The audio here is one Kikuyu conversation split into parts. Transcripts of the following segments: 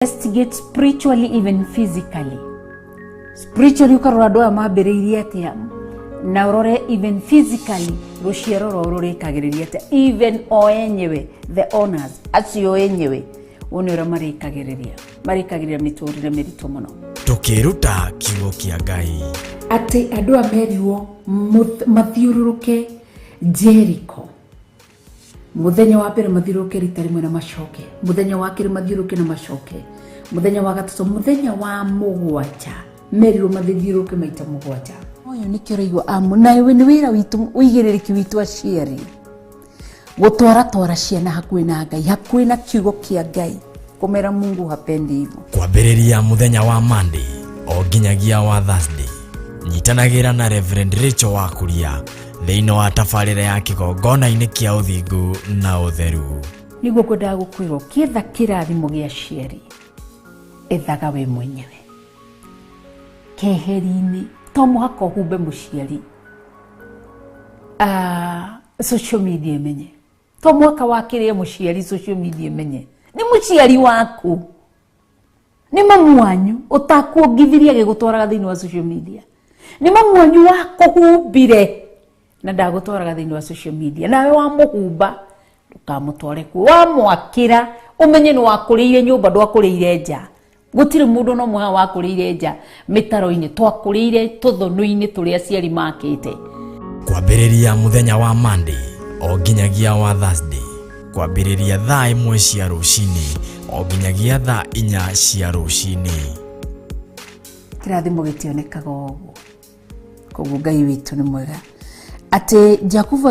Investigate spiritually, even physically. Spiritually ũkarora andũ aya mambĩrĩirie atĩa, na ũrore even physically rũciaro rwao rũrĩkagĩrĩria atĩa, even o enyewe the owners acio enyewe wone ũrĩa marĩkagĩrĩria, marĩkagĩrĩria mĩtũrĩre mĩritũ mũno. Tũkĩruta kiugo kĩa Ngai. Atĩ andũ aya merirwo mathiũrũrũke Jericho. Mũthenya wa mbere mathiũrũrũke rita rĩmwe na macoke, mũthenya wa kerĩ mathiũrũrũke na macoke, mũthenya wa gatatũ, mũthenya wa mũgwanja merirwo mathiũrũrũke maita mũgwanja. Ũyũ nĩkĩo ũraigua amu, na nĩ wĩra witũ, ũigĩrĩrĩki witũ aciari gũtwaratwara ciana hakuhĩ na Ngai, hakuhĩ na kiugo kĩa Ngai, kũmera Mungu hapendi hivyo. Kwambĩrĩria mũthenya wa Monday o nginyagia wa Thursday, nyitanagĩra na Reverend Rachel wa Kuria thĩinĩ wa tabarĩra ya kĩgongona-inĩ kĩa ũthingu na ũtheru. Nĩguo ngwendaga gũkwĩra, ũkĩetha kĩrathimo gĩa aciari, ethaga we mwenyewe keheri-inĩ. To mũhaka ũhumbe mũciari social media ĩmenye, to mũhaka wakĩrĩe mũciari social media ĩmenye. Nĩ mũciari waku, nĩ mamu wanyu ũtakuongithirie agĩgũtwaraga thĩinĩ wa social media, nĩ mamu wanyu wakũhumbire na ndagũtwaraga thĩinĩ wa social media, nawe wamũhumba ndũkamũtware kuo. Wamwakĩra ũmenye nĩ wakũrĩire nyũmba, ndwakũrĩire nja. Gũtirĩ mũndũ no mũha wakũrĩire nja mĩtaro-inĩ, twakũrĩire tũthũnũ-inĩ tũrĩa aciari makĩte. Kwambĩrĩria mũthenya wa Monday o nginyagia wa Thursday, kwambĩrĩria thaa 1 cia rũcinĩ o nginyagia thaa 4 cia rũcinĩ. Kĩrathimo gĩtionekaga ũguo, koguo Ngai witũ nĩ mwega atĩ Jakubu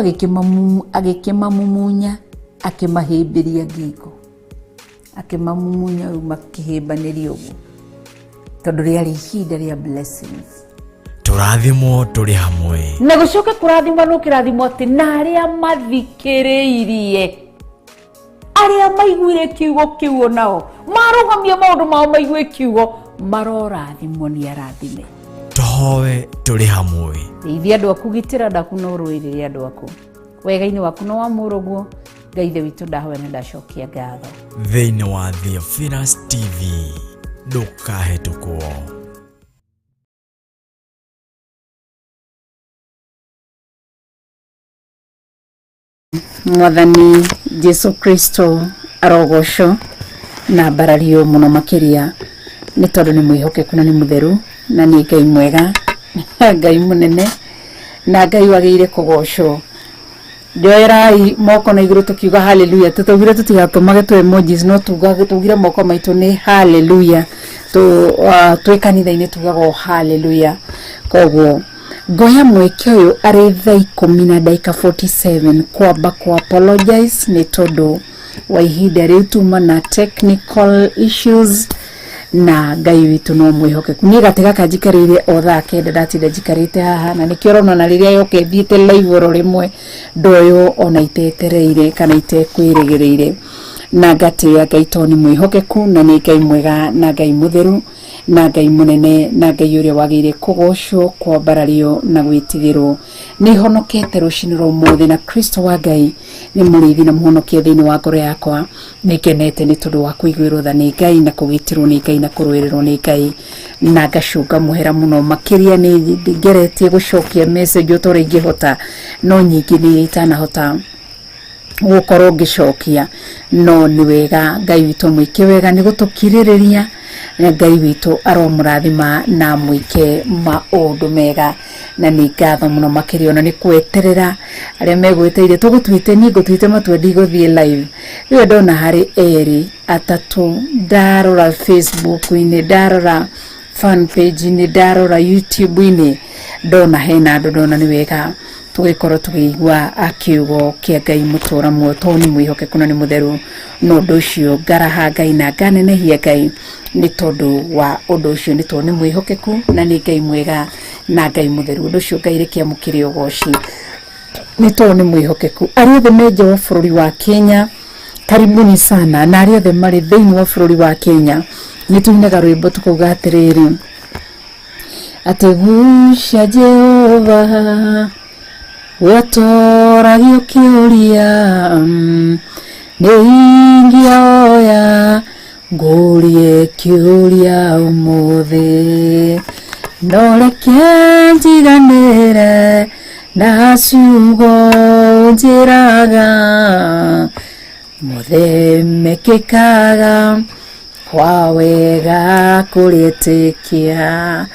agĩkĩmamumunya, akĩmahĩmbĩria ngingo, akĩmamumunya rĩu makĩhĩmbanĩria ũguo, tondũ rĩarĩ ihinda rĩa blessings. Tũrathimwo tũrĩ hamwe. Na gũcoke kũrathimwo no kĩrathimwo atĩ na arĩa mathikĩrĩirie, arĩa maiguire kiugo kĩu onao marũgamie maũndũ mao maigue kiugo, marorathimwo nĩ arathime. Tũhoe tũrĩ hamwe. Teithia andũ aku, gitĩra andũ aku na ũrũĩrĩre andũ aku wega-inĩ waku na wa mũrũguo. Ngai Ithe witũ, ndahoya na ndacokia ngatho. Thĩinĩ wa Theophilus TV, ndũkahĩtũkwo. Mwathani Jesu Kristo arogocwo na mbarario mũno makĩria, nĩ tondũ nĩ mwĩhokeku na nĩ mũtheru na nĩ Ngai mwega, Ngai mũnene na Ngai wagĩrĩire kũgocwo. Njoerai moko na igũrũ tũkiuga haleluya. Tũtaugire tũtigatũmage tũ emojis, no tugire moko maitũ nĩ haleluya. Twĩ kanitha-inĩ tugaga o haleluya. Koguo ngoya mweke ũyũ arĩ thaa ikũmi na ndagĩka 47 kwamba ku apologize nĩ tondũ wa ihinda rĩu tuma na technical issues, na Ngai witũ no mwĩhokeku. Niĩ gatĩ gaka njikarĩire o thaa 9, ndatinda njikarĩte haha, na nĩkĩo ũrona na rĩrĩa yoka ĩthiĩte live oro rĩmwe ndoywo ona itetereire kana itekwĩrĩgĩrĩire. Na ngatĩĩa Ngai tondũ nĩ mwĩhokeku na nĩ Ngai mwega na Ngai mũtheru na Ngai mũnene na Ngai ũrĩa wagĩrĩire kũgocwo, kwambarario na gwĩtigĩrwo. Nĩ honokete rũcinĩ rwa ũmũthĩ na Kristo wa Ngai nĩ mũrĩithi na mũhonokia thĩinĩ wa ngoro yakwa. Nĩ ngenete nĩ tondũ wa kũiguĩrwo tha nĩ Ngai na kũgitĩrwo nĩ Ngai na kũrũĩrĩrwo nĩ Ngai, na ngacũnga mũhera mũno makĩria. Nĩ ngeretie gũcokia message o ta ũrĩa ingĩhota, no nyingĩ nĩ itanahota gũkorwo ngĩcokia, no nĩ wega Ngai witũ mwĩke wega nĩ gũtũkirĩrĩria, na Ngai witũ aromũrathima na mwĩke maũndũ mega. Na nĩ ngatho mũno makĩria ona nĩ kweterera arĩa megwĩteire tũgũtuĩte. Niĩ ngũtuĩte matua ndigũthiĩ live, rĩu ndona harĩ erĩ atatũ, ndarora Facebook-inĩ, ndarora fan page-inĩ, ndarora YouTube-inĩ, ndona hena andũ, ndona nĩ wega tũgĩkorwo tũkĩigua kiugo kĩa Ngai mũtũra muoyo, tondũ nĩ mwĩhokeku na nĩ mũtheru. Na ũndũ ũcio ngaraha Ngai na nganenehia Ngai nĩ tondũ wa ũndũ ũcio, nĩ tondũ nĩ mwĩhokeku na nĩ Ngai mwega na Ngai mũtheru. Ũndũ ũcio Ngai reke amũkĩre ũgoci nĩ tondũ nĩ mwĩhokeku. Arĩa othe me nja wa bũrũri wa Kenya, karibuni sana, na arĩa othe marĩ thĩinĩ wa bũrũri wa Kenya, nĩ tũinaga rwĩmbo tũkauga atĩrĩrĩ, atĩ gucia Jehova wetoragio kĩũria, nĩ ingĩoya Ngũrie kĩũria ũmũthĩ, no reke njiganĩre na ciugo njĩraga, mothe mekĩkaga kwa wega kũrĩ etĩkia.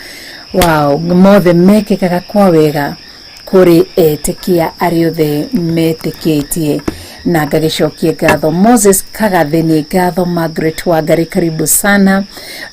Wow, mothe mekĩkaga kwa wega kũrĩ etĩkia arĩa othe metĩkĩtie. Na ngagĩcokia ngatho Moses Kagathi, nĩ ngatho Margaret Wangari, karibu sana.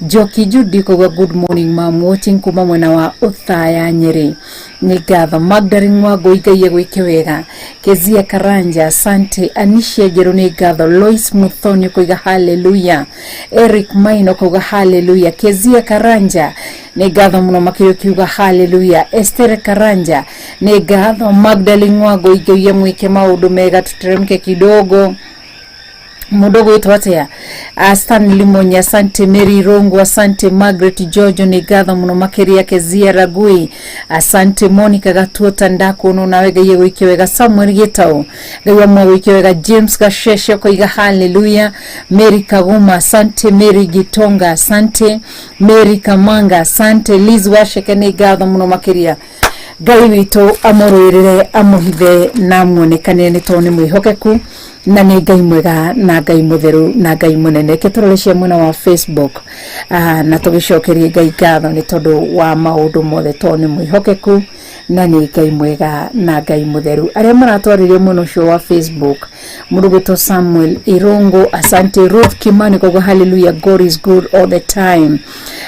Njoki Judy kuga good morning ma'am, watching kuma mwena wa Uthaya Nyeri, nĩ ngatho. Magdalene Wangũi, Ngai agwĩke wega. Kezia Karanja, asante. Anishia Njerũ, nĩ ngatho. Lois Muthoni kuiga haleluya. Eric Maino kuga haleluya. Kezia Karanja, nĩ ngatho mũno makĩria ũkiuga haleluya. Esther Karanja, nĩ ngatho. Magdalene Wangũi, Ngai amwĩke maũndũ mega. Tuteremke kidogo, mundu gwitwo atia? Stanley Munya, asante. Mary Rungu, asante. Margaret Jojo, nĩ ngatho mũno makĩria. Kezia Ragui, asante. Monica Gatuota, ndakuona nawe, Ngai agwĩke wega. Samuel Gitau, Ngai amwe agwĩke wega. James Gasheshe koiga haleluya. Mary Kaguma, asante. Mary Gitonga, asante. Mary Kamanga, asante. Liz Washeke, nĩ ngatho mũno makĩria. Ngai witũ amũrũĩrĩre, amũhithe na amuonekanĩre, nĩ tondũ nĩ mwĩhokeku na nĩ Ngai mwega na Ngai mũtheru na Ngai mũnene. Reke tũrore cia mwena wa Facebook, na tũgĩcokerie Ngai ngatho nĩ tondũ wa maũndũ mothe, tondũ nĩ mwĩhokeku na nĩ Ngai mwega na Ngai mũtheru. Arĩa maratwarĩria mwena ũcio wa Facebook, mũndũ gwĩtwo Samuel Irungu, asante. Ruth Kimani koguo hallelujah, God is good all the time.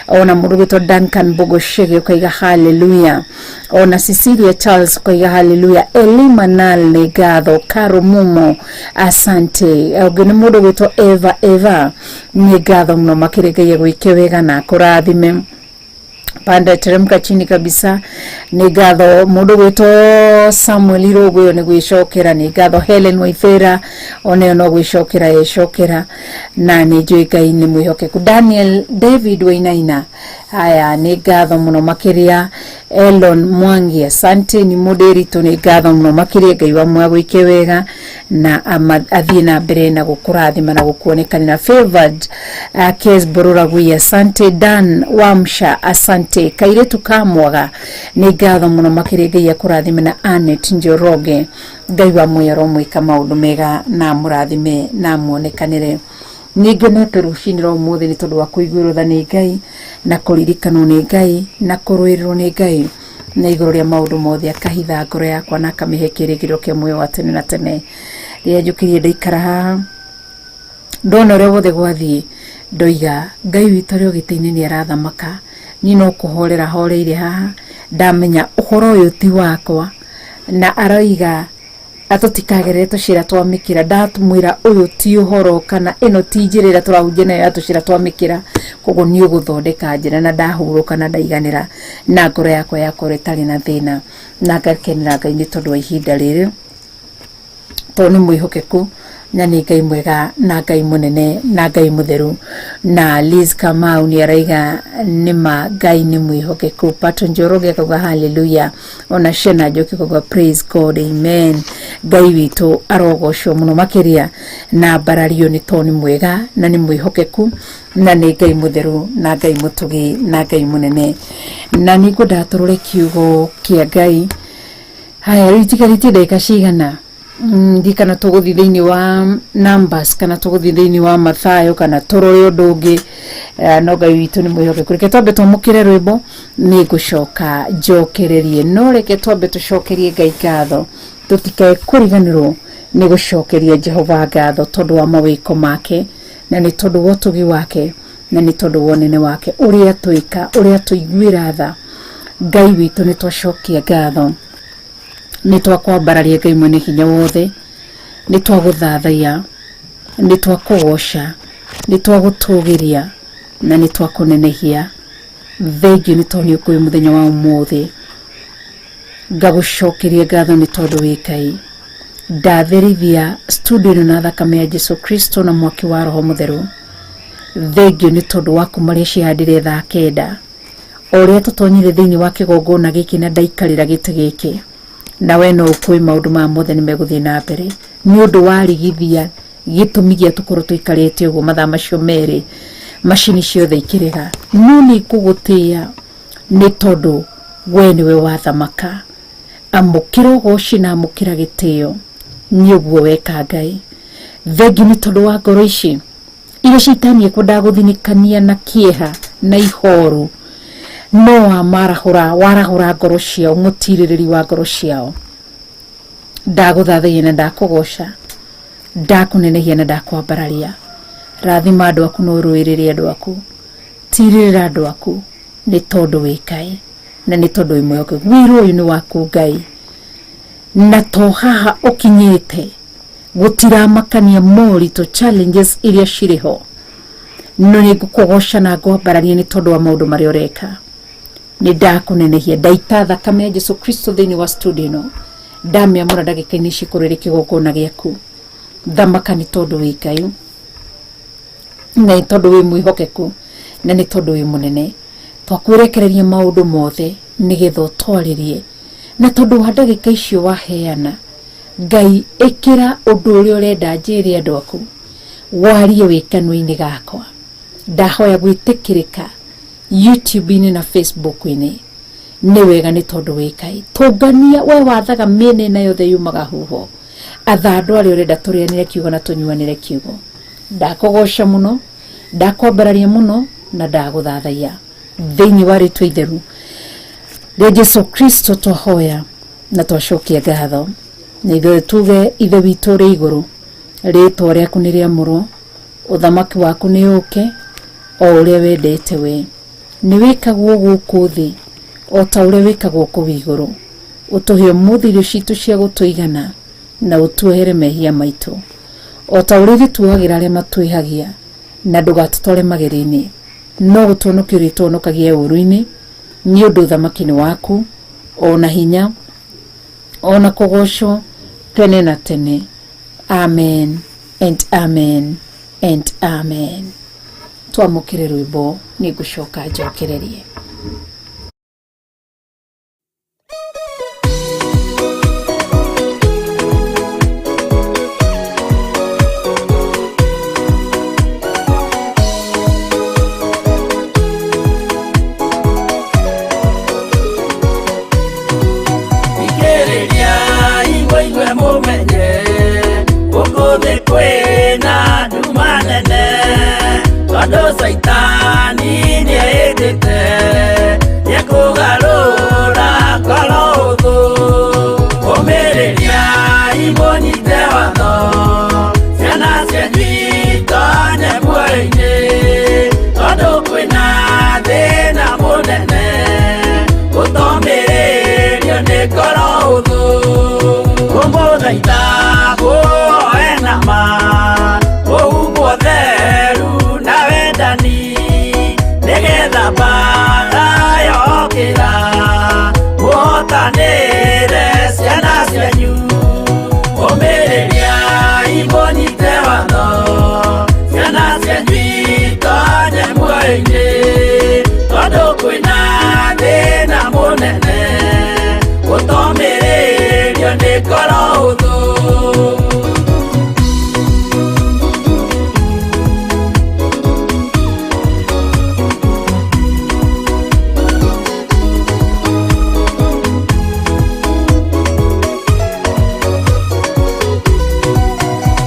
Ona mũndũ gwĩtwo Duncan Bogoshege ũkaiga hallelujah. Ona Cecilia Charles ũkaiga hallelujah. Elimanal, nĩ ngatho. Caro Mumo, asante. Ũngĩ nĩ mũndũ gwĩtwo Eva Eva, nĩ ngatho mũno makĩria. Ngai agwĩke wega na akũrathime. Panda, teremka chini kabisa. Nĩ ngatho mũndũ gwĩtwo Samuel Irũngũ, ĩyo nĩ gwĩcokera. Nĩ ngatho Helen Waithera, onayo no gwĩcokera yecokera, na nĩ njũĩ Ngai nĩ mwĩhokeku. Daniel David Wainaina, haya, nĩ ngatho mũno makĩria. Elon Mwangi, asante. Nĩ mũndĩritũ, nĩ ngatho mũno makĩria. Ngai wa mwe agwĩke wega na athiĩ na mbere na gũkũrathima na gũkuonekanĩra. Favored Kes Bororagui, asante. Dan Wamsha, asante. Kairĩtu ka mwaga, nĩ ngatho mũno makĩria. Ngai akũrathime. Na Anet Njoroge, Ngai wa mwe aromwĩka maũndũ mega na amũrathime na amuonekanĩre. Nĩ ngenete rũcinĩ rwa ũmũthĩ nĩ tondũ wa kũiguĩrwo tha nĩ Ngai na kũririkanwo nĩ Ngai na kũrũĩrĩrwo nĩ Ngai, na igũrũ rĩa maũndũ mothe akahitha ngoro yakwa na akamĩhe kĩrĩgĩrĩro kĩa muoyo wa tene na tene. Rĩrĩa njũkĩrire ndaikara haha ndona ũrĩa wothe gwathiĩ, ndoiga Ngai witũ arĩ o gĩtĩ-inĩ nĩ arathamaka. Niĩ no kũhorera horeire haha, ndamenya ũhoro ũyũ ti wakwa, na aroiga atũtikagerere tũcĩra twa mĩkĩra. Ndamwĩra ũyũ ti ũhoro kana ĩno ti njĩra ĩrĩa tũrahunjia nayo ya tũcĩra twa mĩkĩra, koguo nĩ ũgũthondeka njĩra. Na ndahurũka na ndaiganĩra na ngoro yakwa yakorwo ĩtarĩ na thĩna, na ngakenera Ngai nĩ tondũ wa ihinda rĩrĩ, tondũ nĩ mwĩhokeku na nĩ Ngai mwega na Ngai mũnene na Ngai mũtheru. Na Liz Kamau nĩ araiga nĩma Ngai nĩ mwĩhokeku. Pato Njoroge akauga haleluya. Ona Shena Njoki akauga praise God, amen. Ngai witũ arogocwo mũno makĩria na mbarario, nĩ tondũ nĩ mwega na nĩ mwĩhokeku na nĩ Ngai mũtheru na Ngai mũtugi na Ngai mũnene. Na nĩ ngwendaga tũrore kiugo kĩa Ngai. Haya, rĩu itigarĩtie ndagĩka cigana? Ndi kana tũgũthiĩ thĩinĩ wa Numbers kana tũgũthiĩ thĩinĩ wa Mathayo kana tũrore ũndũ ũngĩ. No Ngai witũ nĩ mwĩhokeku. Reke twambe twamũkĩre rwĩmbo, nĩ ngũcoka njokererie, no reke twambe tũcokerie Ngai ngatho. Tũtikae kũriganĩrwo nĩ gũcokeria Jehova ngatho tondũ wa mawĩko make, na nĩ tondũ wa ũtugi wake, na nĩ tondũ wa ũnene wake, ũrĩa twĩka, ũrĩa tũiguĩra tha. Ngai witũ, nĩ twacokia ngatho, nĩ twakwambararia. Ngai mwene hinya wothe, nĩ twagũthathaiya, nĩ twakũgoca, nĩ twagũtũgĩria na nĩ twakũnenehia. Thengiũ nĩ tondũ nĩ ũkũĩ mũthenya wa ũmũthĩ. Ngagũcokeria ngatho nĩ tondũ wĩ Ngai. Ndatherithia studio ĩno na thakame ya Jesu Kristo na mwaki wa Roho Mũtheru. Thengiũ nĩ tondũ wa kuma rĩa cihandire thaa 9, o ũrĩa tũtonyire thĩinĩ wa kĩgongona gĩkĩ na ndaikarĩra gĩtĩ gĩkĩ, na we no ũkũĩ maũndũ maya mothe nĩ megũthiĩ na mbere nĩ ũndũ wa rigithia. Gĩtũmi gĩa tũkorwo tũikarĩte ũguo mathaa macio merĩ, macini ciothe ikĩrega, no nĩ ngũgũtĩĩa nĩ tondũ we nĩwe wathamaka. Amũkĩra ũgoci na amũkĩra gĩtĩo nĩ ũguo weka Ngai. Thengiũ nĩ tondũ wa ngoro ici iria caitani ekwendaga gũthinĩkania na kĩeha na ihoru, no wamarahũra, warahũra ngoro ciao, mũtirĩrĩri wa ngoro ciao. Ndagũthathaiya na ndakũgoca, ndakũnenehia na ndakwambararia. Rathima andũ aku na ũrũĩrĩre andũ aku, tirĩrĩra andũ aku, nĩ tondũ wĩ Ngai na nĩ tondũ wĩ mwĩhokeku. Wĩra ũyũ nĩ waku Ngai, na to haha ũkinyĩte gũtiramakania moritũ, challenges iria cirĩ ho, no nĩ ngũkũgoca na ngwambararia nĩ tondũ wa maũndũ marĩa ũreka. Nĩ ndakũnenehia, ndaita thakame ya Jesu Kristo thĩinĩ wa studio ĩno, ndamĩamũra ndagĩka-inĩ ici ĩkorwo ĩrĩ kĩgongona gĩaku. Thamaka nĩ tondũ wĩ Ngai, na nĩ tondũ wĩ mwĩhokeku, na nĩ tondũ wĩ mũnene. Twakwĩrekereria maũndũ mothe nĩgetha ũtwarĩrie, na tondũ wa ndagĩka icio waheana Ngai, ĩkĩra ũndũ ũrĩa ũrenda njĩre andũ aku, warie wĩ kanua-inĩ gakwa. Ndahoya gwĩtĩkĩrĩka YouTube-inĩ na Facebook-inĩ. Nĩ wega nĩ tondũ wĩ Ngai. Tũngania, we wathaga mĩena ĩna yothe yumaga huho. Atha andũ arĩa ũrenda tũrĩanĩre kiugo na tũnyuanĩre kiugo. Ndakũgoca mũno, ndakwambararia mũno, na ndagũthathaiya thĩinĩ wa rĩtwa itheru rĩa Jesu Kristo. Twahoya na twacokia ngatho, na ithuĩ tuge: Ithe witũ ũrĩ igũrũ, rĩtwa rĩaku nĩ rĩamũrwo, ũthamaki waku nĩ ũke, o ũrĩa wendete we nĩ wĩkagwo gũkũ thĩ o ta ũrĩa wĩkagwo kũu igũrũ. Ũtũhe ũmũthĩ irio citũ cia gũtũigana, na ũtuohere mehia maitũ o ta ũrĩa ithuĩ tuohagĩra arĩa matwĩhagia, na ndũgatũtware magerio-inĩ, no gũtũhonokia ũrĩtũhonokagia ũũru-inĩ, nĩ ũndũ ũthamaki nĩ waku, o na hinya, o na kũgocwo tene na tene. Amen and amen and amen. Twamũkĩre rwĩmbo, nĩ ngũcoka njokererie. Thikĩrĩria igwe mũmenye gũkũ thĩ kwĩna nduma nene, tondũ caitani nĩehĩtĩte nĩekũgarũra ngoro ũthũ. Ũmĩrĩria imũnyite watho, ciana cianyu itonye muoyo-inĩ, tondũ kwĩna thĩna mũnene gũtomĩrĩrio nĩ ngoro ũthũ. Kũmũthaitha mũhoe na ma, mũhumbwo theru na wendani, nĩgetha mbara yokĩra mũhotanĩre ciana cianyu. Ũmĩrĩria imũnyite watho, ciana cianyu itonye muoyo-inĩ, tondũ kwĩna thĩna mũnene gũtomĩrĩrio nĩ ngoro ũthũ.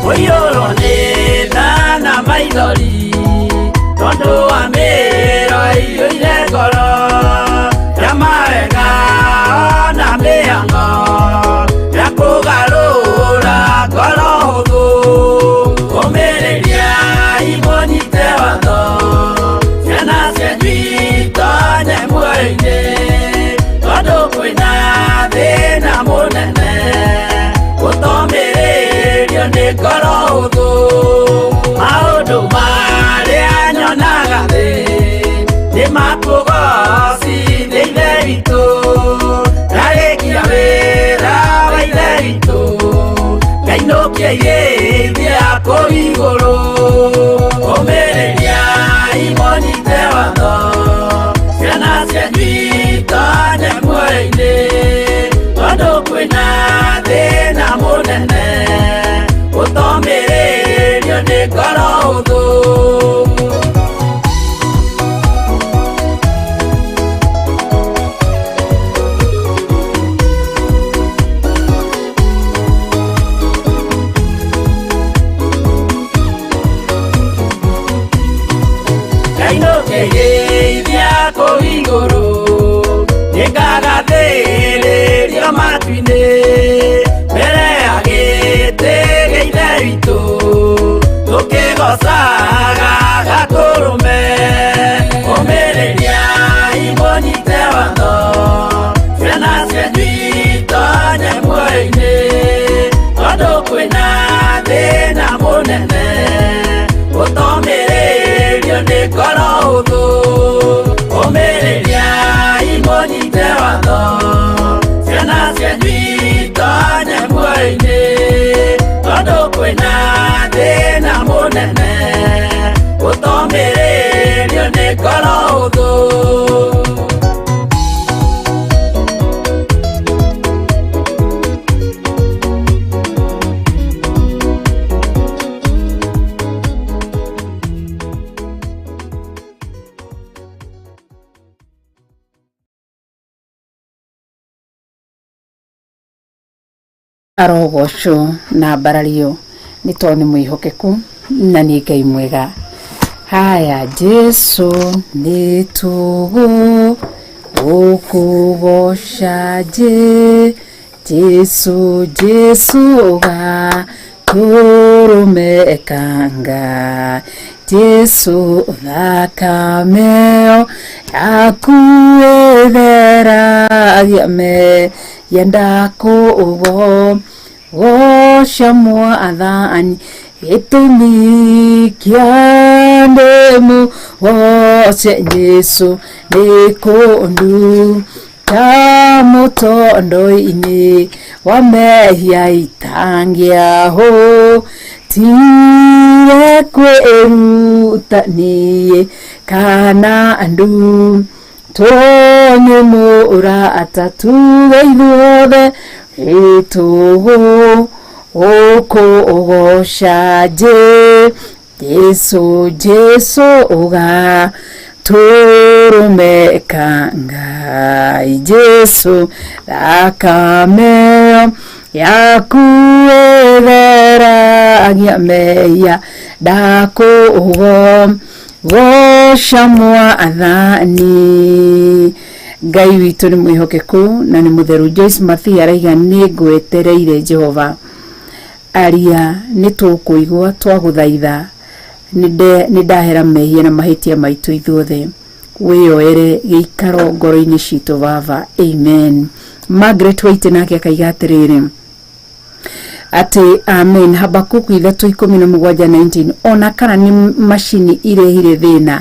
Kũiyũrwo nĩ tha na maithori tondũ wa mĩro ĩiyũire ngoro ya mawega na mĩhang'o ya kũgarũra ngoro hũthũ. Ũmĩrĩria imũnyite watho, ciana cianyu itonye muoyo-inĩ, tondũ kwĩna thĩna mũnene gũtomĩrĩrio nĩ ngoro hũthũ. Maũndũ marĩa nyonaga thĩ nĩ makũgocithia Ithe witũ, ndarĩkia wĩra wa Ithe witũ, ngainũkia irĩithia kũu igũrũ. Ũmĩrĩria imũnyite watho, ciana cianyu itonye muoyo-inĩ, tondũ kwĩna thĩna mũnene gũtomĩrĩrio Ndainũkĩrĩithia kũu igũrũ nĩngagathĩrĩrio matu-inĩ mbere ya gĩtĩ gĩa Ithe witũ tũkĩgocaga Gatũrũme. Ũmĩrĩriai mũnyite watho ciana cianyu itonye muoyo-inĩ tondũ kwĩna thĩna mũnene ũtomĩrĩrio nĩ ngoro hũthũ. Ũmĩrĩriai mũnyite watho ciana cianyu itonye muoyo-inĩ tondũ kwĩna thĩna mũnene ũtomĩrĩrio nĩ ngoro hũthũ. Arogocwo na mbarario nĩ tondũ nĩ mwĩhokeku na nĩ Ngai mwega. Haya, Jesu nĩ tũgũ gũkũgoca Jesu Jesu gatũrũme kanga Jesu thakameo yaku ĩtheragia mehia ndakũgo goca mwathani gĩtũmi kĩa ndĩmũ goce Jesu nĩ kũndu ta mũtondo-inĩ wa mehia itangĩahũ tire kwĩruta niĩ kana andũ tũnye mũrata tuge ithuothe ĩtũgũ gũkũgoca Jesu Jesu gatũrũme ka Ngai Jesu thakameo yaku ĩtheragia mehia ndakũgo goca mwathani. Ngai witũ nĩ mwĩhokeku na nĩ mũtheru. Joyce Mathia araiga nĩ ngwetereire Jehova aria nĩ tũkũigua twagũthaitha nĩ ndahera mehia na mahĩtia maitũ ithuothe wĩyoere gĩikaro ngoro-inĩ citũ baba, amen. Margaret Waite nake akaiga atĩrĩrĩ atĩ amen. Habakuku 3:17 19 ona kana nĩ macini irehire thĩna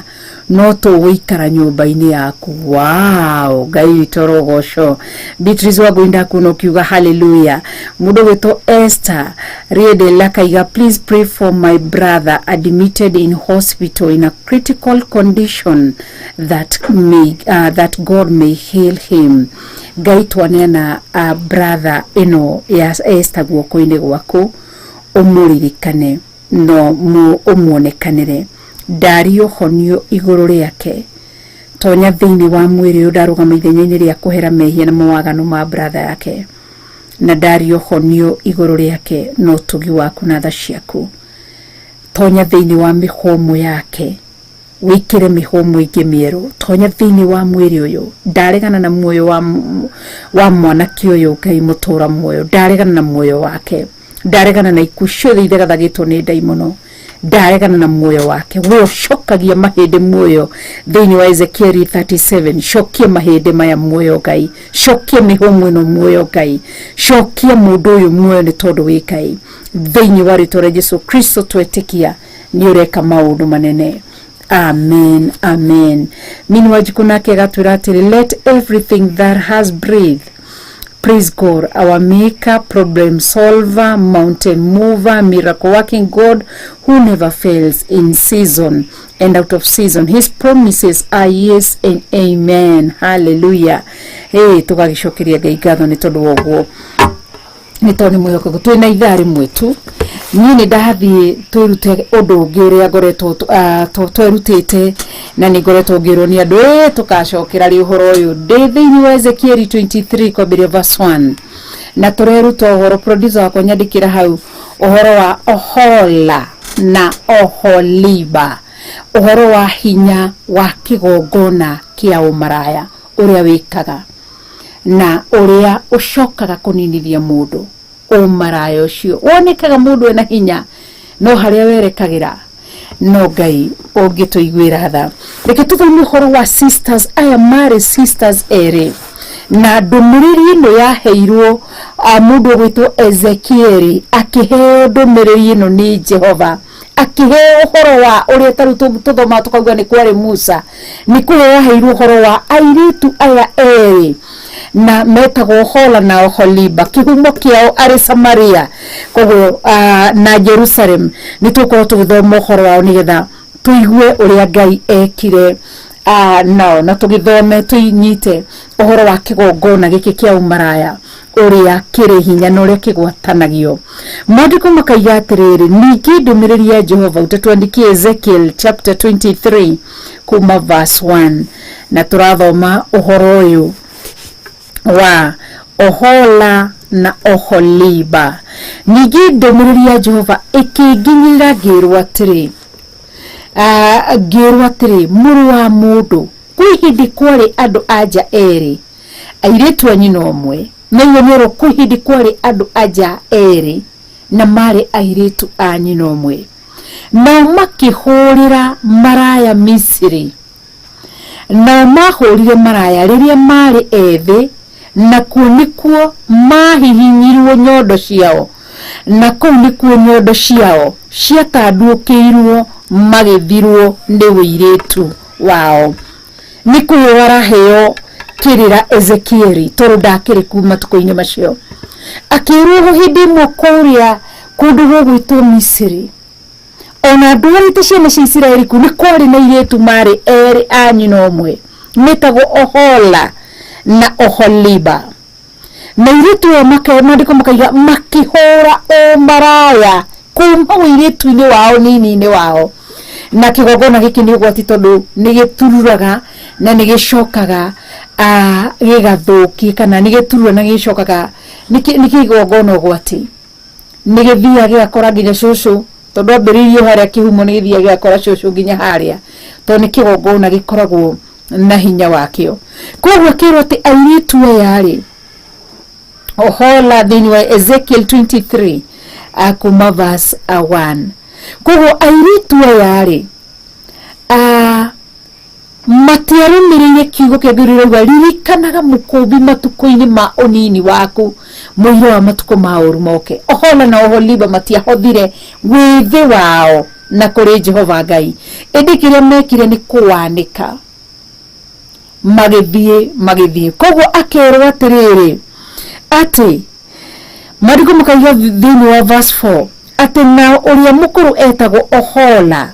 no tũgũikara nyũmba-inĩ yaku. Wow, Ngai witũ arogocwo. Beatrice Wangui ndakuona ũkiuga hallelujah. Mũndũ ũgwĩtwo Esther Riedel akaiga please pray for my brother admitted in hospital in a critical condition that God may heal him. Ngai twaneana brother ĩno ya Esther guoko-inĩ gwaku ũmũririkane no ũmuonekanĩre ndario honio igũrũ rĩake tonya thĩinĩ wa mwĩrĩ ũyũ ndarũgama ithenya-inĩ rĩa kũhera mehia na mawaganu ma brother yake na ndario honio igũrũ rĩake na ũtugi waku na tha ciaku tonya thĩinĩ wa mĩhũmũ yake wĩkĩre mĩhũmũ ĩngĩ mĩerũ tonya thĩinĩ wa mwĩrĩ ũyũ ndaregana na muoyo wa mwanake ũyũ Ngai mũtũra muoyo ndaregana na muoyo wake ndaregana na ikuũ ciothe ithegathagĩtwo nĩ ndaimono ndaregana na muoyo wake we ũcokagia mahĩndĩ muoyo thĩinĩ wa Ezekieli 37 cokia mahĩndĩ maya muoyo Ngai cokia mĩhũmũ ĩno muoyo Ngai cokia mũndũ ũyũ muoyo nĩ tondũ wĩ Ngai thĩinĩ wa rĩtwa rĩa Jesu Kristo twetĩkia nĩ ũreka maũndũ manene. Amen, amen. Mini Wanjikũ nake agatwĩra atĩrĩ let everything that has breath praise God, our maker, problem solver, mountain mover, miracle working God who never fails in season and out of season. His promises are yes and amen. Hallelujah. Hey, tũgagĩcokeria Ngai ngatho nĩ tondũ wa ũguo nĩ tondũ nĩ mwĩhokeku. Twĩna ithaa rĩmwe tu niĩ nĩ ndathiĩ twĩrute ũndũ ũngĩ ũrĩa ngoretwo twerutĩte na nĩ ngoretwo ngĩrwo nĩ andũ ĩ tũkacokera rĩ ũhoro ũyũ ndĩ thĩinĩ wa Ezekieli 23 kwambĩrĩria verse 1 na tũreruta ũhoro producer wakwa nyandĩkĩra hau ũhoro wa Ohola na Oholiba. Ũhoro wa hinya wa kĩgongona kĩa ũmaraya ũrĩa wĩkaga na ũrĩa ũcokaga kũninithia mũndũ. Ũmaraya ũcio wonekaga mũndũ ena hinya, no harĩa werekagĩra no Ngai ũngĩtũiguĩra tha. Reke tũthome ũhoro wa sisters aya, marĩ sisters erĩ, na ndũmĩrĩri ĩno yaheirwo mũndũ ũgwĩtwo Ezekieli. Akĩheo ndũmĩrĩri ĩno nĩ Jehova, akĩheo ũhoro wa ũrĩa tarĩu tũthomaga tũkauga nĩ kwarĩ Musa, nĩ kũheo aheirwo ũhoro wa airĩtu aya erĩ na metagwo Ohola na Oholiba, kĩhumo kĩao arĩ Samaria koguo na Jerusalem. Nĩ tũgũkorwo tũgĩthoma ũhoro wao nĩgetha tũigue ũrĩa Ngai ekire nao, na tũgĩthome tũnyite ũhoro wa kĩgongona gĩkĩ kĩa ũmaraya, ũrĩa kĩrĩ hinya na ũrĩa kĩgwatanagio. Maandĩko makaiga atĩrĩrĩ, ningĩ ndũmĩrĩri ya Jehova, ũtatwandikie Ezekiel chapter 23 kuma verse 1, na tũrathoma ũhoro ũyũ wa Ohola na Oholiba. Ningĩ ndũmĩrĩri ya Jehova ĩkĩnginyĩrĩra ngĩrwo atĩrĩ, mũrũ wa mũndũ, kwĩ hĩndĩ kwarĩ andũ anja erĩ, airĩtu a nyina ũmwe. Na iwe nĩũrwo kwĩ hĩndĩ kwarĩ andũ anja erĩ na marĩ airĩtu a nyina ũmwe, nao makĩhũrĩra maraya Misiri. Nao mahũrire maraya rĩrĩa marĩ ethĩ, nakuo nĩkuo mahihinyirwo nyondo ciao, na kũu nĩkuo nyondo ciao ciatanduũkĩirwo, magĩthirwo nĩ ũirĩtu wao. Nĩ kũheo araheo kĩrĩra Ezekieli, tondũ ndakĩrĩ ku matukũ-inĩ macio. Akĩrwo hĩndĩ ĩmwe kũrĩa kũndũ gũgwĩtwo Misiri, ona ndwarĩte ciana cia Isiraeli kuu, nĩ kwarĩ na airĩtu marĩ erĩ a nyina ũmwe metagwo Ohola na Oholiba. Na airĩtu aya maandĩko makaiga makĩhũra ũmaraya kuma ũirĩtu-inĩ wao, nini-inĩ wao. Na kĩgongona gĩkĩ nĩ ũgwati, tondũ nĩ gĩtururaga na nĩ gĩcokaga gĩgathũkia, kana nĩ gĩturura na gĩcokaga nĩ kĩgongona ũgwati, nĩ gĩthiaga gĩgakora nginya cũcũ, tondũ ambĩrĩirio harĩa kĩhumo, nĩ gĩthiaga gĩgakora cũcũ nginya harĩa, tondũ nĩ kĩgongona gĩkoragwo na hinya wakĩo. Koguo akĩrwo atĩ airĩtu aya rĩ, Ohola, thĩinĩ wa Ezekiel 23 kuma verse 1, koguo airĩtu aya rĩ, matiarũmĩrĩire kiugo kĩa Ngai rĩrauga, "Ririkanaga mũkũmbi matukũ-inĩ ma ũnini waku, mũiro wa matukũ ma ũru moke." Ohola na Oholiba matiahothire wĩthĩ wao na kũrĩ Jehova Ngai, ĩndĩ kĩrĩa mekire nĩ kũwanĩka, magĩthiĩ magĩthiĩ. Koguo akerwo atĩrĩrĩ, atĩ maandĩko makaiga thĩinĩ wa verse 4 atĩ nao ũrĩa mũkũrũ etagwo Ohola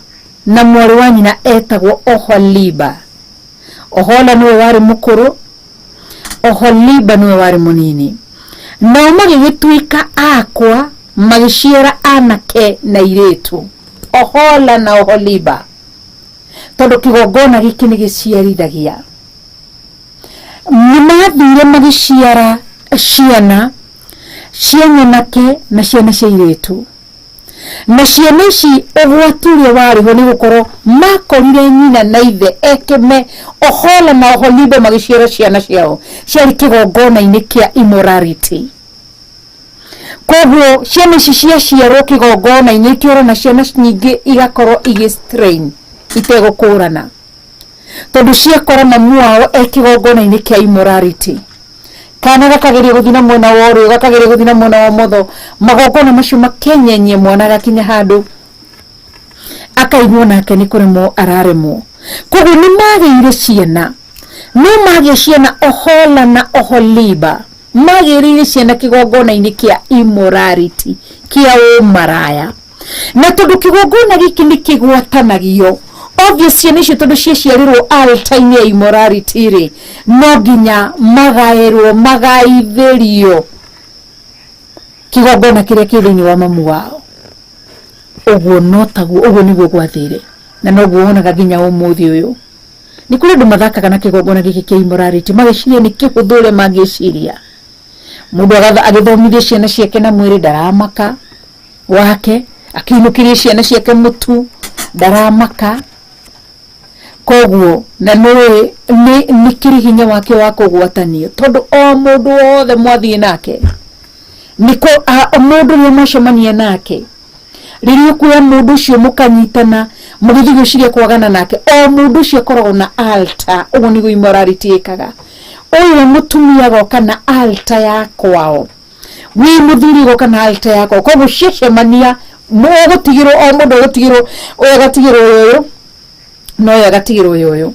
na mwarĩ wa nyina etagwo Oholiba. Ohola nĩwe warĩ mũkũrũ, Oholiba nĩwe warĩ mũnini. Nao magĩgĩtuĩka akwa, magĩciara anake na irĩtu, Ohola na Oholiba, tondũ kĩgongona gĩkĩ nĩ gĩciarithagia. Nĩ mathire magĩciara ciana cia nyanake na ciana cia irĩtu. Na ciana ici, ũgwati ũrĩa warĩ ho nĩ gũkorwo makorire nyina na ithe ekeme, Ohola na Oholiba, magĩciara ciana ciao ciarĩ kĩgongona-inĩ kĩa immorality. Koguo ciana ici ciaciarwo kĩgongona-inĩ, ikĩorona ciana nyingĩ igakorwo igĩ strain itegũkũrana, tondũ ciakora mamu wao e kĩgongona-inĩ kĩa immorality. Kana gakageria gũthiĩ na mwena wa ũrĩo, gakageria gũthiĩ na mwena wa ũmotho, magongona macio makenyenyia mwana, agakinya handũ akaiguo nake nĩ kũremwo araremwo. Koguo nĩ magĩire ciana, no magĩa ciana, Ohola na Oholiba magĩrĩire ciana kĩgongona-inĩ kĩa immorality, kĩa ũmaraya. Na tondũ kĩgongona gĩkĩ nĩ kĩgwatanagio, obvious ciana icio, tondũ ciaciarĩrwo altar-inĩ ya immorality rĩ, no nginya magaĩrwo, magaithĩrio kĩgongona kĩrĩa kĩ thĩinĩ wa mamu wao. Ũguo no taguo, ũguo nĩguo gwathire, na noguo wonaga nginya ũmũthĩ ũyũ nĩ kũrĩ andũ mathakaga na kĩgongona gĩkĩ kĩa immorality, magĩciria nĩ kĩhũthũ ũrĩa mangĩciria. Mũndũ agĩthomithia ciana ciake na mwĩrĩ, ndaramaka wake, akĩinũkĩria ciana ciake mũtu, ndaramaka. Koguo na nĩ nĩ kĩrĩ hinya wake wa kũgwatanio, tondũ o mũndũ wothe mwathiĩ nake nĩko mũndũ ũrĩa mwacemania nake, rĩrĩa ũkuoya mũndũ ũcio mũkanyitana mũgĩthiĩ gwĩciria kwagana nake, o mũndũ ũcio akoragwo na altar. Ũguo nĩguo immorality ĩkaga. Ũyũ mũtumia agoka na altar ya kwao, wĩ mũthuri ũgoka na altar ya kwao. Koguo ciacemania mũgũtigĩrwo, o mũndũ agũtigĩrwo, ũyũ agatigĩrwo ũyũ na ũyũ agatigĩrwo ũyũ ũyũ.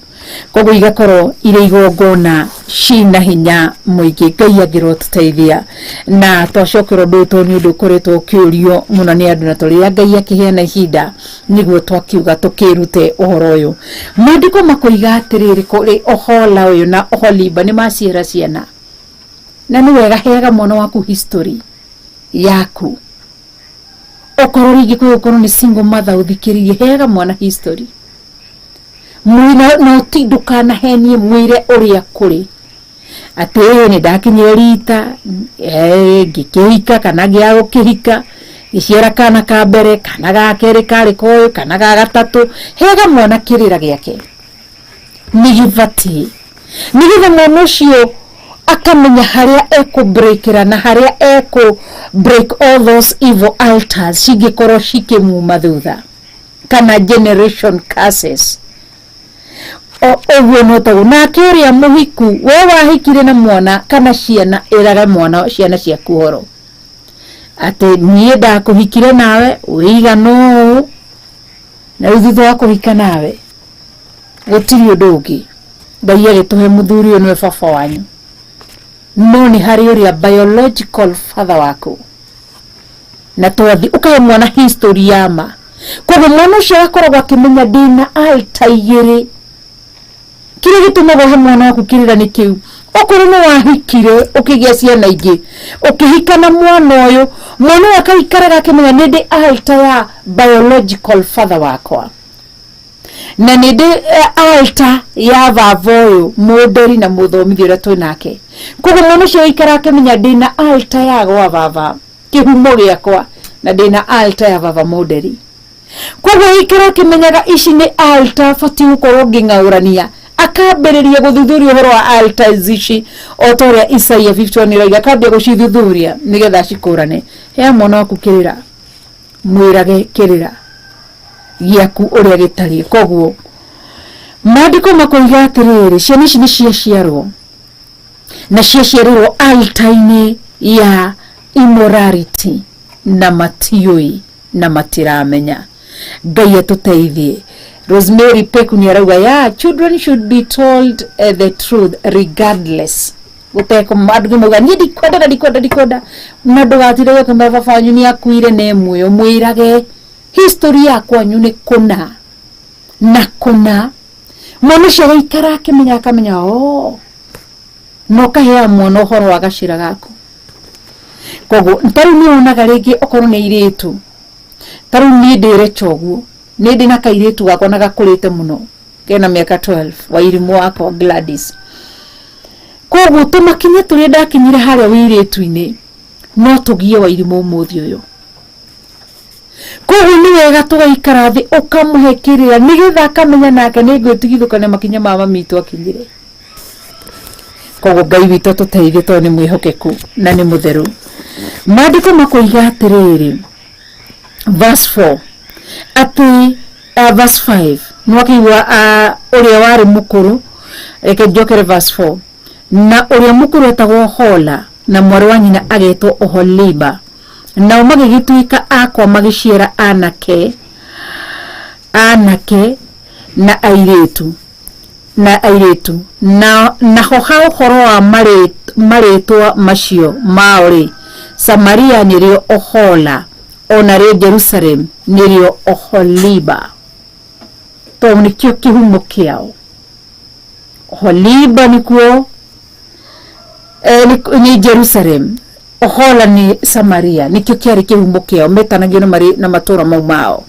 Koguo igakorwo irĩ igongona cina hinya mũingĩ. Ngai angĩrwo tũteithia na twacokera ũndũ ũyũ, tondũ nĩ ũndũ ũkoretwo ũkĩũrio mũno nĩ andũ, na tũrĩa Ngai akĩheana ihinda nĩguo twakiuga tũkĩrute ũhoro ũyũ. Maandĩko makoiga atĩrĩrĩ, kũrĩ Ohola ũyũ na Oholiba nĩ maciara ciana, na nĩ wega heaga mwana waku history yaku. Okorwo rĩngĩ kwĩ gũkorwo nĩ single mother ũthikĩrĩirie, heaga mwana history mwĩra, no ti ndũkanahenie, mwĩre ũrĩa kũrĩ, atĩ nĩ ndakinyire rita, ngĩkĩhika kana ngĩaga gũkĩhika, ngĩciara kana ka mbere, kana ga kerĩ karĩ koyũ, kana ga gatatũ. Heaga mwana kĩrĩra gĩake, nĩ gĩbatiĩ, nĩgetha mwana ũcio akamenya harĩa ekũbreakĩra na harĩa ekũ break all those evil altars cingĩkorwo cikĩmuma thutha kana generation curses. Ũguo no taguo nake ũrĩa mũhiku, we wahikire na mwana kana ciana, ĩraga mwana ciana ciaku ũhoro atĩ niĩ ndakũhikire nawe wĩigana ũũ, na rĩu thutha wa kũhika nawe gũtirĩ ũndũ ũngĩ. Ngai agĩtũhe mũthuri ũyũ, nĩwe baba wanyu, no nĩ harĩ ũrĩa biological father waku. Na twathi ũkahe mwana history ya ma. Koguo mwana ũcio akoragwo akĩmenya ndĩna altar igĩrĩ. Kĩrĩa gĩtũmaga ũhe mwana waku kĩrĩra nĩ kĩu. Okorwo nĩ wahikire ũkĩgĩa ciana ingĩ, ũkĩhika na mwana ũyũ, mwana ũyũ akaikaraga akĩmenya nĩ ndĩ altar ya biological father wakwa na nĩ ndĩ altar ya baba ũyũ mũnderi na mũthomithia ũrĩa twĩ nake. Koguo mwana ũcio aikara akĩmenya ndĩna altar ya gwa baba, kĩhumo gĩakwa, na ndĩna altar ya baba mũnderi. Koguo aikara akĩmenyaga ici nĩ altar batiĩ gũkorwo ngĩng'aũrania, akambĩrĩria gũthuthuria ũhoro wa altars ici o ta ũrĩa Isaia 51 ĩroiga, akambia gũcithuthuria nĩgetha acikũrane. Hea mwana waku kĩrĩra, mwĩrage kĩrĩra gĩaku ũrĩa gĩtariĩ. Koguo maandĩko makoiga atĩrĩrĩ, ciana ici nĩ ciaciarwo na ciaciarĩrwo altar-inĩ ya immorality na matiũĩ na matiramenya. Ngai atũteithie. Rosemary Peku nĩ arauga, yeah, children should be told the truth regardless. Gũteko andũ mauga niĩ ndikwenda na ndikwenda ndikwenda, na ndũgatinde gũkĩmera baba wanyu nĩ akuire na muoyo. Mwĩrage history ya kwanyu nĩ kũna na kũna. Mwana ũcio agaikara akĩmenya, akamenya oh, na ũkaheaga mwana ũhoro wa gacĩra gaku. Koguo ta rĩu nĩ wonaga rĩngĩ okorwo nĩ airĩtu, ta rĩu niĩ ndĩrecha ũguo, nĩ ndĩ na kairĩtu gakwa na gakũrĩte mũno, kena mĩaka 12, Wairimũ wakwa Gladys. Koguo tũmakinya tũrĩa ndakinyire harĩa wĩirĩtu-inĩ no tũgie Wairimũ ũmũthĩ ũyũ. Koguo nĩ wega tũgaikara thĩ, ũkamũhe kĩrĩra nĩgetha akamenya nake nĩ ngwĩtigithũkania makinya ma mami witũ akinyire. Koguo Ngai witũ atũteithie, tondũ nĩ mwĩhokeku na nĩ mũtheru. Maandĩko makoiga atĩrĩrĩ, verse 4 atĩ verse 5 nĩwakĩigua ũrĩa warĩ mũkũrũ. Reke njokere verse 4. Na ũrĩa mũkũrũ etagwo Hola, na mwarĩ wa nyina agetwo Oholiba, nao magĩgĩtuĩka akwa, magĩciara anake anake na airĩtu na airĩtu. Na naho ha ũhoro wa marĩtwa macio mao rĩ, Samaria nĩrĩo Ohola, ona rĩo Jerusalem nĩrĩo Oholiba, tondũ nĩkĩo kĩhumo kĩao. Oholiba nĩkuo nĩ Jerusalem, Ohola nĩ Samaria, nĩkĩo kĩarĩ kĩhumo kĩao, metanagio na marĩ na matũra mau mao.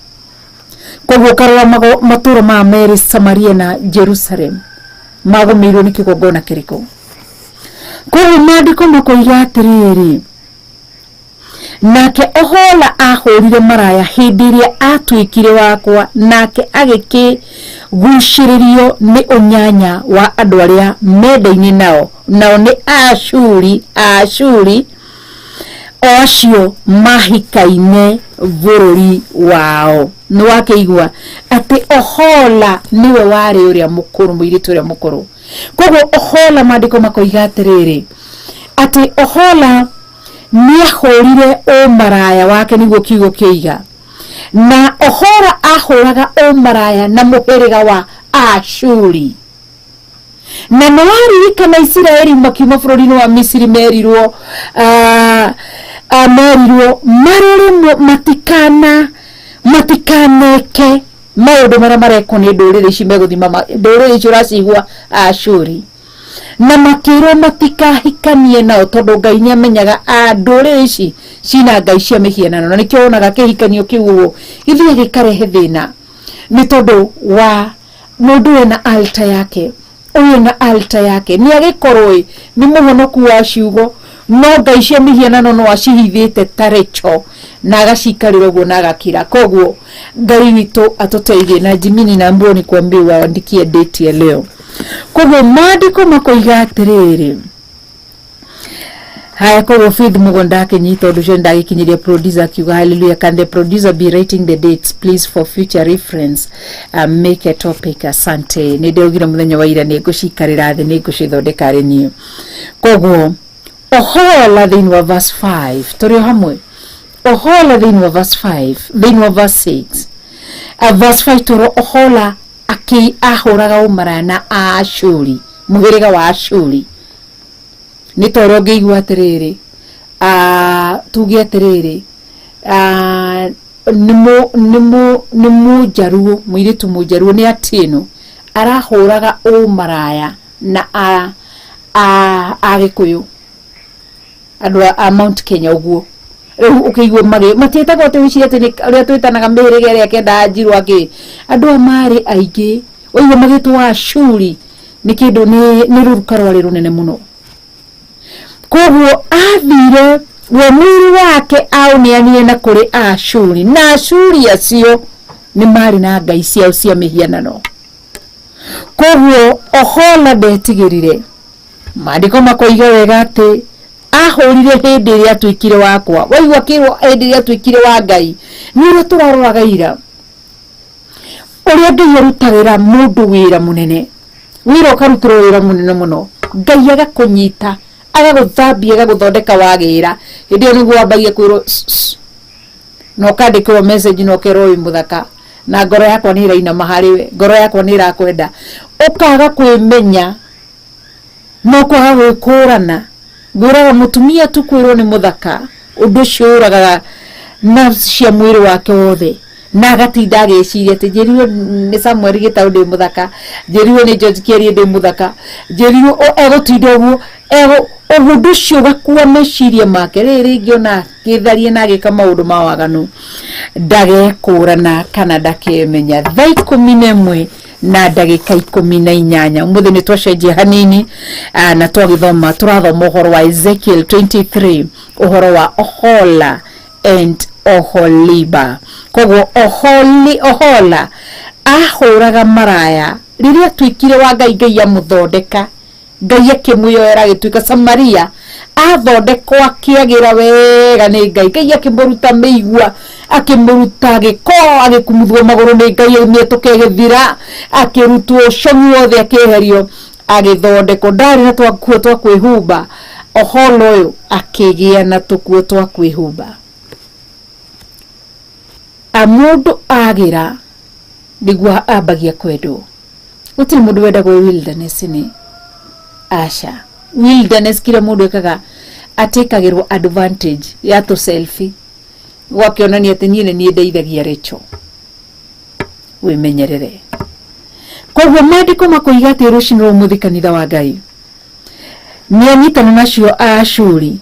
Koguo ũkarora matũra maya merĩ, Samaria na Jerusalem, magũmĩirwo nĩ kĩgongona kĩrĩkũ? Koguo maandĩko makoiga atĩrĩrĩ, Nake Ohola ahũrire maraya hĩndĩ ĩrĩa atuĩkire wakwa, nake agĩkĩgucĩrĩrio nĩ ũnyanya wa andũ arĩa mendaine nao, nao nĩ Aashuri, Aashuri o acio mahikaine bũrũri wao. Nĩ wakĩigua atĩ Ohola nĩwe warĩ ũrĩa mũkũrũ, mũirĩtu ũrĩa mũkũrũ. Koguo Ohola, maandĩko makoiga atĩrĩrĩ, atĩ Ohola nĩahũrire ũmaraya wake, nĩguo kiugo kĩiga, na Ohola ahũraga ũmaraya na mũhĩrĩga wa Ashuri. Na nĩ waririkana Isiraeli makiuma bũrũri-inĩ wa Misiri merirwo merirwo marore matikaneke maũndũ marĩa marekwo nĩ ndũrĩrĩ ici megũthima ndũrĩrĩ ici ũracigua Ashuri, na makĩrwo matikahikanie nao tondũ Ngai nĩ amenyaga ndũrĩrĩ ici cina ngai cia mĩhianano, na nĩkĩo wonaga kĩhikanio kĩu ũguo gĩthiĩ gĩkarehe thĩna, nĩ tondũ wa mũndũ wĩna altar yake, ũyũ na altar yake nĩ agĩkorwo ĩ nĩ mũhonoku wa ciugo, no ngai cia mĩhianano no acihithĩte ta recho na agacikarĩra ũguo na agakira. Koguo Ngai witũ atũteithie. Na Jimini na Mbuo ni kuambia waandikie date ya leo. Koguo maandĩko makoiga atĩrĩrĩ, haya, koguo Faith Mugo ndakĩnyita ũndũ ũcio, ndagĩkinyĩria producer akiuga hallelujah. Can the producer be writing the dates, please, for future reference? Make a topic. Asante. Nĩ ndĩraugire mũthenya wa ira nĩ ngũcikarĩra thĩ, nĩ ngũcithondeka arĩ niĩ. Koguo Ohola thĩinĩ wa verse 5, tũrĩ o hamwe. Ohola thĩinĩ wa verse 5, thĩinĩ wa verse 6, verse 5 tũrĩ Ohola akĩ ahũraga ũmaraya na Aashuri, mũhĩrĩga wa Ashuri. Nĩ ta ũrĩa ũngĩigua atĩrĩrĩ, tuge atĩrĩrĩ, nĩ mũnjaruo, mũirĩtu mũnjaruo nĩ Atieno arahũraga ũmaraya na a Agĩkũyũ, andũ a Mount Kenya ũguo. Rĩu ũkĩigua magĩ matiĩtagwo atĩ wĩcirie atĩ nĩ ũrĩa twĩtanaga mĩhĩrĩga ĩrĩa kenda njirũ akĩ andũ aya marĩ aingĩ. Waigua magĩtwo Ashuri nĩ kĩndũ nĩ rũruka rwarĩ rũnene mũno. Koguo athire we mwĩrĩ wake aũneanire na kũrĩ Ashuri, na Ashuri acio nĩ marĩ na ngai ciao cia mĩhianano. Koguo Ohola ndetigĩrire. Maandĩko makoiga wega atĩ ahũrire hĩndĩ ĩrĩa atuĩkire wakwa. Waigua kĩrwo hĩndĩ ĩrĩa atuĩkire wa Ngai, nĩ ũrĩa tũraroraga ira, ũrĩa Ngai arutagĩra mũndũ wĩra mũnene, wĩra ũkarutĩrwo wĩra mũnene mũno, Ngai agakũnyita, agagũthambia, agagũthondeka wagĩra. Hĩndĩ ĩyo nĩguo wambagia kwĩrwo na ũkandĩkĩrwo message na ũkerwo wĩ mũthaka na ngoro yakwa nĩ ĩrainama harĩ we, ngoro yakwa nĩ ĩrakwenda. Ũkaga kwĩmenya no kwaga gwĩkũrana. Ngwĩraga mũtumia tu kwĩrwo nĩ mũthaka, ũndũ ũcio ũragaga nerves cia mwĩrĩ wake wothe, na agatinda agĩciria atĩ njĩrirwo nĩ Samuel Gĩtaũ ndĩ mũthaka, njĩrirwo nĩ George Kĩarie ndĩ mũthaka, njĩrirwo egũtinda ũguo ũguo, ũndũ ũcio ũgakua meciria make. Rĩrĩ rĩngĩ ona akĩtharia na agĩka maũndũ ma waganu, ndagekũrana kana ndakemenya. Thaa 11 na ndagĩka 18. Ũmũthĩ nĩ twacenjia hanini, na twagĩthoma, tũrathoma ũhoro wa Ezekiel 23, ũhoro wa Ohola and Oholiba. Koguo Ohola ahũraga maraya rĩrĩa atuĩkire wa Ngai, Ngai amũthondeka, Ngai akĩmwĩyoera agĩtuĩka Samaria, athondekwo akĩagĩra wega nĩ Ngai. Ngai akĩmũruta mĩigua, akĩmũruta gĩko, agĩkumuthwo magũrũ nĩ Ngai, mĩetũka ĩgĩthira, akĩrutwo ũcong'i wothe, akĩeherio, agĩthondekwo. Ndarĩ na twakuo twa kwĩhumba, Ohola ũyũ akĩgĩa na tũkuo twa kwĩhumba. Mũndũ agĩra nĩguo ambagia kwendwo. Gũtirĩ mũndũ wendagwo wilderness-inĩ, aca. Wilderness kĩrĩa mũndũ ekaga atekagĩrwo advantage ya tũ selfie, gwakĩonania atĩ niĩ nĩ niĩ ndeithagia Rachel. Wĩmenyerere. Koguo maandĩko makoiga atĩ rũcinĩ rwa ũmũthĩ kanitha wa Ngai nĩ anyitana nacio Aashuri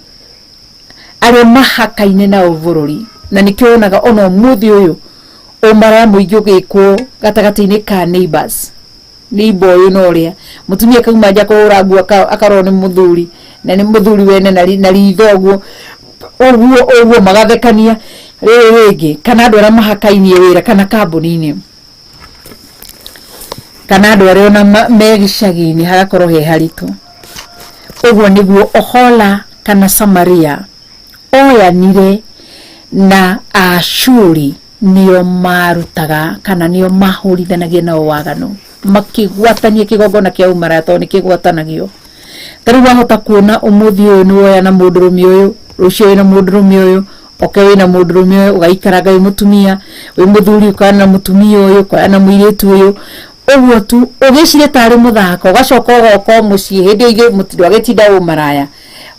arĩa mahakaine nao bũrũri, na nĩkĩo wonaga ona ũmũthĩ ũyũ ũmaraya mũingĩ ũgĩkwo gatagatĩ-inĩ ka neighbors, neighbor ũyũ na ũrĩa. Mũtumia kauma nja kũhũra nguo akarorwo nĩ mũthuri, na nĩ mũthuri wene na ritho ũguo. Ũguo ũguo magathekania rĩrĩ rĩngĩ, kana andũ arĩa mahakainie wĩra kana kambuni-inĩ, kana andũ arĩa ona me gĩcagi-inĩ hagakorwo he haritũ. Ũguo nĩguo Ohola kana Samaria oyanire na Aashuri nĩo marutaga kana nĩo mahũrithanagia nao waganu, makĩgwatania kĩgongona kĩa ũmaraya, tondũ nĩ kĩgwatanagio. Ta rĩu wahota kuona ũmũthĩ ũyũ nĩ woya na mũndũrũme ũyũ, rũciũ wĩna mũndũrũme ũyũ, oke wĩna mũndũrũme ũyũ, ũgaikaranga wĩ mũtumia, wĩ mũthuri ũkoya na mũtumia ũyũ, ũkoya na mũirĩtu ũyũ, ũguo tu ũgĩciria tarĩ mũthako, ũgacoka ũgoka o mũciĩ hĩndĩ ĩyo ingĩ ndwagĩtinda ũmaraya,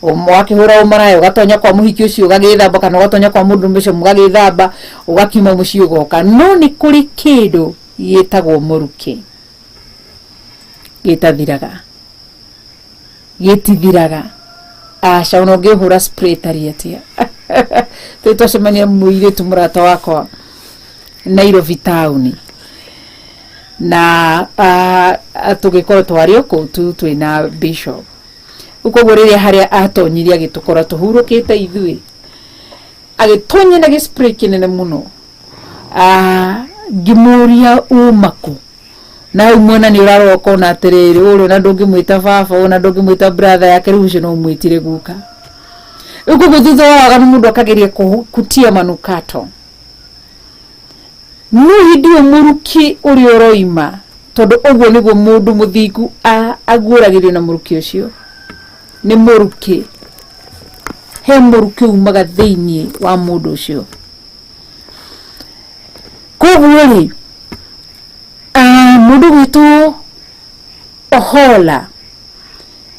wakĩhũra ũmaraya ũgatonya kwa mũhiki ũcio ũgagĩthamba, kana ũgatonya kwa mũndũrũme ũcio mũgagĩthamba, ũgakiuma mũciĩ ũgoka. No nĩ kũrĩ kĩndũ gĩtagwo mũrukĩ gĩtathiraga, gĩtithiraga. Aca, ona ũngĩhũra spray tarĩ atĩa. Tũrĩ twacemania mũirĩtu mũrata wakwa Nairobi taũni, na tũgĩkorwo twarĩ o kũu tu twĩna bishop. Rĩu koguo rĩrĩa harĩa atonyirie agĩtũkora tũhurũkĩte ithuĩ, agĩtonya na gĩspray kĩnene mũno. Ngĩmũria uma kũ, na hau mwena nĩ ũrarora ũkona atĩrĩrĩ, ũrĩa ona ndũngĩmwĩta baba, ona ndũngĩmwĩta brother yake, rĩu ũcio no ũmwĩtire guka. Rĩu koguo thutha wa waganu mũndũ akageria kutia manukato, no hĩndĩ ĩyo mũrukĩ ũrĩa ũroima, tondũ ũguo nĩguo mũndũ mũthingu aguũragĩrio na mũrukĩ ũcio nĩ mũrukĩ. He mũrukĩ umaga thĩiniĩ wa mũndũ ũcio. Koguo rĩ, mũndũ gwĩtwo Ohola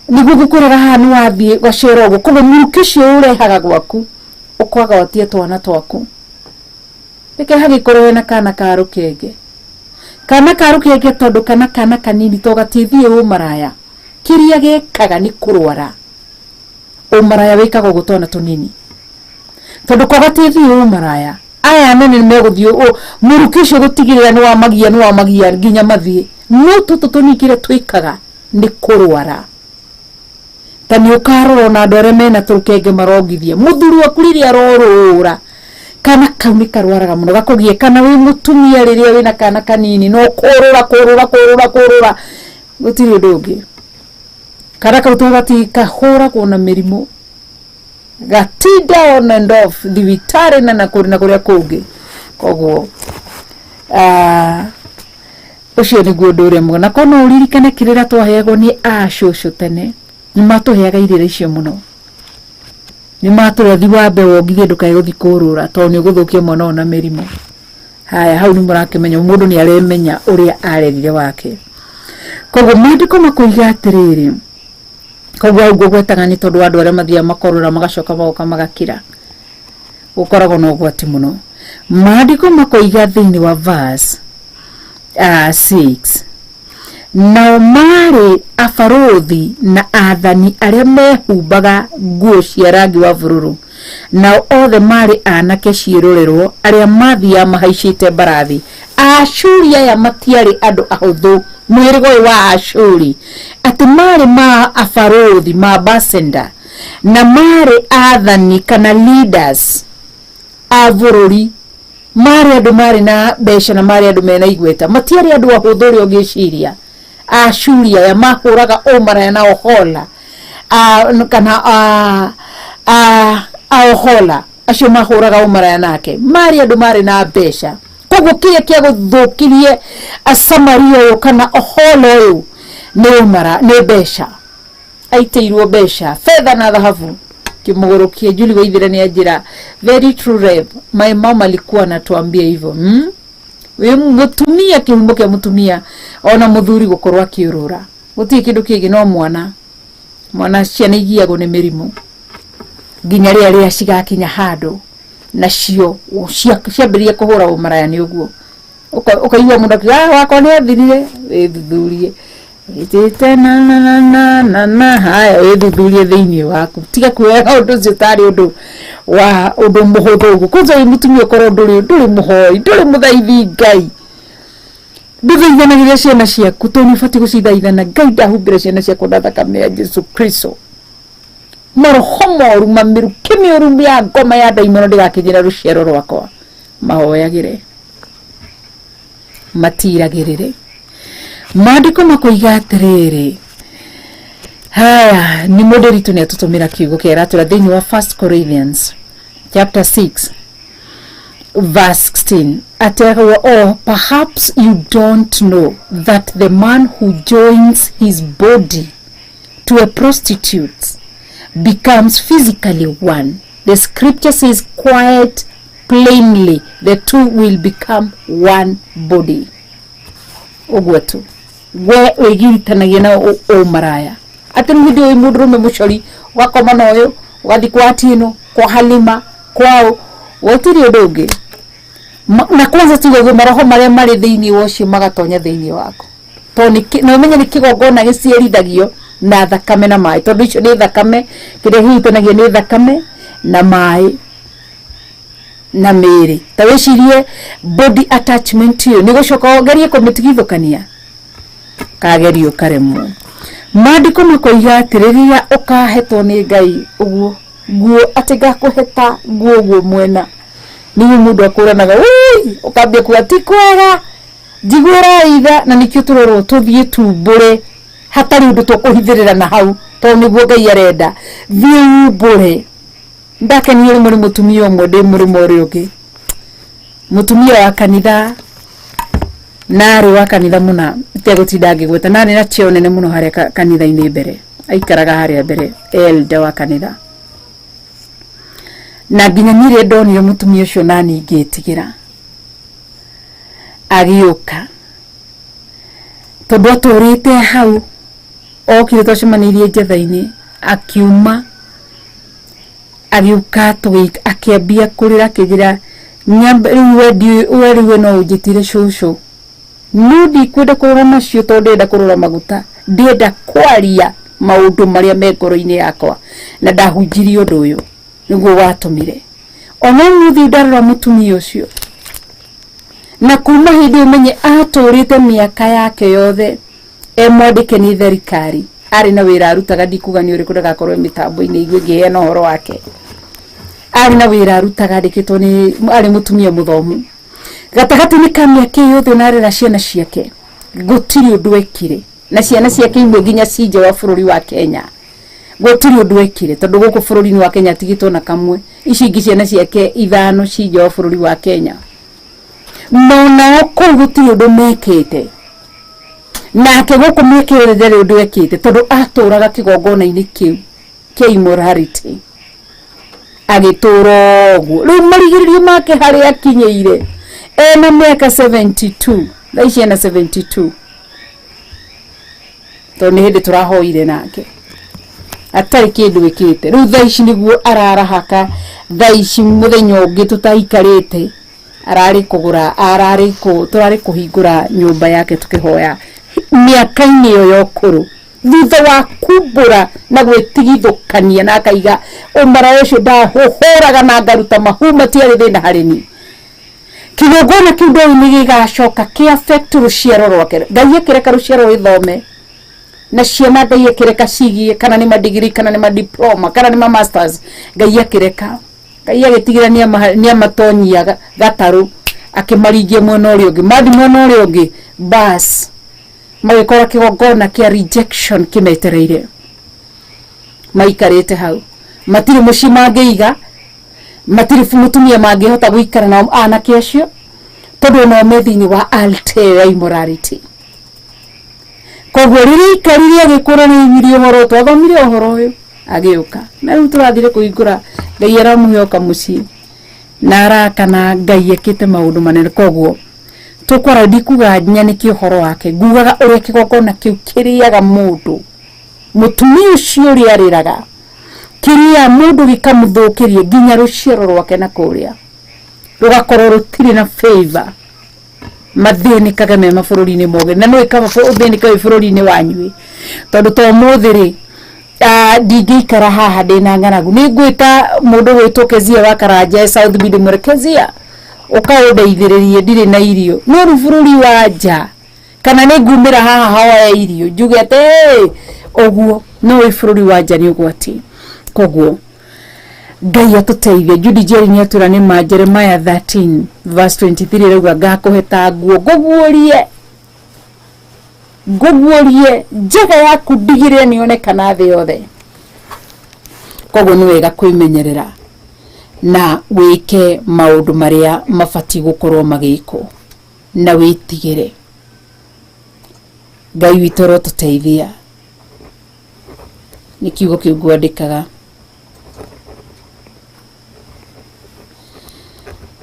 nĩguo ngũkwĩraga haha nĩ wathiĩ ũgacera ũguo, koguo mũrukĩ ũcio ũrehaga gwaku ũkagwatia twana twaku. Reke hagĩkorwo hena kana ka rũkenge, kana ka rũkenge, tondũ kana kana kanini to gatithiĩ ũmaraya, kĩrĩa gekaga nĩ kũrwara. Ũmaraya wĩkagwo ũguo twana tũnini, tondũ ko gatithiĩ ũmaraya, aya anene nĩ megũthiĩ mũrukĩ ũcio gũtigĩrĩra nĩ wamagia, nĩ wamagia nginya mathiĩ. No tũtũ tũnini kĩrĩa twĩkaga nĩ kũrwara. Ta nĩ ũkarora ona andũ arĩa mena tũrũkenge marongithia mũthuri waku rĩrĩa arorũra, kana kau nĩ karwaraga mũno gakũgie. Kana wĩ mũtumia rĩrĩa wĩna kana kanini no kũrũra kũrũra kũrũra kũrũra, gũtirĩ ũndũ ũngĩ. Kana kau to gati kahũragwo na mĩrimũ, gatinda on and off thibitarĩ na nakũrĩ na kũrĩa kũngĩ. Koguo ũcio nĩguo ũndũ ũrĩa mwega. Na korwo no ũririkane kĩrĩra twaheagwo nĩ acũcũ tene, nĩ matũheaga irĩra icio mũno, nĩ matũra thi wambe wongithie ndũkae gũthi kũrũra, tondũ nĩ ũgũthũkia mwana ũyũ na mĩrimũ. Haya, hau nĩ mũrakĩmenya mũndũ nĩ aremenya ũrĩa arerire wake. Koguo maandĩko makoiga atĩrĩrĩ, koguo hau ngũgwetaga nĩ tondũ wa andũ arĩa mathiaga makorũra magacoka magoka magakira, gũkoragwo na ũgwati mũno. Maandĩko makoiga thĩinĩ wa verse 6, nao maarĩ abarũthi na athani arĩa mehumbaga nguo cia rangi wa bururu, nao othe maarĩ anake ciĩrorerwo arĩa mathiaga mahaicĩte mbarathi. Aashuri aya matiarĩ andũ ahũthũ, mũhĩrĩga ũyũ wa Aashuri, atĩ maarĩ ma abarũthi ma ambassador, na maarĩ athani kana leaders a bũrũri, marĩ andũ marĩ na mbeca na marĩ andũ mena igweta, matiarĩ andũ ahũthũ ũrĩa ũngĩciria. Aashuri aya mahũraga ũmaraya na Ohola kana Ohola acio mahũraga ũmaraya nake, marĩ andũ marĩ na mbeca. Koguo kĩrĩa kĩa gũthũkirie Samaria ũyũ kana Ohola ũyũ nĩ ũmara, nĩ mbeca. Aitĩirwo mbeca, fedha na dhahabu, kimũgũrũkie. Julie Waithira nĩ anjĩra, very true rev, my mom alikuwa anatuambia hivyo. Wĩ mũtumia, kĩhumo kĩa mũtumia ona mũthuri gũkorwo akĩũrũra gũtirĩ kĩndũ kĩngĩ no mwana. Mwana, ciana igiagwo nĩ mĩrimũ nginya rĩrĩa rĩrĩa cigakinya handũ nacio ciambĩrĩria kũhũra ũmaraya. Nĩ ũguo ũkaigua mũndũ akiuga, "Ah, wakwa nĩ athirire." Wĩthuthurie ĩtĩte na na na na na na haya, wĩthuthurie thĩinĩ waku, tiga kuoya ũndũ ũcio tarĩ ũndũ wa ũndũ mũhũthũ ũguo. Kwanza wĩ mũtumia ũkorwo ndũrĩ mũhoi, ndũrĩ mũthaithi Ngai, ndũthaithanagĩria ciana ciaku, tondũ nĩ ũbatiĩ gũcithaithana. Ngai, ndahumbĩra ciana ciakwa na thakame ya Jesu Kristo. Maroho moru, mamĩrukĩ mĩũru ya ngoma ya ndaimono ndĩgakinyĩra rũciaro rwakwa. Mahoyagĩre, matiragĩrĩre. Maandĩko makoiga atĩrĩrĩ, haya nĩ mũndũ ritũ nĩ atũtũmĩra kiugo kĩa ratũra thĩinĩ wa 1 Corinthians chapter 6 verse 16, atĩ, "Or perhaps you don't know that the man who joins his body to a prostitute becomes physically one. The scripture says quite plainly, the two will become one body." Ũguo tu we wĩgiritanagia na ũmaraya, atĩ rĩu hĩndĩ ũyũ mũndũrũme mũcori ũgakoma na ũyũ, ũgathiĩ kwa Atieno, kwa Halima, kwao gũtirĩ ũndũ ũngĩ. Na kwanza tiga ũguo, maroho marĩa marĩ thĩinĩ wa ũcio magatonya thĩinĩ waku, tondũ na ũmenye nĩ kĩgongona gĩciarithagio na thakame na maĩ, tondũ icio nĩ thakame, kĩrĩa kĩhutanagia nĩ thakame na maĩ na mĩĩrĩ. Ta wĩcirie body attachment ĩyo, nĩ gũcoka ũgerie kũmĩtigithũkania, kagerio karemwo. Maandĩko makoiga atĩ rĩrĩa ũkahetwo nĩ Ngai ũguo nguo, atĩ ngakũheta nguo ũguo mwena, nĩguo mũndũ akũranaga ui, ũkambia kuga ti kwega, njiguĩrai tha. Na nĩkĩo tũrerwo tũthiĩ tumbũre hatarĩ ũndũ tũkũhithĩrĩra na hau, tondũ nĩguo Ngai arenda. Thiĩ umbũre. Ndakenio rĩmwe nĩ mũtumia ũmwe ndĩ mũrĩmo ũrĩa ũngĩ, mũtumia wa kanitha, na arĩ wa kanitha mũna, itegũtinda ngĩgweta, na arĩ na cheo nene mũno harĩa kanitha-inĩ mbere, aikaraga harĩa mbere, elder wa kanitha. Na nginya niĩ rĩrĩa ndonire mũtumia ũcio, nani ngĩtigĩra agĩũka, tondũ atũrĩte hau. Okire twacemanĩirie njetha-inĩ, akiuma agĩũka, akĩambia kũrĩra, akĩnjĩra, "Nyambe rĩu we we rĩu we no ũnjĩtire cũcũ, no ndikwenda kũrora macio, tondũ ndĩrenda kũrora maguta, ndĩrenda kwaria maũndũ marĩa me ngoro-inĩ yakwa." Na ndahunjirie ũndũ ũyũ nĩguo watũmire ona ũmũthĩ ndarora mũtumia ũcio. Na kuma hĩndĩ ĩyo, menye atũrĩte mĩaka yake yothe e mwandĩke nĩ thirikari, arĩ na wĩra arutaga, ndikuga nĩ ũrĩkũ ndagakorwo mĩtambo-inĩ igue ngĩheana ũhoro wake. Arĩ na wĩra arutaga, andĩkĩtwo nĩ, arĩ mũtumia mũthomu. Gatagatĩ-inĩ ka mĩaka ĩyo yothe ona arera ciana ciake, gũtirĩ ũndũ ekire, na ciana ciake imwe nginya ci nja wa bũrũri wa Kenya, gũtirĩ ũndũ ekire, tondũ gũkũ bũrũri-inĩ wa Kenya atigĩtwo na kamwe. Ici ingĩ ciana ciake ithano ci nja wa bũrũri wa Kenya, no nao kũu gũtirĩ ũndũ mekĩte nake, gũkũ mĩaka ĩyo ndarĩ ũndũ ekĩte, tondũ atũraga kĩgongona-inĩ kĩu kĩa immorality, agĩtũra ũguo. Rĩu marigĩrĩrio make harĩa akinyĩire, ena mĩaka 72 thaa ici, ena 72, tondũ nĩ hĩndĩ tũrahoire nake atarĩ kĩndũ ĩkĩte. Rĩu thaa ici nĩguo ararahaka. Thaa ici mũthenya ũngĩ tũtaikarĩte, ararĩ kũgũra, ararĩ kũ tũrarĩ kũhingũra nyũmba yake tũkĩhoya, mĩaka-inĩ ĩyo ya ũkũrũ, thutha wa kumbũra na gwĩtigithũkania, na akaiga ũmaraya ũcio ndahũhũraga na ngaruta mahu matiarĩ thĩna harĩ niĩ. Kĩgongona kĩu ndoĩ nĩ gĩgacoka kĩ affect rũciaro rwake. Ngai akĩreka rũciaro rwĩthome na ciana, Ngai akĩreka cigie kana nĩ madigiri, kana nĩ madiploma, kana nĩ ma masters, Ngai akĩreka, Ngai agĩtigĩra nĩ amatonyia gatarũ, akĩmaringia mwena ũrĩa ũngĩ. Mathi mwena ũrĩa ũngĩ, bas magĩkora kĩgongona kĩa rejection kĩmetereire, maikarĩte hau, matirĩ mũciĩ mangĩiga, matirĩ mũtumia mangĩhota gũikara nao anake acio, tondũ onao me thĩinĩ wa altar ĩyo ya immorality. Koguo rĩrĩa aikarire agĩkũra, nĩ aiguire ũhoro, twathomire ũhoro ũyũ, agĩũka, na rĩu tũrathire kũhingũra, Ngai aramũhe oka mũciĩ na araka, na Ngai ekĩte maũndũ manene. Koguo tũkwara, ndikuga nyanĩke ũhoro wake, ngugaga ũrĩa kĩgongona kĩu kĩrĩaga mũndũ, mũtumia ũcio ũrĩa arĩraga, kĩrĩa mũndũ gĩkamũthũkĩria nginya rũciaro rwake na kũrĩa rũgakorwo rũtirĩ na favor, mathĩnĩkage me mabũrũri-inĩ mogeni. Na nĩ kaba ũthĩnĩke wĩ bũrũri-inĩ wanyu, tondũ to ũmũthĩ rĩ, ndingĩikara haha ndĩna ng'aragu. Nĩ ngwĩta mũndũ gwĩtwo Kezia wa Karanja e South B, ndĩmwĩre, "Kezia, ũka ũndeithĩrĩrie, ndirĩ na irio." No rĩu bũrũri wa nja, kana nĩ ngumĩra haha hoya irio njuge atĩ, "Hey," ũguo no wĩ bũrũri wa nja nĩ ũgwati. Koguo Ngai atũteithie. Judy Jerry nĩ atwĩra nĩ ma Jeremiah 13 verse 23 rauga ngakũhe ta nguo ngũguũrie ngũguũrie njega yaku ndigĩrĩre nĩyonekana thĩ yothe. Koguo nĩ wega kwĩmenyerera na wĩke maũndũ marĩa mabatiĩ gũkorwo magĩkwo na wĩtigĩre. Ngai witũ arotũteithia. Nĩ kiugo kĩu ngwandĩkaga.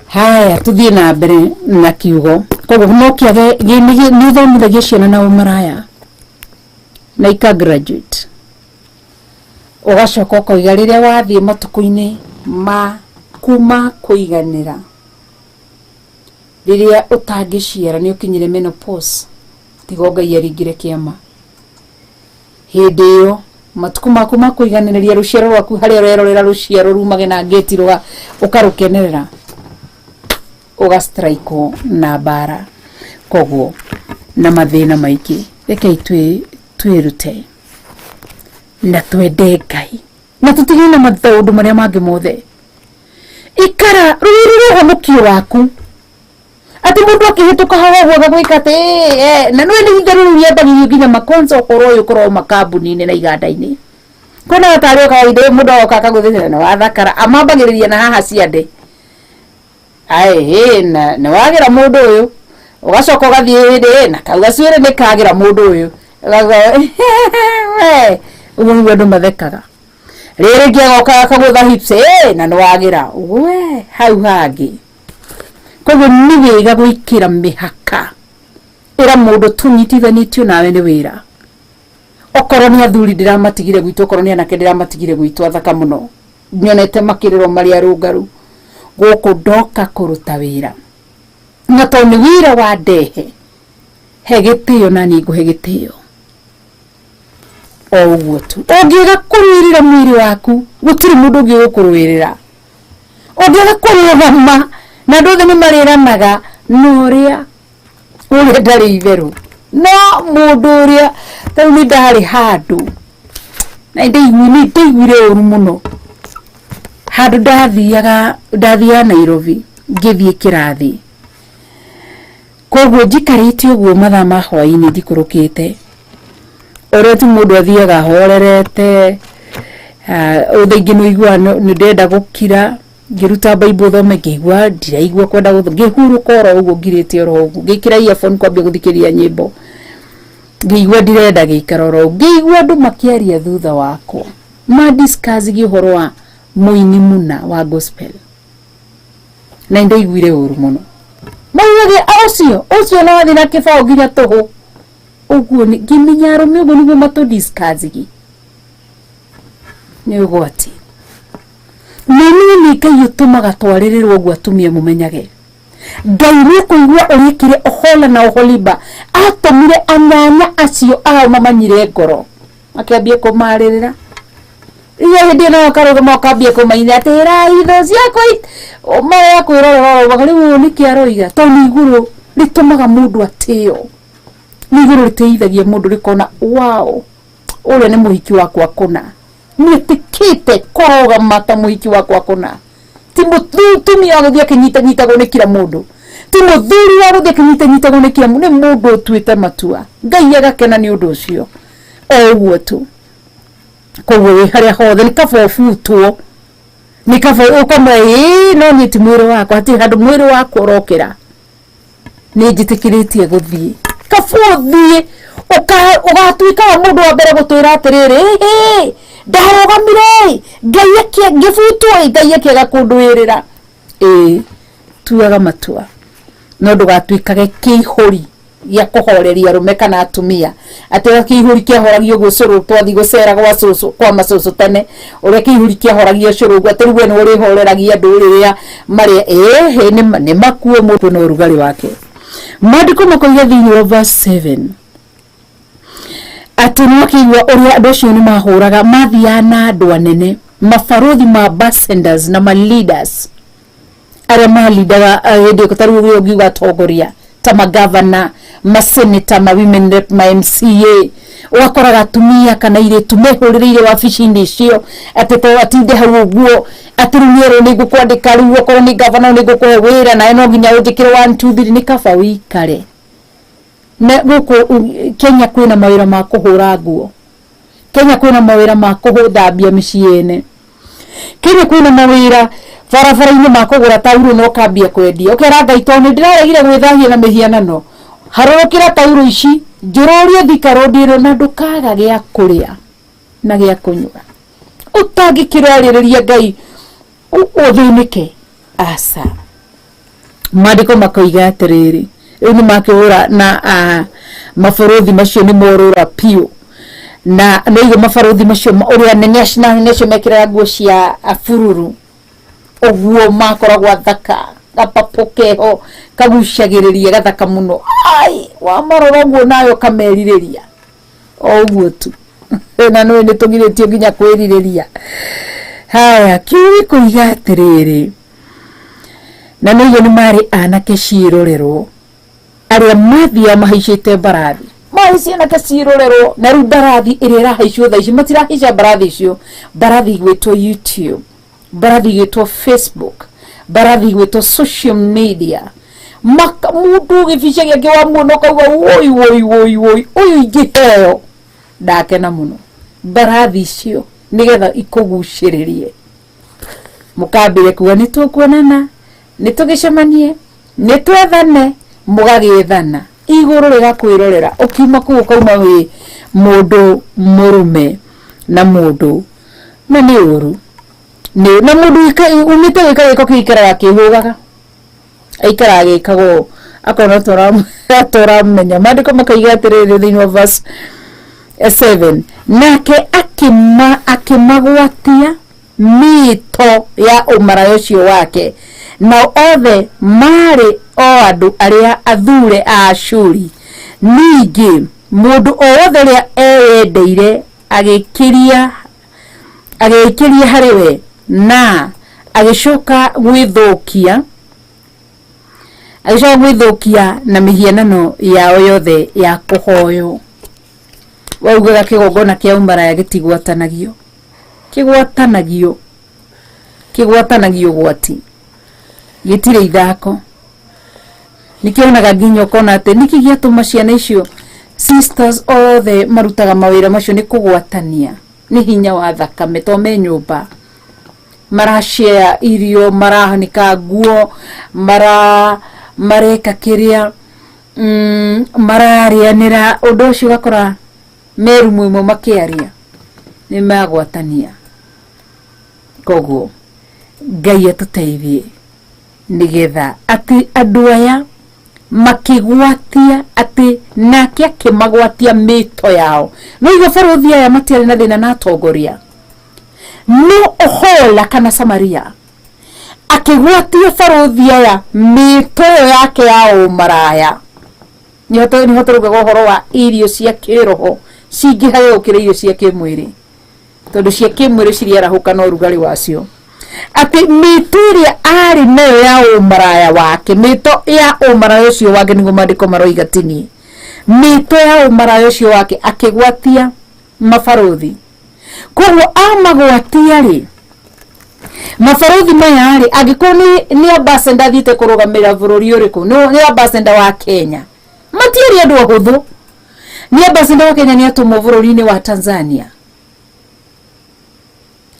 Haya, tuthiĩ na mbere na kiugo. Koguo no kĩage nĩ ũthomithagia ciana na ũmaraya na ika graduate, ũgacoka ũkoiga rĩrĩa wathiĩ matukũ-inĩ ma kuma kũiganĩra, rĩrĩa ũtangĩciara nĩ ũkinyire menopause, tiga Ngai aringire kĩama. Hĩndĩ ĩyo matukũ maku ma kũiganĩrĩria rũciaro rwaku harĩa ũrerorera rũciaro rumage na ngĩti ũkarũkenerera, ũgastrikwo na mbara koguo na mathĩna maingĩ. Rekei twĩrute na twende Ngai na tũtigane na maũndũ marĩa mangĩ mothe. Ikara rũĩrĩre ũhonokio waku, atĩ mũndũ akĩhĩtũka haha ũguo agagwĩka atĩ na nĩ nĩ itherũ rĩu rĩambagĩrio nginya makonsa ũhoro ũyũ ũkoragwo makambuni-inĩ na iganda-inĩ. Kwĩna tarĩ kawaida mũndũ agoka akagũthĩnĩra na wathakara, amambagĩrĩria na haha ciande ai na nĩ wagĩra mũndũ ũyũ, ũgacoka ũgathiĩ hĩndĩ na kau gacuĩrĩ nĩ kagĩra mũndũ ũyũ, ũguo nĩguo andũ mathekaga. Rĩrĩ rĩngĩ agoka akagũtha hips, na nĩ wagĩra we hau hangĩ. Koguo nĩ wega gwĩkĩra mĩhaka, ĩra mũndũ tũnyitithanĩtio nawe nĩ wĩra. Okorwo nĩ athuri ndĩramatigire gwitũ, okorwo nĩ anake ndĩramatigire gwitũ athaka mũno, nyonete makĩrĩrwo marĩ arũngaru, gũkũ ndoka kũruta wĩra, na tondũ nĩ wĩra wa ndehe, he gĩtĩo na niĩ ngũhe gĩtĩo o ũguo tu. Ũngĩaga kũrũĩrĩra mwĩrĩ waku, gũtirĩ mũndũ ũngĩ ũgũkũrũĩrĩra. Ũngĩaga kũrũgama na andũ othe nĩ marĩranaga, na ũrĩa ũrĩa ndarĩ itherũ, no mũndũ ũrĩa tarĩu nĩ ndarĩ handũ na nĩ ndaiguire ũru mũno, handũ ndathiaga Nairobi ngĩthiĩ kĩrathi. Koguo njikarĩte ũguo mathaa ma hwaĩ-inĩ njikũrũkĩte, ũrĩa tu mũndũ athiaga ahorerete, thaa ingĩ nĩ ũiguaga nĩ ndĩrenda gũkira, ngĩruta Bible thome ngĩigua ndiraigua kwenda gũthoma, ngĩhurũka oro ũguo ngirĩte oro ũguo, ngĩkĩra earphone kwambia gũthikĩrĩria nyĩmbo, ngĩigua ndirenda gĩikaro oro ũguo, ngĩigua andũ makĩaria thutha wakwa, ma discuss ũhoro wa mũini mũna wa gospel, na nĩ ndaiguire ũru mũno. Maugaga ũcio ũcio no athiĩ na kĩbaũ nginya tũhũ ũguo, ngĩmenya arũme ũguo nĩguo matũ discuss nĩ ũgwati. Na niĩ nĩ Ngai ũtũmaga twarĩrĩrwo ũguo, atumia mũmenyage Ngai nĩ kũigua ũrĩkire Ohola na Oholiba, atũmire anyanya acio ao mamanyire ngoro, makĩambia kũmarĩrĩra. Rĩrĩa hĩndĩ ĩno ũkarũgama ũkambia kũmaina atĩ ĩrai thũ ciakwa marĩa kwĩrorera ũroga rĩu ũyũ nĩkĩ aroiga, tondũ nĩ igũrũ rĩtũmaga mũndũ atĩo, nĩ igũrũ rĩtĩithagia mũndũ rĩkona wow, ũrĩa nĩ mũhiki wakwa kũna, nĩetĩkĩte kũrũgama ta mũhiki wakwa kũna, ti mũtumia wa gũthiĩ akĩnyitanyitagwo nĩ kila mũndũ, ti mũthuri wa gũthiĩ akĩnyitanyitagwo nĩ kila mũndũ, nĩ mũndũ ũtuĩte matua, Ngai agakena nĩ ũndũ ũcio o ũguo tu. Koguo wĩ harĩa hothe nĩ kaba ũbutwo, nĩ kaba ũkamwĩra ĩĩ no niĩ ti mwĩrĩ wakwa, hatirĩ handũ mwĩrĩ wakwa ũrokĩra, nĩ njĩtĩkĩrĩtie gũthiĩ. Kaba ũthiĩ ũgatuĩka wa mũndũ wa mbere gũtwĩra atĩrĩrĩ, ĩhĩ ndarũgamire Ngai ngĩbutwo, Ngai akĩaga kũndũĩrĩra. Ĩĩ, tuaga matua, no ndũgatuĩkage kĩihũri gĩa kũhoreria arũme kana atumia, atĩ ũrĩa kĩihũri kĩahoragio ũguo cũrũ twathiĩ gũcera gwa cũcũ kwa macũcũ tene, ũrĩa kĩihũri kĩahoragio cũrũ ũguo atĩ rĩu we nĩwe ũrĩhoreragia andũ rĩrĩa marĩa ĩhĩ nĩ makuo mũndũ na ũrugarĩ wake. Maandĩko makoiga thĩinĩ wa verse 7 atĩ nĩ wakĩigua ũrĩa andũ acio nĩ mahũraga, mathiaga na andũ anene, mabarũthi ma ambassadors na ma leaders arĩa malindaga hĩndĩ ĩyo, ta rĩu ũrĩa ũngiuga atongoria ta magavana, maseneta, ma women rep, ma MCA, Ũgakoraga atumia kana airĩtu mehũrĩrĩire wabici-inĩ icio, atĩ to atinde hau ũguo, atĩ rĩu nĩerwo nĩ ngũkwandĩka, rĩu okorwo nĩ gavana nĩ ngũkũhe wĩra, nawe no nginya ũnjĩkĩre 1 2 3. Nĩ kaba ũikare na gũkũ Kenya. Kwĩna mawĩra ma kũhũra nguo Kenya, kwĩna mawĩra ma kũthambia mĩciĩ ene Kenya, kwĩna mawĩra barabara-inĩ ma kũgũra taurũ na ũkambia kwendia, ũkera Ngai, tondũ nĩ ndĩraregire gwĩthahia na mĩhianano, harũrũkĩra taurũ ici njũrũrie Thika Road ĩno, na ndũkaga gĩa kũrĩa na gĩa kũnyua. Ũtangĩkĩrarĩrĩria Ngai ũthĩnĩke? Aca. Maandĩko makoiga atĩrĩrĩ, rĩu nĩ makĩhũra na mabarũthi macio nĩ morũra piũ, na nĩigua mabarũthi macio ũrĩa nene acio na anene acio mekĩraga nguo cia bururu ũguo, makoragwo athaka, gapapo keho kagucagĩrĩria, gathaka mũno. Ai, wamarora ũguo nawe ũkamerirĩria o ũguo tu, na nĩũĩ nĩ tũgirĩtio nginya kwĩrirĩria. Haya, kiugo gĩkoiga atĩrĩrĩ, na nĩguo nĩ marĩ anake ciĩrorerwo arĩa mathiaga mahaicĩte mbarathi, marĩ cianake ciĩrorerwo. Na rĩu mbarathi ĩrĩa ĩrahaicwo thaa ici, matirahaica mbarathi icio, mbarathi igwĩtwo YouTube, mbarathi igwĩtwo Facebook, mbarathi igwĩtwo social media. Maka mũndũ gĩbica gĩake wamuona ũkauga, "Woi woi woi woi, ũyũ ingĩheo ndakena mũno." Mbarathi icio nĩgetha ikũgucĩrĩrie, mũkambĩre kuga nĩ tũkuonana, nĩ tũgĩcemanie, nĩ twethane, mũgagĩethana, igũrũ rĩgakwĩrorera. Ũkiuma kũu ũkauma wĩ mũndũ mũrume na mũndũ na nĩ ũru nĩ na mũndũ umĩte gwĩka gĩko kĩu, aikaraga akĩhũgaga, aikaraga agĩkaga ũũ, akona tũramenya. Maandĩko makaiga atĩrĩrĩ thĩinĩ wa verse 7, nake akĩmagwatia mĩĩto ya ũmaraya ũcio wake, nao othe maarĩ o andũ arĩa athure a Ashuri. Ningĩ mũndũ o wothe ũrĩa eyendeire agĩkĩria harĩ we, na agĩcoka gwĩthũkia na mĩhianano yao yothe ya kũhoywo. Waugaga kĩgongona kĩa ũmaraya gĩtigwatanagio, kĩgwatanagio, kĩgwatanagio gwati, gĩtirĩ ithako. Nĩkĩonaga nginya ũkona atĩ nĩkĩ gĩatũma ciana icio, sisters othe marutaga mawĩra macio, nĩ kũgwatania, nĩ hinya wa thakame, to me nyũmba marashare irio, marahanĩka nguo, mareka kĩrĩa, mararĩanĩra ũndũ ũcio, ũgakora me rumu ĩmwe makĩaria, nĩ magwatania. Koguo Ngai atũteithie nĩgetha atĩ andũ aya makĩgwatia, atĩ nake akĩmagwatia mĩto yao. No igua barũthi aya matiarĩ na thĩna na atongoria, no Ohola kana Samaria akĩgwatia barũthi aya mĩto ĩyo yake ya ũmaraya. Nĩho tũraugaga ũhoro wa irio cia kĩroho cingĩhage gũkĩra irio cia kĩmwĩrĩ, tondũ cia kĩmwĩrĩ ciriarahũka na ũrugarĩ wacio. Atĩ mĩto ĩrĩa arĩ nayo ya ũmaraya wake, mĩto ya ũmaraya ũcio wake, nĩguo maandĩko maroiga, tini mĩto ya ũmaraya ũcio wake, akĩgwatia mabarũthi. Koguo amagwatia rĩ, mabarũthi maya rĩ, angĩkorwo nĩ ambassador athiĩte kũrũgamĩrĩra bũrũri ũrĩkũ, nĩ ambassador wa Kenya, matiarĩ andũ ahũthũ. Nĩ ambassador wa Kenya, nĩ atũmwo bũrũri-inĩ wa Tanzania,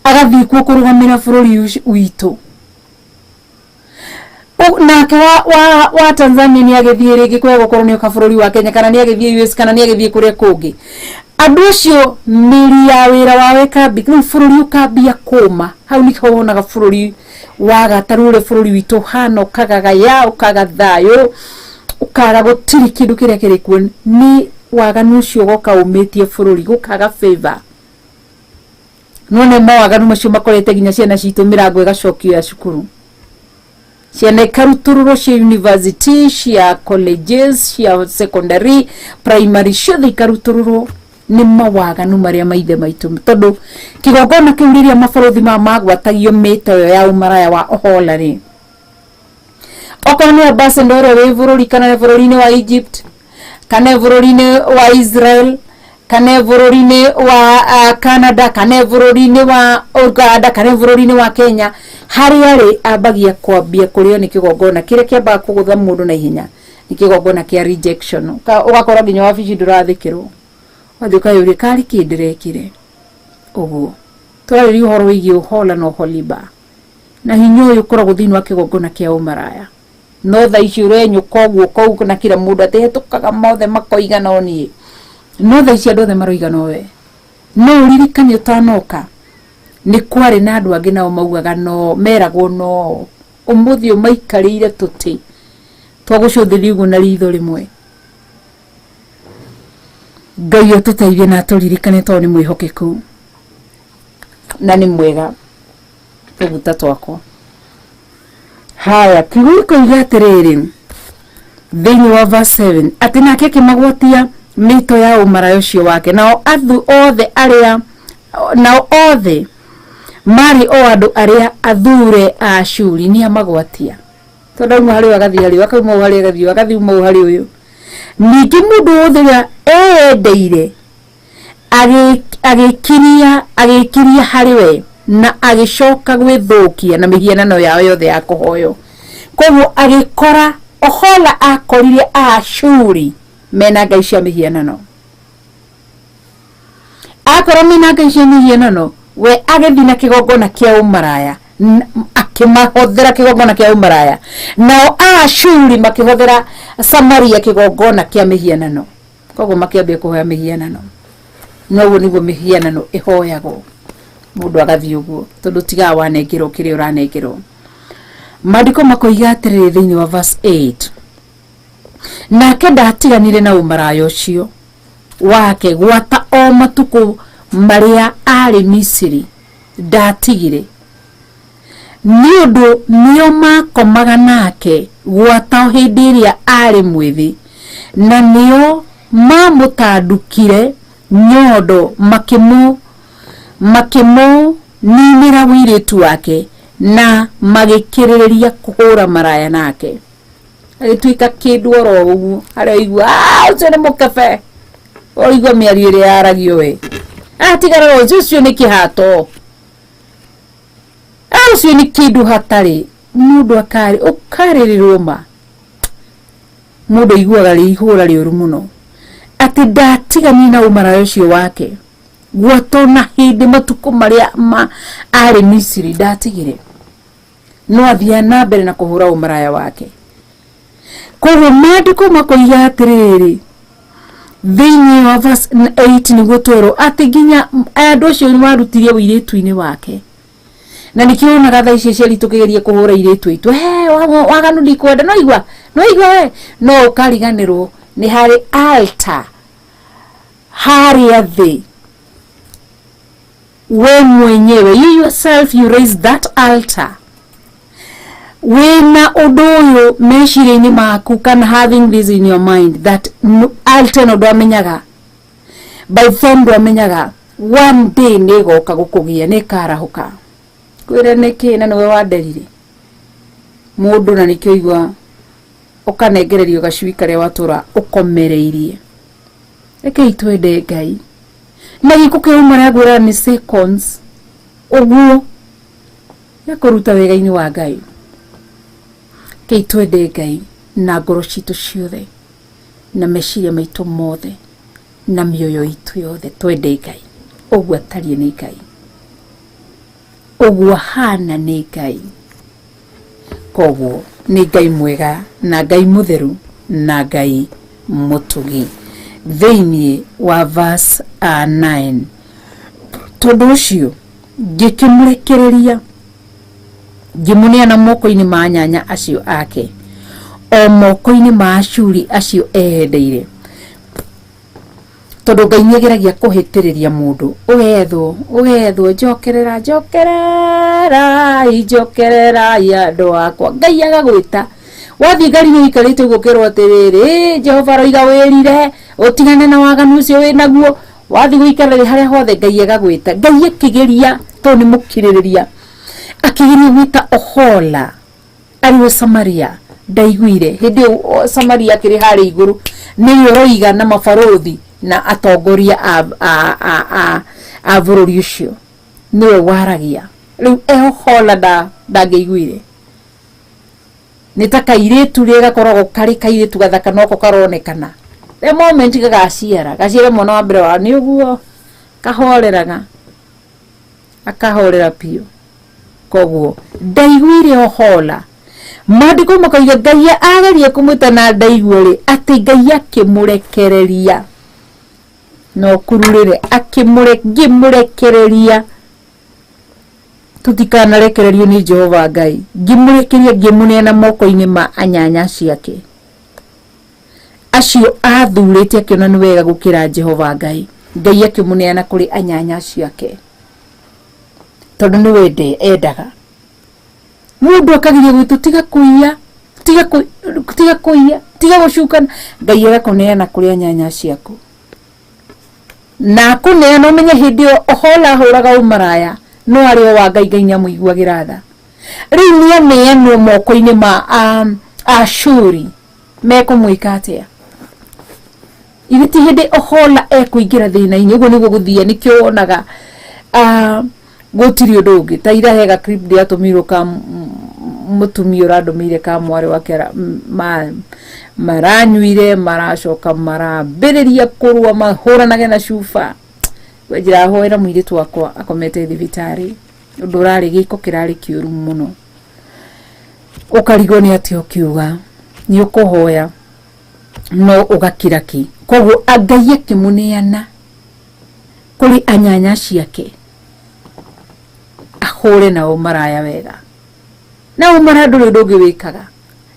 agathiĩ kuo kũrũgamĩra bũrũri witũ. Nake wa Tanzania nĩ agĩthiĩ rĩngĩ kũrĩa gũkorwo nĩ oka bũrũri wa Kenya, kana nĩ agĩthiĩ US, kana nĩ agĩthiĩ kũrĩa kũngĩ. Andũ acio mĩri ya wĩra wao ĩkambi, rĩu bũrũri ũkambia kũma. Hau nĩho wonaga bũrũri waga, ta rĩu ũrĩa bũrũri witũ ũhana, ũkagagaya, ũkaga thayũ, ũkaga gũtirĩ kĩndũ kĩrĩa kĩrĩ kuo. Nĩ waganu ũcio ũgoka ũmĩtie bũrũri, gũkaga favor. None mawaganu macio makorete nginya ciana citũ, mĩrango ĩgacokio ya cukuru, ciana ikarutũrũrwo cia university, cia colleges, cia secondary, primary, ciothe ikarutũrũrwo nĩ mawaganu marĩa maithe maitũ. Tondũ kĩgongona kĩu, rĩrĩa mabarũthi maya magwatagio mĩto ĩyo ya ũmaraya wa Ohola rĩ, okorwo nĩ ambassador ũrĩa wĩ bũrũri, kana nĩ bũrũri-inĩ wa Egypt, kana bũrũri-inĩ wa Israel. Kana e bũrũri-inĩ wa Canada, kana e bũrũri-inĩ wa Uganda, kana e bũrũri-inĩ wa Kenya, harĩa arĩ ambagia kwambia kũrĩo nĩ kĩgongona kĩrĩa kĩambaga kũgũtha mũndũ na ihenya nĩ kĩgongona kĩa rejection. Ũgakora nginya wabici ndũrathĩkĩrwo, ũgathiĩ ũkayũria karĩ kĩ ndĩrekire. Ũguo tũrarĩria ũhoro wĩgiĩ Ohola na Oholiba na hinya ũyũ ũkoragwo thĩinĩ wa kĩgongona kĩa ũmaraya. No thaa ici ũrenyũka ũguo kũu na kila mũndũ atĩ hetũkaga mothe makoiga no niĩ, no thaa ici andũ othe maroiga no we. No ũririkane ũtanoka nĩ kwarĩ na andũ angĩ nao maugaga no meragwo no ũmũthĩ ũmaikarĩire tũtĩ twa gũcũthĩrĩria ũguo na ritho rĩmwe. Ngai atũteithie na atũririkane tondũ nĩ mwĩhokeku na nĩ mwega. Tũguta twakwa haya kiugo gĩkoiga atĩrĩrĩ thĩinĩ wa verse 7 atĩ nake akĩmagwatia mĩito ya ũmaraya ũcio wake, nao athu othe arĩa nao othe marĩ o andũ arĩa athure a Ashuri nĩ amagwatia, tondũ auma harĩ ũyũ agathiĩ harĩ ũyũ, akauma ũyũ harĩ agathiĩ ũyũ, agathiĩ uma ũyũ harĩ ũyũ. Ningĩ mũndũ wothe ũrĩa eyendeire agĩkiria harĩ we na agĩcoka gwĩthũkia na mĩhianano yao yothe ya kũhoywo. Koguo agĩkora Ohola akorire Aashuri mena ngai cia mĩhianano, akorwo mena ngai cia mĩhianano, we agĩthiĩ na kĩgongona kĩa ũmaraya, akĩmahothera kĩgongona kĩa ũmaraya, nao Aashuri makĩhothera Samaria kĩgongona kĩa mĩhianano. Koguo makĩambia kũhoya mĩhianano. Noguo nĩguo mĩhianano ĩhoyagwo, mũndũ agathiĩ ũguo tondũ tigaga wanengerwo kĩrĩa ũranengerwo. Maandĩko makoiga atĩrĩrĩ thĩinĩ wa verse 8, nake ndatiganire na ũmaraya ũcio wake gwata o matukũ marĩa arĩ Misiri, ndatigire, nĩ ũndũ nĩo makomaga nake gwata o hĩndĩ ĩrĩa arĩ mwĩthĩ, na nĩo mamũtandukire nyondo makĩmũninĩra ũirĩtu wake na magĩkĩrĩrĩria kũhũra maraya nake. Agĩtuĩka kĩndũ oro ũguo harĩa ũigua ũcio nĩ mũkebe, ũigua mĩario ĩrĩa yaragio we atigara ũcio ũcio nĩ kĩhato, ũcio nĩ kĩndũ hatarĩ. Mũndũ akarĩ ũkarĩrĩrwo ma mũndũ aiguaga rĩ ihũra rĩũru mũno atĩ ndatiganire na ũmaraya ũcio wake gwata na hĩndĩ matukũ marĩa ma arĩ Misiri, ndatigire, no athiaga na mbere na kũhũra ũmaraya wake. Koguo maandĩko makoiga atĩrĩrĩ thĩinĩ wa verse 8 nĩguo twerwo atĩ nginya andũ acio nĩ marutirie ũirĩtu-inĩ wake, na nĩkĩo wonaga thaa ici aciari tũkĩgeria kũhũra airĩtu aitũ, he waganu ndikwenda, no igua no igua we no ũkariganĩrwo nĩ harĩ altar harĩa thĩ we mwenyewe, you yourself, you raise that altar wĩna ũndũ ũyũ meciria-inĩ maku, kana having this in your mind that no, altar ĩno ndwamenyaga by then, ndwamenyaga one day nĩ ĩgoka gũkũgia, nĩ ĩkarahũka kwĩre nĩkĩ na nĩwe wanderire mũndũ, na nĩkĩo igua ũkanengererio gacui karĩa watũra ũkomereirie. Rekei twende Ngai na gĩko kĩa ũmaraya ngwĩraga nĩ seconds ũguo ya kũruta wega-inĩ wa Ngai. Rekei twende Ngai na ngoro citũ ciothe na meciria maitũ mothe na mĩoyo itũ yothe. Twende Ngai ũguo atariĩ nĩ Ngai, ũguo ahana nĩ Ngai. Koguo nĩ Ngai mwega na Ngai mũtheru na Ngai mũtugi. Thĩinĩ wa verse 9, tondũ ũcio ngĩkĩmũrekereria ngĩmũneana moko-inĩ ma anyanya acio ake, o moko-inĩ ma Ashuri acio eyendeire. Tondũ Ngai nĩ ageragia kũhĩtĩrĩria mũndũ, ũgethwo ũgethwo, njokerera njokererai njokererai andũ akwa. Ngai agagwĩta wathiĩ ngari-inĩ ũikarĩte ũguo ũkerwo atĩrĩrĩ, Jehova aroiga wĩrire ũtigane na waganu ũcio wĩ naguo. Wathiĩ gũikara rĩ harĩa hothe Ngai agagwĩta. Ngai akĩgeria, tondũ nĩ mũkirĩrĩria, akĩgeria gwĩta Ohola arĩ we Samaria, ndaiguire. Hĩndĩ ĩyo Samaria akĩrĩ harĩa igũrũ nĩwe ũroiga na mabarũthi. Na atongoria a bũrũri ũcio nĩwe waragia. Rĩu Ohola ndangĩiguire. Nĩ ta kairĩtu rĩ gakoragwo karĩ kairĩtu gathaka noko karonekana. The moment gagaciara, gaciare mwana wa mbere wa nĩ ũguo kahoreraga, akahorera biũ. Koguo ndaiguire Ohola. Maandĩko makauga Ngai ageria kũmwĩta na ndaigua rĩ, atĩ Ngai akĩmũrekereria. No kururĩre, ngĩmũrekereria. Tutikanarekererio nĩ Jehova Ngai. Ngĩmũrekereria, ngĩmũneana moko-inĩ ma anyanya ciake. Acio athurĩte akĩona nĩ wega gũkĩra Jehova Ngai. Ngai akĩmũneana kũrĩ anyanya ciake. Tondũ nĩwe endaga. Mũndũ akageria gwĩtwo tiga kũiya, tiga kũiya, tiga gũcukana. Ngai agakũneana kũrĩ anyanya ciaku. Na akũneana ũmenye hĩndĩ ĩyo Ohola ahũraga ũmaraya, no arĩ o wa Ngai, Ngai nĩamũiguagĩra tha. Rĩu nĩaneanwo moko-inĩ ma Ashuri. Mekũmwĩka atĩa? Ithe ti hĩndĩ Ohola ekũingĩra thĩna-inĩ, ũguo nĩguo gũthiĩ, nĩkĩo wonaga gũtirĩ ũndũ ũngĩ. Ta ira hega clip ndĩratũmĩirwo ka mũtumia ũrandũmĩire ka mwarĩ wake maranyuire, maracoka marambĩrĩria kũrũa, mahũranage na cuba. We njĩrahoera mũirĩtu wakwa akomete thibitarĩ, ũndũ ũrarĩ gĩko kĩrarĩ kĩũru mũno. Ũkarigwo nĩ atĩa ũkiuga, nĩ ũkũhoya no ũgakira ki. Koguo Ngai akĩmũneana kũrĩ anyanya ciake ahũre nao maraya wega. Na ũmaraya ndũrĩ ũndũ ũngĩ wĩkaga.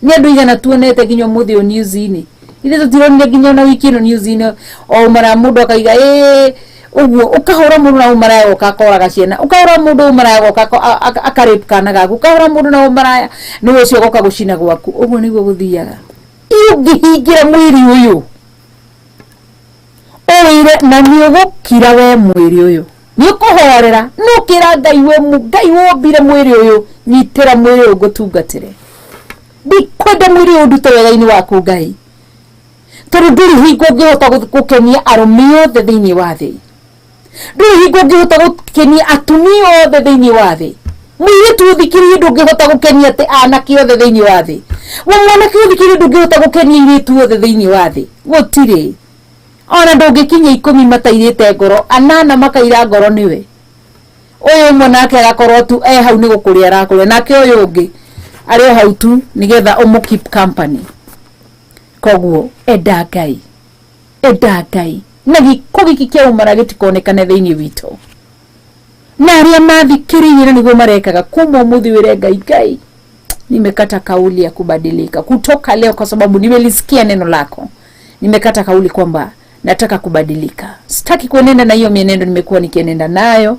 Nĩ andũ igana tuonete nginya ũmũthĩ ũyũ news-inĩ. Ithuĩ tũtironire nginya ona wiki ĩno news-inĩ o ũmaraya mũndũ akaiga ĩĩ ũguo, ũkahũra mũndũ na ũmaraya agoka akoraga ciana, ũkahũra mũndũ ũmaraya agoka aka rape kana gaku, ũkahũra mũndũ na ũmaraya nĩwe ũcio agoka gũcina gwaku. Ũguo nĩguo gũthiaga. Ũngĩhingĩra mwĩrĩ ũyũ ũwĩre na nĩ ũgũkira we mwĩrĩ ũyũ, nĩ ũkũhorera, nĩ ũkĩra Ngai we Ngai wombire mwĩrĩ ũyũ, nyitĩra mwĩrĩ ũyũ ngũtungatĩre. Ndikwenda mwĩrĩ ũyũ ndute wega-inĩ waku Ngai, tondũ ndũrĩ hingo ũngĩhota gũkenia arũme othe thĩinĩ wa thĩ, ndũrĩ hingo ũngĩhota gũkenia atumia othe thĩinĩ wa thĩ. Mũirĩtu ũthikĩrĩrie ndũngĩhota gũkenia atĩ anake othe thĩinĩ wa thĩ, we mwanake ũthikĩrĩrie ndũngĩhota gũkenia airĩtu othe thĩinĩ wa thĩ, gũtirĩ. Ona ndũngĩkinyia 10 matairĩte ngoro, 8 makaira ngoro nĩwe. Ũyũ ũmwe nake agakorwo tu e hau nĩ gũkũrĩa arakũrĩa, nake ũyũ ũngĩ arĩ o hau tu nĩgetha ũmũ keep company. Koguo enda Ngai, enda Ngai, na gĩko gĩkĩ kĩa ũmara gĩtikonekane thĩinĩ witũ. Na arĩa mathikĩrĩirie na nĩguo marekaga, kuma ũmũthĩ wĩre Ngai, Ngai nimekata kauli ya kubadilika kutoka leo, kwa sababu nimelisikia neno lako. Nimekata kauli kwamba nataka kubadilika, sitaki kuenenda na hiyo mienendo nimekuwa nikienenda nayo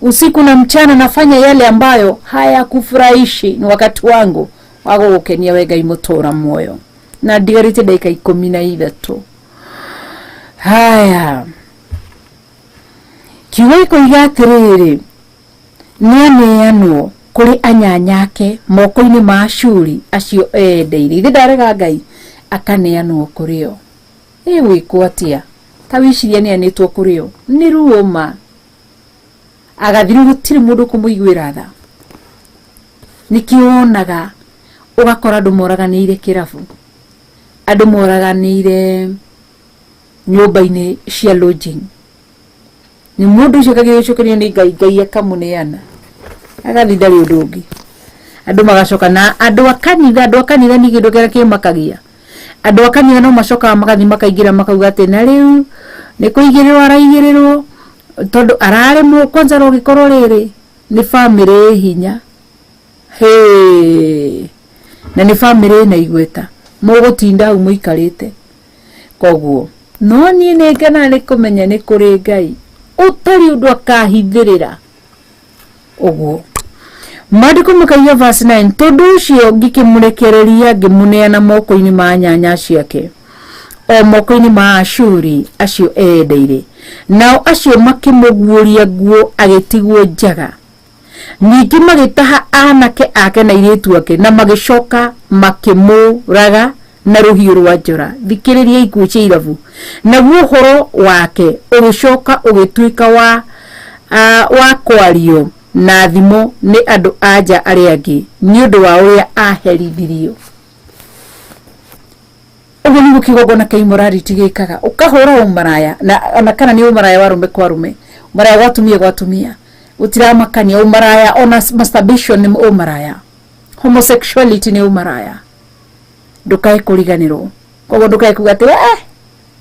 usiku na mchana. Nafanya yale ambayo hayakufurahishi. Ni wakati wangu wa gũgũkenia we Ngai mũtũra muoyo. Na ndigarĩtie ndagĩka 13. Haya, kiugo gĩkoiga atĩrĩrĩ, nĩaneanwo kũrĩ anyanya ake moko-inĩ ma Ashuri acio eendeire. Ithe ndarega Ngai, akaneanwo kũrĩ o. Ĩgwĩkwo atĩa? Ta wĩcirie aneanĩtwo kũrĩ o, nĩ ruo ma. Agathirwo, gũtirĩ mũndũ ũkũmũiguĩra tha. Nĩkĩo wonaga ũgakora andũ moraganĩire kĩrabu, andũ moraganĩire nyũmba-inĩ cia lodging. Nĩ mũndũ ũcio akagerio gũcokerio nĩ Ngai, Ngai akamũneana agathiĩ, ndarĩ ũndũ ũngĩ. Andũ magacoka na andũ a kanitha, andũ a kanitha nĩ kĩndũ kĩrĩa kĩmakagia. Andũ a kanitha no macokaga magathiĩ makaingĩra makauga atĩ na rĩu nĩ kũigĩrĩrwo araigĩrĩrwo tondũ araremwo. Kwanza rũgĩkorwo rĩrĩ nĩ bamĩrĩ ĩ hinya, hĩ, na nĩ bamĩrĩ ĩna igweta, mũgũtinda hau mũikarĩte. Koguo no niĩ nĩ ngenaga nĩ kũmenya nĩ kũrĩ Ngai ũtarĩ ũndũ akahithĩrĩra. Ũguo maandĩko makaiga verse 9, tondũ ũcio ngĩkĩmũrekereria ngĩmũneana moko-inĩ ma nyanya ciake, o moko-inĩ ma Ashuri acio eendeire, nao acio makĩmũguũria nguo agĩtigwo njaga. Ningĩ magĩtaha anake ake na airĩtu ake, na magĩcoka makĩmũraga Na rũhiũ rwa njora. Thikĩrĩria ikuũ cia irabu. Naguo ũhoro wake ũgĩcoka ũgĩtuĩka wa kwario na thimo nĩ andũ a nja arĩa angĩ nĩ ũndũ wa ũrĩa aherithirio. Ũguo nĩguo kĩgongona kĩa immorality gĩkaga. Ũkahũra ũmaraya na ona kana nĩ ũmaraya wa arũme kwa arũme, ũmaraya gwa atumia gwa atumia, gũtiramakania. Ũmaraya ona masturbation nĩ ũmaraya, homosexuality nĩ ũmaraya. Ndũkae kũriganĩrwo. Koguo ndũkae kuga atĩ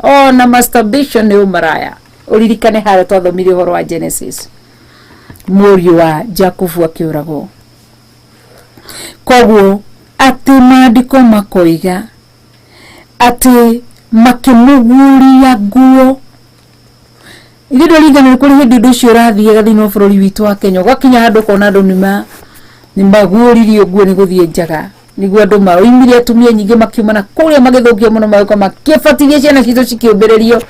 ona masturbation nĩ ũmaraya. Ũririkane harĩa twathomire ũhoro wa Genesis, mũriũ wa Jakubu akĩũragwo. Koguo atĩ maandĩko makoiga atĩ makĩmũguũria nguo. Ithuĩ ndũririkana kũrĩ hĩndĩ ũndũ ũcio ũrathiaga thĩinĩ wa bũrũri witũ wa Kenya, ũgakinya handũ ũkona andũ nĩmaguũririo nguo nĩ gũthiĩ njaga, nĩguo andũ maoimire atumia nyingĩ makiuma na kũrĩa magĩthũkio mũno, magĩũka makĩbatithia ciana citũ cikĩũmbĩrĩrio.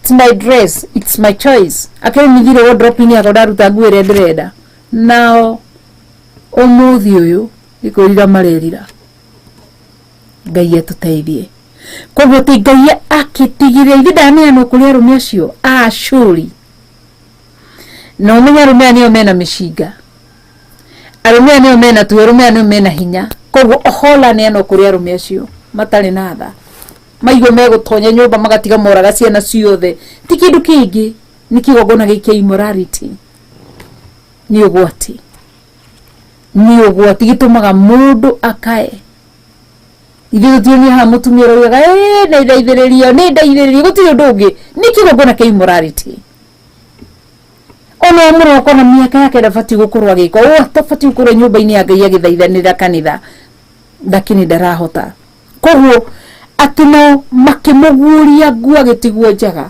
It's my dress, it's my choice. Akĩrĩ nithire wardrobe-inĩ yakwa ndaruta nguo ĩrĩa ndĩrenda. Nao ũmũthĩ ũyũ nĩ kwĩrira marerira. Ngai atũteithie. Koguo ti Ngai akĩtigire ithe ndaneanwo kũrĩ arũme acio a Ashuri. Na ũmenye arũme aya nĩo mena mĩcinga, arũme aya nĩo mena tuo, arũme aya nĩo mena hinya. Koguo Ohola aneanwo kũrĩ arũme acio matarĩ na tha, maigua megũtonya nyũmba magatiga moraga ciana ciothe. Ti kĩndũ kĩngĩ, nĩ kĩgongona gĩkĩ kĩa immorality. Nĩ ũgwati, nĩ ũgwati gĩtũmaga mũndũ akae. Ithuĩ tũtionire haha mũtumia ũraugaga nĩ ndeithĩrĩrio, nĩ ndeithĩrĩrio, gũtirĩ ũndũ ũngĩ, nĩ kĩgongona kĩa immorality. Ona mũroko na mĩaka yake ndabatiĩ gũkorwo agĩka ũũ, atabatiĩ gũkorwo nyũmba-inĩ ya Ngai agĩthaithanĩra kanitha, lakini ndarahota. Koguo atĩ nao makĩmũguũria nguo agĩtigwo njaga.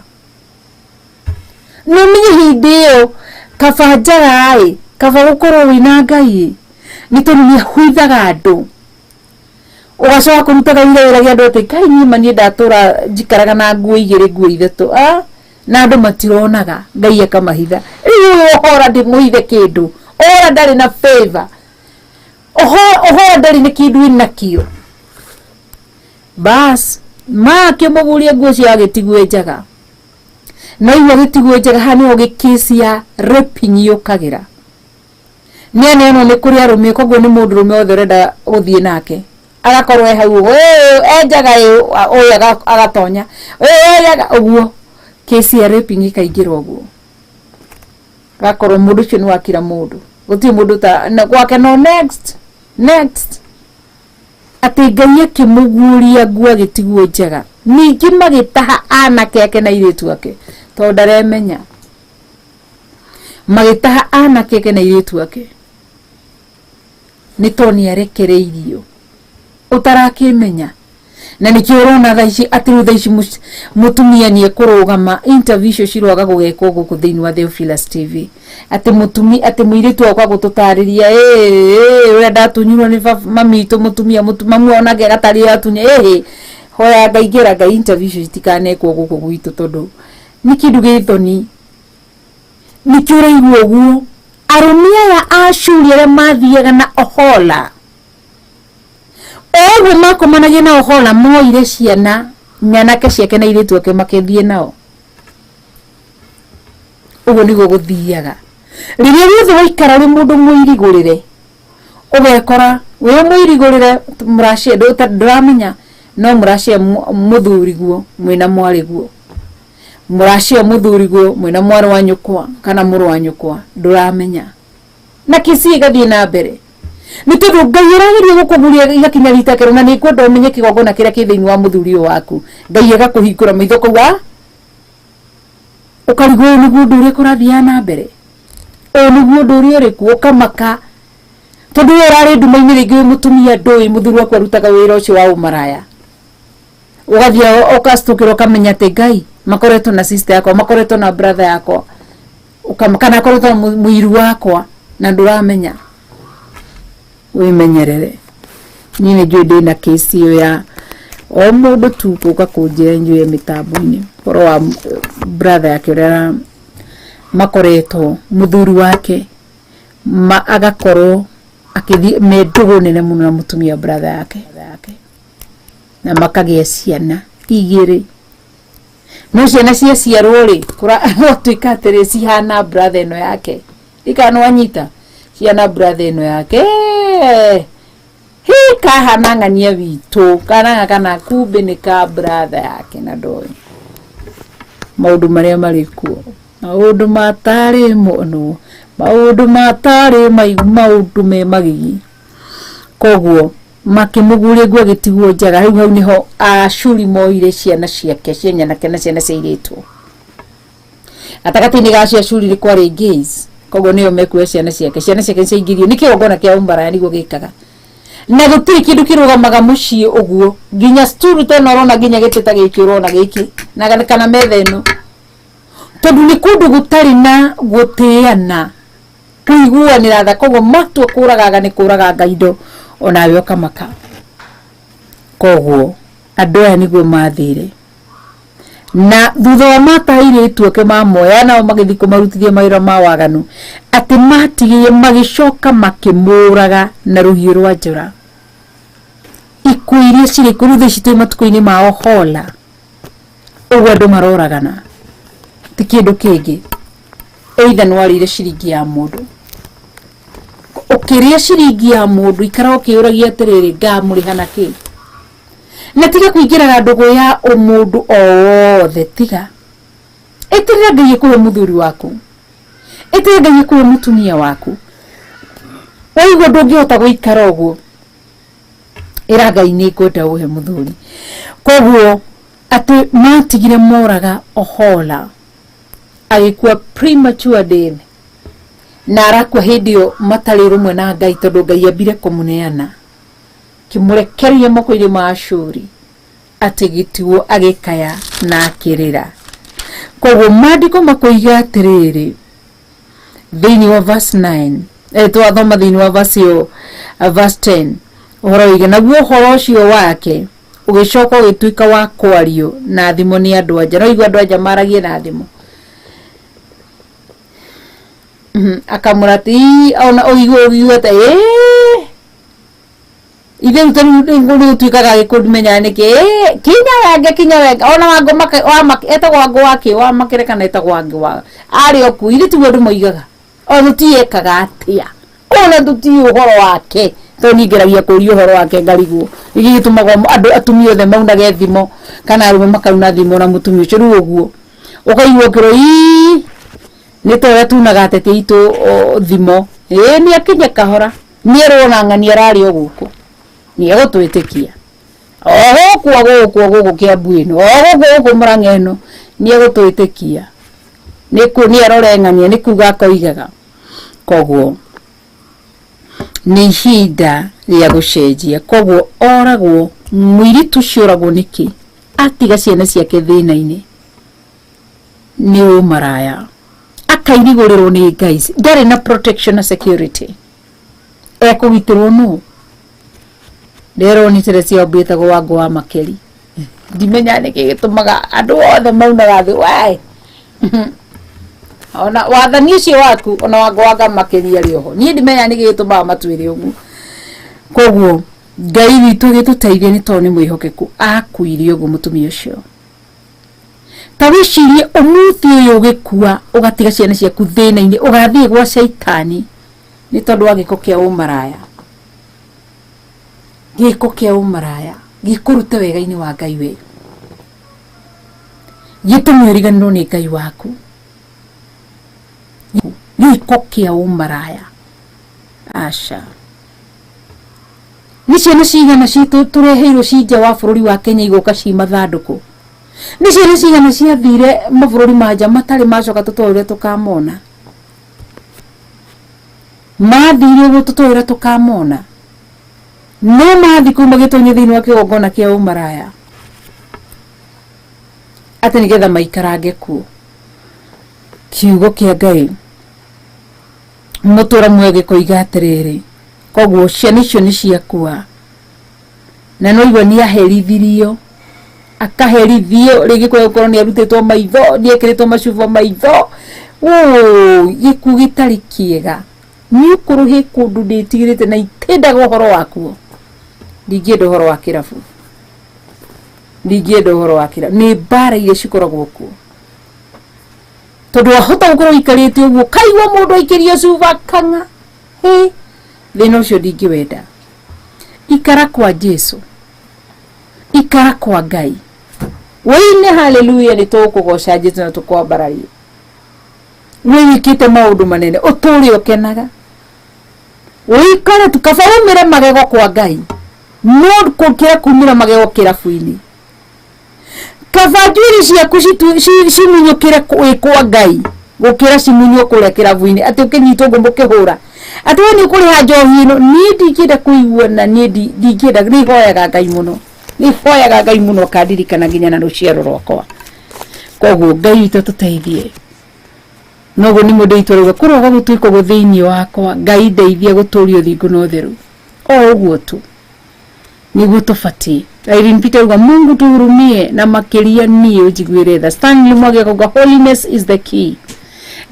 No ũmenye hĩndĩ ĩyo kaba njaga ĩ, kaba gũkorwo wĩna Ngai ĩ, nĩ tondũ nĩ ahũithaga andũ. Ũgacoka kũrutaga wĩra wĩrage andũ atĩ Ngai niĩ ma niĩ ndatũra njikaraga na nguo igĩrĩ nguo ithatũ, na andũ matironaga, Ngai akamahitha. Rĩu ũyũ Ohora ndĩmũhithe kĩndũ, Ohora ndarĩ na favor, Ohora ndarĩ na kĩndũ ĩnakĩo. Bas makĩmũguria nguo cio agĩtigwo njaga. Na igua gĩtigwo njaga, haha nĩho gĩkĩsi ya raping yũkagĩra. Nĩ aneanwo nĩ kũrĩ arũme, koguo nĩ mũndũrũme wothe ũrenda gũthiĩ nake agakorwo e hau ũguo, e njaga ĩ, ũyũ agatonya, e njaga ũguo, kesi ya raping ĩkaingĩra ũguo. Gakorwo mũndũ ũcio nĩ wakira mũndũ, gũtirĩ mũndũ ta na gwake no next next. Atĩ Ngai akĩmũguũria nguo agĩtigwo njaga. Ningĩ magĩtaha anake ake na airĩtu ake, tondũ ndaremenya. Magĩtaha anake ake na airĩtu ake nĩ tondũ nĩ arekereirio ũtarakĩmenya. Na nĩkĩo ũrona thaa ici atĩ rĩu thaa ici mũtumia nĩ ekũrũgama, interview icio ciroaga gũgekwo gũkũ thĩinĩ wa Theophilus TV, atĩ mũtumia, atĩ mũirĩtu agoka gũtũtarĩria ũrĩa ndatunyirwo nĩ mami witũ mũtumia, mamu onake agatarĩria atunya. Hoya Ngai, ngera Ngai interview icio citikanekwo gũkũ gwitũ, tondũ nĩ kĩndũ gĩ thoni. Nĩkĩo ũraigua ũguo arũme aya a Ashuri arĩa mathiaga na Ohola, o ũguo makomanagia na Ohola, moire ciana nyanake ciake na airĩtu ake makĩthiĩ nao. Ũguo nĩguo gũthiaga. Rĩrĩa rĩothe waikara ũrĩ mũndũ mũirigũrĩre, ũgekora wĩ mũirigũrĩre, mũracia ndũramenya, no mũracia mũthuriguo mwĩna mwarĩguo, mũracia mũthuriguo mwĩna mwarĩ wa nyũkwa kana mũrũ wa nyũkwa, ndũramenya, na kĩci ĩgathiĩ na mbere. Nĩ tondũ Ngai arageria gũkũguria igakinya rita kerũ, na nĩ ngwenda ũmenye kĩgongona kĩrĩa kĩ thĩinĩ wa mũthuri ũyũ waku. Ngai agakũhingũra maitho kau, ũkarigwo ũyũ nĩguo ũndũ ũrĩa kũrathiaga na mbere, ũyũ nĩguo ũndũ ũrĩa ũrĩ kuo, ũkamaka tondũ we ũrarĩ nduma-inĩ rĩngĩ wĩ mũtumia, ndũĩ mũthuri waku arutaga wĩra ũcio wa ũmaraya. Ũgathiĩ ũgacitũkĩra ũkamenya atĩ Ngai makoretwo na sister yakwa, makoretwo na brother yakwa, kana akoretwo na mũiru wakwa, na ndũramenya. Wĩmenyerere. Niĩ nĩ njũĩ ndĩna kesi ĩyo ya o mũndũ tu gũka kũnjĩra njũĩ mĩtambo-inĩ ũhoro wa brother yake ũrĩa makoretwo mũthuri wake agakorwo akĩthiĩ me ndũgũ nene mũno na mũtumia wa brother yake. Na makagĩa ciana igĩrĩ. No ciana ciaciarwo rĩ, gwatuĩka atĩrĩ cihana brother ĩno yake. Ikana wanyita ciana brother ĩno yake. Hi kahana ng'ania witũ kana kana kumbe nĩ ka brother yake na ndoĩ maũndũ marĩa marĩ kuo, maũndũ matarĩ mũno, maũndũ matarĩ maũndũ me magigi. Koguo makĩmũguria nguo agĩtigwo njaga. Rĩu hau nĩho Ashuri moire ciana ciake cia nyanake na ciana cia airĩtu. Gatagatĩ-inĩ ga acio Ashuri nĩ kwarĩ gays, koguo nĩo mekuoya ciana ciake. Ciana ciake nĩciaingĩrio nĩ kĩgongona kĩa ũmaraya nĩguo gĩkaga, na gũtirĩ kĩndũ kĩrũgamaga mũciĩ ũguo, nginya sturu ta ĩno ũrona, nginya gĩtĩ ta gĩkĩ ũrona gĩkĩ na kana metha ĩno, tondũ nĩ kũndũ gũtarĩ na gũtĩana, kũiguanĩra tha. Koguo matua kũragaga nĩ kũraganga indo, onawe ũkamaka. Koguo andũ aya nĩguo mathire, na thutha wa mata airĩtu ake mamoya nao magĩthiĩ kũmarutithia mawĩra ma waganu, atĩ matigire magĩcoka makĩmũraga na rũhiũ rwa njora. Ikuũ iria cirĩ kũu rĩu thaa ici twĩ matukũ-inĩ ma Ohola, ũguo andũ maroragana ti kĩndũ kĩngĩ, either nĩ warĩire ciringi ya mũndũ. Ũkĩrĩa ciringi ya mũndũ, ikara ũkĩũragia atĩrĩrĩ, ngamũrĩha na kĩ? Na tiga kũingĩraga ndũgũ ya ũmũndũ o wothe. Tiga, ĩtĩrĩra Ngai ĩkũhe mũthuri waku, ĩtĩrĩra Ngai ĩkũhe mũtumia waku. Waigua ndũngĩhota gũikara ũguo, ĩra Ngai nĩ ngwenda ũhe mũthuri. Koguo atĩ matigire moraga Ohola, agĩkua premature death, na arakua hĩndĩ ĩyo matarĩ rũmwe na Ngai, tondũ Ngai ambire kũmũneana kĩmũrekereria moko-inĩ ma Ashuri, atĩ gĩtigwo agĩkaya na akĩrĩra. Koguo maandĩko makoiga atĩrĩrĩ thĩinĩ wa verse 9, twathoma thĩinĩ wa verse ĩyo, verse 10, ũhoro wĩgiĩ naguo ũhoro ũcio wake ũgĩcoka ũgĩtuĩka wa kwario na thimo nĩ andũ anja. No igua andũ anja maragie na thimo, akamũra atĩ ona ũigue ũgiuga atĩ ithe rĩu rĩu rĩu tuĩkaga gĩkũ ndimenyaga nĩkĩ kinya wenge kinya wenge ona wango make wa make etagwo wango wa kĩ wa makĩre kana etagwo wango wa arĩ o kuo. Ithe tiguo andũ moigaga o tũtiĩkaga atĩa, ona tũtiĩ ũhoro wake, tondũ niĩ ngeragia kũria ũhoro wake ngarigwo nĩkĩ gĩtũmaga andũ atumia othe maunage thimo kana arũme makauna thimo na mũtumia ũcio. Rĩu ũguo ũkaigua ũkĩrwo ii nĩ ta ũrĩa tunaga ateti aitũ thimo, ĩĩ nĩ akinye kahora nĩ erwo na ng'ani ararĩ o gũkũ nĩ egũtwĩtĩkia o gũkũ o gũkũ o gũkũ Kĩambu ĩno o gũkũ gũkũ Mũrang'a ĩno nĩ egũtwĩtĩkia nĩ arore ng'ania nĩ kuga akoigaga. Koguo nĩ ihinda rĩa gũcenjia. Koguo oragwo mũirĩtu ũcio, oragwo nĩkĩ? Atiga ciana ciake thĩna-inĩ nĩ ũmaraya, akairigũrĩrwo nĩ Ngai, ndarĩ na protection na security, ekũgitĩrwo nũ? Nderwo nĩ Teresia wambĩtagwo Wango wa Makeri. Ndimenya nĩkĩ gĩtũmaga andũ othe maunaga thĩ wae ona wathani ũcio waku, ona Wango wa Makeri arĩ oho. Niĩ ndimenya nĩkĩ gĩtũmaga matuĩre ũguo. Koguo Ngai witũ gĩtũteithie, nĩ tondũ nĩ mwĩhokeku. Akuire ũguo mũtumia ũcio. Ta wĩcirie ũmũthĩ ũyũ ũgĩkua ũgatiga ciana ciaku thĩna-inĩ, ũgathiĩ gwa caitani nĩ tondũ wa gĩko kĩa ũmaraya. Gĩko kĩa ũmaraya gĩkũrute wega-inĩ wa Ngai, we gĩtũme ũriganĩrwo nĩ Ngai waku. Gĩko kĩa ũmaraya, aca. Nĩ ciana cigana citũ tũreheirwo ci nja wa bũrũri wa Kenya igoka ci mathandũkũ? Nĩ ciana cigana ciathire mabũrũri ma nja matarĩ macoka, tũtoĩ ũrĩa tũkamona? Mathire ũguo tũtoĩ ũrĩa tũkamona, no mathi kũu magĩtonya thĩinĩ wa kĩgongona kĩa ũmaraya atĩ nĩgetha maikarange kuo. Kiugo kĩa Ngai mũtũra muoyo gĩkoiga atĩrĩrĩ, koguo ciana icio nĩ ciakua, na no igua nĩ aherithirio, akaherithio rĩngĩ kwa gũkorwo nĩ arutĩtwo maitho, nĩ ekĩrĩtwo macuba maitho. Gĩkuũ gĩtarĩ kĩega. Niĩ ũkũrũ hĩ kũndũ ndĩtigĩrĩte na itendaga ũhoro wakuo, ndingĩenda ũhoro wa kĩrabu. Ndingĩenda ũhoro wa kĩrabu, nĩ mbara iria cikoragwo kuo, tondũ wahota gũkorwo ũikarĩte ũguo kaigua mũndũ aikĩrio cuba kang'a. Hĩ, thĩna ũcio ndingĩwenda. Ikara kwa Jesu, ikara kwa Ngai, wĩine haleluya, nĩ tũkũgoca Jesu na tũkwambararia. Wĩ wĩkĩte maũndũ manene, ũtũre ũkenaga, ũikare tu, kaba umĩre magego kwa Ngai no gũkĩra kumĩra magego kĩrabu-inĩ. Kaba njuĩrĩ ciaku cimunyũkĩre wĩ kwa Ngai gũkĩra cimunywo kũrĩa kĩrabu-inĩ, atĩ ũkĩnyitwo ũguo mũkĩhũra atĩ we nĩ ũkũrĩha njohi ĩno. Niĩ ndingĩenda kũigua, na niĩ ndingĩenda. Nĩ hoyaga Ngai mũno, nĩ hoyaga Ngai mũno akandirikana nginya na rũciaro rwakwa. Koguo Ngai witũ atũteithie. Noguo nĩ mũndũ witũ arauga, kũroga gũtuĩka ũguo thĩinĩ wakwa. Ngai ndeithia gũtũria ũthingu na ũtheru, o ũguo tu nĩguo tũbatiĩ. Irene Peter auga, Mungu tuhurumie, na makĩria niĩ ũnjiguĩre tha. Stanley Mwagi akauga, holiness is the key.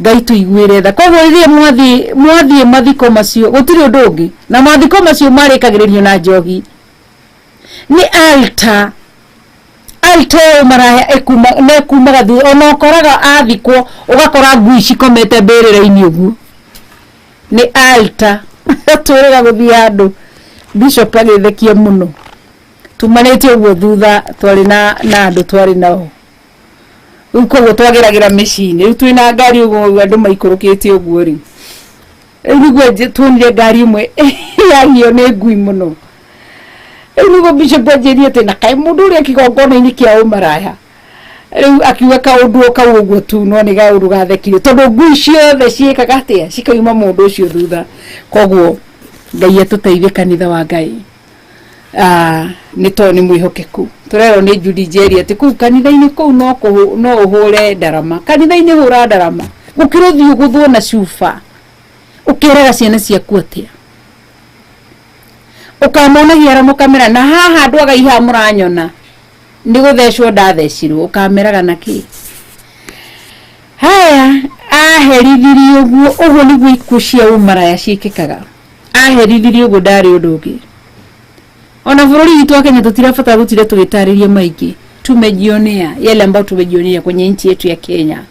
Ngai tũiguĩre tha. Koguo rĩrĩa mwathiĩ mathiko macio, gũtirĩ ũndũ ũngĩ, na mathiko macio marĩkagĩrĩrio na njohi. Nĩ altar, altar ĩyo maraya ĩkuma na ĩkumaga thutha. Ona ũkoraga athikwo, ũgakora ngui cikomete mbĩrĩra-inĩ ũguo. Nĩ altar twĩrĩga gũthiĩ handũ, bishop agĩthekia mũno tumanĩte ũguo thutha, twarĩ na andũ twarĩ nao rĩu, koguo twageragĩra mĩciĩ-inĩ. Rĩu twĩna ngari ũguo, andũ maikũrũkĩte ũguo rĩ, rĩu nĩguo tuonire ngari ĩmwe yagio nĩ ngui mũno. Rĩu nĩguo bishop anjĩrie atĩ na kaĩ mũndũ ũrĩa kĩgongona-inĩ kĩa ũmaraya. Rĩu akiuga kaũndũ o kau ũguo tu, no nĩ kaũndũ gathekire tondũ ngui ciothe ciĩkaga atĩa? Cikauma mũndũ ũcio thutha. Koguo Ngai atũteithie, kanitha wa Ngai. Nĩ tondũ nĩ mwĩhokeku. Tũrerwo nĩ Judy Njeri atĩ kũu kanitha-inĩ kũu no ũhũre ndarama. Kanitha-inĩ hũra ndarama gũkĩra ũthiĩ ũgũthwo na cuba. Ũkeraga ciana ciaku atĩa? Ũkamonagia arĩa mũkamera na haha andũ agai haha mũranyona nĩ gũthecwo ndathecirwo, ũkameraga na kĩ? Haya, aherithirio ũguo. Ũguo nĩguo ikuũ cia ũmaraya ciĩkĩkaga. Aherithirio ũguo, ndarĩ ũndũ ũngĩ. Ona bũrũri witũ wa Kenya tũtirabatara gũtinda tũgĩtarĩria maingĩ. Tumejionea yale ambayo tumejionea kwenye nchi yetu ya Kenya.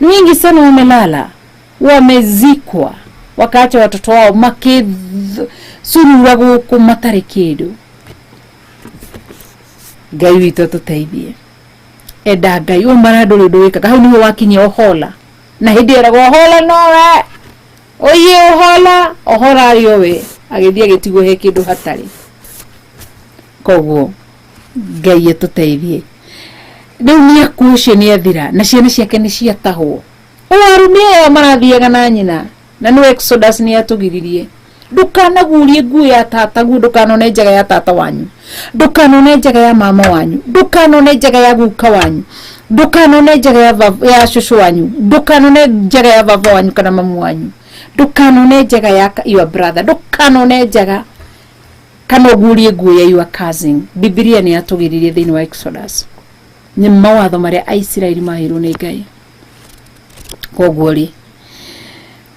Ni wengi sana wamelala, wamezikwa, wakaacha watoto wao makĩsurura gũkũ matarĩ kĩndũ. Ngai witũ atũteithie. Enda Ngai, ũmara ndũrĩ ũndũ wĩkaga. Hau nĩho wakinyia Ohola, na hĩndĩ ĩyo Ohola nowe oiye Ohola, Ohola arĩ o we agĩthiĩ agĩtigwo he kĩndũ hatarĩ. Koguo Ngai atũteithie. Rĩu nĩ akuo, ũcio nĩ athira, na ciana ciake nĩ ciatahwo. O arũme aya marathiaga na nyina, na nĩ Exodus nĩ yatũgiririe, ndũkanagurie nguo ya tataguo, ndũkanone njaga ya tata wanyu, ndũkanone njaga ya mama wanyu, ndũkanone njaga ya guka wanyu, ndũkanone njaga ya cũcũ wanyu, ndũkanone njaga ya baba wanyu kana mamu wanyu, ndũkanone njaga ya your brother, ndũkanone njaga kana ũgurie nguo ya your cousin. Bibilia nĩ yatũgiririe thĩinĩ wa Exodus, nĩ mawatho marĩa Aisiraeli maheirwo nĩ Ngai. Koguo rĩ,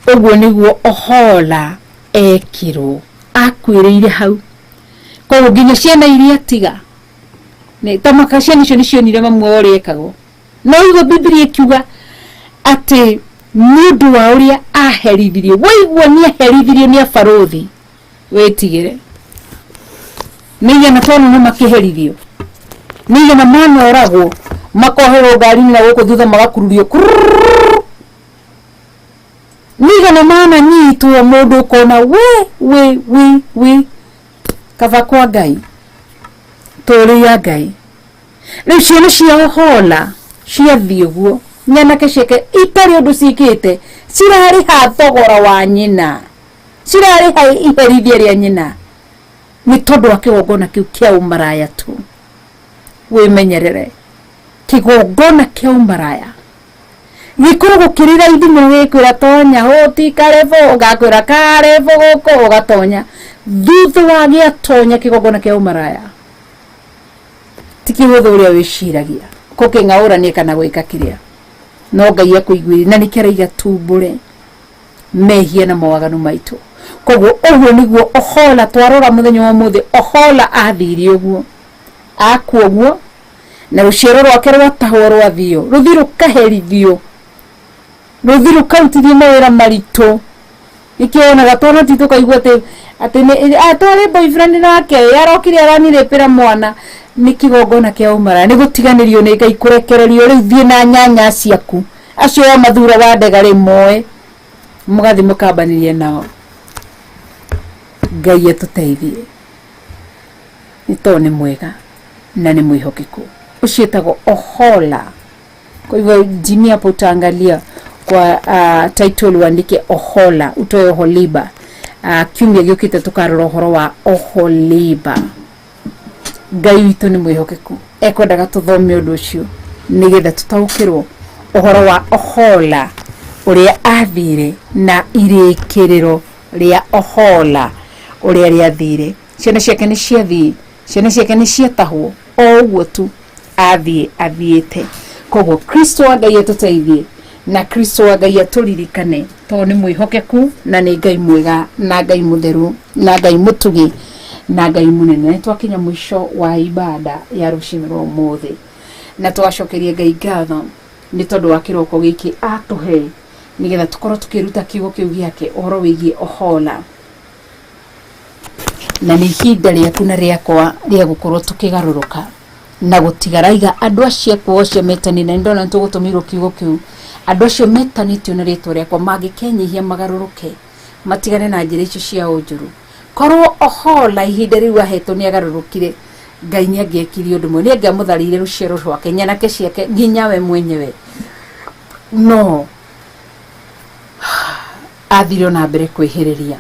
ũguo nĩguo Ohola ekirwo, akuĩrĩire hau. Koguo nginya ciana iria tiga nĩ ta maka, ciana icio nĩ cionire mamu wao ũrĩa ekagwo. No igua Bibilia ĩkiuga atĩ nĩ ũndũ wa ũrĩa aherithirio, waigua nĩ aherithirio nĩ abarũthi, wĩtigĩre. Nĩ igana twana makĩherithio, nĩ igana manoragwo, makoherwo ngari-inĩ na gũkũ thutha magakururio kurururu. Nĩ igana mananyitwo, mũndũ ũkona we we we we kaba kwa Ngai, tũrĩa Ngai. Rĩu ciana cia Ohola ciathiĩ ũguo, nyanake ciake itarĩ ũndũ ciĩkĩte, cirarĩha thogora wa nyina, cirarĩha iherithia rĩa nyina nĩ tondũ wa kĩgongona kĩu kĩa ũmaraya tu. Wĩmenyerere kĩgongona kĩa ũmaraya, gĩkoragwo kĩrĩ raithi mũno. Gĩkwĩra tonya hũti karĩbũ, ũgakwĩra karĩbũ gũkũ, ũgatonya. Thutha wa gĩatonya, kĩgongona kĩa ũmaraya ti kĩhũthũ ũrĩa wĩciragia kũkĩng'aũrania kana gwĩka kĩrĩa, no Ngai akũiguĩre, na nĩkĩo araiga tumbũre mehia na mawaganu maitũ. Koguo ũguo nĩguo Ohola twarora mũthenya wa ũmũthĩ. Ohola athire ũguo, akua ũguo. Na rũciaro rwake rwatahwo rwathio rũthi rũkaherithio, rũthi rũkarutithio mawĩra maritũ. Ikĩonaga twana ti tũkaigua atĩ atĩ nĩ atwarĩ boyfriend nake arokire aranirĩpĩra mwana. Nĩ kĩgongona kĩa ũmaraya, nĩ gũtiganĩrio nĩ Ngai, kũrekererio rĩu thiĩ na nyanya ciaku acio wa mathura wa ndega rĩ moe mũgathiĩ mũkambanĩrie nao. Ngai atũteithie nĩ tondũ nĩ mwega na nĩ mwĩhokeku. Ũcio etagwo Ohola. Kwa hivyo Jimmy, hapo utaangalia kwa title uandike Ohola, utoe Oholiba. Kiumia gĩũkĩte tũkarora ũhoro wa Oholiba. Ngai witũ nĩ mwĩhokeku, ekwendaga tũthome ũndũ ũcio nĩgetha tũtaũkĩrwo ũhoro wa Ohola ũrĩa athire na irĩkĩrĩro rĩa Ohola ũrĩa rĩathire. Ciana ciake nĩ ciathiĩ, ciana ciake nĩ ciatahwo, o ũguo tu athiĩ athiĩte. Koguo Kristo wa Ngai atũteithie na Kristo wa Ngai atũririkane tondũ nĩ mwĩhokeku na nĩ Ngai mwega na Ngai mũtheru na Ngai mũtugi na Ngai mũnene. Nĩ twakinya mũico wa ibada ya rũcinĩ rwa ũmũthĩ na twacokeria Ngai ngatho nĩ tondũ wa kĩroko gĩkĩ atũhe nĩgetha tũkorwo tũkĩruta kiugo kĩu gĩake ũhoro wĩgiĩ Ohola. Na nĩ ihinda rĩaku na rĩakwa rĩa gũkorwo tũkĩgarũrũka na gũtigaraiga andũ acio akwa acio metanire, na nĩndona nĩtũgũtũmĩirwo kiugo kĩu, andũ acio metanĩtio na rĩtwa rĩakwa mangĩkenyihia magarũrũke matigane na njĩra icio cia ũnjũru. Korwo Ohola ihinda rĩu ahetwo nĩ agarũrũkire, Ngai nĩ angĩekire ũndũ mwe, nĩ angĩamũtharĩire rũciaro rwake, nyanake ciake, nginya we mwenyewe. No athire ona mbere kwĩhĩrĩria.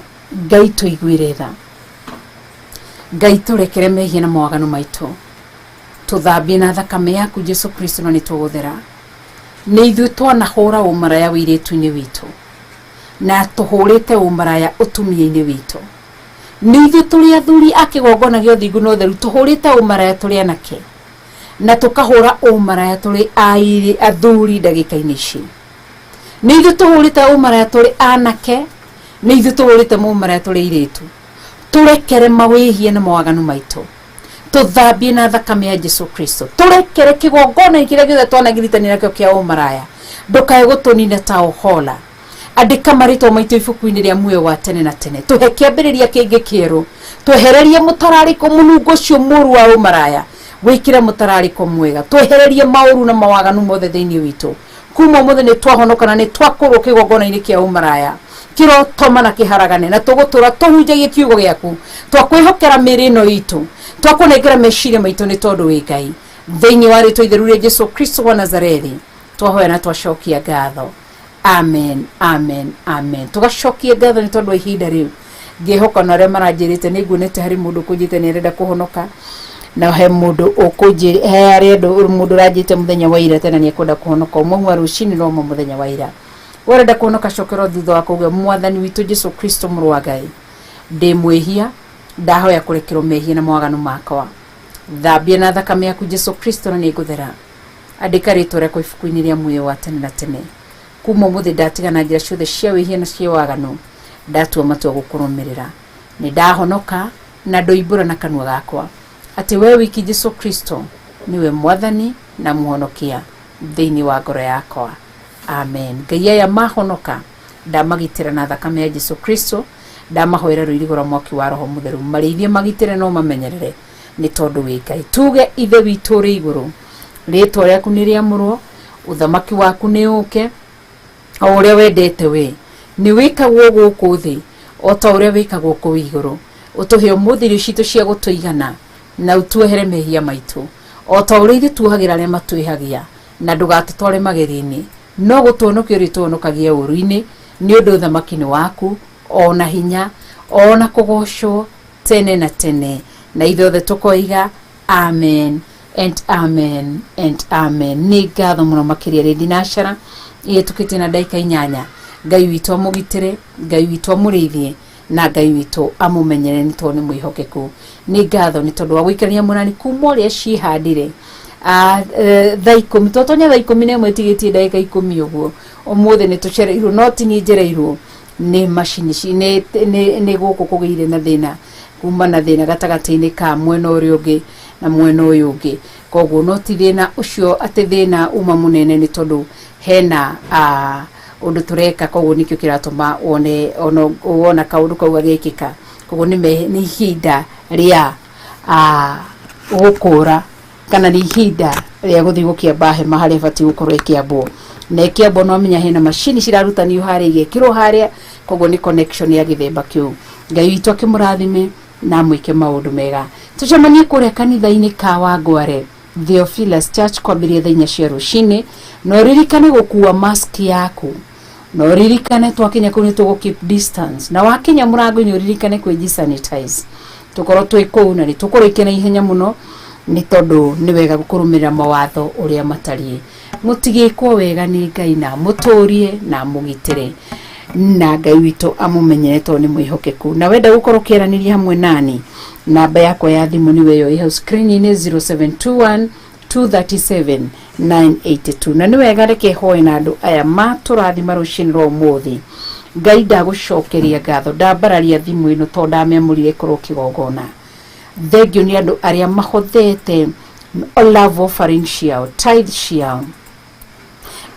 Ngai tũiguĩre tha, Ngai tũrekere mehia na mawaganu maitũ, tũthambie na thakame yaku Jesu Kristo na nĩtũgũthera. Nĩ ithuĩ twanahũra ũmaraya wĩirĩtu-inĩ witũ na tũhũrĩte ũmaraya ũtumia-inĩ witũ. Nĩ ithuĩ tũrĩ athuri a kĩgongona gĩa ũthingu na ũtheru tũhũrĩte ũmaraya tũrĩ anake na tũkahũra ũmaraya tũrĩ airi athuri ndagĩka-inĩ ici. Nĩ ithuĩ tũhũrĩte ũmaraya tũrĩ anake, nĩ ithuĩ tũhũrĩte ũmaraya tũrĩ airĩtu. Tũrekere mawĩhia na mawaganu maitũ, tũthambie na thakame ya Jesu Kristo, tũrekere kĩgongona kĩrĩa gĩothe twanagiritania nakĩo kĩa ũmaraya, ndũkae gũtũnina ta Ohola. Andĩka marĩtwa maitũ ibuku-inĩ rĩa muoyo wa tene na tene, tũhe kĩambĩrĩria kĩngĩ kĩerũ, twehererie mũtararĩko mũnungo ũcio mũru wa ũmaraya, wĩkĩre mũtararĩko mwega, twehererie maũru na mawaganu mothe thĩinĩ witũ. Kuma ũmũthĩ nĩ twahonoka na nĩ twakũrwo kĩgongona-inĩ kĩa ũmaraya, kĩrotoma na kĩharagane, na tũgũtũra tũhunjagie kiugo gĩaku. Twakwĩhokera mĩĩrĩ ĩno itũ, twakũnengera meciria maitũ nĩ tondũ wĩ Ngai. Thĩinĩ wa rĩtwa itheru rĩa Jesu Kristo wa Nazarethi twahoya na twacokia ngatho. Amen, amen, amen. Tũgacokia ngatho nĩ tondũ wa ihinda rĩu. Ngĩhoka na arĩa maranjĩrĩte nĩ nguonete harĩ mũndũ ũkũnjĩte nĩ arenda kũhonoka, na he mũndũ ũkũnjĩrĩ, he harĩ andũ mũndũ ũranjĩte mũthenya wa ira tena nĩ ekwenda kũhonoka ũmwe wa rũcinĩ rwa ũmwe mũthenya wa ira. Werenda kũhonoka cokera thutha wa kuuga Mwathani witũ Jesu Kristo mũrũ wa Ngai, ndĩ mwĩhia, ndahoya kũrekerwo mehia na mawaganu makwa, thambia na thakame yaku Jesu Kristo na nĩ ngũthera. Andĩka rĩtwa rĩakwa ibuku-inĩ rĩa muoyo wa tene na tene. Kuma ũmũthĩ ndatigana njĩra ciothe cia wĩhia na cia waganu, ndatua matua gũkũrũmĩrĩra. Nĩ ndahonoka na ndoimbũra na kanua gakwa atĩ we wiki Jesu Kristo nĩwe Mwathani na Mũhonokia thĩinĩ wa ngoro yakwa. Amen. Ngai aya mahonoka ndamagitĩra na thakame ya Jesu Kristo, ndamahoera rũirigo rwa mwaki wa Roho Mũtheru, marĩithie magitĩre no mamenyerere nĩ tondũ wĩ Ngai. Tuge Ithe witũ ũrĩ igũrũ, rĩtwa rĩaku nĩ rĩamũrwo, ũthamaki waku nĩ ũke, o ũrĩa wendete we nĩ wĩkagwo gũkũ thĩ o ta ũrĩa wĩkagwo kũu igũrũ. Ũtũhe ũmũthĩ irio citũ cia gũtũigana, na ũtuohere mehia maitũ o ta ũrĩa ithuĩ tuohagĩra arĩa matwĩhagia, na ndũgatũtware magerio-inĩ, no gũtũhonokia ũrĩtũhonokagia ũũru-inĩ, nĩ ũndũ ũthamaki nĩ waku, o na hinya, o na kũgoocwo tene na tene. Na ithuothe tũkoiga amen and amen and amen. Nĩ ngatho mũno makĩria rĩ ndinacara ihĩtũkĩtie na ndagĩka 8. Ngai witũ amũgitĩre, Ngai witũ amũrĩithie, na Ngai witũ amũmenyere nĩ tondũ nĩ mwĩhokeku. Nĩ ngatho nĩ tondũ wa gũikarania mũnani kuma ũrĩa ciĩhandire. Thaa 10 twatonya thaa 11 ĩtigĩtie ndagĩka 10 ũguo. Ũmũthĩ nĩ tũcereirwo, no ti niĩ njereirwo. Nĩ macini nĩ gũkũ kũgĩire na thĩna, kuma na thĩna gatagatĩ-inĩ ka mwena ũrĩa ũngĩ na mwena ũyũ ũngĩ. Koguo no ti thĩna ũcio atĩ thĩna uma mũnene, nĩ tondũ hena ũndũ tũreka. Koguo nĩkĩo kĩratũma wone ona wona kaũndũ kau gagĩkĩka. Koguo nĩ ihinda rĩa gũkũra, kana nĩ ihinda rĩa gũthiĩ gũkĩamba hema harĩa ĩbatiĩ gũkorwo ĩkĩambwo na ĩkĩambwo. No menya hena macini cirarutanio harĩa, igekĩrwo harĩa. Koguo nĩ connection ya gĩthemba kĩu. Ngai witũ akĩmũrathime na amwĩke maũndũ mega. Tũcemanie kũrĩa kanitha-inĩ ka Wangware Theophilus Church kwambĩrĩria thaa 4 cia rũcinĩ. Na ũririkane gũkua mask yaku, na ũririkane twakinya kũu nĩ tũgũ keep distance, na wakinya mũrango-inĩ ũririkane kwĩji sanitize. Tũkorwo twĩ kũu na nĩ tũkũrĩkia na ihenya mũno, nĩ tondũ nĩ wega kũrũmĩrĩra mawatho ũrĩa matariĩ. Mũtigĩkwo wega nĩ Ngai na mũtũrie na mũgitĩre, na Ngai witũ amũmenyere tondũ nĩ mwĩhokeku. Na wenda gũkorwo ũkĩaranĩria hamwe nani, namba yakwa ya thimũ nĩwe ĩyo ĩ hau screen-inĩ, 0721 237 982. Na nĩ wega, reke hoe na andũ aya matũrathima rũcinĩ rwa ũmũthĩ. Ngai, ndagũcokeria ngatho, ndambararia thimũ ĩno tondũ ndamĩamũrire ĩkorwo kĩgongona. Thengio nĩ andũ arĩa mahothete love offering ciao, tithe ciao,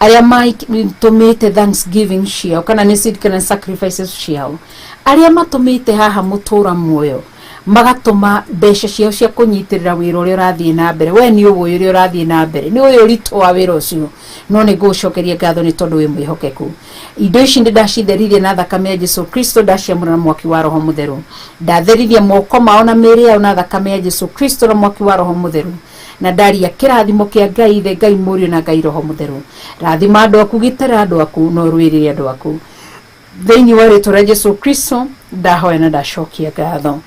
arĩa matũmĩte thanksgiving ciao, kana nĩ seed kana sacrifices ciao, arĩa matũmĩte haha mũtũra muoyo, magatũma mbeca ciao cia kũnyitĩrĩra wĩra ũrĩa ũrathiĩ na mbere. We nĩ ũĩ ũrĩa ũrathiĩ na mbere, nĩ ũĩ ũritũ wa wĩra ũcio, no nĩ ngũgũcokeria ngatho nĩ tondũ wĩ mwĩhokeku. Indo ici nĩ ndacitheririe na thakame ya Jesu Kristo, ndaciamũra na mwaki wa Roho Mũtheru, ndatheririe moko mao na mĩĩrĩ yao na thakame ya Jesu Kristo na mwaki wa Roho Mũtheru, na ndaria kĩrathimo kĩa Ngai Ithe, Ngai Mũriũ na Ngai Roho Mũtheru. Rathima andũ aku, gitĩra andũ aku, na ũrũĩrĩre andũ aku. Thĩinĩ wa rĩtwa rĩa Jesu Kristo ndahoya na ndacokia ngatho,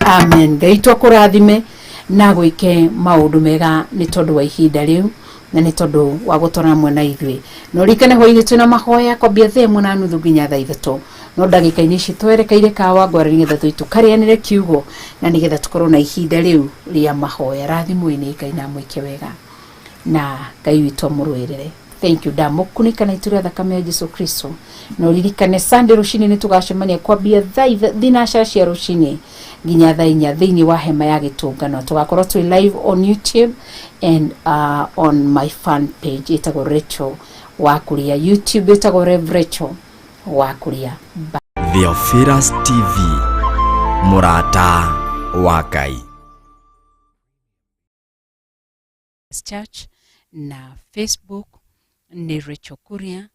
amen. Ngai twakũrathime na gwĩke maũndũ mega nĩ tondũ wa ihinda rĩu na nĩ tondũ wa gũtwarana hamwe na ithuĩ. Na ũririkane hwainĩ twĩna mahoya kwambia 1:30 nginya thaa 3. No ndagĩka-inĩ ici twerekeire kawa ngwara nĩgetha tũthiĩ tũkarĩanĩre kiugo na nĩgetha tũkorwo na ihinda rĩu rĩa mahoya. Rathimwo nĩ Ngai na mwĩke wega, na Ngai witũ amũrũĩrĩre. Thank you. Ndamũkunĩka na itu rĩa thakame ya Jesu Kristo. Na ũririkane Sunday rũcinĩ nĩ tũgacemania kwambia 4:30 cia rũcinĩ nginya thaa 4 thĩinĩ wa hema ya gĩtũngano. Tũgakorwo twĩ live on YouTube and on my fan page ĩtagwo Rachel Wakuria, YouTube ĩtagwo Rev Rachel Wakuria. Theophilus TV, mũrata wa Ngai. Church na Facebook nĩ Rachel Kuria.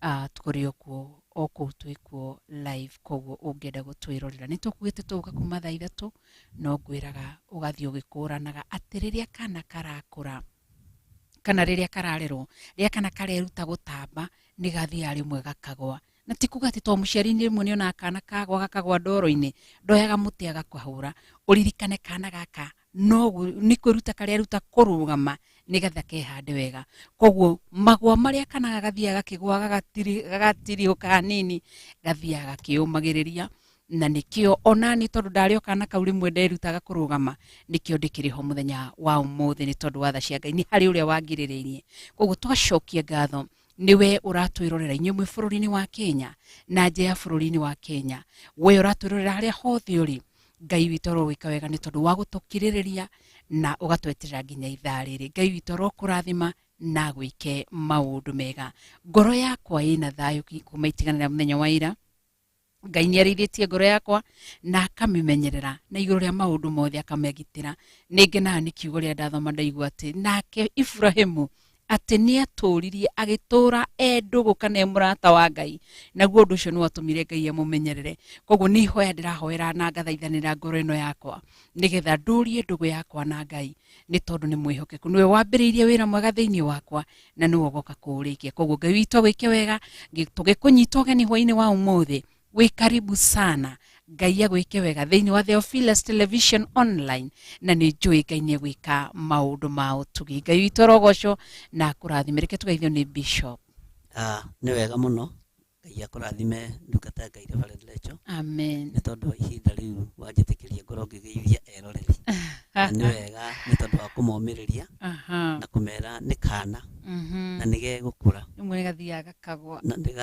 Tũkũrĩ o kuo, o kũu twĩ kuo live. Koguo ũngĩenda gũtwĩrorera, nĩ tũkugĩte tũgũka kuma thaa 3. No ngwĩraga ũgathiĩ ũgĩkũranaga atĩ rĩrĩa kana karakũra, kana rĩrĩa kararerwo, rĩrĩa kana kareruta gũtamba, nĩ gathiaga rĩmwe gakagwa. Na ti kuga atĩ to mũciari rĩmwe nĩ onaga kana kagwa, gakagwa ndoro-inĩ, ndoyaga mũtĩ agakahũra. Ũririkane kana gaka no nĩ kwĩruta kareruta kũrũgama nĩgetha kehande wega. Koguo magwa marĩa kana gagathiaga gakĩgwa, gagatirihũka hanini, gathiaga gakĩũmagĩrĩria. Na nĩkĩo onani tondũ ndarĩ o kana kau rĩmwe nderutaga kũrũgama, nĩkĩo ndĩkĩrĩ ho mũthenya wa ũmũthĩ, nĩ tondũ wa tha cia Ngai, nĩ harĩ ũrĩa wangirĩrĩirie. Koguo twacokia ngatho nĩwe ũratwĩrorera, inyuĩ mwĩ bũrũri-inĩ wa Kenya na nja ya bũrũri-inĩ wa Kenya, we ũratwĩrorera harĩa hothe ũrĩ. Ngai witũ arogwĩka wega nĩ tondũ wa gũtũkirĩrĩria na ũgatweterera nginya ithaa rĩrĩ. Ngai witũ arokũrathima na gwĩke maũndũ mega. Ngoro yakwa ĩna thayũ kuma itiganĩra mũthenya wa ira. Ngai nĩ arĩithĩtie ngoro yakwa na akamĩmenyerera, na igũrũ rĩa maũndũ mothe akamĩgitĩra. Nĩ ngenaga nĩ kiugo rĩrĩa ndathoma, ndaigua atĩ nake Iburahĩmu atĩ nĩ atũririe agĩtũra e ndũgũ kana e mũrata wa Ngai, naguo ũndũ ũcio nĩ watũmire Ngai amũmenyerere. Koguo nĩ ihoya ndĩrahoera na ngathaithanĩra ngoro ĩno yakwa nĩgetha ndũrie ndũgũ yakwa na Ngai, nĩ tondũ nĩ mwĩhokeku, nĩwe wambĩrĩirie wĩra mwega thĩinĩ wakwa na nĩwe ũgoka kũũrĩkia. Koguo Ngai witũ agwĩke wega. Tũgĩkũnyita ũgeni hwainĩ wa ũmũthĩ, wĩ karibu sana. Ngai agwĩke wega thĩinĩ wa Theophilus Television Online, na nĩ njũĩ Ngai nĩ egwĩka maũndũ ma ũtugi. Ngai witũ arogocwo na akũrathime. Reke tũgeithio nĩ Bishop. Nĩ wega mũno, Ngai akũrathime ndungata ya Ngai Reverend Rachel. Amen. Nĩ tondũ wa ihinda rĩu wanjĩtĩkĩria ngorwo ngĩgeithia eroreri. Na nĩ wega nĩ tondũ wa kũmomĩrĩria na kũmera nĩ kana na nĩ gegũkũra. Rĩmwe nĩ gathiaga gakagwa. Na nĩ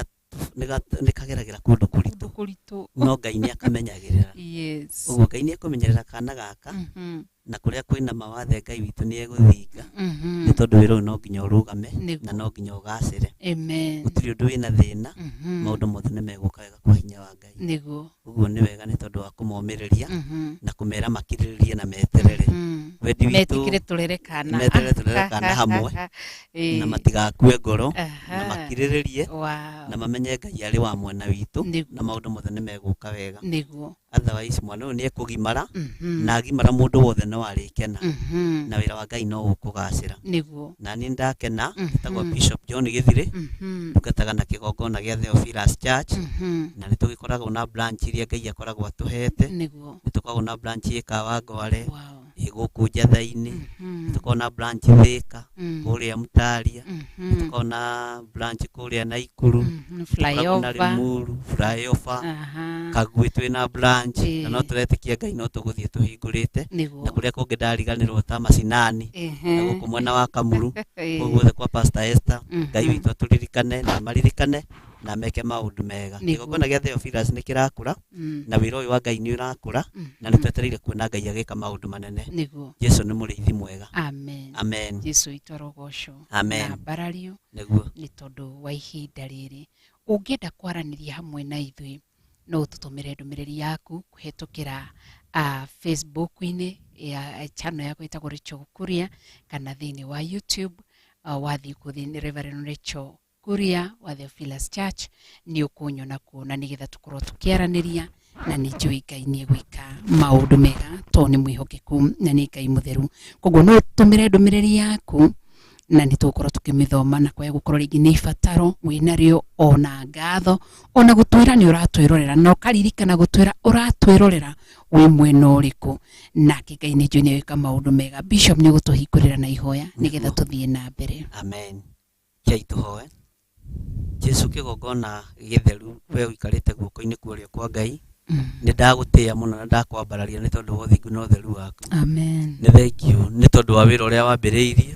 Nĩ kageragĩra kũndũ kũritũ, Kũndũ kũritũ. No Ngai nĩ akamenyagĩrĩra. Yes. Ũguo Ngai nĩ ekũmenyerera kana gaka, na kũrĩa kwĩna mawathe Ngai witũ nĩ egũthinga, nĩ tondũ wĩra ũyũ no nginya ũrũgame na no nginya ũgacĩre. Amen. Gũtirĩ ũndũ wĩna thĩna, maũndũ mothe nĩ megũka wega kwa hinya wa Ngai. Ũguo nĩ wega nĩ tondũ wa kũmomĩrĩria na kũmera makirĩrĩrie na meterere. Wendi witũ Metĩkĩre tũrere kana. Meterere tũrere kana hamwe, na matigakue ngoro, na makirĩrĩrie, na mamenye Ngai arĩ wa mwena witũ, na maũndũ mothe nĩ megũka wega. Otherwise mwana ũyũ nĩ ekũgimara, na agimara mũndũ wothe no arĩkena, na wĩra wa Ngai no ũkũgacĩra. Na niĩ ndakena, njĩtagwo Bishop John Gĩthirĩ, ndungataga na kĩgongona gĩa Theophilus Church, na nĩ tũgĩkoragwo na branch iria Ngai akoragwo atũhete. Nĩ tũkoragwo na branch ĩ Kawangware, ĩ gũkũ Njatha-inĩ, nĩ tũkoragwo na branch Thĩka, kũrĩa Mutaria, nĩ tũkoragwo na branch kũrĩa Naikuru, tũkoragwo na Flyover. Limuru, flyover, Kagwĩ twĩna branch, na no tũretĩkia Ngai no tũgũthiĩ tũhingũrĩte, na kũrĩa kũngĩ ndariganĩrwo ta Macinani, na gũkũ mwena wa Kamuru, kũu guothe kwa Pastor Esther. Ngai witũ atũririkane na maririkane na meke maũndũ mega. Kĩgongona gĩa Theophilus nĩ kĩrakũra, na wĩra ũyũ wa Ngai nĩ ũrakũra, na nĩ twetereire kuona Ngai agĩka maũndũ manene. Jesu nĩ mũrĩithi mwega. Amen. Amen. Jesu witũ arogocwo Amen. na mbarario nĩ tondũ wa ihinda rĩrĩ. Ũngĩenda kwaranĩria hamwe na ithuĩ, no ũtũtũmĩre ndũmĩrĩri yaku kũhetũkĩra Facebook-inĩ ya channel yakwa ĩtagwo Rachel Kuria, kana thĩinĩ wa YouTube, wathiĩ kuo thĩinĩ Reverend Rachel Kuria wa Theophilus Church nĩ ũkũnyona kuo, na nĩgetha tũkorwo tũkĩaranĩria, na nĩ njũĩ Ngai nĩ egwĩka maũndũ mega tondũ nĩ mwĩhokeku na nĩ Ngai mũtheru. Koguo no ũtũmĩre ndũmĩrĩri yaku na nĩ tũgũkorwo tũkĩmĩthoma, na kwaya gũkorwo rĩngĩ nĩ ibataro wĩnarĩo, ona ngatho, ona gũtwĩra nĩ ũratwĩrorera, na ũkaririkana gũtwĩra ũratwĩrorera wĩ mwena ũrĩkũ. Nake Ngai nĩ njũĩ nĩ egwĩka maũndũ mega. Bishop nĩ ũgũtũhingũrĩra na ihoya nĩgetha tũthiĩ na mbere. Amen. Kei tũhoe. Jesu kĩgongona gĩtheru, we ũikarĩte guoko-inĩ kwa ũrĩo kwa Ngai, nĩ ndagũtĩĩa mũno na ndakwambararia nĩ tondũ wa ũthingu na ũtheru waku. Amen. Nĩ thengiũ nĩ tondũ wa wĩra ũrĩa wambĩrĩirie.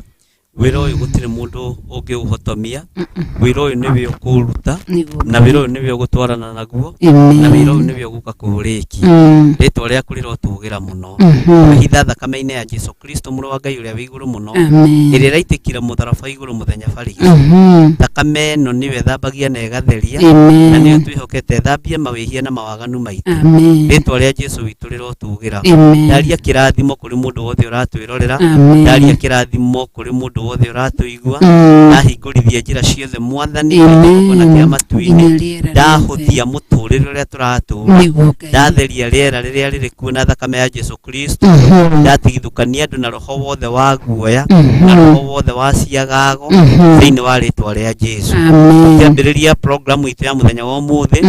Wĩra ũyũ gũtirĩ mũndũ ũngĩũhotomia, wĩra ũyũ nĩwe ũkũũruta, na wĩra ũyũ nĩwe ũgũtwarana naguo, na wĩra ũyũ nĩwe ũgũka kũũrĩkia. Rĩtwa rĩaku rĩrotũgĩra mũno. Twehitha thakame-inĩ ya Jesu Kristo mũrũ wa Ngai ũrĩa wĩ igũrũ mũno, ĩrĩa ĩraitĩkire mũtharaba igũrũ mũthenya barigiti. Thakame ĩno nĩyo ĩthambagia na ĩgatheria, na nĩyo twĩhokete ĩthambie mawĩhia na mawaganu maitũ. Rĩtwa rĩa Jesu witũ rĩrotũgĩra. Ndaria kĩrathimo kũrĩ mũndũ wothe ũratwĩrorera, ndaria kĩrathimo kũrĩ mũndũ wothe ũratũigua, ndahingũrithia njĩra ciothe Mwathani, kĩgongona kĩa matu-inĩ, ndahũthia mũtũrĩre ũrĩa tũratũra, ndatheria rĩera rĩrĩa rĩrĩ kuo na thakame ya Jesu Kristo, ndatigithũkania andũ na roho wothe wa guoya na roho wothe wa ciagago thĩinĩ wa rĩtwa rĩa Jesu. Tũkĩambĩrĩria programu itũ ya mũthenya wa ũmũthĩ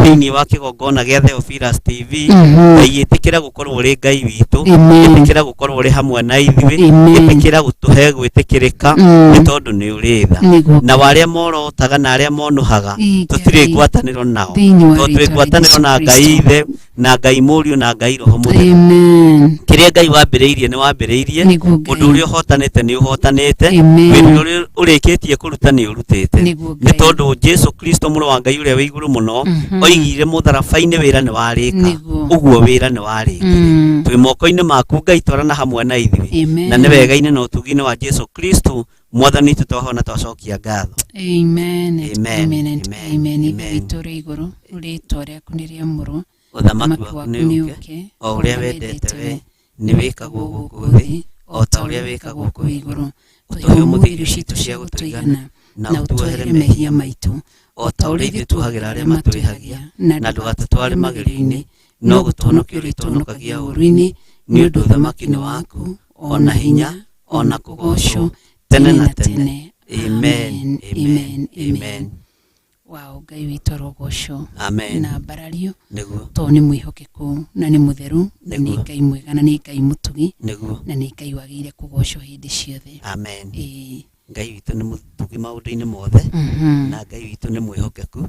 thĩinĩ wa kĩgongona gĩa Theophilus TV, Ngai ĩtĩkĩra gũkorwo ũrĩ Ngai witũ, ĩtĩkĩra gũkorwo ũrĩ hamwe na ithuĩ, ĩtĩkĩra gũtũhe gwĩtĩkĩrĩka nĩ tondũ nĩ ũrĩ tha. Na wa arĩa morotaga na arĩa monuhaga, tũtirĩ ngwatanĩro nao, tondũ twĩ ngwatanĩro na Ngai Ithe, na Ngai Mũriũ, na Ngai Roho Mũtheru. Kĩrĩa Ngai wambĩrĩirie nĩ wambĩrĩirie, ũndũ ũrĩa ũhotanĩte nĩ ũhotanĩte, wĩra ũrĩa ũrĩkĩtie kũruta nĩ ũrutĩte, nĩ tondũ Jesu Kristo mũrũ wa Ngai ũrĩa wĩ igũrũ mũno oigire mũtharaba-inĩ wĩra nĩ warĩka. Ũguo wĩra nĩ warĩkire. Twĩ moko-inĩ maku Ngai, twarana hamwe na ithuĩ, na nĩ wega-inĩ na ũtugi-inĩ wa Jesu Kristo Mwathani witũ twahona twacokia ngatho. Amen and Amen, amen and amen, amen. Ithe amen. witũ ũrĩ igũrũ, rĩĩtwa rĩaku nĩ rĩamũrwo, ũthamaki ũthamaki waku waku nĩ nĩ ũke, ũke, o ũrĩa wendete we nĩ wĩkagwo gũkũ thĩ o ta ũrĩa wĩkagwo kũu igũrũ. Ũtũhe ũmũthĩ irio citũ cia gũtũigana, na na ũtuohere ũtuohere mehia maitũ o ta ũrĩa ithuĩ tuohagĩra arĩa matwĩhagia, na ndũgatũtware magerio-inĩ, no gũtũhonokia ũrĩtũhonokagia ũũru-inĩ, nĩ ũndũ ũthamaki nĩ waku, o na hinya, o na kũgoocwo tene na tene. Amen, amen, amen. Wow, Ngai witũ arogocwo Amen. na mbarario, tondũ nĩ mwĩhokeku na nĩ mũtheru, na nĩ Ngai mwega na nĩ Ngai mũtugi, na nĩ Ngai wagĩrĩire kũgocwo hĩndĩ ciothe. Amen. Ĩĩ. Ngai witũ nĩ mũtugi maũndũ-inĩ mothe, na Ngai witũ nĩ mwĩhokeku,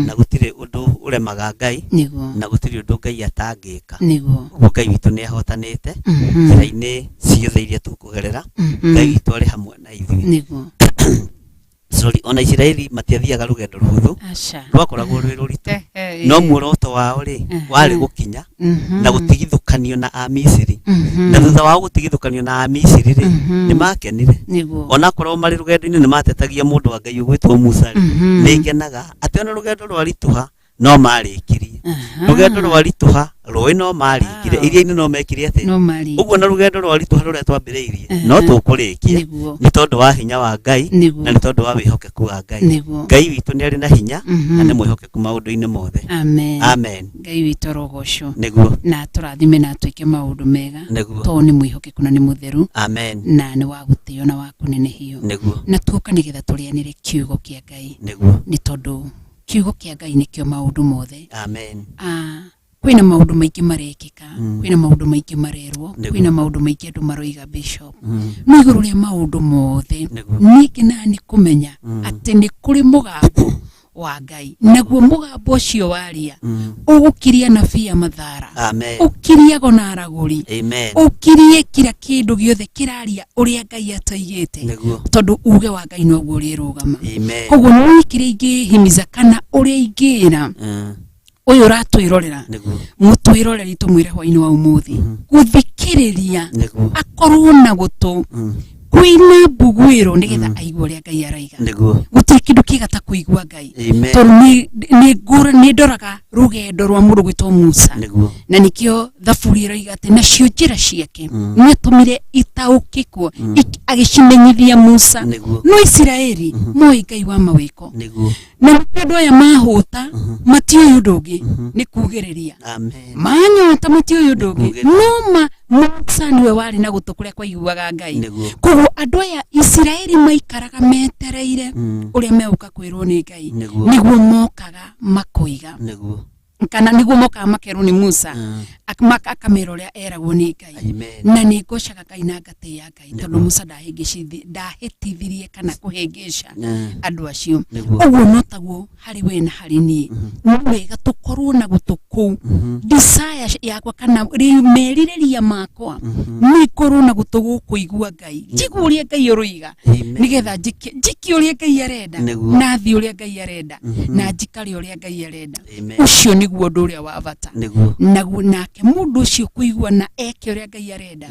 na gũtirĩ ũndũ ũremaga Ngai, na gũtirĩ ũndũ Ngai atangĩka. Ũguo Ngai witũ nĩ ahotanĩte njĩra-inĩ ciothe iria tũkũgerera. Ngai witũ arĩ hamwe na ithuĩ. Sorry, ona Isiraeli matiathiaga rũgendo rũhũthũ, Aca. rwakoragwo rwĩ rũritũ, no muoroto wao rĩ warĩ gũkinya na gũtigithũkanio na Amisiri. Na thutha wao gũtigithũkanio na Amisiri rĩ, nĩ makenire. Nĩguo. Onakorwo marĩ rũgendo-inĩ nĩ matetagia mũndũ wa Ngai ũgwĩtwo Musa rĩ, nĩ ngenaga atĩ ona rũgendo rwaritũha no marĩkirie. Rũgendo rwaritũha, rũĩ no maringire, Wow. iria-inĩ no mekire atĩa? No marĩ. Ũguo na rũgendo rwaritũha rũrĩa twambĩrĩirie no tũkũrĩkia Nĩguo. nĩ tondũ wa hinya wa Ngai Nĩguo. na nĩ tondũ wa wĩhokeku wa Ngai. Nĩguo. Ngai witũ nĩ arĩ na hinya na nĩ mwĩhokeku maũndũ-inĩ mothe. Amen. Amen. Ngai witũ arogocwo. Nĩguo. Na tũrathime na atwĩke maũndũ mega. Nĩguo. Tondũ nĩ mwĩhokeku na nĩ mũtheru Amen. na nĩ wa gũtĩo na wa kũnenehio. Nĩguo. Na tuoka nĩgetha tũrĩanĩre kiugo kĩa Ngai. Nĩguo. Nĩ tondũ kiugo kĩa Ngai nĩkĩo maũndũ mothe. Amen. Kwĩna maũndũ maingĩ marekĩka, kwĩna maũndũ maingĩ marerwo, Nĩguo. kwĩna maũndũ maingĩ andũ maroiga bishop. No igũrũ rĩa maũndũ mothe Nĩguo. niĩ ngenaga nĩ kũmenya atĩ nĩ kũrĩ mũgambo wa Ngai, naguo mũgambo ũcio waria ũgũkiria anabii a mathara, Amen. ũkirie agona aragũri, Amen. ũkirie kira kĩndũ gĩothe kĩraria ũrĩa Ngai atoigĩte, Nĩguo. tondũ uge wa Ngai noguo ũrĩrũgama. Amen. Koguo niĩ kĩrĩa ingĩhimiza kana ũrĩa ingĩra ũyũ ũratwĩrorera, Nĩguo. mũtwĩroreri tũmwĩre hwainĩ wa ũmũthĩ gũthikĩrĩria, Nĩguo. akorwo na gũtũ kwĩna mbuguĩro nĩgetha aigue ũrĩa Ngai araiga. Nĩguo. Gũtirĩ kĩndũ kĩega ta kũigua Ngai. Amen. Tondũ nĩ ndoraga rũgendo rwa mũndũ gwĩtwo Musa. Nĩguo. Na nĩkĩo thaburi ĩroiga atĩ nacio njĩra ciake nĩ atũmire itaũkĩkwo, agĩcimenyithia Musa. Nĩguo. No Isiraeli moĩ Ngai wa mawĩko. Nĩguo. Na nĩkĩo andũ aya mahũta matiũĩ ũndũ ũngĩ nĩ kugĩrĩria. Amen. Manyota matiũĩ ũndũ ũngĩ. Kugĩrĩria. No ma Musa nĩwe warĩ na gũtũ kũrĩa kwaiguaga Ngai. Nĩguo. Koguo andũ aya Isiraeli maikaraga metereire ũrĩa megũka kwĩrwo nĩ Ngai. Nĩguo. Nĩguo mokaga makoiga. Nĩguo. Kana nĩguo mokaga makerwo nĩ Musa. Akamera ũrĩa eragwo nĩ Ngai. Amen. Na nĩ ngocaga Ngai na ngatĩĩa Ngai tondũ Musa ndahĩtithirie kana kũhĩngĩca andũ acio. Nĩguo. Ũguo no taguo harĩ we na harĩ niĩ. Nĩ wega tũkorwo na gũtũ kũu. Desire yakwa kana merirĩria makwa nĩ ngorwo na gũtũ gũkũigua Ngai. Njigue ũrĩa Ngai ũroiga. Amen. Nĩgetha njike ũrĩa Ngai arenda, Nĩguo. na thiĩ ũrĩa Ngai arenda, na njikare ũrĩa Ngai arenda. Amen. Ũcio nĩguo ũndũ ũrĩa wa bata. Nĩguo. Naguo nake mũndũ ũcio kũigua na eke ũrĩa Ngai arenda,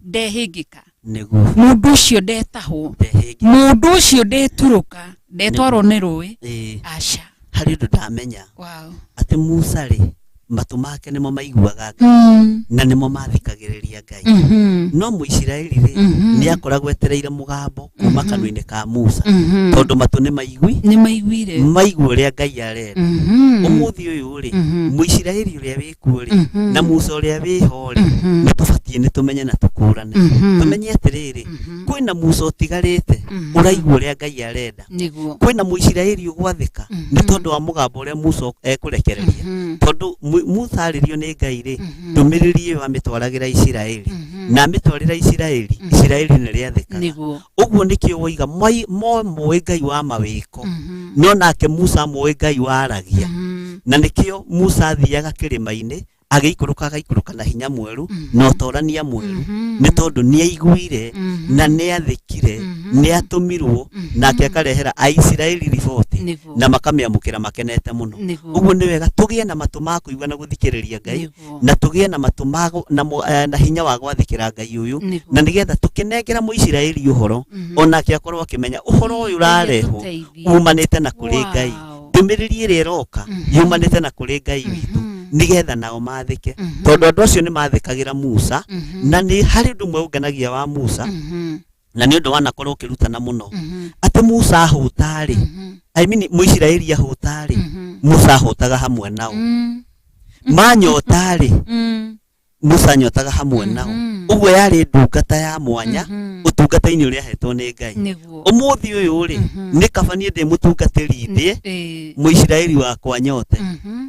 ndehĩngĩka. Nĩguo. Mũndũ ũcio ndetahwo. Ndehĩngĩka. Mũndũ ũcio ndeturũka, ndetwarwo nĩ rũĩ. Aca. Harĩ ũndũ ndamenya. Wow. Atĩ Musa rĩ, matũ make nĩmo maiguaga Ngai na nĩmo mathikagĩrĩria Ngai. No Mũisiraeli rĩ, nĩ akoragwo etereire mũgambo kuma kanua-inĩ ka Musa, tondũ matũ nĩ maigui, Nĩ maiguire. maigua ũrĩa Ngai arenda. Ũmũthĩ ũyũ rĩ, Mũisiraeli ũrĩa wĩkuo rĩ, na Musa ũrĩa wĩho rĩ, nĩ tũbatiĩ nĩ tũmenye na tũkũrane. Tũmenye atĩrĩrĩ, kwĩna Musa ũtigarĩte ũraigua ũrĩa Ngai arenda. Nĩguo. Kwĩna Mũisiraeli ũgwathĩka nĩ tondũ wa mũgambo ũrĩa Musa ekũrekereria. Tondũ Musa arĩrio nĩ Ngai rĩ, ndũmĩrĩri ĩyo amĩtwaragĩra Isiraeli. Na amĩtwarĩra Isiraeli, Isiraeli nĩ rĩathĩkaga. Nĩguo. Ũguo nĩkĩo woiga mo moĩ Ngai wa mawĩko, no nake Musa moĩ Ngai waragia. Na nĩkĩo Musa athiaga kĩrĩma-inĩ, agĩikũrũka agaikũrũka na hinya mwerũ, na ũtorania mwerũ, nĩ tondũ nĩ aiguire, na nĩ athĩkire, nĩ atũmirwo, nake akarehera Aisiraeli riboti, Nĩguo. na makamĩamũkĩra makenete mũno. Nĩguo. Ũguo nĩ wega tũgĩe na matũ ma kũigua na gũthikĩrĩria Ngai, Nĩguo. na tũgĩe na matũ ma na hinya wa gwathĩkĩra Ngai ũyũ, Nĩguo. na nĩgetha tũkĩnengera Mũisiraeli ũhoro, onake akorwo akĩmenya ũhoro ũyũ ũrarehwo Ũtũteithie. umanĩte na kũrĩ Ngai. Wow. Ndũmĩrĩri ĩrĩa ĩroka yumanĩte na kũrĩ Ngai witũ, nĩgetha nao mathĩke. Tondũ andũ acio nĩ mathĩkagĩra Musa, na nĩ harĩ ũndũ ũmwe ũngenagia wa Musa, na nĩ ũndũ wanakorwo ũkĩrutana mũno, atĩ Musa ahũta rĩ, I mean, Mũisiraeli ahũta rĩ, Musa ahũtaga hamwe nao. Manyota rĩ, Musa anyotaga hamwe nao. Ũguo yarĩ ndungata ya mwanya ũtungata-inĩ ũrĩa ahetwo nĩ Ngai. Nĩguo. Ũmũthĩ ũyũ rĩ, nĩ kaba niĩ ndĩ mũtungatĩri ndĩe, Mũisiraeli wakwa nyote,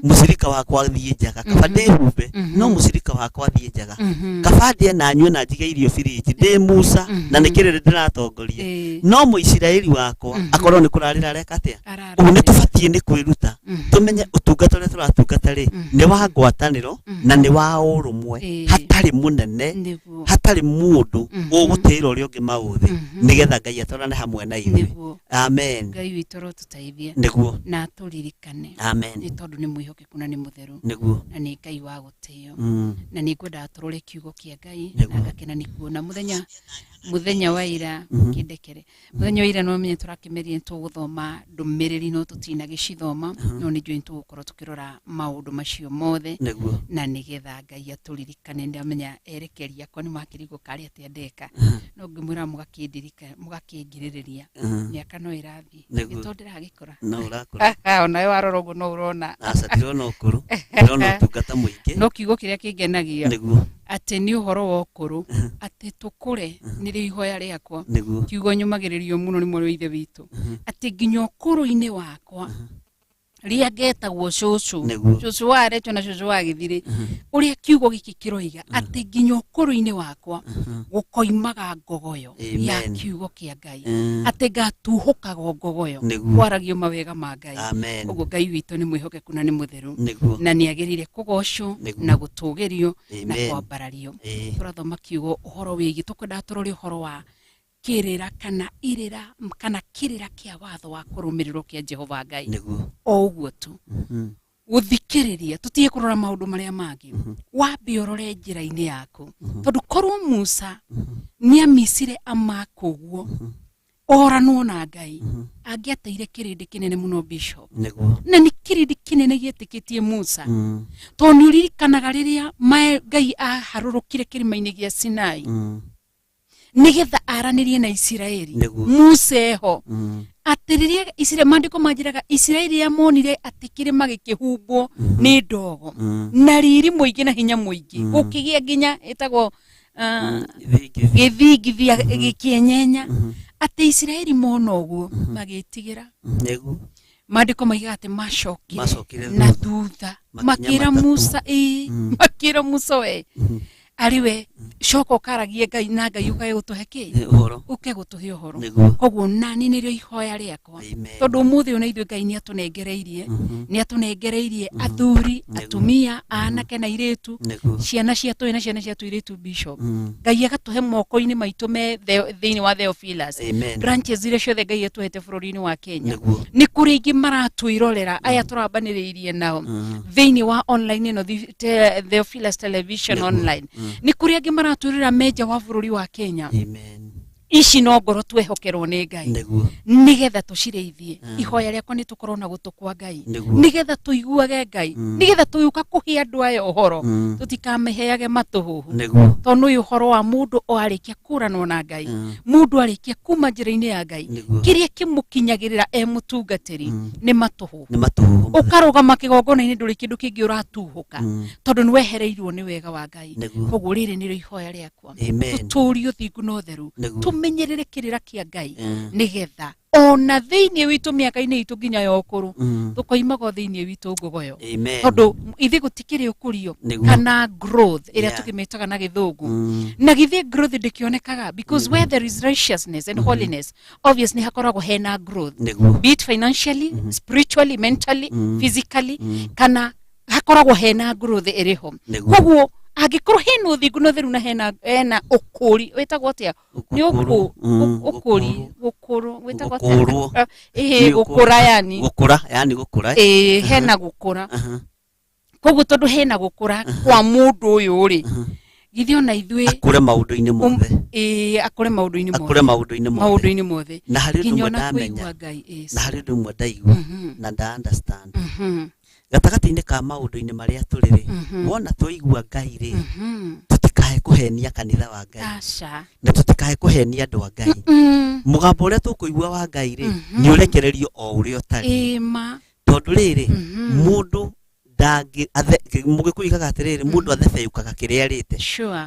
mũcirika wakwa athiĩ njaga, kaba ndĩhumbe, no mũcirika wakwa athiĩ njaga. Kaba ndĩe na nyue na njige irio birinji, ndĩ Musa, na nĩ kĩrĩrĩ ndĩratongoria. No Mũisiraeli wakwa akorwo nĩ kũrarĩra areka atĩa? Ararĩra. Ũguo nĩ tũbatiĩ nĩ kwĩruta, tũmenye ũtungata ũrĩa tũratungata rĩ, nĩ wa ngwatanĩro na nĩ wa ũrũmwe. Hatarĩ mũnene, Nĩguo. hatarĩ mũndũ Mhm. ũgũtĩĩra ũrĩa ũngĩ maũthĩ, Mhm. nĩgetha Ngai atwarane hamwe na ithuĩ. Nĩguo. Amen. Ngai witũ arotũteithia Nĩguo. na atũririkane, Amen. nĩ tondũ nĩ mwĩhokeku na nĩ mũtheru, Nĩguo. na nĩ Ngai wa gũtĩo. Na nĩ ngwendaga tũrore kiugo kĩa Ngai, na Nĩguo. ngakena nĩ kuona mũthenya wa ira. Kĩndekere, mũthenya wa ira no menye tũrakĩmeria nĩ tũgũthoma ndũmĩrĩri, no tũtinagĩcithoma, no nĩ njũĩ nĩ tũgũkorwo tũkĩrora maũndũ macio mothe, Nĩguo. na nĩgetha Ngai atũririkane. Ndamenya erekeri akwa nĩ makĩrigwo karĩ atĩa ndeka, no ngĩmwĩra mũgakĩndirika, mũgakĩngirĩrĩria. Mĩaka no ĩrathiĩ. Nĩguo. Nĩ tondũ ndĩragĩkũra. No ũrakũra. Onawe warora ũguo no ũrona. Aca, ndirona ũkũrũ, ndĩrona ũtungata mũingĩ. No kiugo kĩrĩa kĩngenagia Nĩguo. atĩ nĩ ũhoro wa ũkũrũ, atĩ tũkũre, nĩrĩo ihoya rĩakwa. Nĩguo. Kiugo nyũmagĩrĩrio mũno nĩ mwarĩ wa ithe witũ, atĩ nginya ũkũrũ-inĩ wakwa rĩrĩa ngetagwo cũcũ, Nĩguo. cũcũ wa Recho na cũcũ wa Gĩthirĩ, ũrĩa kiugo gĩkĩ kĩroiga atĩ nginya ũkũrũ-inĩ wakwa gũkoimaga ngogoyo ya Amen. kiugo kĩa Ngai, atĩ ngatuhũkaga ngogoyo Nĩguo. kwaragio mawega ma Ngai. Amen. Ũguo Ngai witũ nĩ mwĩhokeku na nĩ mũtheru, Nĩguo. na nĩ agĩrĩire kũgocwo Nĩguo. na gũtũgĩrio na Amen. kwambarario. Ĩĩ. Tũrathoma kiugo ũhoro wĩgiĩ, tũkwendaga tũrore ũhoro wa kĩrĩra kana irĩra kana kĩrĩra kĩa watho wa kũrũmĩrĩrwo kĩa Jehova Ngai. Nĩguo. O ũguo tu gũthikĩrĩria, tũtige kũrora maũndũ marĩa mangĩ, wambe ũrore njĩra-inĩ yaku, tondũ korwo Musa nĩ amicire amaka ũguo oranwo na Ngai, angĩateire kĩrĩndĩ kĩnene mũno, Bishop. Nĩguo. Na nĩ kĩrĩndĩ kĩnene gĩetĩkĩtie Musa, tondũ nĩ ũririkanaga rĩrĩa Ngai aharũrũkire kĩrĩma-inĩ gĩa Sinai nĩgetha aranĩrie na Isiraeli. Nĩguo. Musa eho, atĩ rĩrĩa Isiraeli, maandĩko manjĩraga Isiraeli rĩrĩa monire atĩ kĩrĩma gĩkĩhumbwo nĩ ndogo na riri mũingĩ na hinya mũingĩ, gũkĩgĩa nginya ĩtagwo Thingi. gĩthingithia gĩkĩenyenya, atĩ Isiraeli mona ũguo magĩtigĩra. Nĩguo. Maandĩko maigaga atĩ macokire Macokire na thutha. thutha, Makinya makĩra matatũ. Musa, ĩĩ, makĩra Musa, we arĩ we coka ũkaragie Ngai na Ngai ũkae gũtũhe kĩ, Nĩ ũhoro. ũke gũtũhe ũhoro. Nĩguo. Koguo nani nĩrĩo ihoya rĩakwa, Amen. tondũ ũmũthĩ ũyũ na ithuĩ Ngai nĩ atũnengereirie, nĩ atũnengereirie athuri, atumia, anake na airĩtu, Nĩguo. ciana cia tũĩ na ciana cia tũirĩtu, Bishop. Ngai agatũhe moko-inĩ maitũ me thĩinĩ wa Theophilus Amen. branches iria ciothe Ngai atũhete bũrũri-inĩ wa Kenya. Nĩguo. Nĩ kũrĩ ingĩ maratwĩrorera aya tũrambanĩrĩirie nao thĩinĩ wa online ĩno, Theophilus Television online, nĩ kũrĩ angĩ maratwĩrorera menja wa bũrũri wa Kenya. Amen. Ici no ngoro twehokerwo nĩ Ngai Nĩguo. nĩgetha tũcirĩithie. Ihoya rĩakwa nĩ tũkorwo na gũtũ kwa Ngai, Nĩguo. nĩgetha tũiguage Ngai, nĩgetha tũgĩũka kũhe andũ aya ũhoro tũtikameheage matũhũhũ, Nĩguo. tondũ ũyũ ũhoro wa mũndũ o arĩkia kũranwo na Ngai, mũndũ arĩkia kuma njĩra-inĩ ya Ngai, Nĩguo. kĩrĩa kĩmũkinyagĩrĩra e mũtungatĩri nĩ matũhũhũ. Nĩ matũhũhũ. Ũkarũgama kĩgongona-inĩ, ndũrĩ kĩndũ kĩngĩ ũratuhũka, tondũ nĩ wehereirwo nĩ wega wa Ngai. Nĩguo. Koguo rĩrĩ nĩrĩo ihoya rĩakwa, Amen. tũtũrie ũthingu na ũtheru, Nĩguo. tũmenyerere kĩrĩra kĩa Ngai, nĩgetha ona thĩinĩ witũ mĩaka-inĩ itũ nginya ya ũkũrũ tũkoimaga o thĩinĩ witũ ngogoyo, Amen. tondũ ithuĩ gũtikĩrĩ ũkũrio Nĩguo. kana growth ĩrĩa tũkĩmĩtaga na gĩthũngũ. Na githĩ growth ndĩkĩonekaga? Because where there is righteousness and holiness, obviously hakoragwo hena growth, Nĩguo. be it financially, spiritually, mentally, physically, kana hakoragwo hena growth ĩrĩ ho. Nĩguo. Koguo angĩkorwo hena ũthingu na ũtheru na hena ũkũri, wĩtagwo atĩa, nĩ Ũkũrũ. ũkũri, gũkũrũ, wĩtagwo atĩa? Gũkũrwo. Ĩhĩ, Nĩ gũkũra yani. Gũkũra, yani gũkũra. Ĩĩ, hena gũkũra. Koguo tondũ hena gũkũra kwa mũndũ ũyũ rĩ, githĩ ona ithuĩ Akũre maũndũ-inĩ mothe. Ĩĩ, akũre maũndũ-inĩ Akũre mothe. maũndũ-inĩ mothe. Maũndũ-inĩ mothe. Na harĩ ũndũ Nginya ũmwe ona ndamenya. kũigua Ngai, ĩĩ. Na harĩ ũndũ ũmwe ndaigua na nda understand. Gatagatĩ-inĩ ka maũndũ-inĩ marĩa tũrĩ rĩ, wona twaigua Ngai rĩ, tũtikae kũhenia kanitha wa Ngai, Aca. na tũtikae kũhenia andũ a Ngai. Mũgambo ũrĩa tũkũigua wa Ngai rĩ, nĩ ũrekererio o ũrĩa ũtariĩ. Ĩma. Tondũ rĩrĩ, mũndũ ndangĩ mũgĩkũyũ igaga atĩrĩrĩ, mũndũ athebeyũkaga kĩrĩa arĩte.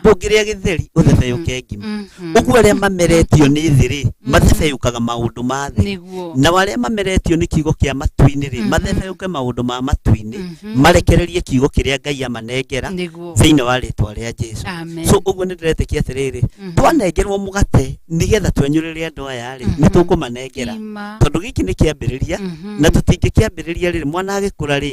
Ndũngĩrĩa gĩtheri ũthebeyũke ngima. Ũguo arĩa mameretio nĩ thĩ rĩ, mathebeyũkaga maũndũ ma thĩ, nao arĩa mameretio nĩ kiugo kĩa matu-inĩ rĩ, mathebeyũke maũndũ ma matu-inĩ, marekererie kiugo kĩrĩa Ngai amanengera thĩinĩ wa rĩtwa rĩa Jesu. Amen. So ũguo nĩ ndĩretĩkia atĩrĩrĩ, twanengerwo mũgate nĩgetha twenyũrĩre andũ aya rĩ, nĩ tũkũmanengera, Ĩma. tondũ gĩkĩ nĩ kĩambĩrĩria, na tũtingĩkĩambĩrĩria rĩrĩ mwana agĩkũra rĩ,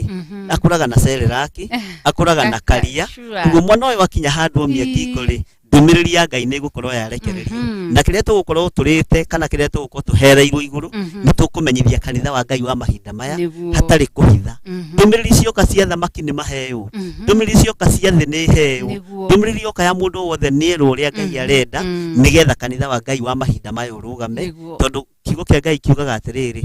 akũraga. Akũraga na Cerelac, akũraga na karia. Ũguo mwana ũyũ akinya handũ omie ngingo rĩ, ndũmĩrĩri ya Ngai nĩ ĩgũkorwo yarekererio, na kĩrĩa tũgũkorwo tũrĩte kana kĩrĩa tũgũkorwo tũhereirwo igũrũ, nĩ tũkũmenyithia kanitha wa Ngai wa mahinda maya hatarĩ kũhitha. Ndũmĩrĩri cioka cia thamaki nĩ maheo, ndũmĩrĩri cioka cia thĩ nĩ heo, ndũmĩrĩri yoka ya mũndũ wothe nĩ erwo ũrĩa Ngai arenda, nĩgetha kanitha wa Ngai wa mahinda maya ũrũgame, tondũ kiugo kĩa Ngai kiugaga atĩrĩrĩ,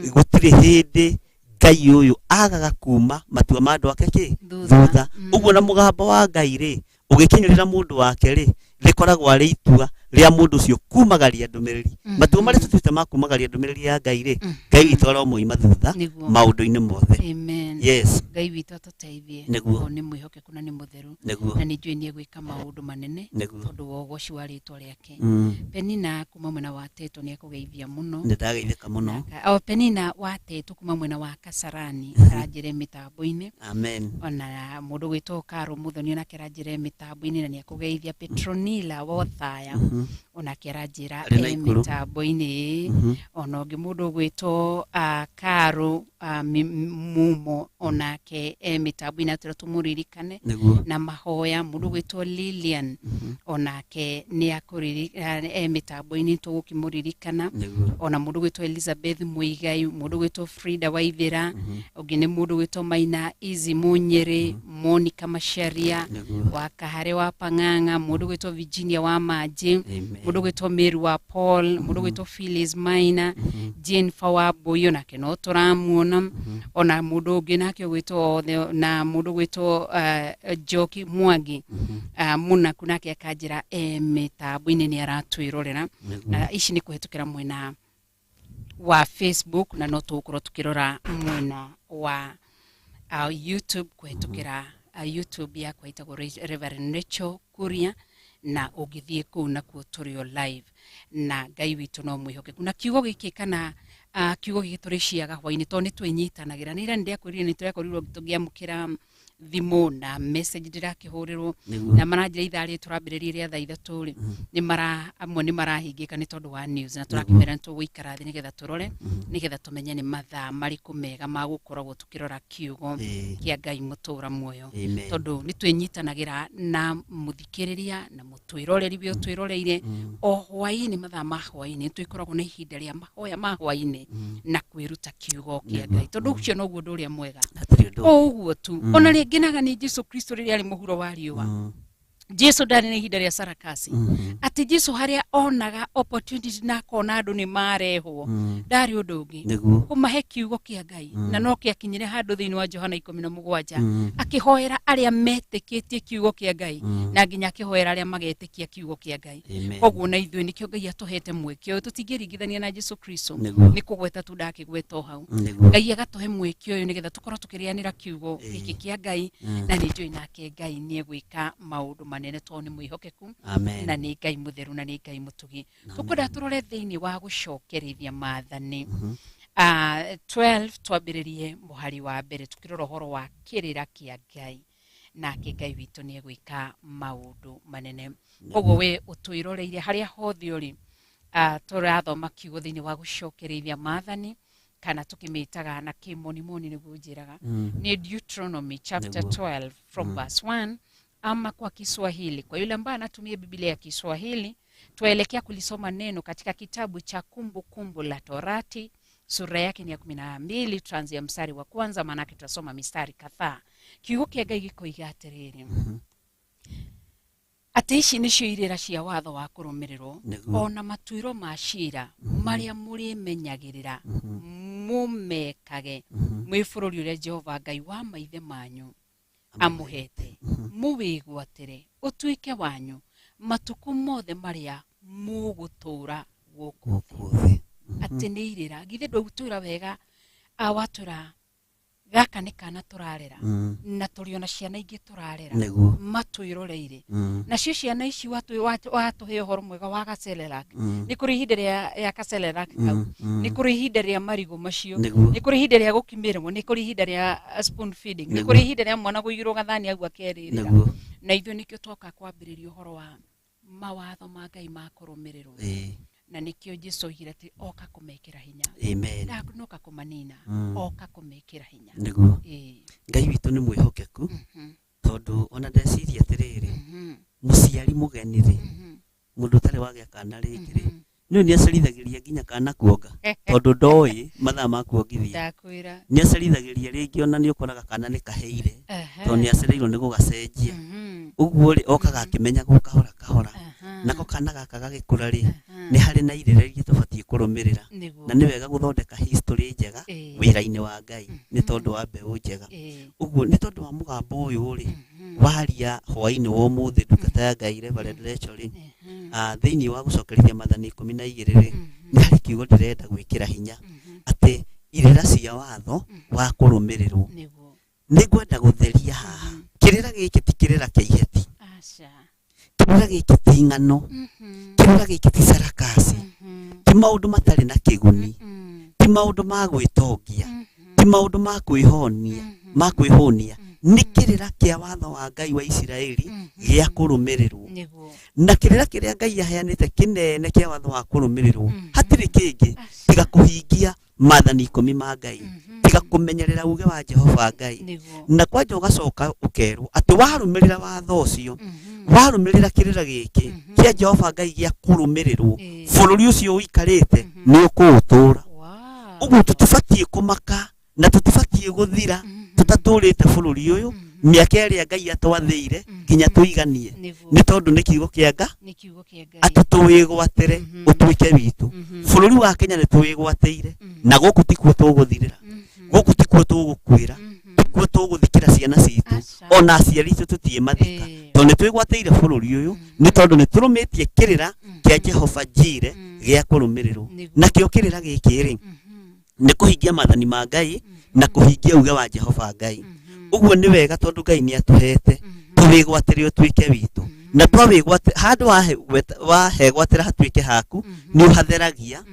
gũtirĩ hĩndĩ Ngai ũyũ agaga kuma matua ma andũ ake kĩ thutha. Ũguo na mũgambo wa Ngai rĩ, ũgĩkinyĩrĩra mũndũ wake rĩ, rĩkoragwo arĩ itua rĩa mũndũ ũcio kumagaria ndũmĩrĩri. Matua marĩa tũtuĩte ma kumagaria ndũmĩrĩri ya Ngai rĩ, Ngai witũ aromoima thutha maũndũ-inĩ mothe. Amen. Yes. Ngai witũ atũteithie. Nĩguo. Tondũ nĩ mwĩhokeku na nĩ mũtheru. Nĩguo. Na nĩ njũĩ nĩ egwĩka maũndũ manene tondũ wa ũgoci wa rĩtwa rĩake. Penina kuma mwena wa Teto nĩ akũgeithia mũno. Nĩ ndageithĩka mũno. O Penina wa Teto kuma mwena wa Kasarani aranjĩre mĩtambo-inĩ. Amen. Ona mũndũ gwĩtwo Karo Muthoni onake aranjĩra mĩtambo-inĩ na nĩ akũgeithia. Petronila Wothaya onake aranjĩra Arĩ na e Ikuru. mĩtambo-inĩ. Ona ũngĩ mũndũ ũgwĩtwo Karo Mumo onake e mĩtambo-inĩ, atwĩra tũmũririkane na mahoya. Mũndũ ũgwĩtwo Lilian onake nĩ e mĩtambo-inĩ, tũgũkĩmũririkana. Ona mũndũ ũgwĩtwo Elizabeth Muigai, mũndũ ũgwĩtwo Frida Waithera, ũngĩ nĩ mũndũ ũgwĩtwo Maina Easy Munyĩrĩ, Monica Macharia wa Kahare wa Pang'ang'a, mũndũ ũgwĩtwo Virginia wa Manji, mũndũ ũgwĩtwo Mary wa Paul, mũndũ ũgwĩtwo Phyllis Maina, Jane Fawabui onake no tũramuona, ona mũndũ ũngĩ nake ũgwĩtwo othe, na mũndũ ũgwĩtwo Njoki Mwangi, Mũnaku nake akanjĩra e mĩtambo-inĩ nĩ aratwĩrorera. Na ici nĩ kũhetũkĩra mwena wa Facebook, na no tũgũkorwo tũkĩrora mwena wa YouTube kũhetũkĩra YouTube yakwa ĩtagwo Reverend Rachel Kuria, na ũngĩthiĩ kũu nakuo tũrĩ o live. Na Ngai witũ no mwĩhokeku, na kiugo gĩkĩ kana kiugo gĩkĩ tũrĩciaga hwainĩ, tondũ nĩ twĩnyitanagĩra. Nĩ ira nĩ ndĩrakwĩrire nĩ tũrakorirwo tũkĩamũkĩra thimũ na message ndĩrakĩhũrĩrwo na maranjĩra ithaa rĩrĩ tũrambĩrĩria rĩa thaa 3 rĩ, nĩ mara amwe nĩ marahingĩka nĩ tondũ wa news, na tũrakĩmera nĩ tũgũikara thĩ nĩgetha tũrore, nĩgetha tũmenye nĩ mathaa marĩkũ mega ma gũkoragwo tũkĩrora kiugo kĩa Ngai mũtũra muoyo, tondũ nĩ twĩnyitanagĩra na mũthikĩrĩria na mũtwĩroreri we ũtwĩroreire o hwaĩ-inĩ, mathaa ma hwaĩ-inĩ twĩkoragwo na ihinda rĩa mahoya ma hwaĩ-inĩ na kwĩruta kiugo kĩa Ngai, tondũ ũcio noguo ũndũ ũrĩa mwega. Hatirĩ ũndũ. O ũguo tu, ona rĩngĩ naga nĩ Jesu Kristo rĩrĩa arĩ mũhuro wa riũa, Jesu ndarĩ na ihinda rĩa sarakasi, atĩ Jesu harĩa onaga opportunity na akona andũ nĩ marehwo, ndarĩ ũndũ ũngĩ kũmahe kiugo kĩa Ngai, na no kĩakinyire handũ thĩinĩ wa Johana 17 akĩhoera arĩa metĩkĩtie kiugo kĩa Ngai, na nginya akĩhoera arĩa magetĩkia kiugo kĩa Ngai. Koguo na ithuĩ nĩkĩo Ngai atũhete mweke ũyũ, tũtingĩringithania na Jesu Kristo, nĩ kũgweta tu ndakĩgweta o hau. Ngai agatũhe mweke ũyũ nĩgetha tũkorwo tũkĩrĩanĩra kiugo gĩkĩ kĩa Ngai, na nĩ njũĩ nake Ngai nĩ egwĩka maũndũ manene tondũ nĩ mwĩhokeku na nĩ Ngai mũtheru na nĩ Ngai mũtugi. Tũkwenda tũrore thĩinĩ wa gũcokerithia maathani 12, twambĩrĩrie mũhari wa mbere tũkĩrora ũhoro wa kĩrĩra kĩa Ngai, nake Ngai witũ nĩ egwĩka maũndũ manene. Koguo we ũtwĩroreire harĩa hothe ũrĩ, tũrathoma kiugo thĩinĩ wa gũcokerithia maathani, kana tũkĩmĩtaga na kĩmonimoni nĩguo njĩraga nĩ Deuteronomy chapter 12 from verse 1, ama kwa Kiswahili, kwa yule ambaye anatumia Biblia ya Kiswahili, twaelekea kulisoma neno katika kitabu cha Kumbukumbu la Torati, sura yake ni ya 12, tutaanzia mstari wa kwanza, maanake tutasoma mistari kadhaa. Kiugo kĩa Ngai gĩkoiga atĩrĩrĩ, atĩ ici nĩcio irĩra cia watho wa kũrũmĩrĩrwo, ona matuĩro ma cira marĩa mũrĩmenyagĩrĩra mũmekage mwĩ bũrũri ũrĩa Jehova Ngai wa maithe manyu amũhete, mũwĩgwatĩre ũtuĩke wanyu matukũ mothe marĩa mũgũtũũra gũkũ thĩ. Atĩ nĩ irĩra, githĩ ndũgũtwĩra wega, watwĩra gaka nĩ kana tũrarera, na tũrĩ ona ciana ingĩ tũrarera matwĩroreire, nacio ciana ici watũhe ũhoro mwega wa gacelerac, nĩ kũrĩ ihinda rĩa gacelerac kau, nĩ kũrĩ ihinda rĩa marigũ macio, nĩ kũrĩ ihinda rĩa gũkimĩrwo, nĩ kũrĩ ihinda rĩa spoon feeding, nĩ kũrĩ ihinda rĩa mwana kũigĩrwo gathani hau akerĩrĩra. Na ithuĩ nĩkĩo twoka kwambĩrĩria ũhoro wa mawatho ma Ngai ma kũrũmĩrĩrwo. Na nĩkĩo Jesu oigire atĩ oka kũmekĩra hinya. Amen. Ndanoka kũmanina, oka kũmekĩra hinya. Nĩguo. Ĩĩ. Ngai witũ nĩ mwĩhokeku, tondũ ona ndeciria atĩrĩrĩ, mũciari mũgeni rĩ, mũndũ ũtarĩ wagĩa kana rĩngĩ rĩ, nĩwe nĩ acerithagĩria nginya kana kuonga, tondũ ndoĩ mathaa ma kuongithia. Ndakwĩra. Nĩ acerithagĩria rĩngĩ, ona nĩ ũkoraga kana nĩ kaheire, tondũ nĩ acereirwo nĩ gũgacenjia. Ũguo rĩ, okaga akĩmenyagwo kahora kahora. Nako kana gaka gagĩkũra rĩ, nĩ harĩ na irĩra iria tũbatiĩ kũrũmĩrĩra. Nĩguo. Na nĩ wega gũthondeka history njega wĩra-inĩ wa Ngai, nĩ tondũ wa mbeũ njega. Ũguo nĩ tondũ wa mũgambo ũyũ rĩ, waria hwaĩ-inĩ wa ũmũthĩ, ndungata ya Ngai Reverend Rachel rĩ, thĩinĩ wa gũcokerithia maathani 12 rĩ, nĩ harĩ kiugo ndĩrenda gwĩkĩra hinya, atĩ irĩra cia watho wa kũrũmĩrĩrwo. Nĩguo. Nĩ ngwenda gũtheria haha, kĩrĩra gĩkĩ ti kĩrĩra kĩa iheti. Aca. Kĩrĩra gĩkĩ ti ng'ano. Kĩrĩra gĩkĩ ti sarakasi. Ti maũndũ matarĩ na kĩguni. Ti maũndũ ma gwĩtongia. Ti maũndũ ma kwĩhonia, ma kwĩhũnia. Nĩ kĩrĩra kĩa watho wa Ngai wa Isiraeli gĩa kũrũmĩrĩrwo. Nĩguo. Na kĩrĩra kĩrĩa Ngai aheanĩte kĩnene kĩa watho wa kũrũmĩrĩrwo, hatirĩ kĩngĩ tiga kũhingia maathani 10 ma Ngai, tiga kũmenyerera uge wa Jehova Ngai. Nĩguo. Na kwanja ũgacoka ũkerwo atĩ warũmĩrĩra watho ũcio, warũmĩrĩra kĩrĩra gĩkĩ kĩa Jehova Ngai gĩa kũrũmĩrĩrwo, bũrũri ũcio ũikarĩte nĩ ũkũũtũra. Wow. Ũguo tũtibatiĩ kũmaka na tũtibatiĩ gũthira tũtatũrĩte bũrũri ũyũ mĩaka ĩrĩa Ngai atwathĩire nginya tũiganie, Nĩguo. nĩ tondũ nĩ kiugo kĩa Ngai Nĩ kiugo kĩa Ngai. atĩ tũwĩgwatĩre ũtuĩke witũ. Bũrũri wa Kenya nĩ tũwĩgwatĩire, na gũkũ tikuo tũgũthirĩra, gũkũ tikuo tũgũkuĩra, tikuo tũgũthikĩra ciana citũ, Aca. ona aciari itũ tũtiĩ mathika, Ĩĩ. tondũ nĩ twĩgwatĩire bũrũri ũyũ, nĩ tondũ nĩ tũrũmĩtie kĩrĩra kĩa Jehova Jire gĩa kũrũmĩrĩrwo. Nĩguo. Nakĩo kĩrĩra gĩkĩ rĩ, nĩ kũhingia maathani ma Ngai na kũhingia uge wa Jehova Ngai. Ũguo nĩ wega, tondũ Ngai nĩ atũhete tũwĩgwatĩre ũtuĩke witũ, na twawĩgwatĩra handũ wahegwatĩra hatuĩke haku, nĩ ũhatheragia,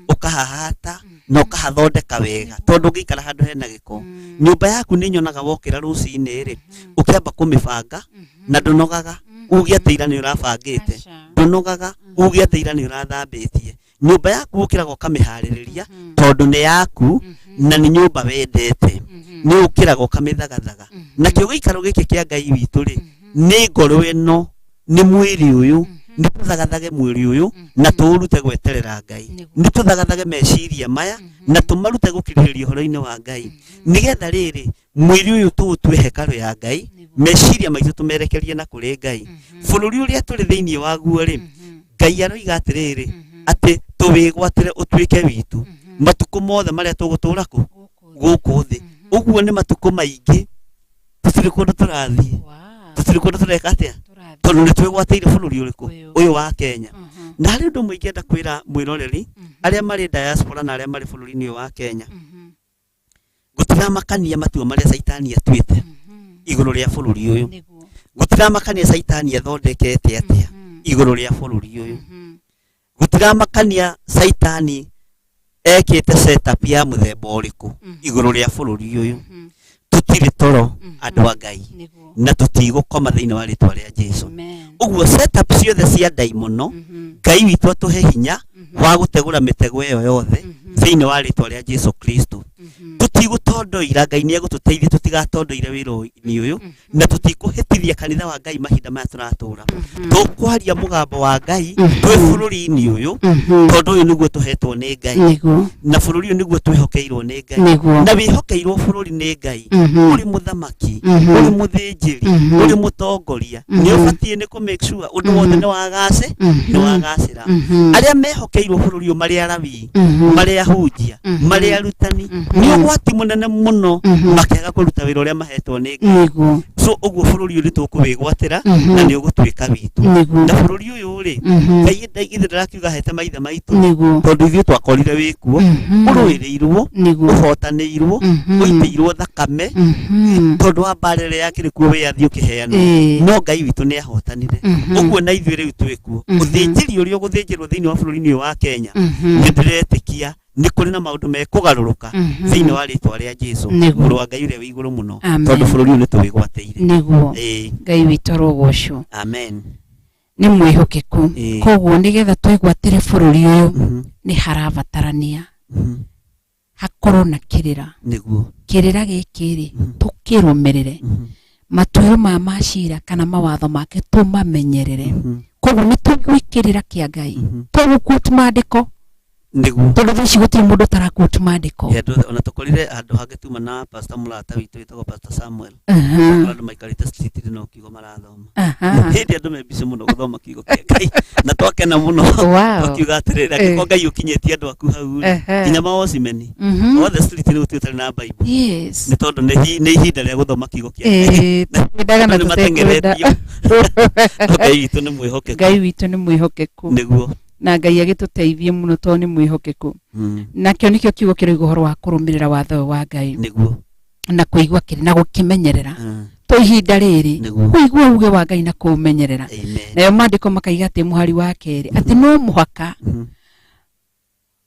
ũkahahata na ũkahathondeka wega, tondũ ũngĩikara handũ hena gĩko. Nyũmba yaku nĩ nyonaga wokĩra rũcinĩ rĩ, ũkĩamba kũmĩbanga, na ndũnogaga uge atĩ ira nĩ ũrabangĩte. Aca. Ndũnogaga uge atĩ ira nĩ ũrathambĩtie nyũmba yaku. Ũkĩraga ũkamĩharĩrĩria, tondũ nĩ yaku na nĩ nyũmba wendete, nĩ ũkĩraga ũkamĩthagathaga. Nakĩo gĩikaro gĩkĩ kĩa Ngai witũ rĩ, nĩ ngoro ĩno, nĩ mwĩrĩ ũyũ. Nĩ tũthagathage mwĩrĩ ũyũ na tũũrute gweterera Ngai. Nĩguo. Nĩ tũthagathage meciria maya na tũmarute gũkirĩrĩria ũhoro-inĩ wa Ngai, nĩgetha rĩrĩ mwĩrĩ ũyũ tũũtue hekarũ ya Ngai, meciria maitũ tũmerekerie na kũrĩ Ngai. Bũrũri ũrĩa tũrĩ thĩinĩ waguo rĩ, Ngai aroiga atĩrĩrĩ, atĩ tũwĩgwatĩre ũtuĩke witũ matukũ mothe marĩa tũgũtũra kũ Gũkũ gũkũ thĩ. Ũguo nĩ matukũ maingĩ, tũtirĩ kũndũ tũrathiĩ, Wow. tũtirĩ kũndũ tũreka atĩa, Tũrathiĩ. tondũ nĩ twĩgwatĩire bũrũri ũrĩkũ? Ũyũ. Ũyũ wa Kenya. Na harĩ ũndũ ũmwe ingĩenda kwĩra mwĩroreri, arĩa marĩ diaspora na arĩa marĩ bũrũri-inĩ ũyũ wa Kenya, gũtiramakania matua marĩa Caitani atuĩte igũrũ rĩa bũrũri ũyũ. Nĩguo. Gũtiramakania Caitani athondekete atĩa igũrũ rĩa bũrũri ũyũ. Gũtiramakania Caitani ekĩte setup ya mũthemba ũrĩkũ igũrũ rĩa bũrũri ũyũ. Tũtirĩ toro, andũ a Ngai, Nĩguo. na tũtigũkoma thĩinĩ wa rĩtwa rĩa Jesu. Amen. Ũguo setup ciothe cia ndaimono, Ngai witũ atũhe hinya wa gũtegũra mĩtego ĩyo yothe thĩinĩ wa rĩtwa rĩa Jesu Kristo. Tũtigũtondoira, Ngai nĩ egũtũteithia tũtigatondoire wĩra-inĩ ũyũ, na tũtikũhĩtithia kanitha wa Ngai mahinda maya tũratũra. Tũkwaria mũgambo wa Ngai twĩ bũrũri-inĩ ũyũ, tondũ ũyũ nĩguo tũhetwo nĩ Ngai, Nĩguo. na bũrũri ũyũ nĩguo twĩhokeirwo nĩ Ngai. Nĩguo. Na wĩhokeirwo bũrũri nĩ Ngai, ũrĩ mũthamaki, ũrĩ mũthĩnjĩri, ũrĩ mũtongoria, nĩ ũbatiĩ nĩ kũ make sure ũndũ wothe nĩ wagace nĩ wagacĩra. Arĩa mehokeirwo bũrũri ũyũ marĩ arawii, marĩ ahunjia, marĩ arutani, nĩ ũgwati mũnene mũno makĩaga kũruta wĩra ũrĩa mahetwo nĩ Ngai. Nĩguo. So ũguo bũrũri ũyũ nĩ tũkũwĩgwatĩra na nĩ ũgũtuĩka witũ. Nĩguo. Na bũrũri ũyũ rĩ, Ngai ithe ndarakiuga ahete maithe maitũ, Nĩguo. tondũ ithuĩ twakorire wĩkuo, ũrũĩrĩirwo, Nĩguo. ũhotanĩirwo, ũitĩirwo thakame, tondũ wa mbara ĩrĩa yakĩrĩ kuo wĩyathi ũkĩheanwo. No Ngai witũ nĩ ahotanire. Ũguo na ithuĩ rĩu twĩkuo. Ũthĩnjĩri ũrĩa ũgũthĩnjĩrwo thĩinĩ wa bũrũri-inĩ ũyũ wa Kenya, nĩ ndĩretĩkia nĩ kũrĩ na maũndũ mekũgarũrũka thĩinĩ wa rĩtwa rĩa Jesu, Nĩguo. mũrũ wa Ngai ũrĩa wĩ igũrũ mũno, Amen. tondũ bũrũri ũyũ nĩ tũwĩgwatĩire. Nĩguo. Ĩĩ. Ngai witũ arogocwo. Amen. Nĩ mwĩhokeku. Ĩĩ. Koguo nĩgetha twĩgwatĩre bũrũri ũyũ nĩ harabatarania hakorwo na kĩrĩra. Nĩguo. Kĩrĩra gĩkĩ rĩ, tũkĩrũmĩrĩre, matuĩro maya ma cira kana mawatho make tũmamenyerere. Koguo nĩ tũigue kĩrĩra kĩa Ngai, tũgũquote maandĩko, Nĩguo. tondũ thaa ici gũtirĩ mũndũ ũtaraquote maandĩko. Yeah, andũ ona tũkorire handũ hangĩ tuma na pastor mũrata witũ wĩtagwo Pastor Samuel. Andũ maikarĩte street no kiugo marathoma. Hĩndĩ andũ me busy mũno gũthoma kiugo kĩa Ngai na twakena mũno. Twakiuga atĩrĩrĩ, angĩkorwo Ngai ũkinyĩtie andũ aku hau rĩ, nginya mawocimeni othe street nĩ gũtirĩ ũtarĩ na Bible. Nĩ tondũ nĩ ihinda rĩa gũthoma kiugo kĩa Ngai. Ĩĩ, twendaga na Andũ nĩ tũtekwenda. mateng'eretio. No Ngai witũ nĩ mwĩhokeku. Ngai witũ nĩ mwĩhokeku. Nĩguo. Na Ngai agĩtũteithie mũno tondũ nĩ mwĩhokeku. Nakĩo nĩkĩo kiugo kĩroiga ũhoro wa kũrũmĩrĩra watho ũyũ wa Ngai. Nĩguo. Na kũigua kĩrĩ na gũkĩmenyerera. To ihinda rĩrĩ kũigua uge wa Ngai na kũũmenyerera. Nayo maandĩko makaiga atĩ mũhari wa kerĩ atĩ no mũhaka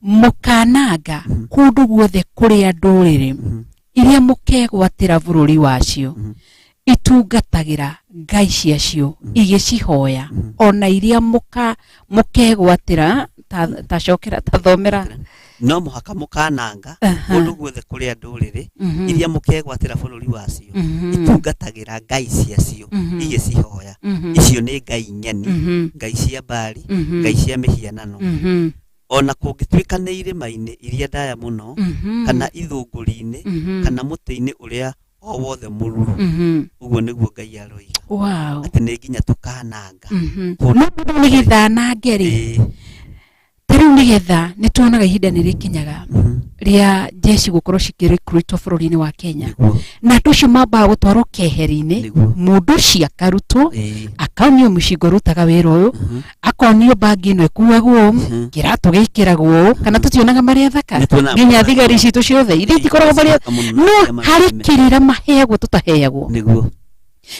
mũkananga kũndũ guothe kũrĩa ndũrĩrĩ iria mũkegwatĩra bũrũri wacio itungatagĩra ngai ciacio igĩcihoya, ona iria mũkegwatĩra ta cokera ta thomera. No mũhaka mũkananga kũndũ guothe kũrĩa ndũrĩrĩ iria mũkegwatĩra bũrũri wacio itungatagĩra ngai ciacio igĩcihoya. Icio nĩ ngai ng'eni, ngai cia mbari, ngai cia mĩhianano. Ona kũngĩtuĩka nĩ irĩma-inĩ iria ndaya mũno, kana ithũngũri-inĩ, kana mũtĩ-inĩ ũrĩa o wothe mũruru. Ũguo nĩguo Ngai aroiga. Atĩ nĩ nginya tũkananga. No mũndũ nĩgetha anange rĩ, ta rĩu nĩgetha nĩ tuonaga ihinda nĩ rĩkinyaga rĩa jeshi gũkorwo cikĩrecruitwo bũrũri-inĩ wa Kenya, na andũ acio mambaga gũtwarwo keheri-inĩ, mũndũ ũcio akarutwo, akaonio mũcinga ũrutaga wĩra ũyũ, akonio bangi ĩno ĩkuagwo ũũ, kĩratũ gĩkĩragwo ũũ, kana tũtionaga marĩa thaka nginya thigari citũ ciothe iria itikoragwo marĩa, no harĩ kĩrĩra maheagwo tũtaheagwo. Nĩguo.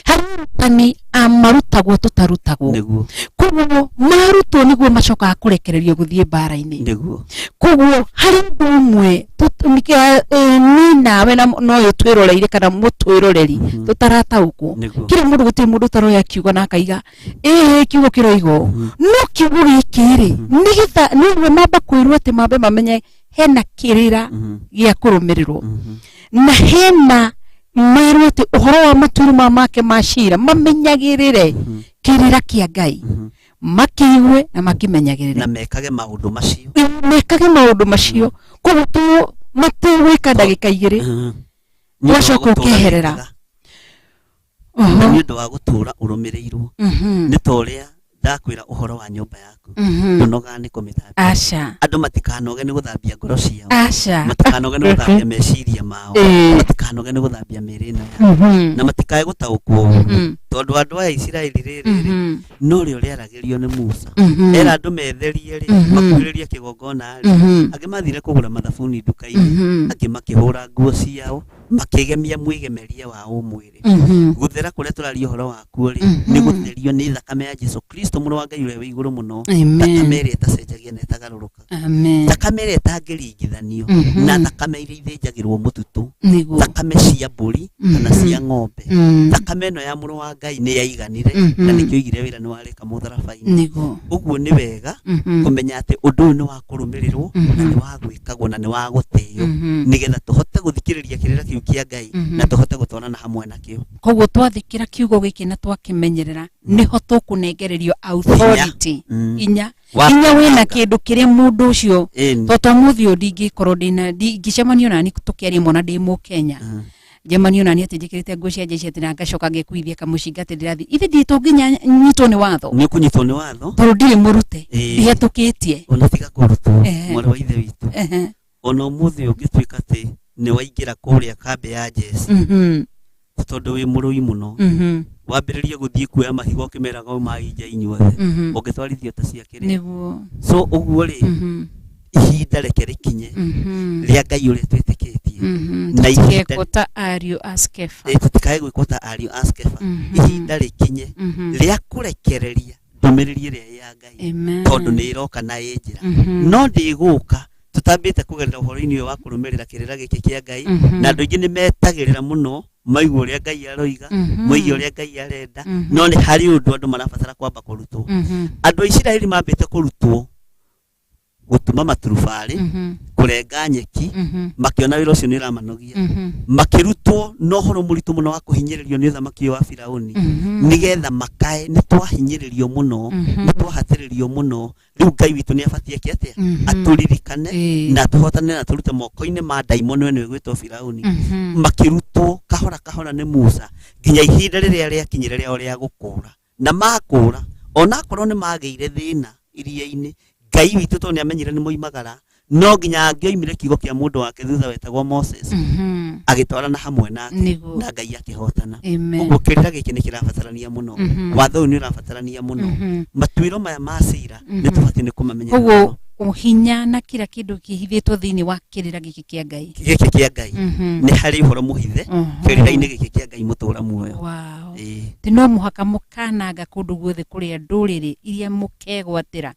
Harĩ arutani marutagwo tũtarutagwo. Koguo marutwo nĩguo macokaga kũrekererio gũthiĩ mbara-inĩ. Nĩguo. Koguo harĩ ũndũ ũmwe niĩ nawe na ũyũ twĩroreire kana mũtwĩroreri tũtarataũkwo. Kila mũndũ, gũtirĩ mũndũ ũtaroya kiugo na akaiga ĩĩ kiugo kĩroiga ũũ, no kiugo gĩkĩ rĩ, nĩgetha nĩguo mamba kwĩrwo atĩ mambe mamenye hena kĩrĩra gĩa kũrũmĩrĩrwo, na hena merwo atĩ ũhoro wa matuĩro ma make ma cira mamenyagĩrĩre kĩrĩra kĩa Ngai, makĩigue na makĩmenyagĩrĩre na mekage maũndũ macio, mekage maũndũ macio. Koguo matigwĩka ndagĩka igĩrĩ ũgacoka ũkeherera nĩ ũndũ wa gũtũra ũrũmĩrĩirwo. Nĩ ta ũrĩa ndakwĩra ũhoro wa nyũmba yaku, ndũnogaga nĩ kũmĩthambia. Aca. Andũ matikanoge nĩ gũthambia ngoro ciao, Aca. matikanoge nĩ gũthambia meciria mao, matikanoge nĩ gũthambia mĩĩrĩ ĩno yao, na matikae gũtaũkwo ũũru, tondũ andũ aya Isiraeli rĩrĩ no rĩo rĩaragĩrio nĩ Musa. Era andũ metherie rĩ, makuhĩrĩrie kĩgongona rĩ, angĩ mathire kũgũra mathabuni nduka-inĩ, angĩ makĩhũra nguo ciao, makĩgemia mwĩgemerie wa ũmwĩrĩ. Gũthera kũrĩa tũraria ũhoro wakuo rĩ, nĩ gũtherio nĩ thakame ya Jesu Kristo mũrũ wa Ngai ũrĩa wĩ igũrũ mũno, thakame ĩrĩa ĩtacenjagia na ĩtagarũrũkaga, thakame ĩrĩa ĩtangĩringithanio na thakame iria ithĩnjagĩrwo mũtitũ, thakame cia mbũri kana cia ng'ombe. Thakame ĩno ya mũrũ wa Ngai nĩ yaiganire, na nĩkĩo oigire wĩra nĩ warĩka mũtharaba-inĩ. Ũguo nĩ wega kũmenya atĩ ũndũ ũyũ nĩ wa kũrũmĩrĩrwo na nĩ wa gwĩkagwo na nĩ wa gũtĩo, nĩgetha tũhote gũthikĩrĩria kĩrĩra kĩu kĩa Ngai na tũhote gũtwarana hamwe nakĩo. Koguo twathĩkĩra kiugo gĩkĩ na twakĩmenyerera, nĩho tũkũnengererio authority, hinya, hinya wĩna kĩndũ kĩrĩa mũndũ ũcio, to mũthĩ ũyũ ndingĩkorwo ndĩna ndingĩcemanio nani tũkĩaria mwana ndĩ mũkenya, njemanio nani atĩ njĩkĩrĩte nguo cia jeshi atĩ na ngacoka ngekuithia kamũcinga atĩ ndĩrathiĩ ithe ndi to nginya nyitwo nĩ watho. Nĩ ũkũnyitwo nĩ watho tondũ ndirĩ mũrute, ndihetũkĩtie. Ona tiga kũrutwo, mwarĩ wa ithe witũ, ona ũmũthĩ ũngĩtuĩka atĩ nĩ waingĩra kũrĩa kambĩ ya jeshi tondũ wĩ mũrũi mũno, wambĩrĩrie gũthiĩ kuoya mahiga ũkĩmeraga ũmai nja inyuothe, ũngĩtwarithio ta cia kĩrĩa. So ũguo rĩ, ihinda reke rĩkinye rĩa Ngai ũrĩa twĩtĩkĩtie, na ihinda ta ariũ a Skefa, tũtikae gwĩkwo ta ariũ a Skefa. Ihinda rĩkinye rĩa kũrekereria ndũmĩrĩri ĩrĩa ya Ngai, tondũ nĩ ĩroka na ĩ njĩra, no ndĩgũka tũtambĩte kũgerera ũhoro-inĩ ũyũ wa kũrũmĩrĩra kĩrĩra gĩkĩ kĩa Ngai. Na andũ aingĩ nĩ metagĩrĩra mũno Maigua ũrĩa Ngai aroiga, moige ũrĩa Ngai arenda, no nĩ harĩ ũndũ andũ marabatara kwamba kũrutwo. Andũ a Isiraeli mambĩte kũrutwo gũtuma maturubarĩ, kũrenga nyeki, makĩona wĩra ũcio nĩ ũramanogia, makĩrutwo na ũhoro mũritũ mũno wa kũhinyĩrĩrio nĩ ũthamaki ũyũ wa Firaũni, nĩgetha makae nĩ twahinyĩrĩrio mũno, nĩ twahatĩrĩrio mũno, rĩu Ngai witũ nĩ abatiĩ eke atĩa? Atũririkane na atũhotane na atũrute moko-inĩ ma ndaimono ĩno ĩgwĩtwo Firaũni. Makĩrutwo kahora kahora nĩ Musa nginya ihinda rĩrĩa rĩakinyire rĩao rĩa gũkũra. Na makũra, onakorwo nĩ magĩire thĩna iria-inĩ, Ngai witũ tondũ nĩ amenyire nĩ moimagara, no nginya angĩoimire kiugo kĩa mũndũ wake thutha wetagwo Moses, agĩtwarana hamwe nake na Ngai akĩhotana. Ũguo kĩrĩra gĩkĩ nĩ kĩrabatarania mũno, watho ũyũ nĩ ũrabatarania mũno, matuĩro maya ma cira nĩ tũbatiĩ nĩ kũmamenyerera Koguo mũno. hinya na kila kĩndũ kĩhithĩtwo thĩinĩ wa kĩrĩra gĩkĩ kĩa Ngai. Gĩkĩ kĩa Ngai nĩ harĩ ũhoro mũhithe kĩrĩra-inĩ gĩkĩ kĩa Ngai mũtũra muoyo. Wow. Ĩĩ. Atĩ no mũhaka mũkananga kũndũ guothe kũrĩa ndũrĩrĩ iria mũkegwatĩra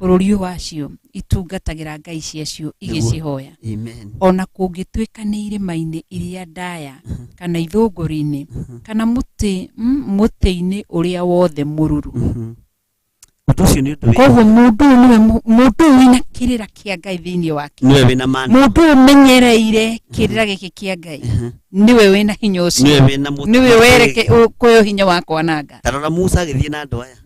bũrũri ũyũ wacio itungatagĩra ngai ciacio igĩcihoya. Amen. Ona kũngĩtuĩka nĩ irĩma-inĩ iria ndaya kana ithũngũri-inĩ kana mũtĩ mũtĩ-inĩ ũrĩa wothe mũruru. Ũndũ ũcio nĩ ũndũ wĩ Koguo mũndũ ũyũ nĩwe mũndũ ũyũ wĩna kĩrĩra kĩa Ngai thĩinĩ wake, nĩwe wĩna mana, mũndũ ũyũ ũmenyereire kĩrĩra gĩkĩ kĩa Ngai nĩwe wĩna hinya ũcio, nĩwe wĩna mũtĩ, nĩwe wereke kũheo hinya wa kwananga. Ta rora Musa agĩthiĩ na andũ aya,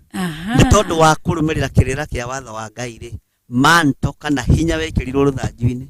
nĩ tondũ wa kũrũmĩrĩra kĩrĩra kĩa watho wa Ngai rĩ, manto kana hinya wekĩrirwo rũthanju-inĩ.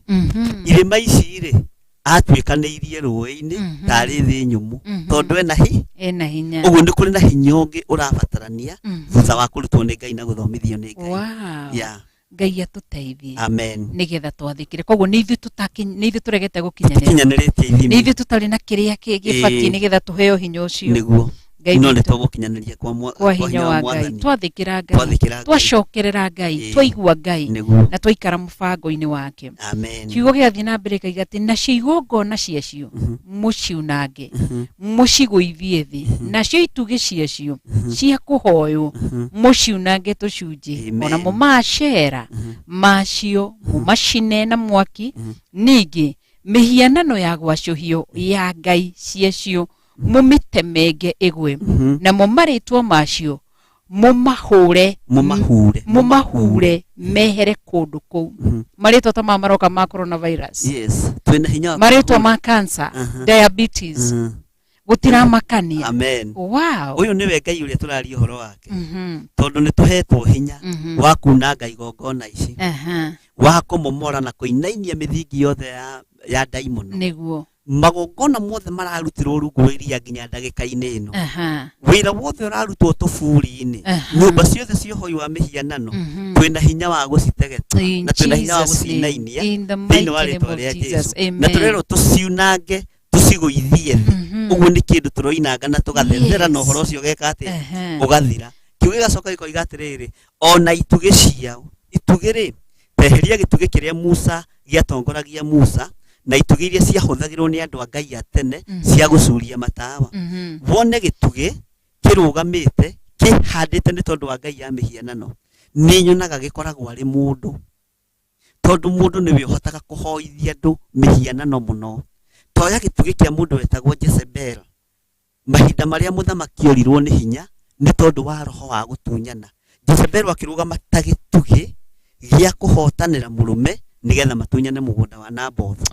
Irĩma ici rĩ, atuĩkanĩirie rũĩ-inĩ tarĩ thĩ nyũmũ, tondũ ena hi ena hinya. Ũguo nĩ kũrĩ na hinya ũngĩ ũrabatarania thutha wa kũrutwo nĩ Ngai na gũthomithio nĩ Ngai. Wow. Yeah. Ngai atũteithie. Amen. Nĩgetha twathĩkĩre. Koguo nĩ ithuĩ nĩ ithuĩ tũregete gũkinyanĩra, tũkinyanĩrĩtie nĩ ithimi, ithuĩ tũtarĩ na kĩrĩa gĩbatiĩ nĩgetha tũheo hinya ũcio. Nĩguo. Ngai No nĩ witũ. tũgũkinyanĩria kwa kwa hinya wa Ngai, Mwathani. twathĩkĩra Ngai, Twathĩkĩra Ngai. twacokerera Ngai, twaigua Ngai na twaikara mũbango-inĩ wake. Amen. Kiugo gĩgathiĩ na mbere kaiga atĩ nacio igongona ciacio mũciunange, mũcigũithie thĩ, nacio itugĩ ciacio cia kũhoywo mũciunange tũcunjĩ, Amen. onamo maacera macio mũmacine na mwaki, ningĩ mĩhianano ya gwacũhio ya ngai ciacio mũmĩtemenge ĩgwe, namo marĩtwa macio mũmahũre, Mũmahure. Mũmahure mehere kũndũ kũu. Marĩtwa ta maya maroka ma coronavirus, Yes, twĩna hinya wa marĩtwa ma cancer, diabetes, gũtiramakania. Amen. Wow. Ũyũ nĩwe Ngai ũrĩa tũraria ũhoro wake, tondũ nĩ tũhetwo hinya wa kunanga igongona ici, wa kũmomora na kũinainia mĩthingi yothe ya ndaimono. Magongona mothe mararutirwo rungu rwa iria nginya ndagĩka-inĩ ĩno, wĩra wothe ũrarutwo tũburi-inĩ, nyũmba ciothe cia ũhoi wa mĩhianano, twĩna hinya wa gũcitegeta In na twĩna hinya wa Jesus' name. gũcinainia In the thĩinĩ mighty wa name rĩtwa of rĩa Jesus. Jesu. Amen. Na tũrerwo tũciunange, tũcigũithie thĩ. Ũguo nĩ kĩndũ tũroinanga na tũgathethera, na ũhoro ũcio ũgeka atĩa? Ũgathira. Kiugo gĩgacoka gĩkoiga atĩrĩrĩ, ona itugĩ ciao, itugĩ rĩ, teheria gĩtugĩ kĩrĩa Musa gĩatongoragia Musa na itugĩ iria ciahũthagĩrwo nĩ andũ a Ngai a tene cia gũcuria matawa, wone gĩtugĩ kĩrũgamĩte kĩhandĩte nĩ tondũ wa ngai ya mĩhianano, nĩ nyonaga gĩkoragwo arĩ mũndũ, tondũ mũndũ nĩwe ũhotaga kũhoithia andũ mĩhianano mũno. Toya gĩtugĩ kĩa mũndũ wetagwo Jezebel, mahinda marĩa mũthamaki orirwo nĩ hinya nĩ tondũ wa roho wa gũtunyana, Jezebel akĩrũgama ta gĩtugĩ gĩa kũhotanĩra mũrũme nĩgetha matunyane mũgũnda wa Nabothu.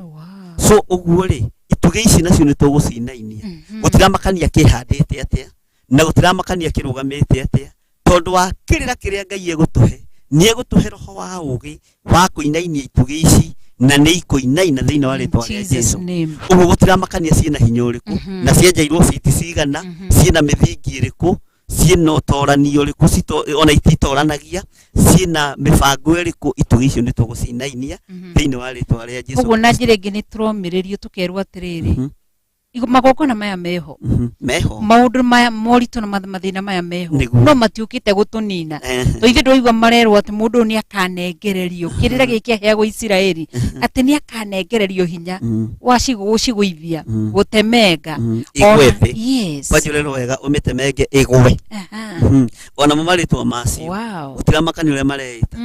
So ũguo rĩ, itugĩ ici nacio nĩ tũgũcinainia. Gũtiramakania kĩhandĩte atĩa na gũtiramakania kĩrũgamĩte atĩa, tondũ wa kĩrĩra kĩrĩa Ngai egũtũhe, nĩ egũtũhe roho wa ũgĩ wa kũinainia itugĩ ici, na nĩ ikũinaina thĩinĩ wa rĩtwa rĩa Jesus Jesu. name. Ũguo gũtiramakania ciĩna hinya ũrĩkũ na cienjeirwo biti cigana, ciĩna mĩthingi ĩrĩkũ, ciĩna ũtorani ũrĩkũ, ona ititoranagia, ciĩna mĩbango ĩrĩkũ, itugĩ icio nĩ tũgũcinainia thĩinĩ wa rĩtwa rĩa Jesu. Koguo na njĩra ĩngĩ nĩ tũromĩrĩrio tũkerwo atĩrĩrĩ, magongona maya meho, Meho, maũndũ maya moritũ na mathĩna maya meho, Nĩguo. no matiũkĩte gũtũnina. To ithuĩ ndwaigua marerwo atĩ mũndũ ũyũ nĩ akanengererio kĩrĩra gĩkĩ aheagwo Isiraeli, atĩ nĩ akanengererio hinya wa gũcigũithia, gũtemenga. Igwe thĩ. Yes. Kwanjũrĩrwo wega ũmĩtemenge ĩgwe. Onamo marĩtwa macio, gũtiramakania ũrĩa mareita.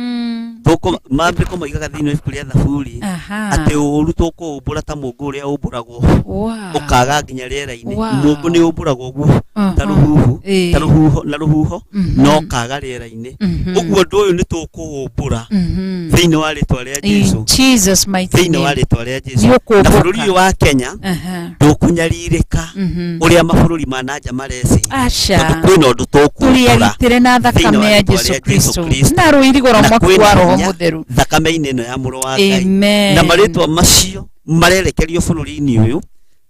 Tũkũ maandĩko moigaga thĩinĩ wa ibuku rĩa Thaburi Aha. atĩ ũũru tũkũũmbũra ta mũngũ ũrĩa ũmbũragwo Wow. ũkaga nginya rĩera-inĩ. Wow. Mũngũ nĩ ũmbũragwo ũguo ta Aha. rũhuhu, Ĩĩ. ta rũhuho na rũhuho Mhm. no kaga rĩera-inĩ. Mhm. Ũguo ũndũ ũyũ nĩ tũkũũmbũra Mhm. thĩinĩ wa rĩtwa rĩa In Jesu, Jesus mighty thĩinĩ wa name. rĩtwa rĩa Jesu. Nĩ Na ũkũmbũka. bũrũri ũyũ wa Kenya Aha. ndũkũnyarirĩka Mhm. ũrĩa mabũrũri ma nanja mareciria, tondũ Aca. kwĩna ũndũ tũkũmbũra Tũrĩagitĩre na thĩinĩ thakame wa ya rĩtwa Jesu rĩa Jesu Kristo Kristo. na rũirigo rwa Na mwaki kwĩna wa Roho hinya Mũtheru. thakame-inĩ ĩno ya mũrũ wa Ngai. Amen. Na marĩtwa macio marerekerio bũrũri-inĩ ũyũ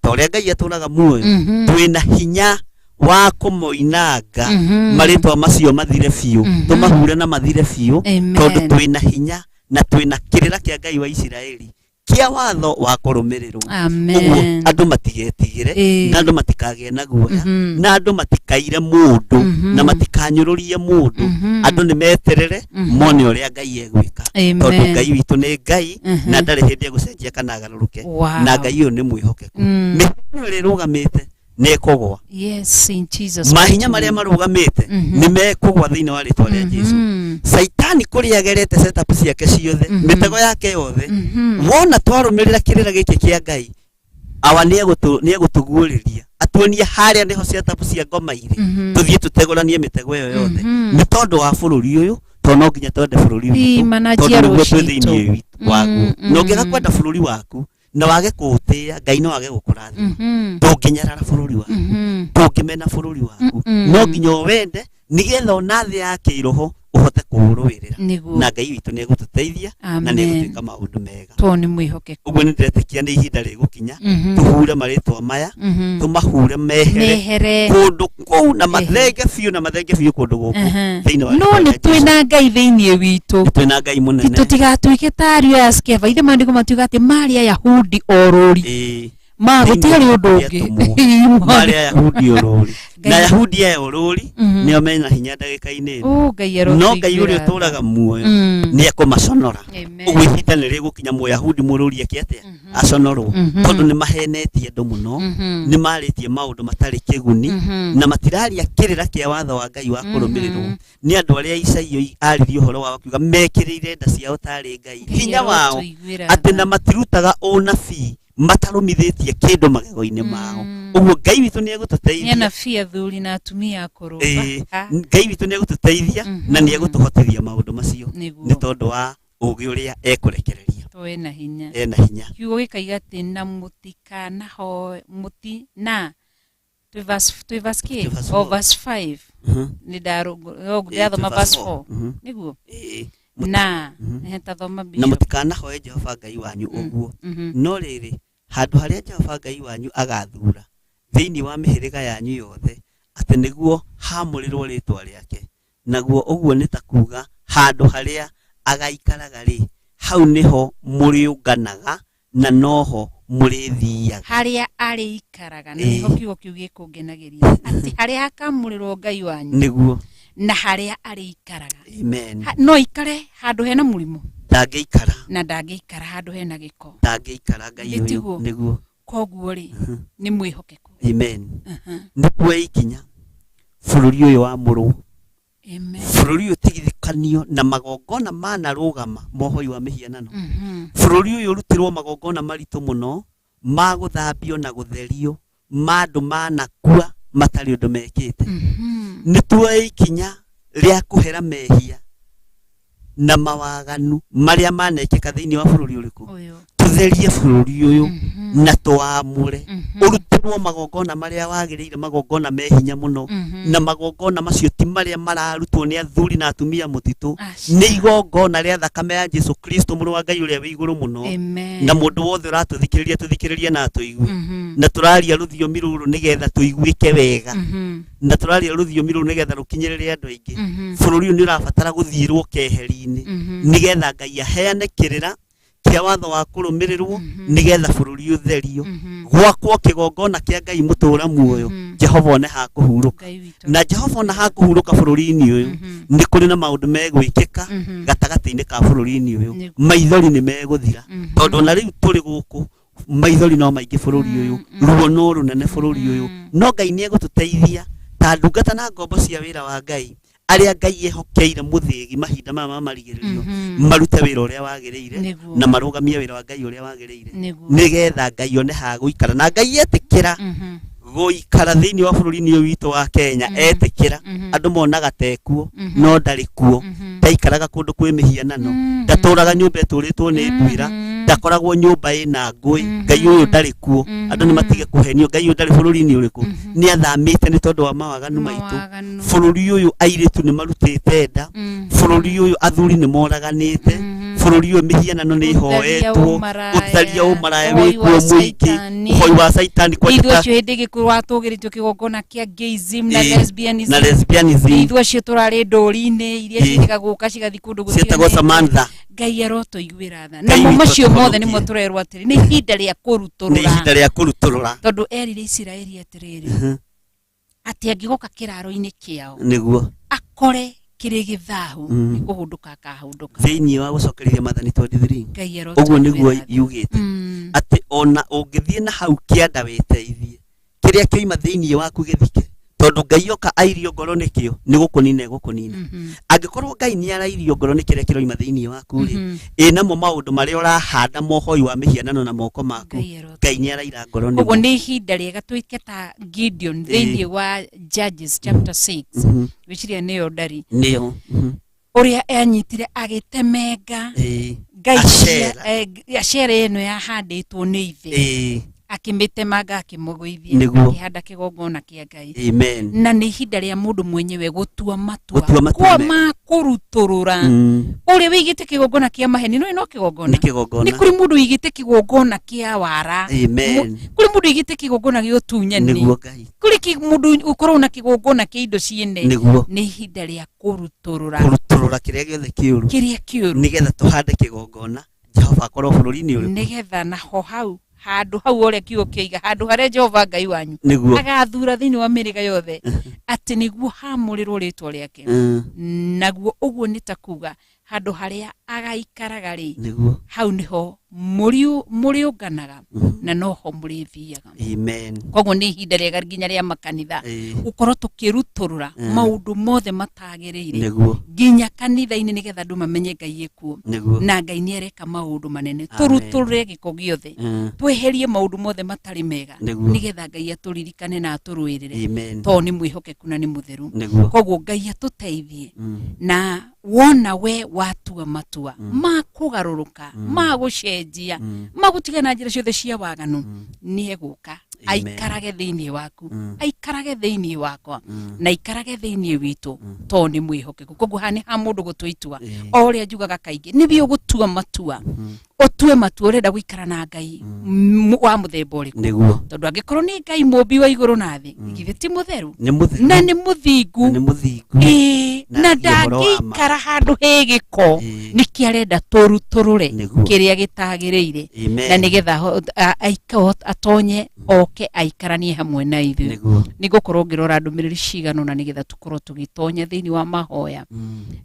ta ũrĩa Ngai atũraga muoyo, Mhm. twĩna hinya wa kũmoinanga Mhm. marĩtwa macio mathire biũ, Mhm. tũmahure na mathire biũ, Amen. tondũ twĩna hinya na twĩna kĩrĩra kĩa Ngai wa Isiraeli kĩa watho wa kũrũmĩrĩrwo. Ũguo Amen. andũ matigetigĩre, Ĩĩ. na andũ matikagĩe na guoya, Mhm. na andũ matikaire mũndũ, Mhm. na matikanyũrũrie mũndũ. Mhm. Andũ nĩ meterere Mhm. mone ũrĩa Ngai egwĩka, Amen. tondũ Ngai witũ nĩ Ngai Mhm. na ndarĩ hĩndĩ egũcenjia kana agarũrũke. Wow. Na Ngai ũyũ nĩ mwĩhokeku. Mm. Mĩhano ĩrĩa ĩrũgamĩte nĩ ĩkũgwa, Yes, in Jesus mahinya mighty marĩa name. marũgamĩte Mhm. nĩ mekũgwa thĩinĩ wa rĩtwa rĩa Jesu. Mhm. Caitani kũrĩa agerete setup ciake ciothe, Mhm. mĩtego yake yothe, Mhm. wona twarũmĩrĩra kĩrĩra gĩkĩ kĩa Ngai, awa nĩ egũtũguũrĩria atuonie harĩa nĩho setup cia ngoma irĩ, Mhm. tũthiĩ tũtegũranie mĩtego ĩyo yothe. Mhm. Nĩ tondũ wa bũrũri ũyũ, tondũ no nginya twende bũrũri Ii, witũ, mana tondũ njiarwo nĩguo twĩ citũ. thĩinĩ waguo. Mm, Na ũngĩaga mm. kwenda bũrũri waku na wage kũũtĩĩa, Ngai no age gũkũrathima. Mhm. Ndũngĩnyarara bũrũri waku, Mhm. ndũngĩmena bũrũri waku, Mm-mm. no nginya ũwende nĩgetha ona thĩ ya kĩroho ũhote kũũrũĩrĩra. Nĩguo. Na Ngai witũ nĩ egũtũteithia na nĩ Amen. egũtuĩka maũndũ mega. Tondũ nĩ mwĩhokeku. Ũguo nĩ ndĩretĩkia nĩ ihinda rĩgũkinya Mhm. tũhure marĩtwa maya, Mhm. tũmahure mehere Mehere. kũndũ kũu na mathenge biũ, na mathenge biũ kũndũ gũkũ Aha. thĩinĩ wa No rĩtwa nĩ rĩa Jesu. twĩna Ngai thĩinĩ witũ. Nĩ twĩna Ngai mũnene. Tũtigatuĩke ta ariũ a Skeva. Ithe maandĩko matuiga atĩ marĩ Ayahudi orũri. Ĩĩ. Ma Thĩinĩ gũtiarĩ wa ũndũ rĩa ũngĩ. tũmwo. Ĩĩ, Marĩ Ayahudi orũri, Ngai- na Ayahudi aya orũri Mhm. nĩo mena hinya ndagĩka-inĩ ĩno. Oh, Ngai No Ngai ũrĩa arotũiguĩra tha. ũtũraga muoyo Mm. nĩ ekũmaconora. Amen. Ũguo ihinda nĩ rĩgũkinya Mũyahudi mũrũri eke atĩa? Aconorwo. Mhm. Tondũ nĩ mahenetie andũ mũno, Mhm. nĩ marĩtie maũndũ matarĩ kĩguni, Mhm. na matiraria kĩrĩra kĩa watho wa Ngai wa kũrũmĩrĩrwo nĩ andũ arĩa Isaia aririe ũhoro wao akiuga mekĩrĩire nda ciao tarĩ Ngai Ngai hinya wao, arotũiguĩra atĩ tha. na matirutaga ũnabii matarũmithĩtie kĩndũ magego-inĩ mao. Ũguo Ngai witũ nĩ Nĩ egũtũteithia. anabii athuri na atumia akũrũ. Ĩĩ, Ah. Ngai witũ nĩ egũtũteithia Mhm. na nĩ egũtũhotithia maũndũ macio, Nĩguo. nĩ tondũ wa ũgĩ ũrĩa ekũrekereria. To ena hinya. Ena hinya. Kiugo gĩkaiga atĩ na mũtikanahoe mũti na twĩ verse kĩ? Twĩ verse O four. verse 5. Mhm. Nĩ Ĩĩ, ndathoma twĩ verse verse 4. 4. Mhm. Nĩguo. Ĩĩ. Na Mhm. ehe, ta thoma Na Bishop. mũtikanahoe Jehova Ngai wanyu ũguo, Mhm. no rĩrĩ, handũ harĩa Jehova Ngai wanyu agathura thĩinĩ wa mĩhĩrĩga yanyu yothe, atĩ nĩguo haamũrĩrwo rĩĩtwa rĩake, naguo ũguo nĩ ta kuga handũ harĩa agaikaraga rĩ, hau nĩho mũrĩũnganaga na noho mũrĩthiaga. Harĩa arĩikaraga, na Ĩĩ. nĩho kiugo kĩu gĩkũngenagĩria atĩ harĩa hakamũrĩrwo Ngai wanyu Nĩguo. na harĩa arĩikaraga. Amen. No ikare handũ hena mũrimũ, Ndangĩikara. na ndangĩikara handũ hena gĩko. Ndangĩikara Ngai Nĩ ũyũ. tiguo? Nĩguo. Koguo rĩ, nĩ mwĩhokeku. Amen. Aha. Nĩkuoya ikinya bũrũri ũyũ wamũrwo, Amen. bũrũri ũyũ ũtigithũkanio na magongona manarũgama mohoi wa mĩhianano. Mhm. Bũrũri ũyũ ũrutĩrwo magongona maritũ mũno ma gũthambio na gũtherio ma andũ manakua matarĩ ũndũ mekĩte. Mhm. Nĩ tuoe ikinya rĩa kũhera mehia na mawaganu marĩa manekĩka thĩinĩ wa bũrũri ũrĩkũ, Ũyũ. tũtherie bũrũri ũyũ Mhm. na tũwamũre, Mhm. ũrutĩrwo magongona marĩa wagĩrĩire, magongona me hinya mũno, Mhm. na magongona macio ti marĩa mararutwo nĩ athuri na atumia mũtitũ, Aca. nĩ igongona rĩa thakame ya Jesu Kristo mũrũ wa Ngai ũrĩa wĩ igũrũ mũno. Amen. Na mũndũ wothe ũratũthikĩrĩria tũthikĩrĩrie na atũigue, Mhm. na tũraria rũthiomi rũrũ nĩgetha tũiguĩke wega, Mhm. na tũraria rũthiomi rũrũ nĩgetha rũkinyĩrĩre andũ aingĩ. Mhm. Bũrũri ũyũ nĩ ũrabatara gũthiĩrwo keheri-inĩ Mhm. nĩgetha Ngai aheane kĩrĩra kĩa watho wa kũrũmĩrĩrwo, nĩgetha bũrũri ũtherio, Mhm. gwakwo kĩgongona kĩa Ngai mũtũra muoyo, Mhm. Jehova one ha kũhurũka. Ngai witũ. Na Jehova ona ha kũhurũka bũrũri-inĩ ũyũ, Mhm. nĩ kũrĩ na maũndũ megwĩkĩka Mhm. gatagatĩ-inĩ ka bũrũri-inĩ ũyũ. Nĩguo. Maithori nĩ megũthira, Mhm. tondũ ona rĩu tũrĩ gũkũ maithori no maingĩ bũrũri ũyũ, ruo no rũnene bũrũri ũyũ, no Ngai nĩ egũtũteithia ta ndungata na ngombo cia wĩra wa Ngai. Arĩa Ngai ehokeire mũthĩgi mahinda maya ma marigĩrĩrio marute wĩra ũrĩa wagĩrĩire na marũgamie wĩra wa Ngai ũrĩa wagĩrĩire, nĩgetha Ngai one ha gũikara. Na Ngai etĩkĩra gũikara thĩinĩ wa bũrũri-inĩ ũyũ witũ wa Kenya, etĩkĩra, andũ monaga tekuo, no ndarĩ kuo. Ndaikaraga kũndũ kwĩ mĩhianano, ndatũraga nyũmba ĩtũrĩtwo nĩ nduĩra, ndakoragwo nyũmba ĩna ngũĩ. Ngai ũyũ ndarĩ kuo. Andũ nĩ matige kũhenio. Ngai ũyũ ndarĩ bũrũri-inĩ ũrĩkũ, nĩ athamĩte nĩ tondũ wa mawaganu maitũ. Mawaganu. Bũrũri ũyũ airĩtu nĩ marutĩte nda, bũrũri ũyũ athuri nĩ moraganĩte, bũrũri ũyũ mĩhianano nĩ Ũtharia, ĩhoetwo, ũmaraya, ũtharia, ũmaraya ũhoi wĩkuo wa mũingĩ, caitani. ũhoi wa caitani kwanja Ithuĩ acio hĩndĩ ĩngĩ kũratũgĩrĩtio kĩgongona kĩa gayism na lesbianism. Na lesbianism. Ithuĩ acio tũrarĩ ndũri-inĩ iria ciĩrĩga gũka cigathiĩ kũndũ ciĩtagwo gũtiganĩte. Samantha. Ngai arotũiguĩra tha. Ngai Namo witũ macio mothe atũhonokie. nĩmo tũrerwo atĩrĩ nĩ ihinda rĩa Nĩ kũrutũrũra, ihinda rĩa kũrutũrũra, tondũ erire Isiraeli atĩrĩrĩ, atĩ angĩgoka kĩraro-inĩ kĩao akore kĩrĩ gĩthahu, nĩ kũhũndũka akahũndũka. Thĩinĩ wa gũcokereria Maathani 23, Ngai ũguo nĩguo arotũiguĩra tha. yugĩte atĩ ona ũngĩthiĩ na hau kĩanda wĩteithie, kĩrĩa kĩoima thĩinĩ waku gĩthike, tondũ Ngai oka airio ngoro nĩkĩo, nĩ gũkũnina egũkũnina. Angĩkorwo Ngai nĩ arairio ngoro nĩ kĩrĩa kĩroima thĩinĩ waku rĩ, ĩ namo maũndũ marĩa ũrahanda mohoi wa mĩhianano na moko maku, Ngai arotũ- Ngai nĩ araira ngoro Koguo nĩmo. nĩ ihinda rĩega twĩke ta Gideon thĩinĩ wa Judges chapter 6, gwĩciria nĩyo ndari, Nĩyo. Ũrĩa anyitire agĩtemenga ngai Ashera. Ashera ĩno yahandĩtwo nĩ ithe, akĩmĩtemanga, akĩmũgũithia, akĩhanda kĩgongona kĩa Ngai. Amen. Na nĩ ihinda rĩa mũndũ mwenyewe gũtua matua Gũtua matua kwa mega. ma kũrutũrũra ũrĩa wĩigĩte kĩgongona kĩa maheni. No no kĩgongona Nĩ kĩgongona. Nĩ kũrĩ mũndũ wĩigĩte kĩgongona kĩa wara. Amen. Kũrĩ mũndũ wĩigĩte kĩgongona gĩa ũtunyani. Nĩguo Ngai. Kũrĩ mũndũ ũkoragwo na kĩgongona kĩa indo ciene. Nĩ ihinda rĩa kũrutũrũra, Kũrutũrũra kĩrĩa gĩothe kĩũru, kĩrĩa kĩũru, nĩgetha tũhande kĩgongona, Jehova akorwo bũrũri-inĩ ũrĩkũ. Nĩgetha naho hau handũ hau ũrĩa kiugo kĩoiga, handũ harĩa Jehova Ngai wanyu agathura thĩinĩ wa mĩrĩga yothe atĩ nĩguo hamũrĩrwo rĩtwa rĩake, naguo ũguo nĩ ta kuga handũ harĩa agaikaraga rĩ, hau nĩho mũrĩũnganaga na noho mũrĩthiaga. Amen. Koguo nĩ ihinda rĩega nginya rĩa makanitha gũkorwo tũkĩrutũrũra maũndũ mothe matagĩrĩire nginya kanitha-inĩ, nĩgetha andũ mamenye Ngai ĩkuo na Ngai nĩ areka maũndũ manene. Amen. Tũrutũrũre gĩko gĩothe, tweherie maũndũ mothe matarĩ mega, nĩgetha Ngai atũririkane na atũrũĩrĩre, Amen. tondũ nĩ mwĩhokeku na nĩ mũtheru. Koguo Ngai atũteithie, na wona we watua matua ma kũgarũrũka, ma gũcenjia, ma gũtigana njĩra ciothe cia waganu, nĩ egũka Amen. aikarage thĩinĩ waku, aikarage thĩinĩ wakwa, na aikarage thĩinĩ witũ, tondũ nĩ mwĩhokeku. Koguo haha nĩ ha mũndũ gũtua itua, o ũrĩa njugaga kaingĩ, nĩ ũgũtua matua, ũtue matua ũrenda gũikara na Ngai wa mũthemba ũrĩkũ, tondũ angĩkorwo nĩ Ngai mũmbi wa igũrũ na thĩ, githĩ ti mũtheru Nĩ mũtheru na nĩ mũthingu? Na nĩ mũthingu. Ĩĩ, Na na aragia ũhoro wa ma. ndangĩikara handũ he gĩko. Nĩkĩo arenda tũrutũrũre kĩrĩa gĩtagĩrĩire, Amen. na nĩgetha atonye oke aikaranie hamwe na ithuĩ. Nĩ ngũkorwo ngĩrora ndũmĩrĩri cigana ũna nĩgetha tũkorwo tũgĩtonya thĩinĩ wa mahoya,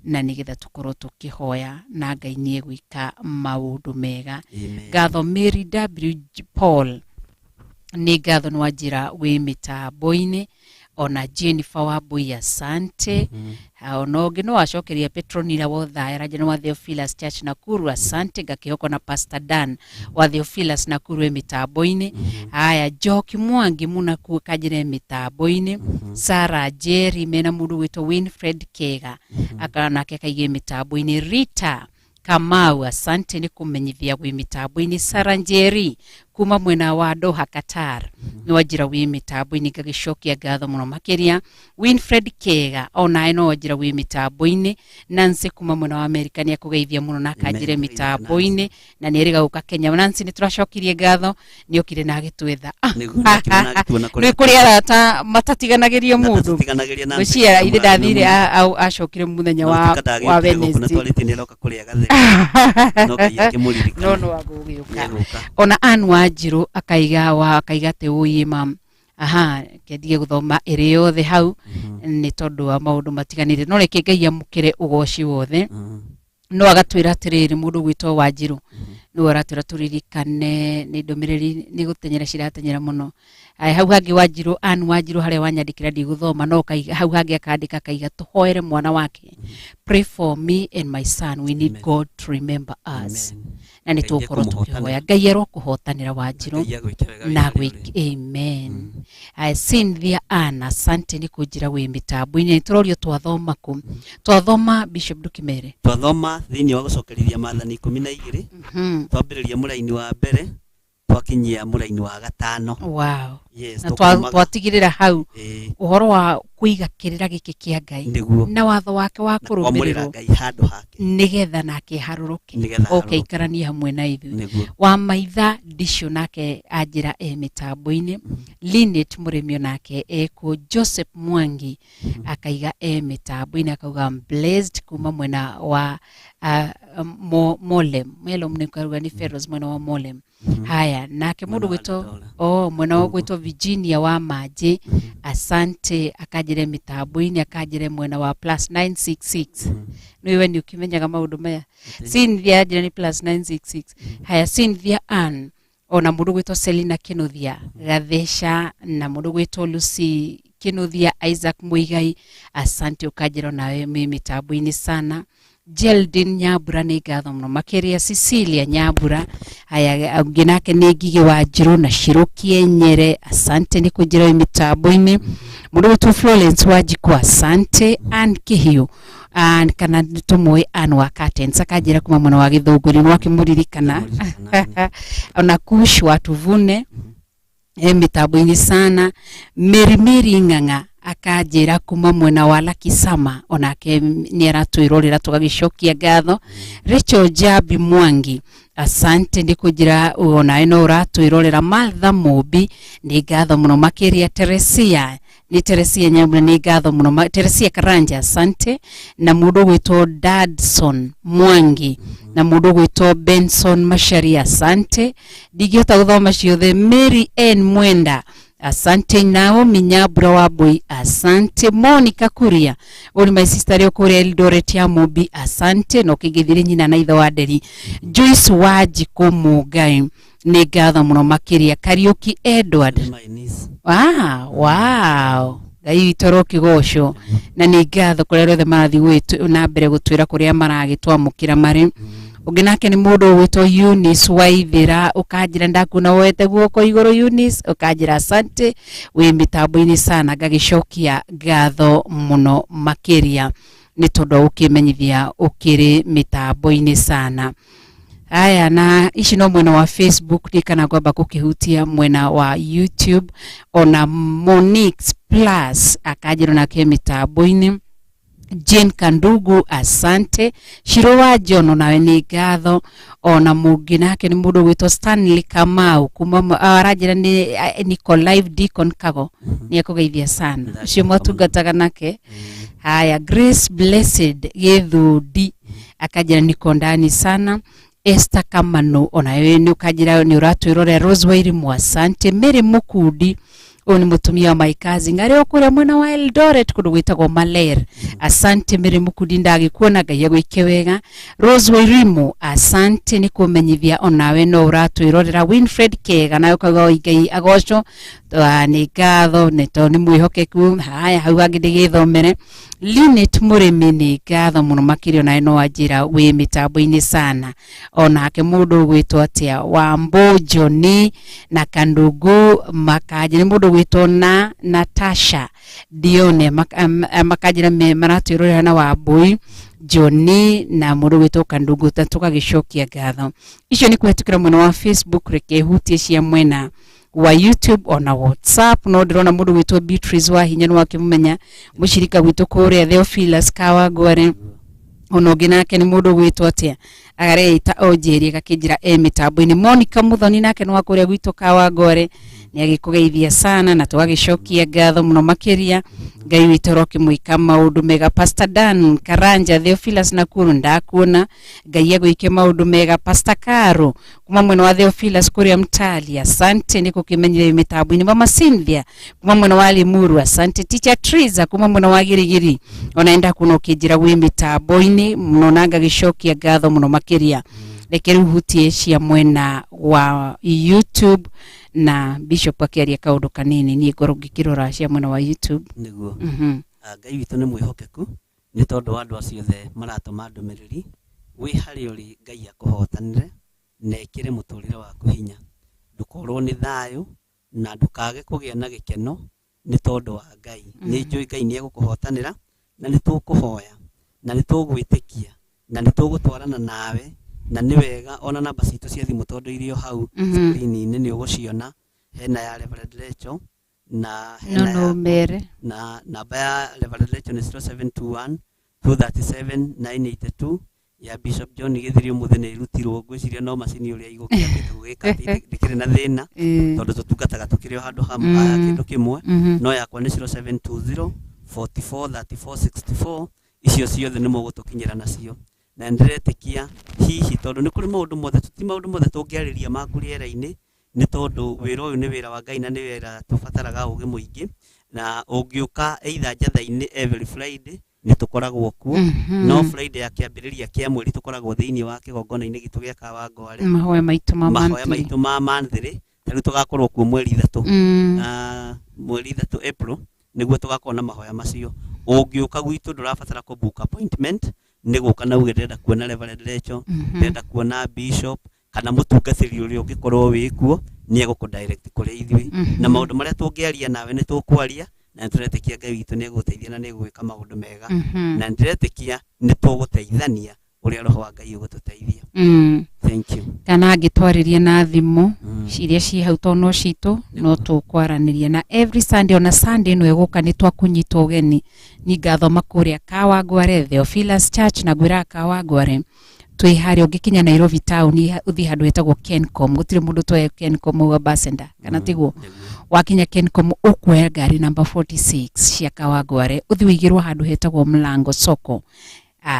na nĩgetha tũkorwo tũkĩhoya na Ngai nĩ egwĩka maũndũ mega. Amen. Ngatho Mary W Paul, nĩ ngatho nĩ wanjĩra wĩ mĩtambo-inĩ, ona Jennifer Wambui, asante. Ona ũngĩ no acokeria Petronila Wothaya Ranjana wa Theophilus Church Nakuru, asante. Ngakĩhoko na Pastor Dan wa Theophilus Nakuru e mĩtambo-inĩ. Haya, Njoki Mwangi Munaku kanjĩra e mĩtambo-inĩ, Sarah Jerry mena mũndũ gwĩtwo Winfred Kega aka nake akaigĩ mĩtambo-inĩ, Rita Kamau, asante nĩ kũmenyithia wĩ mĩtambo-inĩ. Sara Njeri kuma mwena wa Doha, Qatar, nĩ wanjĩra wĩ mĩtambo-inĩ, ngagĩcokia ngatho mũno makĩria. Winfred Kega onawe no wanjĩra wĩ mĩtambo-inĩ. Nancy kuma mwena wa Amerika nĩ akũgeithia mũno na akanjĩre Amen. mĩtambo-inĩ na nĩ erĩga gũka Kenya. Nancy, nĩ tũracokirie ngatho, nĩ okire na agĩtwetha. Nĩguo, nĩ okire na agĩtuona kũrĩa Nĩ kũrĩ arata matatiganagĩrio Na mũndũ. tũtiganagĩria na Gwĩciria ithe ndathire acokire mũthenya wa Wednesday. Twarĩtie nĩ aroka kũrĩa gatheri, no Ngai akĩmũririkana. No no agũgĩũka. Nĩegũka. Ona Ann Wanjirũ akaiga wa akaiga atĩ ũyĩ mam aha kendige gũthoma ĩrĩ yothe hau nĩ tondũ wa maũndũ matiganĩte, no reke Ngai amũkĩre ũgoci wothe. No agatwĩra atĩrĩrĩ, mũndũ gwĩtwo Wanjirũ nĩwe aratwĩra tũririkane nĩ ndũmĩrĩri nĩ gũtenyera ciratenyera mũno. Aya, hau hangĩ Wanjirũ Ann Wanjirũ harĩa wanyandĩkĩra ndigũthoma no kaiga hau hangĩ akandĩka akaiga tũhoere mwana wake, pray for me and my son, we need Amen. God to remember us. Amen. Na nĩ Ngai tũgũkorwo ekũmũhotanĩra. tũkĩhoya Ngai arokũhotanĩra Wanjirũ Ngai agwĩke wega wĩ na harĩa ũrĩ. gwĩk amen. Aya, Cynthia Ann, asante nĩ kũnjĩra wĩ mĩtambo-inĩ. Nĩ tũrorio twathoma kũ twathoma Bishop Ndũkĩmere. Twathoma thĩinĩ wa gũcokerithia maathani 12, twambĩrĩria mũraini wa mbere twakinyia mũraini wa gatano. Wow. Yes, Na tũkaumaga- twatigĩrĩra hau Ĩĩ, ũhoro wa kũiga kĩrĩra gĩkĩ kĩa Ngai nĩguo na watho wake wa na kwamũrĩra kũrũmĩrĩrwo Ngai handũ hake nĩgetha nake harũrũke Nĩgetha oke harũrũke. aikaranie hamwe na ithuĩ. Nĩguo. Wa maitha ndicio nake anjĩra e mĩtambo-inĩ. Linet Mũrĩmi onake ekuo. Joseph Mwangi akaiga e mĩtambo-inĩ akauga I'm blessed kuma mwena wa Molem Melom nĩ kauga nĩ Feroz mwena wa Molem. Haya, nake mũndũ Mwena wa gwĩtwo Dandora. oh mwena wa gwĩtwo Virginia wa Manjĩ, asante, akanjĩre mĩtambo-inĩ akanjĩre mwena wa plus 966. Nĩ we nĩ ũkĩmenyaga maũndũ maya. Cynthia anjĩra nĩ plus 966. Haya, Cynthia Ann ona mũndũ gwĩtwo Selina Kinuthia Gatheca na mũndũ gwĩtwo Lucy Kinuthia Isaac Muigai, asante, ũkanjĩra onawe wĩ mĩtambo-inĩ sana. Geraldine Nyambura nĩ ngatho mũno makĩria. Cecilia Nyambura, haya ũngĩ nake nĩ Ngigĩ wa Njirũ na Shiro Kienyere, asante nĩ kũnjĩra wĩ mĩtambo-inĩ. Mũndũ gwĩtwo Florence Wanjikũ, asante. Ann Kĩhiũ, Ann kana tũmũĩ Ann wa Curtains akanjĩra kuma mwena wa Gĩthũngũri nĩ wakĩmũririkana. Mũririkana. Ona Kush wa Tuvune e mĩtambo-inĩ sana. Mary Mary Ng'ang'a akanjĩra kuma mwena wa Lakisama onake nĩ aratwĩrorera tũgagĩcokia ngatho. Rachel Jambi Mwangi, asante nĩ kũnjĩra onawe no ũratwĩrorera. Martha Mũmbi nĩ ngatho mũno makĩria. Teresia nĩ Teresia Nyambura nĩ ngatho mũno Teresia Karanja, asante. Na mũndũ ũgwĩtwo Dadson Mwangi na mũndũ ũgwĩtwo Benson Macharia, asante. Ndingĩhota gũthoma ciothe. Mary N Mwenda, asante. Naomi Nyambura wa Mbui, asante. Monica Kuria ũrĩ my sister rĩ kũrĩa Eldoret ya Mũmbi, asante. Na ũkĩngĩthire nyina na ithe wa Nderi. Joyce Wanjikũ Mũngai nĩ ngatho mũno makĩria. Kariũki Edward. My niece. Ah, wow. Ngai witũ arokĩgocwo na nĩ ngatho kũrĩa othe marathiĩ na mbere gũtwĩra kũrĩa maragĩtwamũkĩra marĩ. Ũngĩ nake nĩ mũndũ ũgwĩtwo Eunice Waithĩra ũkanjĩra ndakuona woete guoko igũrũ. Eunice ũkanjĩra asante wĩ mĩtambo-inĩ sana, ngagĩcokia ngatho mũno makĩria nĩ tondũ wa gũkĩmenyithia ũkĩrĩ mĩtambo-inĩ sana. Aya, na ici no mwena wa Facebook ndi kana ngwamba gũkĩhutia mwena wa YouTube. Ona Monix Plus akanjĩra nake mĩtambo-inĩ. Jane Kandugu, asante. Shiro wa John onawe nĩ ngatho. Ona mũngĩ nake nĩ mũndũ ũgwĩtwo Stanley Kamau kuma aranjĩra nĩ niko live Deacon Kago nĩ ekũgeithia sana ũcio mwatungataga nake. Haya, Grace Blessed Gĩthũndi akanjĩra niko ndani sana. Esther Kamano onawe nĩ ũkanjĩra nĩ ũratwĩrorera. Rose Wairimu, asante. Mary Mukundi ũyũ nĩ mũtumia wa my cousin arĩ o kũrĩa mwena wa Eldoret kũndũ gwĩtagwo Maler, asante. Mary Mukundi ndagĩkuona, Ngai agwĩke wega. Rose Wairimu, asante nĩ kũmenyithia onawe no ũratwĩrorera. Winfred Kega nawe ũkauga oi Ngai agocwo. Nĩ ngatho nĩ tondũ nĩ mwĩhokeku. Haya, hau hangĩ ndĩgĩthomere. Linet Mũrĩmi nĩ ngatho mũno makĩria onawe no wanjĩra wĩ mĩtambo-inĩ sana. Onake mũndũ ũgwĩtwo atĩa Wambo Johnny na Kandugu makanjĩra nĩ mũndũ ũgwĩtwo na Natasha Dione makanjĩra maratwĩrorera na Wambui Johnny na mũndũ ũgwĩtwo Kandugu ta tũgagĩcokia ngatho icio nĩ kũhetũkĩra mwena wa Facebook. Reke hutie cia mwena wa YouTube ona WhatsApp no ndĩrona mũndũ gwĩtwo Beatrice wa hinya nĩ wakĩmũmenya mũcirika gwitũ kũrĩa Theophilus Kawangware. Ona ũngĩ nake nĩ mũndũ ũgwĩtwo atĩa areita onjĩrie gakĩnjĩra e mĩtambo-inĩ. Monica Muthoni nake nĩ wa kũrĩa gwitũ Kawangware nĩ agĩkũgeithia sana na tũgagĩcokia ngatho mũno makĩria. Ngai witũ arokĩmwĩka maũndũ mega. Pastor Dan Karanja Theophilus Nakuru ndakuona, Ngai agwĩke maũndũ mega. Pastor Karo kuma mwena wa Theophilus kũrĩa Mtali, asante nĩ gũkĩmenyithia mĩtambo-inĩ. Mama Cynthia kuma mwena wa Limuru, asante. Teacher Triza kuma mwena wa Girigiri ona kuona ũkĩnjĩra wĩ mĩtambo-inĩ mũno na ngagĩcokia ngatho mũno makĩria. Reke rĩu hutie cia mwena wa YouTube Na bishop akĩaria kaũndũ kanini niĩ ngorwo ngĩkĩrora cia mwena wa YouTube. Nĩguo. Mhm. Ngai witũ nĩ mwĩhokeku nĩ tondũ wa andũ acio othe maratũma ndũmĩrĩri wĩ harĩa ũrĩ. Ngai akũhotanĩre na ĩkĩre mũtũrĩre waku hinya, ndũkorwo nĩ thayũ na ndũkage kũgĩa na gĩkeno nĩ tondũ wa Ngai. Nĩ njũĩ Ngai nĩ egũkũhotanĩra, na nĩ tũkũhoya na nĩ tũgwĩtĩkia na nĩ tũgũtwarana nawe, na nĩ wega ona namba citũ cia thimũ tondũ irĩ o hau screen-inĩ nĩ ũgũciona. Hena ya Reverend Rachel na No hena no ya mere. Na namba ya Reverend Rachel nĩ 0721 237 982. Ya Bishop John Gĩthiri ũmũthĩ nĩ ĩrutirwo, ngwĩciria no macini ũrĩa igũkĩambĩte gũgĩka atĩ ndĩkĩrĩ na thĩna tondũ tũtungataga tũkĩrĩ o handũ hamwe, kĩndũ kĩmwe. No yakwa nĩ 0720 44 34 64. Icio ciothe nĩ mũgũtũkinyĩra nacio, na nĩndĩretĩkia hihi tondũ nĩ kũrĩ maũndũ mothe, ti maũndũ mothe tũngĩarĩria maku rĩera-inĩ, nĩ tondũ wĩra ũyũ nĩ wĩra wa Ngai na nĩ wĩra tũbataraga ũgĩ mũingĩ. Na ũngĩũka either Njatha-inĩ every Friday nĩ tũkoragwo kuo, no Friday ya kĩambĩrĩria kĩa mweri tũkoragwo thĩinĩ wa kĩgongona-inĩ gitũ gĩa Kawangware. Mahoya maitũ ma mahoya monthly. Maitũ ma monthly ta rĩu tũgakorwo kuo mweri 3. 3 April nĩguo tũgakorwo na mahoya macio. Ũngĩũka gwitũ ndũrabatara kũ book appointment, nĩ gũka na uge ndĩrenda kuona Reverend Rachel, ndĩrenda kuona Bishop kana mũtungatĩri ũrĩa ũngĩkorwo wĩ kuo, nĩ egũkũ direct kũrĩ ithuĩ. Na maũndũ marĩa tũngĩaria nawe nĩ tũkwaria, na nĩ tũretĩkia Ngai witũ nĩ egũgũteithia na nĩ egũgwĩka maũndũ mega. Na nĩ ndĩretĩkia nĩ tũgũteithania ũrĩa roho wa Ngai ũgũtũteithia. Thank you. Kana angĩtwarĩria na thimũ iria ciĩ hau tondũ no citũ no tũkwaranĩria. Na every Sunday, ona Sunday ĩno ĩgũka, nĩ twakũnyita ũgeni. Ni ngathoma kũrĩa Kawangware Theophilus Church, na ngwĩraga Kawangware twĩ harĩa ũngĩkinya Nairobi town ũthiĩ handũ hetagwo Kencom. Gũtirĩ mũndũ toe Kencom au Ambassador kana tiguo? Wakinya Kencom ũkuoya ngari namba 46 cia Kawangware, ũthiĩ ũigĩrwo handũ hetagwo Mlango Soko,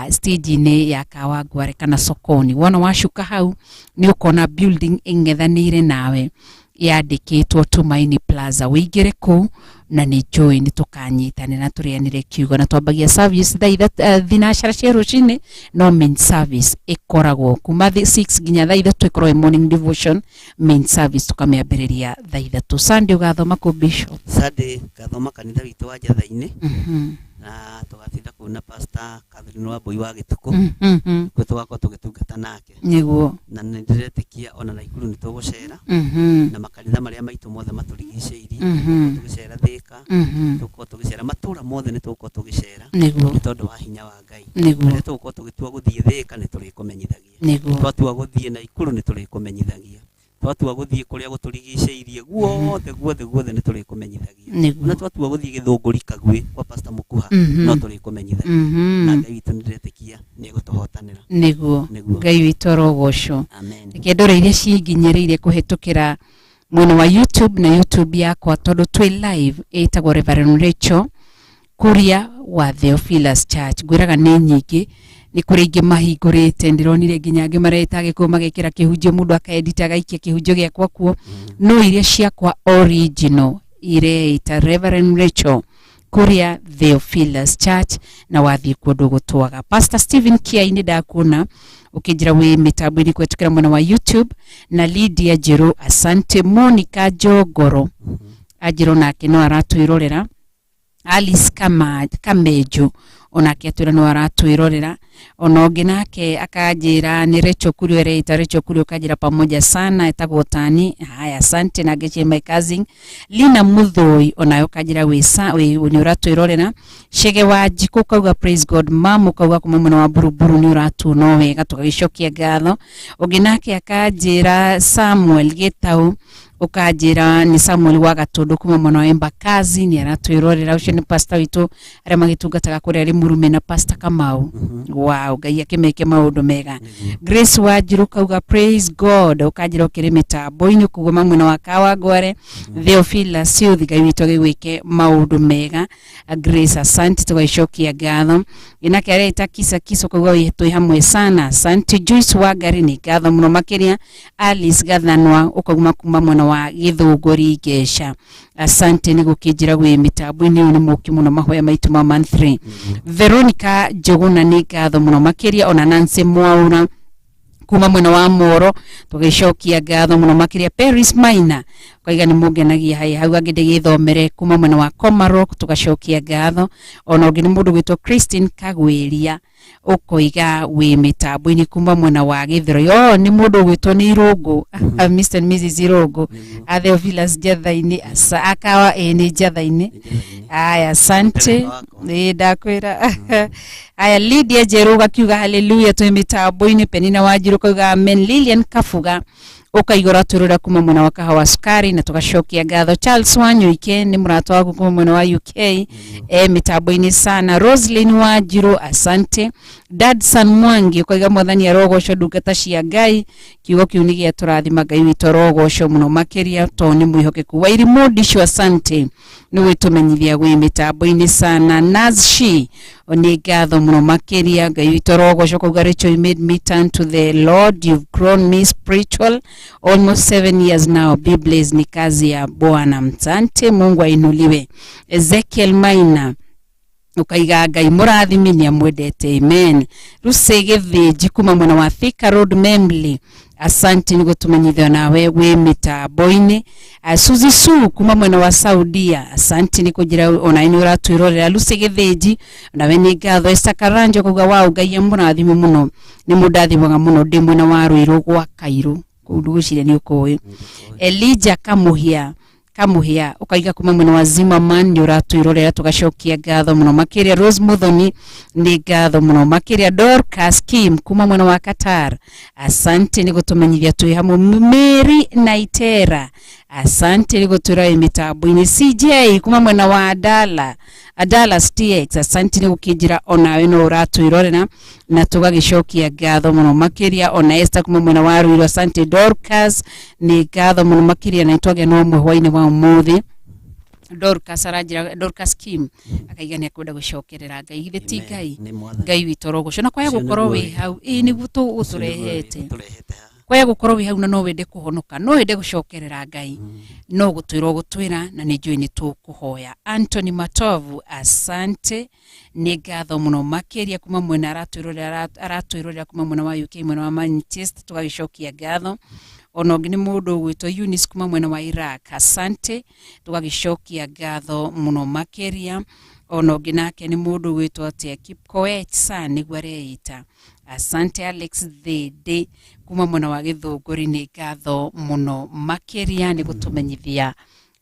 stage-inĩ ya Kawangware kana sokoni. Wona wacuka hau nĩ ũkona building ĩng'ethanĩire nawe yandĩkĩtwo Tumaini Plaza, wĩingĩre kũu na nĩ njũĩ nĩ tũkanyitanĩra na tũrĩanĩre kiugo. Na twambagia service thaa 3 thinacara cia rũcinĩ, no main service ĩkoragwo kuma 6 nginya thaa 3, ĩkoragwo ĩ morning devotion. Main service tũkamĩambĩrĩria thaa 3. Sunday ũgathoma kũ, Bishop? Sunday ngathoma kanitha witũ wa Njatha-inĩ, na tũgatinda kũu na Pastor Catherine Wambui wa Gĩtukũ, kuo tũgakorwo tũgĩtungata nake. Na nĩ ndĩretĩkia ona Naikuru nĩ tũgũcera na makanitha marĩa maitũ mothe matũrigicĩirie. Tũgũkorwo tũgĩcera Thĩka, tũgũkorwo tũgĩcera matũra mothe, nĩ tũgũkorwo tũgĩcera nĩ tondũ wa hinya wa Ngai. Rĩrĩa tũgũkorwo tũgĩtua gũthiĩ Thĩka nĩ tũrĩkũmenyithagia, twatua gũthiĩ Naikuru nĩ tũrĩkũmenyithagia, twatua gũthiĩ kũrĩa gũtũrigicĩirie guothe guothe guothe nĩ tũrĩkũmenyithagia. Na twatua gũthiĩ Gĩthũngũri Kagwĩ kwa Pastor Mũkuha, no tũrĩkũmenyithagia. Na Ngai witũ nĩ ndĩretĩkia nĩ egũtũhotanĩra. Nĩguo. Ngai witũ arogocwo. Amen. Reke ndore iria cinginyĩrĩire kũhetũkĩra mwena wa YouTube, na YouTube yakwa tondũ twĩ live ĩtagwo Reverend Rachel Kuria wa Theophilus Church. Ngwĩraga nĩ nyingĩ, nĩ kũrĩ ingĩ mahingũrĩte, ndĩronire nginya angĩ mareta gĩkũyũ magekĩra kĩhunjio, mũndũ akaedit agaikia kĩhunjio gĩakwa kuo, no iria ciakwa original ireita Reverend Rachel Kuria Theophilus Church, na wathiĩ kuo ndũgũtwaga. Pastor Stephen Kiai, nĩ ndakuona ũkĩnjĩra wĩ mĩtambo-inĩ kũhetũkĩra mwena wa YouTube, na Lydia Njerũ, asante. Monica Njongoro anjĩra onake no aratwĩrorera. Alice Kamejo onake atwĩra no aratwĩrorera. Ona ũngĩ nake akanjĩra nĩ Rachel Kurio, ereita Rachel Kurio, ũkanjĩra pamoja sana, etagwo Tani. Haya, asante. Na ngĩcie my cousin Lina Muthoi onayo ũkanjĩra wĩ nĩ ũratwĩrorera. Chege wa Njikũ ukauga praise God mam, ukauga kuma mwena wa Buruburu nĩ ũratuona wega, tũgagĩcokia ngatho. Ũngĩ nake akanjĩra Samuel Gĩtau, ũkanjĩra nĩ Samuel wa Gatũndũ kuma mwena wa Embakasi nĩ aratwĩrorera. Ũcio nĩ pastor witũ arĩa magĩtungataga kũrĩa Rĩmurume na Pastor Kamau. Wow, Ngai akĩmeke maũndũ mega. Grace Wanjiru kauga praise God, ũkanjĩra ũkĩrĩ mĩtambo-inĩ kuguma mwena wa Kawangware Theophilus Youth. Ngai witũ agĩgwĩke maũndũ mega Grace, asante, tũgagĩcokia ngatho. Ginake areta kisa kisa kauga twĩ hamwe sana, asante. Joyce Wangari, nĩ ngatho mũno makĩria. Alice Gathanwa ũkauma kuma mwena wa Gĩthũngũri Ngeca, asante nĩ gũkĩnjĩra gwĩ mĩtambo-inĩ. Ũyũ nĩ mũki mũno mahoya maitũ ma monthly. Veronica Njũgũna, nĩ ngatho mũno makĩria. Ona Nancy Mwaura Kuma mwena wa Moro tũgĩcokia ngatho mũno makĩria. Paris Maina ũkaiga nĩ mũngenagia hai hau angĩ ndĩgĩthomere kuma mwena wa Komarok tũgacokia ngatho. Ona ũngĩ nĩ mũndũ gwĩtwo Christine Kagwĩria ũkoiga wĩ mĩtambo-inĩ kuma mwena wa Gĩthũrai. O nĩ mũndũ ũgwĩtwo nĩ Irũngũ, Mr and Mrs Irũngũ, a Theophilus Njatha-inĩ, akawa ĩ nĩ Njatha-inĩ. Aya, asante, nĩ ndakwĩra. Aya, Lydia Njerũ ũgakiuga haleluya twĩ mĩtambo-inĩ. Penina Wanjiru ũkauga amen. Lilian Kabuga ũkaigũra twĩrora kuma mwena wa Kahawa Sukari na tũgacokia ngatho. Charles Wanyuike nĩ mũrata waku kuma mwena wa UK, mĩtambo-inĩ sana. Roslyn Wanjiru, asante. Dadson Mwangi ũkauga mwathani arogocwo, ndungata cia Ngai, kiugo kiu nĩ gĩatũrathima, Ngai witũ arogocwo mũno makĩria tondũ nĩ mwĩhokeku. Wairimu Ndishu, asante nĩ gwĩtũmenyithia gwĩ mĩtambo-inĩ sana. Nazshi nĩ ngatho mũno makĩria, Ngai witũ arogocwo. Kauga Rachel, you made me turn to the Lord, you've grown me spiritual almost 7 years now, be blessed, ni kazi ya Bwana, asante, Mungu ainuliwe. Ezekiel Maina ukaiga Ngai mũrathimi nĩ amwendete, amen. Lucy Gĩthĩnji kuma mwena wa Thika Road Membley, asante nĩ gũtũmenyithia nawe wĩ mĩtambo-inĩ. Suzy Su kuma mwena wa Saudia, asante nĩ kũnjĩra ona nĩ ũratwĩrorera. Lucy Gĩthĩnji nawe nĩ ngatho. Esther Karanja kuga wau Ngai amũrathime mũno, nĩ mũndathimaga mũno ndĩ mwena wa Ruiru gwa Kairu kũu, ndũgwĩciria nĩ ũkũĩ. Elijah Kamuhia ukaiga kuma mwena wa Zimmerman nĩ ũratwĩrorera, tũgacokia ngatho mũno makĩria. Rose Muthoni nĩ ngatho mũno makĩria. Dorcas Kim kuma mwena wa Qatar, asante nĩ gũtũmenyithia twĩ hamwe. Mary Naitera, asante nĩ gũtwĩra wĩ mĩtambo-inĩ. CJ kuma mwena wa Dallas TX, asante nĩ gũkĩnjĩra onawe no ũratwĩrorera na tũgagĩcokia ngatho mũno makĩria. Ona Esther kuma mwena wa Ruiru, asante. Dorcas nĩ ngatho mũno makĩria, na nĩtwagĩa na ũmwe hwainĩ wa ũmũthĩ. Dorcas aranjĩra, Dorcas Kim akaiga nĩ akwenda gũcokerera Ngai, githĩ ti Ngai? Nĩ mwathani. Ngai witũ arogocwo na kwaya Ũcio gũkorwo nĩguo wĩ wĩra. hau ĩ nĩguo Ũcio nĩguo tũgũtũrehete wĩra tũrehete haha. Kwaya gũkorwo wĩ hau na no wende kũhonoka, no wende gũcokerera Ngai, no gũtwĩra ũgũtwĩra na nĩ njũĩ nĩ tũkũhoya. Anthony Matovu, asante, nĩ ngatho mũno makĩria kuma mwena aratwĩrorera kuma mwena wa UK, mwena wa Manchester, tũgagĩcokia ngatho. Ona ũngĩ nĩ mũndũ ũgwĩtwo Eunice kuma mwena wa Iraq, asante, tũgagĩcokia ngatho mũno makĩria. Ona ũngĩ nake nĩ mũndũ ũgwĩtwo atĩa, Kipkoech San nĩguo areita, asante. Alex Thĩndĩ kuma mwena wa Gĩthũngũri, nĩ ngatho mũno makĩria nĩ gũtũmenyithia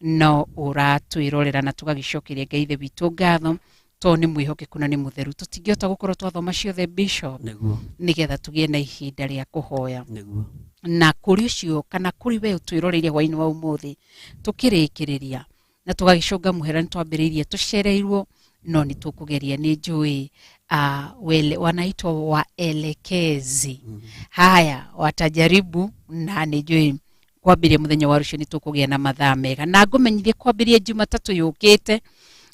no ũratwĩrorera na tũgagĩcokeria Ngai ithe witũ ngatho tondũ nĩ mwĩhokeku na nĩ mũtheru. Tũtingĩhota gũkorwo twathoma ciothe, Bishop, Nĩguo. nĩgetha tũgĩe na ihinda rĩa kũhoya. Nĩguo. Na kũrĩ ũcio kana kũrĩ we ũtwĩroreire hwainĩ wa ũmũthĩ, tũkĩrĩkĩrĩria na tũgagĩcũnga mũhera, nĩ twambĩrĩirie tũcereirwo no nĩ tũkũgeria, nĩ njũĩ wanaitwa waelekezi, haya watajaribu, na nĩ njũĩ kwambĩrĩria mũthenya wa rũciũ nĩ tũkũgĩa na mathaa mega. Na ngũmenyithie kwambĩrĩria Jumatatũ yũkĩte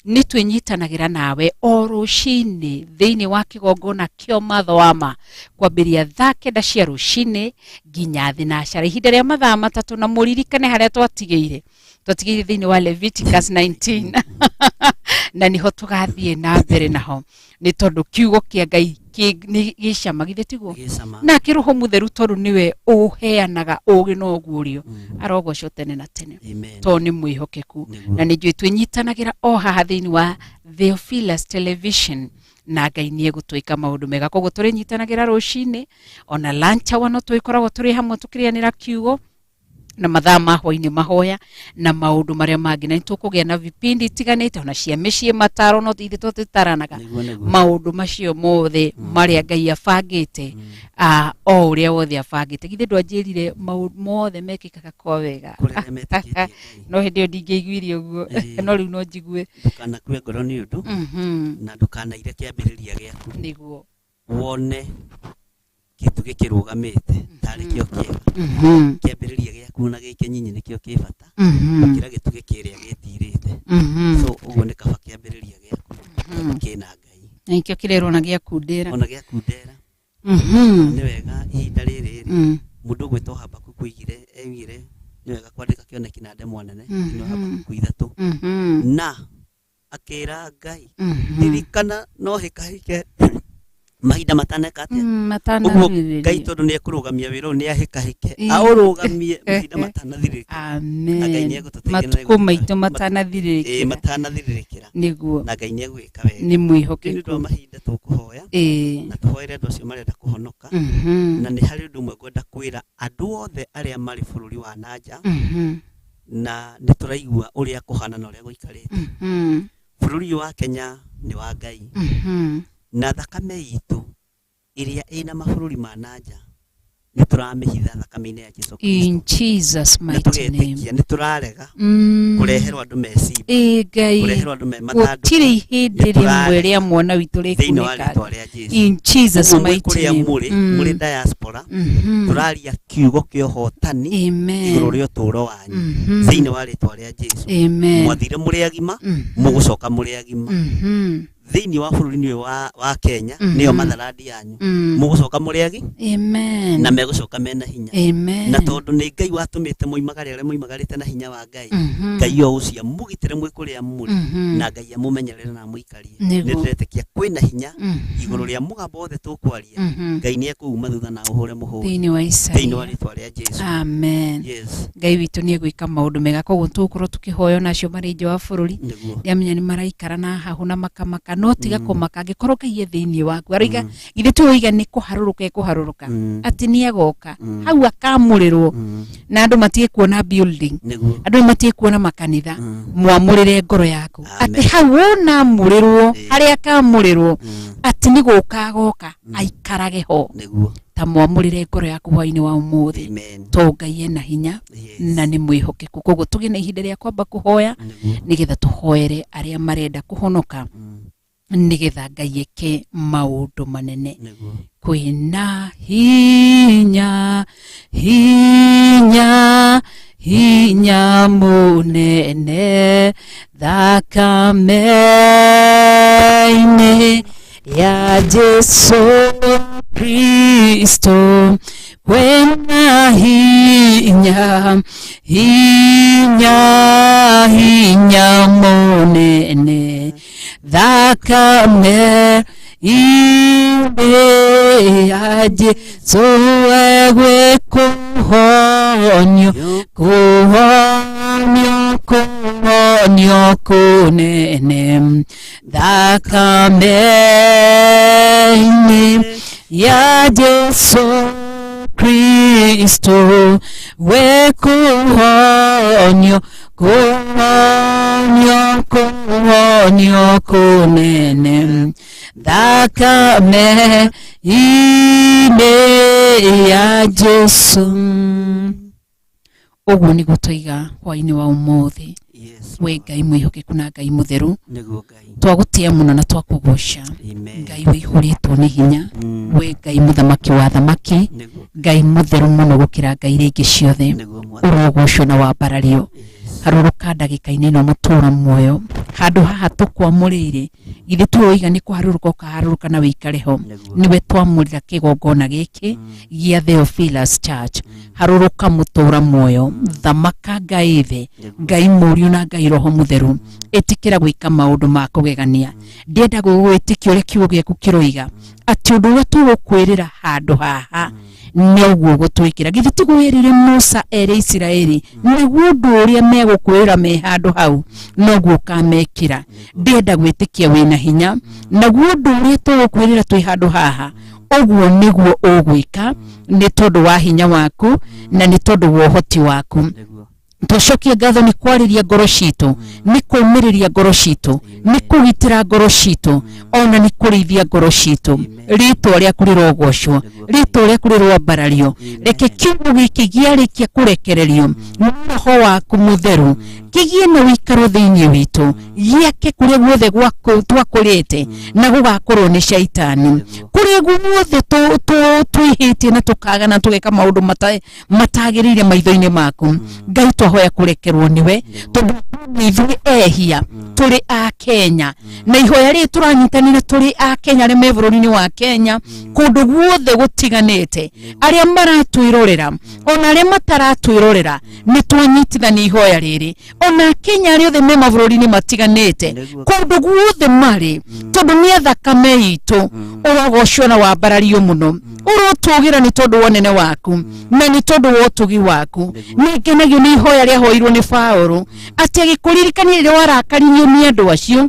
nĩ twĩnyitanagĩra nawe o rũcinĩ thĩinĩ wa kĩgongona kĩa matho wa ma kwambĩrĩria thaa 9 cia rũcinĩ nginya thinacara, ihinda rĩa mathaa 3. Na mũririkane harĩa twatigĩire thĩinĩ wa Leviticus 19, na niho tũgathiĩ na mbere naho, nĩ tondũ kiugo kĩa Ngai nĩ gĩcama, githĩ tiguo? Gĩcama. Nake Roho Mũtheru, tondũ nĩwe ũheanaga ũgĩ na ũguũrio, arogocwo tene na tene. Amen. Tondũ nĩ mwĩhokeku. Nĩguo. Na nĩ njũĩ twĩnyitanagĩra o haha thĩinĩ wa Theophilus Television na Ngai nĩ egũtwĩka maũndũ mega, koguo tũrĩnyitanagĩra rũcinĩ, ona lunch hour no tũgĩkoragwo tũrĩ hamwe tũkĩrĩanĩra kiugo, na mathaa ma hwainĩ mahoya na maũndũ marĩa mangĩ, na nĩ tũkũgĩa na vipindi itiganĩte ona cia mĩciĩ, mataro, no ithuĩ tũtitaranaga. Nĩguo, nĩguo. Maũndũ macio mothe marĩa Ngai abangĩte, o ũrĩa wothe abangĩte, githĩ ndwanjĩrire maũndũ mothe mekĩkaga kwa wega Kũrĩ arĩa metĩkĩtie Ngai. No hĩndĩ ĩyo ndingĩaiguire ũguo. No rĩu no njigue. Ndũkanakue ngoro nĩ ũndũ na ndũkanaire kĩambĩrĩria gĩaku. Nĩguo. Wone kĩndũ gĩkĩrũgamĩte tarĩ kĩo kĩega. Kĩambĩrĩria gĩaku na gĩkĩ nyinyi nĩkĩo kĩ bata gũkĩra gĩtugĩ kĩrĩa gĩtirĩte. So ũguo nĩ kaba kĩambĩrĩria gĩaku tondũ kĩna Ngai. Na nikĩo kĩrerwo na gĩakundĩra. Ona gĩakundera. Nĩ wega ihinda rĩrĩ rĩ, mũndũ ũgwĩtwo Habakuku aigire nĩ wega kwandĩka kĩoneki na ndemwa nene thĩinĩ wa Habakuku 3, na akĩra Ngai, ririkana no hĩkahĩke Mahinda mataneka atĩa? Ũguo Ngai Matanathirĩrĩria. Tondũ nĩ ekũrũgamia wĩra ũyũ, nĩ ahĩkahĩke, Ĩĩ. aũrũgamie mahinda matanathirĩrĩkĩra. Na Ngai Amen. nĩ egũtũteithia na Matukũ nĩegũtũka- maitũ matanathirĩrĩkĩra. Matanathirĩrĩkĩra. Nĩguo. Na Ngai nĩ egwĩka wega. Nĩ Nĩ ũndũ wa mwĩhokeku. mahinda tũkũhoya na tũhoere andũ acio marenda kũhonoka. Na nĩ harĩ ũndũ ũmwe ngwenda kwĩra andũ othe arĩa marĩ bũrũri wa nanja, na nĩ tũraigua ũrĩa kũhana na ũrĩa gũikarĩte. Bũrũri ũyũ wa Kenya nĩ wa Ngai, na thakame itũ ĩrĩa ĩna mabũrũri ma nanja nĩ tũramĩhitha thakame-inĩ ya Jesu Kristo. In Jesus Na mighty name. tũgetĩkia nĩ tũrarega kũreherwo andũ me cimba, Ĩ Ngai. kũreherwo andũ me mathandũkũ Gũtirĩ ihĩndĩ Nĩ rĩmwe tũrarega rĩa mwana witũ thĩinĩ wa rĩkunĩkanga. rĩtwa rĩa Jesu. In Jesus Ũguo mwĩ mighty kũrĩa name. mũrĩ, mũrĩ diaspora, tũraria kiugo kĩa ũhotani igũrũ Amen. rĩa ũtũũro wanyu thĩinĩ wa rĩtwa rĩa Jesu. Amen. Mwathire mũrĩ agima, mũgũcoka mũrĩ agima thĩinĩ wa bũrũri-inĩ ũyũ wa Kenya, nĩyo motherland yanyu. Mũgũcoka mũrĩ agi Amen. na megũcoka mena hinya. Amen. Na tondũ nĩ Ngai watũmĩte moimagare ũrĩa moimagarĩte na hinya wa Ngai, Ngai o ũcio amũgitĩre mwĩ kũrĩa mũrĩ, na Ngai amũmenyerere na amũikarie. Nĩguo. Nĩ ndĩretĩkia kwĩna hinya igũrũ rĩa mũgambo wothe tũkwaria. Ngai nĩ ekũuma thutha na ũhũre mũhũri Thĩinĩ wa thĩinĩ Isaia. wa rĩtwa rĩa Jesu. Amen. Yes. Ngai witũ nĩ egwĩka maũndũ mega, koguo tũgũkorwo tũkĩhoya onacio marĩ nja wa bũrũri. Nĩguo. Ndĩramenya nĩ maraikara na hahũ na makamaka, no tiga kũmaka angĩkorwo Ngai e thĩinĩ waku. Aroiga githĩ ti oiga nĩ kũharũrũka ekũharũrũka, atĩ nĩ agoka hau akamũrĩrwo, na andũ matige kuona building, Nĩguo. andũ matige kuona makanitha. Mwamũrĩre ngoro yaku Amen. atĩ hau wonamũrĩrwo, Ĩĩ. harĩa akamũrĩrwo, atĩ nĩ gũka agoka aikarage ho. Nĩguo. Ta mwamũrĩre ngoro yaku hwainĩ wa ũmũthĩ, Amen. to Ngai ena hinya Yes. na nĩ mwĩhokeku. Koguo tũgĩe na ihinda rĩa kwamba kũhoya Nĩguo. nĩgetha tũhoere arĩa marenda kũhonoka, nĩgetha Ngai eke maũndũ manene. Nĩguo. Kwĩna hinya, hinya, hinya mũnene thakame-inĩ ya Jesu Kristo. Kwĩna hinya, hinya, hinya mũnene thakame inĩ ya Jesu, egwĩkũhonio, kũhonio, kũhonio kũnene thakame-inĩ ya Jesu Kristo, wekũhonio, kũhonio, kũhonio kũnene thakame-inĩ ya Jesu. Ũguo nĩguo twaiga hwainĩ wa ũmũthĩ. Yes. We Ngai mwĩhokeku na Ngai mũtheru, Nĩguo Ngai. twagũtĩa mũno na twakũgoca. Amen. Ngai wĩihũrĩtwo nĩ hinya, we Ngai mũthamaki wa thamaki, Nĩguo. Ngai mũtheru mũno gũkĩra ngai iria ingĩ ciothe, Nĩguo Mwathani. ũrogocwo na wambarario. Harũrũka ndagĩka-inĩ ĩno mũtũra muoyo handũ haha tũkwamũrĩire. Githĩ tuoiga nĩ kũharũrũka ũkaharũrũka na wĩikare ho? Nĩguo. Nĩwe twamũrĩra kĩgongona gĩkĩ gĩa Theophilus Church. Harũrũka mũtũra muoyo, thamaka Ngai thĩ, Ngai mũriũ na Ngai roho mũtheru, ĩtĩkĩra gwĩka maũndũ ma kũgegania. Ndĩenda gũgwĩtĩkia ũrĩa kiugo gĩaku kĩroiga, atĩ ũndũ ũrĩa tũgũkwĩrĩra handũ haha noguo gũtwĩkĩra. Githĩ tigwĩrire Musa ere Isiraeli, nĩguo ũndũ ũrĩa megũkwĩra me handũ hau noguo ũkamekĩra. Ndĩenda gwĩtĩkia wĩna hinya, naguo ũndũ ũrĩa tũgũkwĩrĩra twĩ handũ haha ũguo nĩguo ũgwĩka, nĩ tondũ wa hinya waku na nĩ tondũ wa ũhoti waku. Nĩguo. Twacokia ngatho nĩ kwarĩria ngoro citũ, nĩ kũũmĩrĩria ngoro citũ, nĩ kũgitĩra ngoro citũ, ona nĩ kũrĩithia ngoro citũ. Rĩtwa rĩaku rĩrogocwo, rĩtwa rĩaku rĩroambarario. Reke kiugo gĩkĩ gĩarĩkia kũrekererio nĩ roho waku mũtheru kĩgĩe na ũikaro thĩinĩ witũ, gĩake kũrĩa guothe twakũrĩte na gũgakorwo nĩ caitani, kũrĩa guothe twĩhĩtie na tũkagana tũgeka maũndũ matagĩrĩire maitho-inĩ maku. Ngai, twahoya kũrekerwo nĩwe, tondũ ithuĩ ehia tũrĩ a Kenya, na ihoya rĩrĩ tũranyitanĩra tũrĩ a Kenya arĩa me bũrũri-inĩ wa Kenya kũndũ guothe. gũtiganĩte arĩa maratwĩrorera ona arĩa mataratwĩrorera nĩ twanyitithania ihoya rĩrĩ ona Kenya arĩa othe me mabũrũri-inĩ matiganĩte kũndũ guothe marĩ tondũ nĩ athakame itũ ũrogocwo na wambarario mũno ũrotũgĩra nĩ tondũ wa ũnene waku na nĩ tondũ wa ũtugi waku. Nĩ ngenagio nĩ ihoya rĩahoirwo nĩ Paũlũ atĩ agĩkũririkania rĩrĩa warakaririo nĩ andũ acio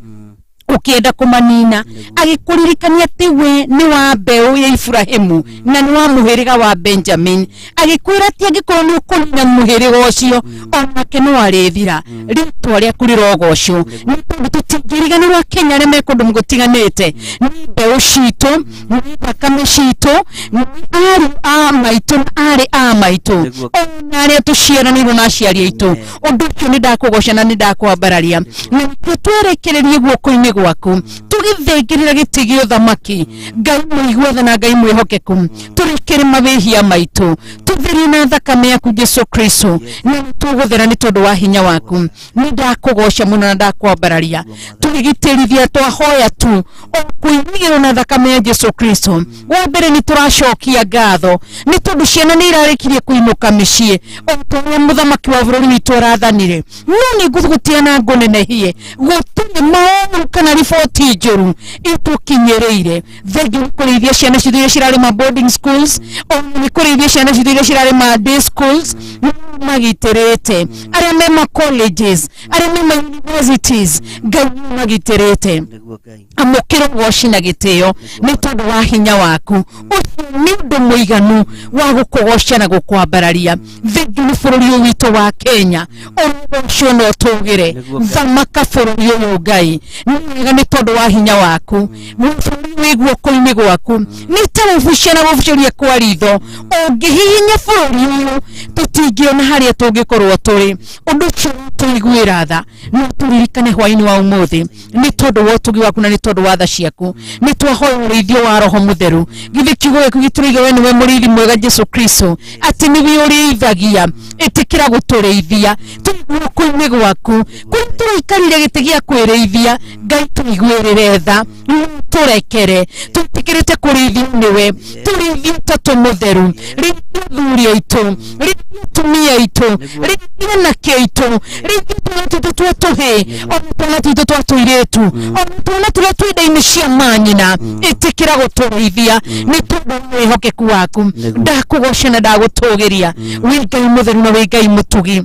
ukienda kumanina agikuririkania ati we ni wa mbeũ ya Ibrahimu na ni wa muhĩrĩga wa Benjamin agikwira ati angikorwo ni ukunina muhĩrĩga ũcio onake no arĩthira rĩtwa rĩaku rĩrogocwo nĩ tondũ tũtingĩriganĩrwo Kenya arĩa me kũndũ gũtiganĩte nĩ mbeũ citũ nĩ thakame citũ nĩ arĩ a maitũ na arĩ a maitũ ona arĩa tũciaranĩirwo na aciari aitũ ũndũ ũcio nĩ ndakũgoca na nĩ ndakwambararia na nĩkĩo twerekererie guoko-inĩ gwaku tugithengirira gĩtĩ gĩa ũthamaki Ngai mũigua tha na Ngai mwĩhokeku tũrekere mawĩhia maitũ tũtherie na thakame yaku Jesu Kristo na tũgũthera nĩ tondũ wa hinya waku nĩ ndakũgoca mũno na ndakwambararia tũgĩgĩtĩrithia twahoya tu o kũinigĩrwo na thakame ya Jesu Kristo. Wa mbere nĩ tũracokia ngatho nĩ tondũ ciana nĩ irarĩkirie kũinũka mĩciĩ o ta ũrĩa mũthamaki wa bũrũri witũ arathanire no nĩ ngũgũtia na ngũnenehie gũtirĩ maũru kana riboti njũru itukinyĩrĩire. Thengiũ nĩ kũrĩithia ciana citũ iria cirarĩ ma boarding schools ona nĩ kũrĩithia ciana citũ iria cirarĩ ma day schools magitĩrĩte arĩa me ma colleges arĩa me ma universities Ngai magitĩrĩte amũkĩra ũgoci na gĩtĩo nĩ tondũ wa hinya waku ũcio nĩ ũndũ mũiganu wa gũkũgoca na gũkwambararia. Thengiũ nĩ bũrũri ũyũ witũ wa Kenya ũrogocwo na ũtũgĩre thamaka bũrũri ũyũ Ngai nĩ wega nĩ tondũ wa hinya waku bũrũri wĩ guoko-inĩ gwaku nĩ ta gũbucia na gũbucĩria kwa ritho ũngĩhihinya bũrũri ũyũ tũtingĩona harĩa tũngĩkorwo tũrĩ ũndũ ũcio tũiguĩra tha no tũririkane hwaĩ-inĩ wa ũmũthĩ nĩ tondũ wa ũtugi waku na nĩ tondũ wa tha ciaku nĩ twahoya ũrĩithio wa Roho Mũtheru githĩ kiugo gĩaku gĩtũrĩiga we nĩwe mũrĩithi mwega Jesu Kristo atĩ nĩwe ũrĩithagia ĩtĩkĩra gũtũrĩithia tũrĩ guoko-inĩ gwaku kũrĩa tũraikarire gĩtĩ gĩa kwĩrĩithia Ngai tũiguĩrĩre tha tũrekere twĩtĩkĩrĩte kũrĩithio nĩwe tũrĩithio Ũtatũ Mũtheru rĩithia athuri aitũ rĩithia atumia aitũ rĩithia anake aitũ rĩithia twana twitũ twa tũhĩĩ ona twana twitũ twa tũirĩtu ona twana tũrĩa twĩ nda-inĩ cia manyina ĩtĩkĩra gũtũrĩithia nĩ tondũ wa wĩhokeku waku ndakũgoca na ndagũtũgĩria wĩ Ngai mũtheru na wĩ Ngai mũtugi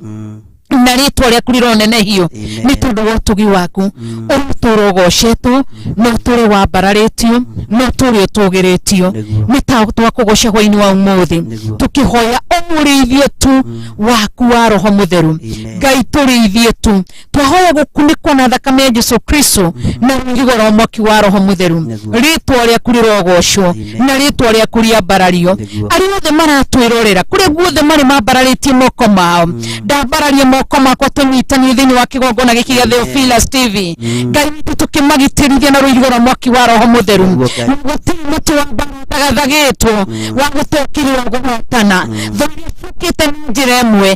na rĩtwa rĩaku rĩronenehio nĩ tondũ wa ũtugi waku ũrũtũũra ũgocetwo na ũtũũre wambararĩtio na ũtũũre ũtũgĩrĩtio nĩ ta twakũgoca hwaĩ-inĩ wa ũmũthĩ tũkĩhoya ũrĩithio tu waku wa Roho Mũtheru Ngai tũrĩithie tu twahoya gũkunĩkwo na thakame ya Jesu Kristo na rũirigo rwa mwaki wa Roho Mũtheru rĩtwa rĩaku rĩrogocwo na rĩtwa rĩaku rĩambarario arĩa othe maratwĩrorera kũrĩa guothe marĩ mambararĩtie moko mao ndambararia moko makwa tũnyitanie thĩinĩ wa kĩgongona gĩkĩ gĩa Theophilus TV Ngai witũ tũkĩmagitĩrithia na rũirigo rwa mwaki wa Roho Mũtheru gũtirĩ mũtĩ wa mbara ũtagathagĩtwo wa gũtũkĩrĩra kũhotana thũ iria ciũkĩte na njĩra ĩmwe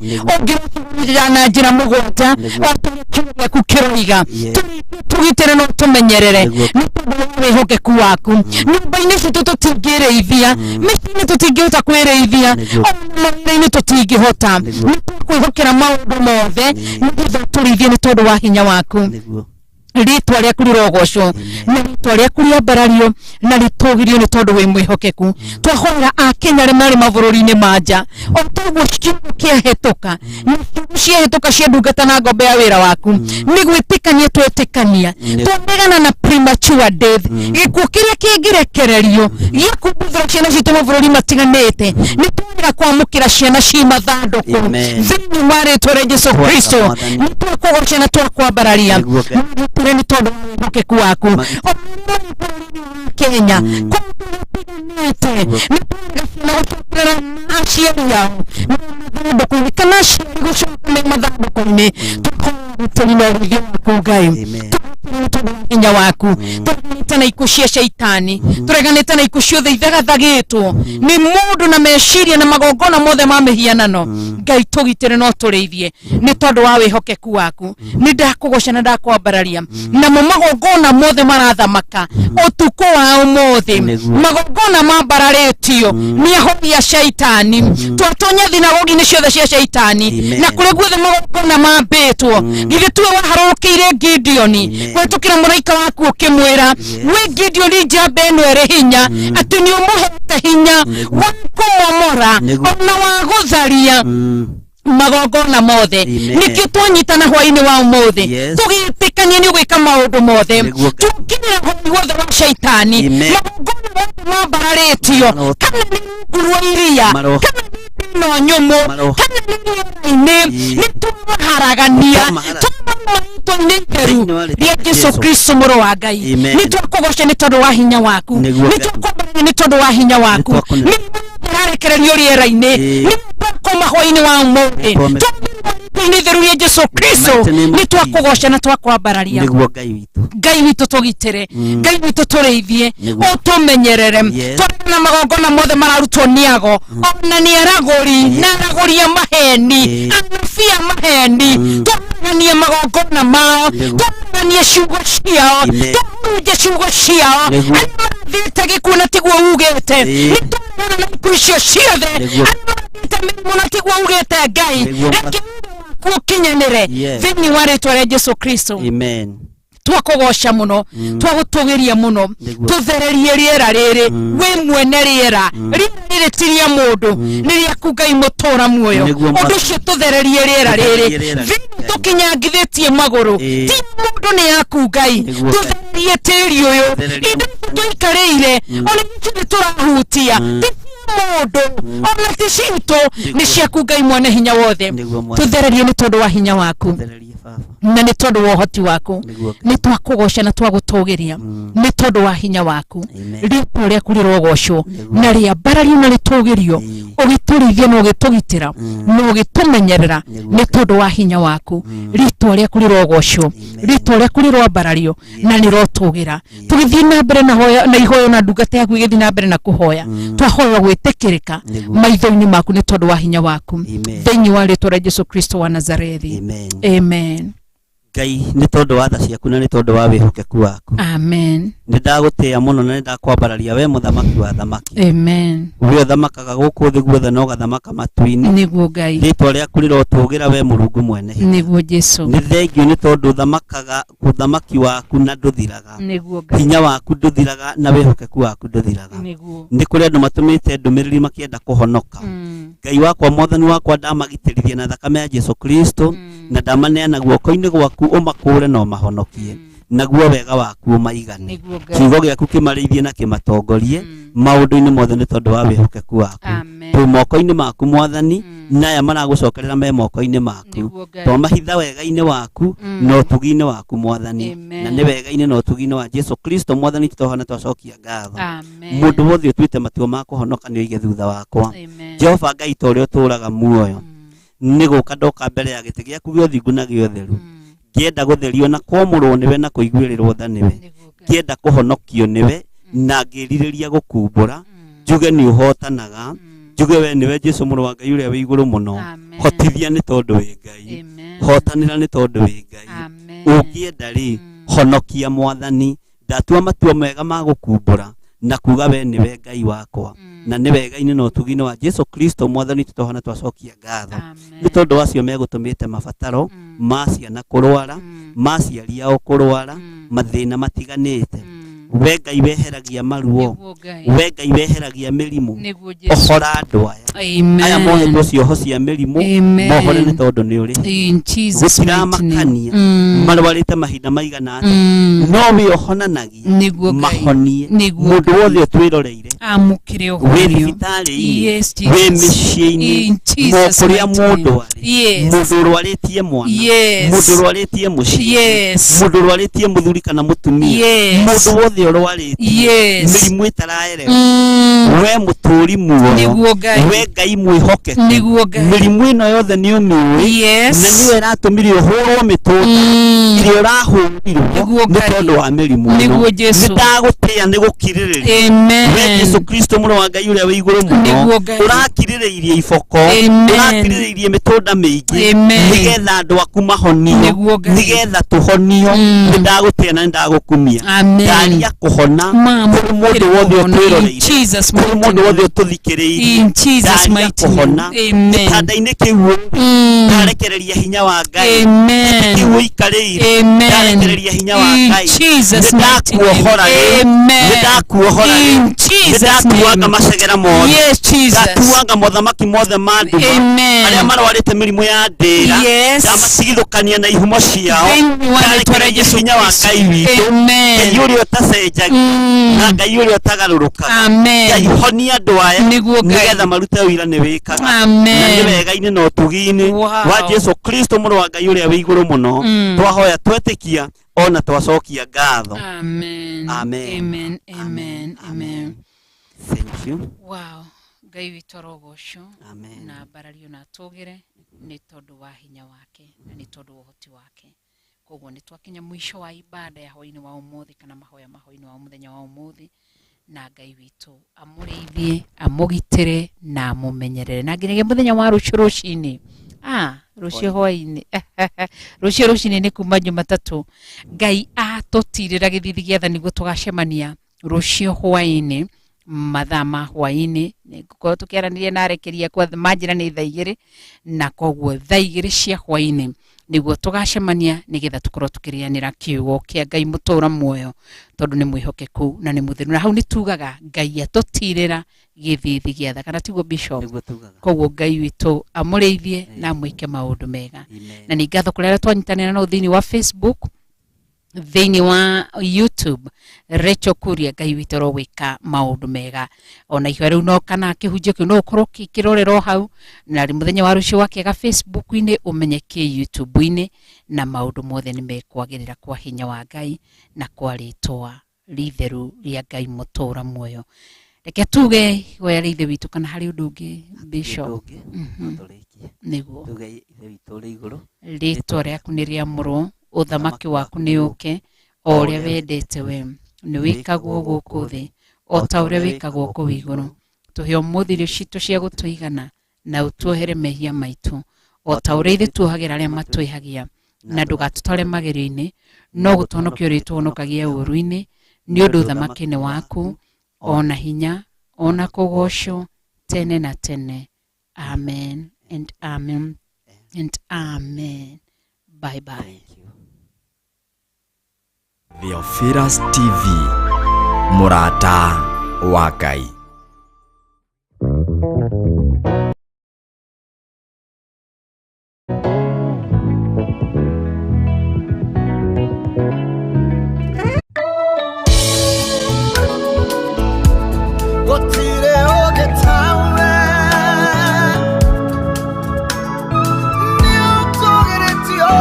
ũngĩrũtũrĩrĩra na njĩra mũgwanja o ta ũrĩa kiugo gĩaku kĩroiga tũgitĩre na ũtũmenyerere nĩ tondũ wa wĩhokeku waku nyũmba-inĩ citũ tũtingĩrĩithia mĩciĩ-inĩ tũtingĩhota kwĩrĩithia ona mawĩra-inĩ tũtingĩhota nĩ twakwĩhokera maũndũ mothe nĩgetha ũtũrĩithie nĩ tondũ wa hinya waku rĩtwa rĩaku rĩrogocwo na rĩtwa rĩaku rĩambarario na rĩtũgĩrio nĩ tondũ wĩ mwĩhokeku. Twahoera Akenya arĩa marĩ mabũrũri-inĩ ma nja o toguo kiugo kĩahĩtũka na ciugo ciahĩtũka cia ndungata na ngombe ya wĩra waku nĩ gwĩtĩkania twetĩkania twaregana na premature death gĩkuũ kĩrĩa kĩngĩrekererio gĩa kũmbuthũra ciana citũ mabũrũri matiganĩte nĩ twarega kwamũkĩra ciana ci mathandũkũ thĩinĩ wa rĩtwa rĩa Jesu Kristo nĩ twakũgoca na twakwambararia nĩ tondũ wa wĩhokeku waku bũrũri-inĩ wa Kenya kũndũ gũtiganĩte nĩ twarega ciana gũcokerera na aciari ao me mathandũkũ-inĩ kana aciari gũcoka me mathandũkũ-inĩ tũkoya gĩtĩri na ũrĩithio waku Ngai tũgitĩre nĩ tondũ wa hinya waku tũgitĩre Tũreganĩte na ikuũ cia caitani, tũreganĩte na ikuũ ciothe ithagathagĩtwo nĩ mũndũ na meciria na magongona mothe ma mĩhianano. Ngai tũgitĩre no tũrĩithie nĩ tondũ wa wĩhokeku waku. Nĩ ndakũgoca na ndakwambararia. Namo magongona mothe marathamaka ũtukũ wa ũmũthĩ, Nĩguo. magongona mambararĩtio nĩ ahoi a caitani, twatonya thinagogi-inĩ ciothe cia caitani Amen. na kũrĩa guothe magongona mambĩtwo. Githĩ tiwe waharũrũkĩire Gideoni Amen. kũhĩtũkĩra mũraika waku ũkĩmwĩra, wĩ Gideoni, njamba ĩno ĩrĩ hinya, atĩ nĩ ũmũhete hinya Nĩguo. wa kũmomora Nĩguo. ona wa gũtharia magongona mothe. Amen. Nĩkĩo twanyitana hwainĩ wa ũmũthĩ, Yes. tũgĩtĩkania nĩ ũgwĩka maũndũ mothe, Nĩguo. tũkinyĩra hoi wothe wa caitani, Amen. magongona mothe mambararĩtio, Maro- kana nĩ rungu rwa iria, Maro- kana nĩ ĩno nyũmũ, Maro- kana nĩ rĩera-inĩ, Ii. nĩ twamaharagania, Twamaharagania. twamamarĩtwa-inĩ itheru Thĩinĩ wa rĩĩtwa rĩa rĩa Jesu Jesu. Kristo mũrũ wa Ngai. Amen. Nĩ twakũgoca nĩ tondũ wa hinya waku, Nĩguo. nĩ twakwambararia nĩ tondũ wa hinya waku. Nĩ twakũnena. Mĩrimũ yothe ĩrarekererio rĩera-inĩ, Ii. nĩ twakoma hwainĩ wa ũmũthĩ, Nĩ twame- twamĩrĩtwa-inĩ itheru rĩa Jesu Kristo, Mighty name of nĩ twakũgoca na twakwambararia. Nĩguo Ngai witũ. Ngai witũ tũgitĩre, Ngai witũ tũrĩithie, Nĩguo. ũtũmenyerere. Yes. Twarĩ na magongona mothe mararutwo nĩ ago, ona nĩ aragũri na aragũri a maheni, Ĩĩ. anabii a maheni, twaragania magongona mao, Nĩguo. twaragania ciugo ciao, Amen. twahurunja ciugo ciao. Nĩguo. Arĩa marathiĩte gĩkuũ na tiguo ugĩte, Ĩĩ. nĩ twaragana na ikuũ icio ciothe. Nĩguo. Arĩa marathiĩte mĩrimũ na tiguo ugĩte, Ngai, Nĩguo. reke uuge waku ũkinyanĩre Yes. thĩinĩ wa rĩtwa rĩa Jesu Kristo. Amen. Twakũgoca mũno, twagũtũgĩria mũno. Nĩguo. Tũthererie rĩera rĩrĩ, wĩ mwene rĩera. Rĩera rĩrĩ ti rĩa mũndũ, nĩ rĩaku Ngai mũtũra muoyo. Nĩguo. Ũndũ ũcio tũthererie rĩera rĩrĩ. Tũthererie rĩera Thĩinĩ rĩrĩ. tũkinyangithĩtie magũrũ Ĩĩ. ti mũndũ, nĩ yaku Ngai. Nĩguo. Tũthererie tĩri ũyũ, Tũthererie. indo ici tũikarĩire, ona ici nĩ tũrahutia, ti cia mũndũ ona ti citũ, nĩ ciaku Ngai mwene hinya wothe. Nĩguo, Mwathani. Tũthererie nĩ tondũ wa hinya waku Thererie baba. na nĩ tondũ wa ũhoti waku. Nĩguo Ngai. Nĩ twakũgoca na twagũtũgĩria nĩ tondũ wa hinya waku. Amen. Rĩtwa rĩaku rĩrogocwo Nĩguo. na rĩambarario na rĩtũgĩrio, Ĩĩ. ũgĩtũrĩithia na ũgĩtũgitĩra na ũgĩtũmenyerera Nĩguo. nĩ tondũ wa hinya waku. Rĩtwa rĩaku rĩrogocwo, Amen. rĩtwa rĩaku rĩroambarario na rĩrotũgĩra. Tũgĩthiĩ na mbere na hoya na ihoyo, na ndungata yaku ĩgĩthiĩ na mbere na kũhoya, twahoya gwĩtĩkĩrĩka Nĩguo. maitho-inĩ maku nĩ tondũ wa hinya waku, Amen. thĩinĩ wa rĩtwa rĩa Jesu Kristo wa Nazarethi. Amen. Amen. Ngai, nĩ tondũ wa tha ciaku na nĩ tondũ wa wĩhokeku waku, Amen. nĩ ndagũtĩĩa mũno na nĩ ndakwambararia we mũthamaki wa thamaki. Amen. We ũthamakaga gũkũ thĩ guothe na ũgathamaka matu-inĩ. Nĩguo Ngai. Rĩtwa rĩaku rĩrotũgĩra we Mũrungu mwene hinya. Nĩguo Jesu. Nĩ thengio nĩ tondũ ũthamakaga ũthamaki waku na ndũthiraga. Nĩguo Ngai. Hinya waku ndũthiraga na wĩhokeku waku ndũthiraga. Nĩguo. Nĩ kũrĩ andũ matũmĩte ndũmĩrĩri makĩenda kũhonoka. Ngai wakwa, mwathani wakwa, ndamagitĩrithia na thakame ya Jesu Kristo na ndamaneana guoko-inĩ gwaku, ũmakũũre na ũmahonokie, naguo wega waku ũmaigane. Nĩguo Ngai. Kiugo gĩaku kĩmarĩithie na kĩmatongorie maũndũ-inĩ mothe nĩ tondũ wa wĩhokeku waku. Amen. Twĩ moko-inĩ maku mwathani, na aya maragũcokerera me moko-inĩ maku. Nĩguo Ngai. Twamahitha wega-inĩ waku na ũtugi-inĩ waku mwathani. Amen. Na nĩ wega-inĩ na ũtugi-inĩ wa Jesu Kristo mwathani tũtohana twacokia ngatho. Amen. Mũndũ wothe ũtuĩte matua ma kũhonoka nĩ oige thutha wakwa, Amen. Jehova Ngai, ta ũrĩa ũtũũraga muoyo, nĩ gũka ndoka mbere ya gĩtĩ gĩaku gĩa ũthingu na gĩa ũtheru, ngĩenda gũtherio na kwamũrwo nĩwe na kũiguĩrĩrwo tha nĩwe, Nĩguo Ngai. ngĩenda kũhonokio nĩwe na ngĩrirĩria gũkumbũra, njuge nĩ ũhotanaga, njuge we nĩwe Jesu mũrũ wa Ngai ũrĩa wĩ igũrũ mũno. Amen. Hotithia nĩ tondũ wĩ Ngai. Amen. Hotanĩra nĩ tondũ wĩ Ngai. Amen. Ũngĩenda rĩ, honokia mwathani. Ndatua matua mega ma gũkumbũra na kuga we nĩwe Ngai wakwa, na nĩ wega-inĩ na ũtugi-inĩ wa Jesu Kristo mwathani tũtohana twacokia ngatho. Amen. Nĩ tondũ wacio megũtũmĩte mabataro ma ciana kũrwara, ma aciari ao kũrwara, mathĩna matiganĩte, we Ngai weheragia maruo, Nĩguo Ngai. we Ngai weheragia mĩrimũ, Nĩguo Jesu. ohora andũ aya Amen. aya mohetwo cioho cia mĩrimũ, Amen. mohore nĩ tondũ nĩ ũrĩ. In Jesus mighty name. Gũtiramakania marwarĩte mahinda maigana atĩa, no wĩ ũhonanagia. Nĩguo Ngai. Mahonie. Nĩguo Mũndũ Ngai. wothe ũtwĩroreire, Amũkĩre wĩ ũhonio. thibitarĩ-inĩ, Yes, wĩ Jesus. mĩciĩ-inĩ, In Jesus kũrĩa mighty mũndũ name. arĩ, Yes. mũndũ ũrwarĩtie mwana, Yes. mũndũ ũrwarĩtie mũciĩ, Yes. mũndũ ũrwarĩtie mũthuri kana mũtumia, Yes. mũndũ wothe Ĩrĩa ũrwarĩte Yes. mĩrimũ ĩtaraerewa. Mm. We mũtũũri muoyo, Nĩguo Ngai. we Ngai mwĩhokeku, Nĩguo Ngai. mĩrimũ ĩno yothe nĩ ũmĩũĩ, Yes. na nĩwe ĩratũmire ũhũrwo mĩtũnda Mm. ĩrĩa ũrahũrirwo Nĩguo nĩ Ngai. tondũ wa mĩrimũ ĩno. Nĩguo Jesũ. Nĩ ndagũtĩĩa nĩ gũkirĩrĩria. Amen. We Jesu Kristo mũrũ wa Ngai ũrĩa wĩ igũrũ mũno, Nĩguo Ngai. ũrakirĩrĩirie iboko, Amen. ũrakirĩrĩirie mĩtũnda mĩingĩ, Amen. nĩgetha andũ aku mahonio, Nĩguo Ngai. nĩgetha tũhonio. Mm. Nĩ ndagũtĩĩa na nĩ ndagũkumia. Amen. Ndaria kũhona Mama, kũrĩ mũndũ wothe in ũtwĩroreire, Jesus kũrĩ mighty mũndũ wothe name. ũtũthikĩrĩirie. In Jesus Ndaria mighty name. kũhona Amen. gĩtanda-inĩ kĩu ũrĩ, Mm. ndarekereria hinya wa Ngai. Amen. Kĩu ũikarĩire, Amen. ndarekereria hinya wa In Ngai. Jesus Nĩ mighty name. ndakuohora rĩu. Amen. Nĩ ndakuohora rĩu. In Nĩ Jesus ndatuanga name. macegera mothe, Yes, Jesus. ndatuanga mothamaki mothe ma nduma Amen. arĩa marwarĩte mĩrimũ ya ndĩra, Yes. ndamatigithũkania na ihumo ciao. Thĩinĩ wa rĩĩtwa rĩa Ndarekereria Jesu hinya wa Kristo. Ngai witũ, Amen. Ngai ũrĩa ũtacenjagia Mm. na Ngai ũrĩa ũtagarũrũkaga. Amen. Ngai honia andũ aya, Nĩguo Ngai. nĩgetha marute ũira nĩ wĩkaga, Amen. na nĩ wega-inĩ na ũtugi-inĩ Wow. wa Jesu Kristo mũrũ wa Ngai ũrĩa wĩ igũrũ mũno. Mm. Twahoya twetĩkia ona twacokia ngatho. Amen. Amen. Amen. Amen. Amen. Thank you. Wow. Ngai witũ arogocwo Amen. na mbarario na atũgĩre nĩ tondũ wa hinya wake na nĩ tondũ wa ũhoti wake. Koguo nĩ twakinya mũico wa ibada ya hwainĩ wa ũmũthĩ, kana mahoya ma hwainĩ wa mũthenya wa ũmũthĩ, na Ngai witũ amũrĩithie, amũgitĩre na amũmenyerere, na nginyagia mũthenya wa rũciũ rũcinĩ. Rũciũ hwainĩ, rũciũ rũcinĩ nĩ kuma Jumatatũ. Ngai atũtirĩra gĩthithi gĩa tha nĩguo tũgacemania rũciũ hwainĩ mathaa ma hwainĩ. Nĩngũkorwo tũkĩaranĩria na arekeria akwa manjĩra nĩ thaa 2, na koguo thaa 2 cia hwainĩ nĩguo tũgacemania nĩgetha tũkorwo tũkĩrĩanĩra kiugo kĩa Ngai mũtũũra muoyo, tondũ nĩ mwĩhokeku na nĩ mũtheru. Na hau nĩ tugaga Ngai atũtirĩra gĩthithi gĩa tha, kana tiguo Bishop? Nĩguo tugaga. Koguo Ngai witũ amũrĩithie na amwĩke maũndũ mega. Amen. Na nĩ ngatho kũrĩ arĩa twanyitanĩra nao thĩinĩ wa Facebook, thĩinĩ wa YouTube, Rachel Kuria. Ngai witũ arogwĩka maũndũ mega. Ona ihoya rĩu no kana kĩhunjio kĩu no ũkorwo ũkĩrorera o hau, na mũthenya wa rũciũ wakĩaga Facebook-inĩ ũmenye kĩ YouTube-inĩ, na maũndũ mothe nĩ mekwagĩrĩra kwa hinya wa Ngai na kwa rĩtwa ritheru rĩa Ngai mũtũũra muoyo. Reke tuge ihoya rĩa Ithe witũ, kana harĩ ũndũ ũngĩ Bishop? Ũndũ ũngĩ, no tũrĩkie. Nĩguo. Tuge Ithe witũ ũrĩ igũrũ, Rĩtwa rĩaku nĩ rĩamũrwo, ũthamaki waku nĩ ũke, o ũrĩa wendete we nĩ wĩkagwo gũkũ thĩ o ta ũrĩa wĩkagwo kũu igũrũ. Tũhe ũmũthĩ irio citũ cia gũtũigana, na ũtuohere mehia maitũ o ta ũrĩa ithuĩ tuohagĩra arĩa matwĩhagia, na ndũgatũtware magerio-inĩ, no gũtũhonokia ũrĩtũhonokagia ũũru-inĩ, nĩ ũndũ ũthamaki nĩ waku, ona hinya, ona kũgocwo tene na tene. Amen and amen and amen. Bye bye. Thank you. Theophilus TV, mũrata wa Ngai. Gũtirĩ ũngĩ tawe, nĩ ũtũgĩrĩtio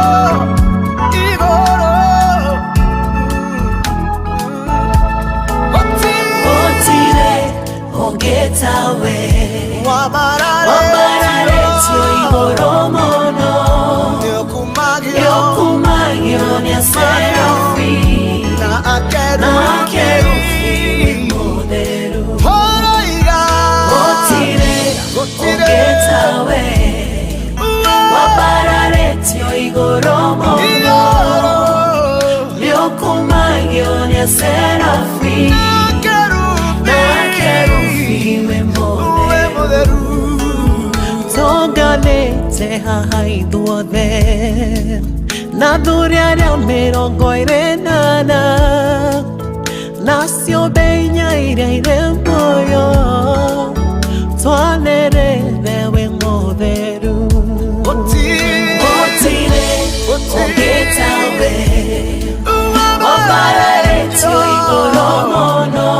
igũrũ. Gũtirĩ Gũtirĩ ũngĩ tawe, wambararĩtio wambararĩtio igũrũ mũno, nĩũkumagio nĩũkumagio nĩ Aserafi na na akerubi. akerubi mũtheru. Ũroiga Gũtirĩ Gũtirĩ ũngĩ tawe, wambararĩtio igũrũ mũno, igũrũ nĩũkumagio nĩ Aserafi na akerubi. na akerubi wĩ Wĩ mũtheru. mũtheru. Tũnganĩte haha ithuothe na athuri arĩa 28 na ciũmbe inya iria irĩ muoyo, twanĩrĩre wĩ mũtheru. Gũtirĩ Gũtirĩ ũngĩ tawe, wambararĩtio igũrũ mũno,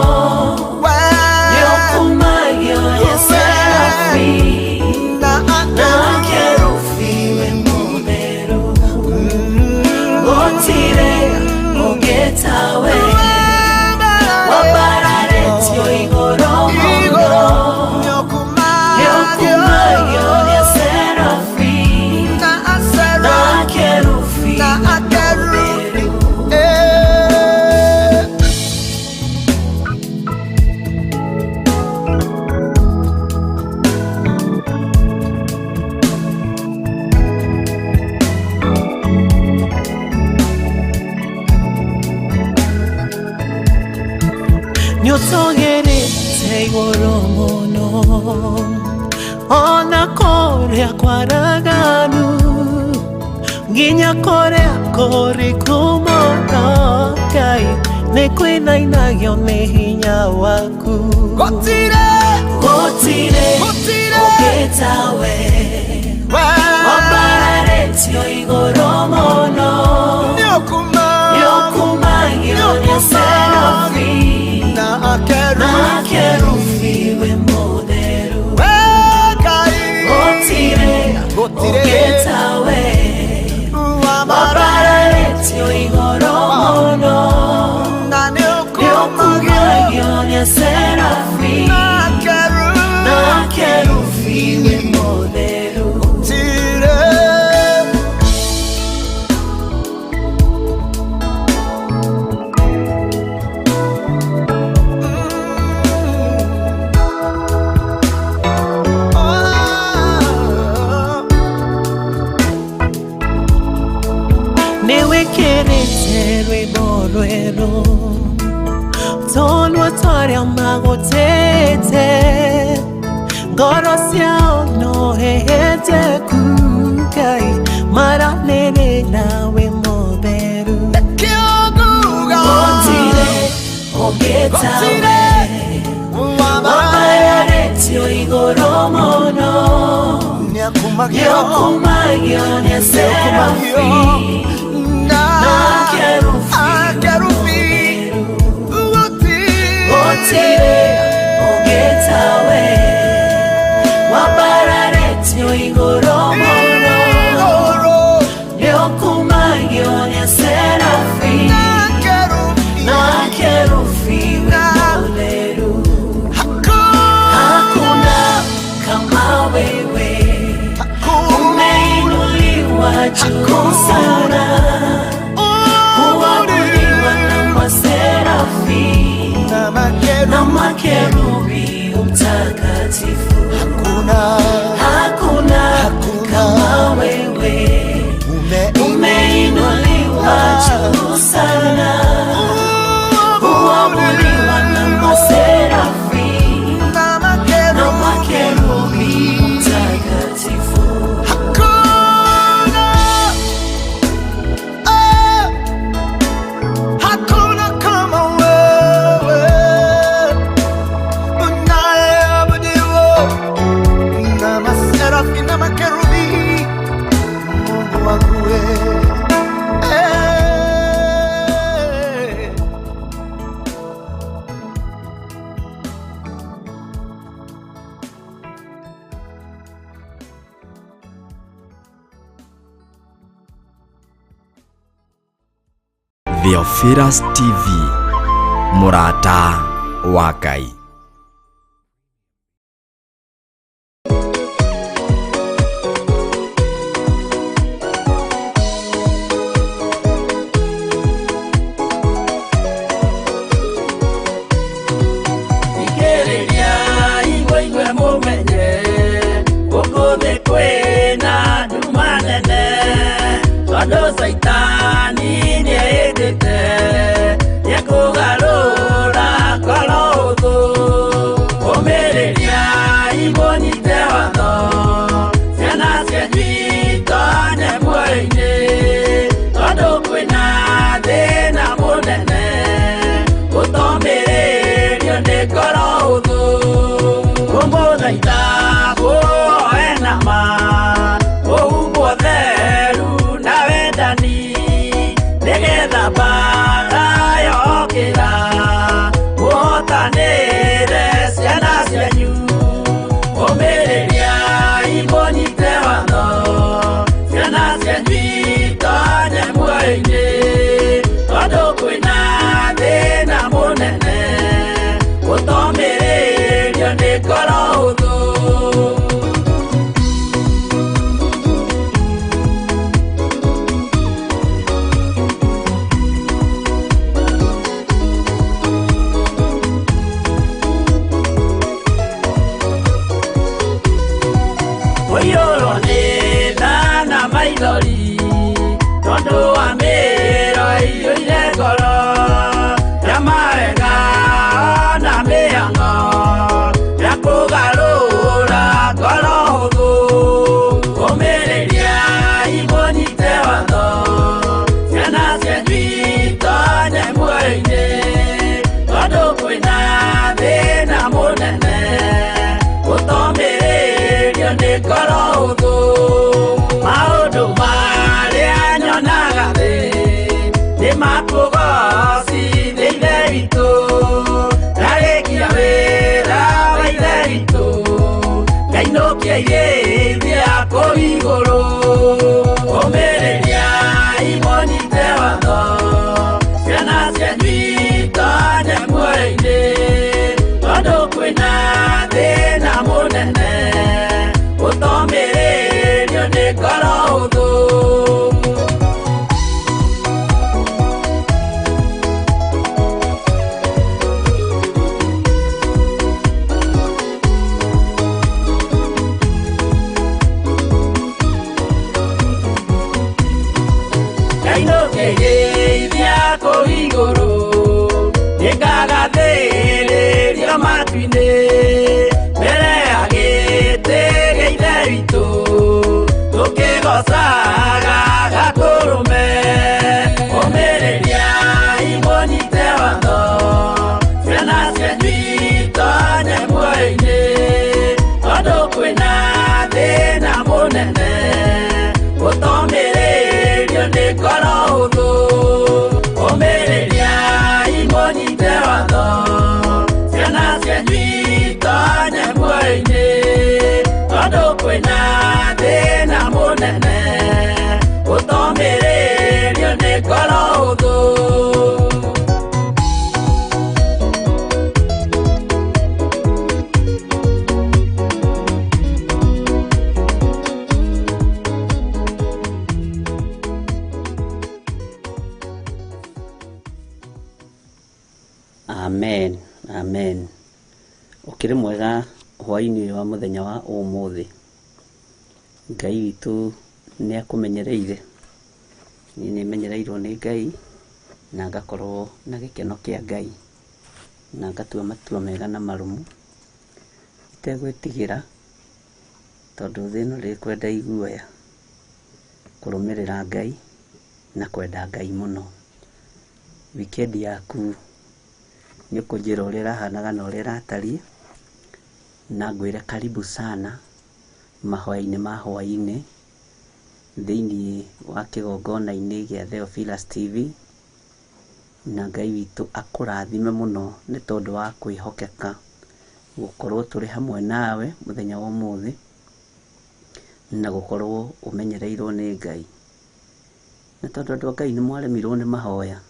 nĩũkumagio nĩ Aserafi na na akerubi wĩ mũtheru. Gũtirĩ ũngĩ tawe, Nĩtũgĩrĩte igũrũ mũno ona kũrĩa kwaraganu nginya kũrĩa kũriku mũno Ngai nĩkwĩnainagio nĩ hinya waku. Gũtirĩ Gũtirĩ ũngĩ tawe wambararĩtio igũrũ mũno nĩũkumagio nĩ Serafi na akerubi wĩ mũtheru. Gũtirĩ ũngĩ tawe wambararĩtio igũrũ mũno nĩũkumagio nĩ Serafi na akerubi wĩ mũtheru. Nĩwĩkĩrĩte rwĩmbo rwerũ tondũ twarĩa magũtĩte ngoro ciao no hehenjeku Ngai maranĩrĩra wĩ mũtheru. Gũtirĩ ũngĩ tawe wambararĩtio igũrũ mũno nĩũkumagio nĩ Serafi na akerubi. Gũtirĩ ũngĩ tawe wambararĩtio igũrũ mũno nĩũkumagio nĩ Serafi na akerubi wĩ mũtheru. Hakuna kama wewe, umeinuliwa juu sana, huabudiwa na maserafi na makerubi mtakatifu. Hakuna kama wewe, umeinuliwa juu sana, huabudiwa na maserafi na makerubi mtakatifu. Hakuna kama wewe unayeabudiwa na maserafi na makerubi, Mungu wangu wewe. Theophilus TV, mũrata wa Ngai. Thikĩrĩria igwe mũmenye gũkũ thĩ kwĩna nduma nene tondũ Caitani nĩehĩtĩte nĩekũgarũra ngoro ũthũ. Ũmĩrĩria imũnyite watho ciana cianyu itonye muoyo-inĩ tondũ kwĩna thĩna mũnene gũtomĩrĩrio nĩ ngoro ũthũ. Kũmũthaitha kũhoe na ma kũhumbwo theru na wendani nĩgetha mbaara yokĩra mũhotanĩre ciana cianyu. Ũmĩrĩria imũnyite watho ciana cianyu itonye muoyo-inĩ tondũ kwĩna thĩna mũnene gũtomĩrĩrio nĩ ngoro ũthũ. Kũiyũrwo nĩ tha na maithori tondũ wa mĩro ĩiyũire ngoro ya mawega na mĩhĩndo. matu-inĩ mbere ya gĩtĩ gĩa Ithe witũ tũkĩgocaga Gatũrũme. Ũmĩrĩriai mũnyite watho ciana cianyu itonye muoyo-inĩ tondũ kwĩna thĩna mũnene gũtomĩrĩrio nĩ ngoro hũthũ. Ũmĩrĩriai mũnyite watho ciana cianyu itonye muoyo-inĩ tondũ kwĩna thĩna mũnene gũtomĩrĩrio nĩ ngoro hũthũ. Amen, amen. Ũkĩrĩ mwega hwaĩ-inĩ ũyũ wa mũthenya wa ũmũthĩ. Ngai witũ nĩ akũmenyereire. Niĩ nĩ menyereirwo nĩ Ngai na ngakorwo na gĩkeno kĩa Ngai na ngatua matua mega na marũmu itegwĩtigĩra tondũ thĩ ĩno ndĩkwenda iguoya, kũrũmĩrĩra Ngai na kwenda Ngai mũno. Wikendi yaku nĩ ũkũnjĩra ũrĩa ĩrahanaga na ũrĩa ĩratariĩ na ngwĩre karibu sana mahoya-inĩ ma hwaĩ-inĩ thĩinĩ wa kĩgongona-inĩ gĩa Theophilus TV na Ngai witũ akũrathime mũno nĩ tondũ wa kwĩhokeka gũkorwo tũrĩ hamwe nawe mũthenya wa ũmũthĩ na gũkorwo ũmenyereirwo nĩ Ngai. Na tondũ andũ a Ngai nĩ mwaremirwo nĩ mahoya,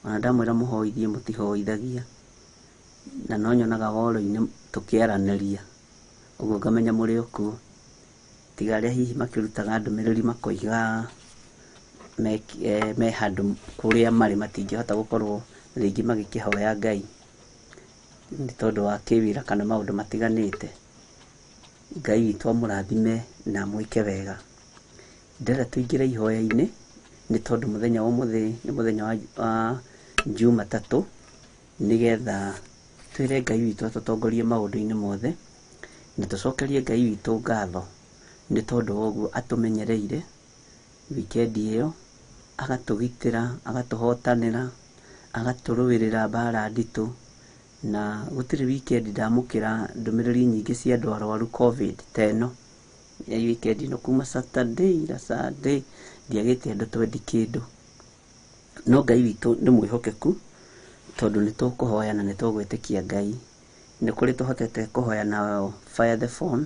ona ndamwĩra mũhoithie mũtihoithagia, na no nyonaga woro-inĩ tũkĩaranĩria ũguo ngamenya mũrĩ o kuo, tiga arĩa hihi makĩrutaga ndũmĩrĩri makoiga me handũ kũrĩa marĩ matingĩhota gũkorwo rĩngĩ magĩkĩhoya Ngai nĩ tondũ wa kĩwĩra kana maũndũ matiganĩte. Ngai witũ amũrathime na amwĩke wega. Ndĩrenda tũingĩre ihoya-inĩ nĩ tondũ mũthenya wa ũmũthĩ nĩ mũthenya wa Jumatatũ nĩgetha twĩre Ngai witũ atũtongorie maũndũ-inĩ mothe na tũcokerie Ngai witũ ngatho nĩ tondũ wa ũguo atũmenyereire wikendi ĩyo, agatũgitĩra, agatũhotanĩra, agatũrũĩrĩra mbara nditũ na gũtirĩ wikendi ndamũkĩra ndũmĩrĩri nyingĩ cia andũ arwaru COVID ta ĩno. Ya wikendi ĩno kuma Saturday ira Sunday ndiagĩte andũ twendi kĩndũ. No Ngai witũ nĩ mwĩhokeku tondũ nĩ tũkũhoya na nĩ tũgwĩtĩkia Ngai. Nĩ kũrĩ tũhotete kũhoya na fire the phone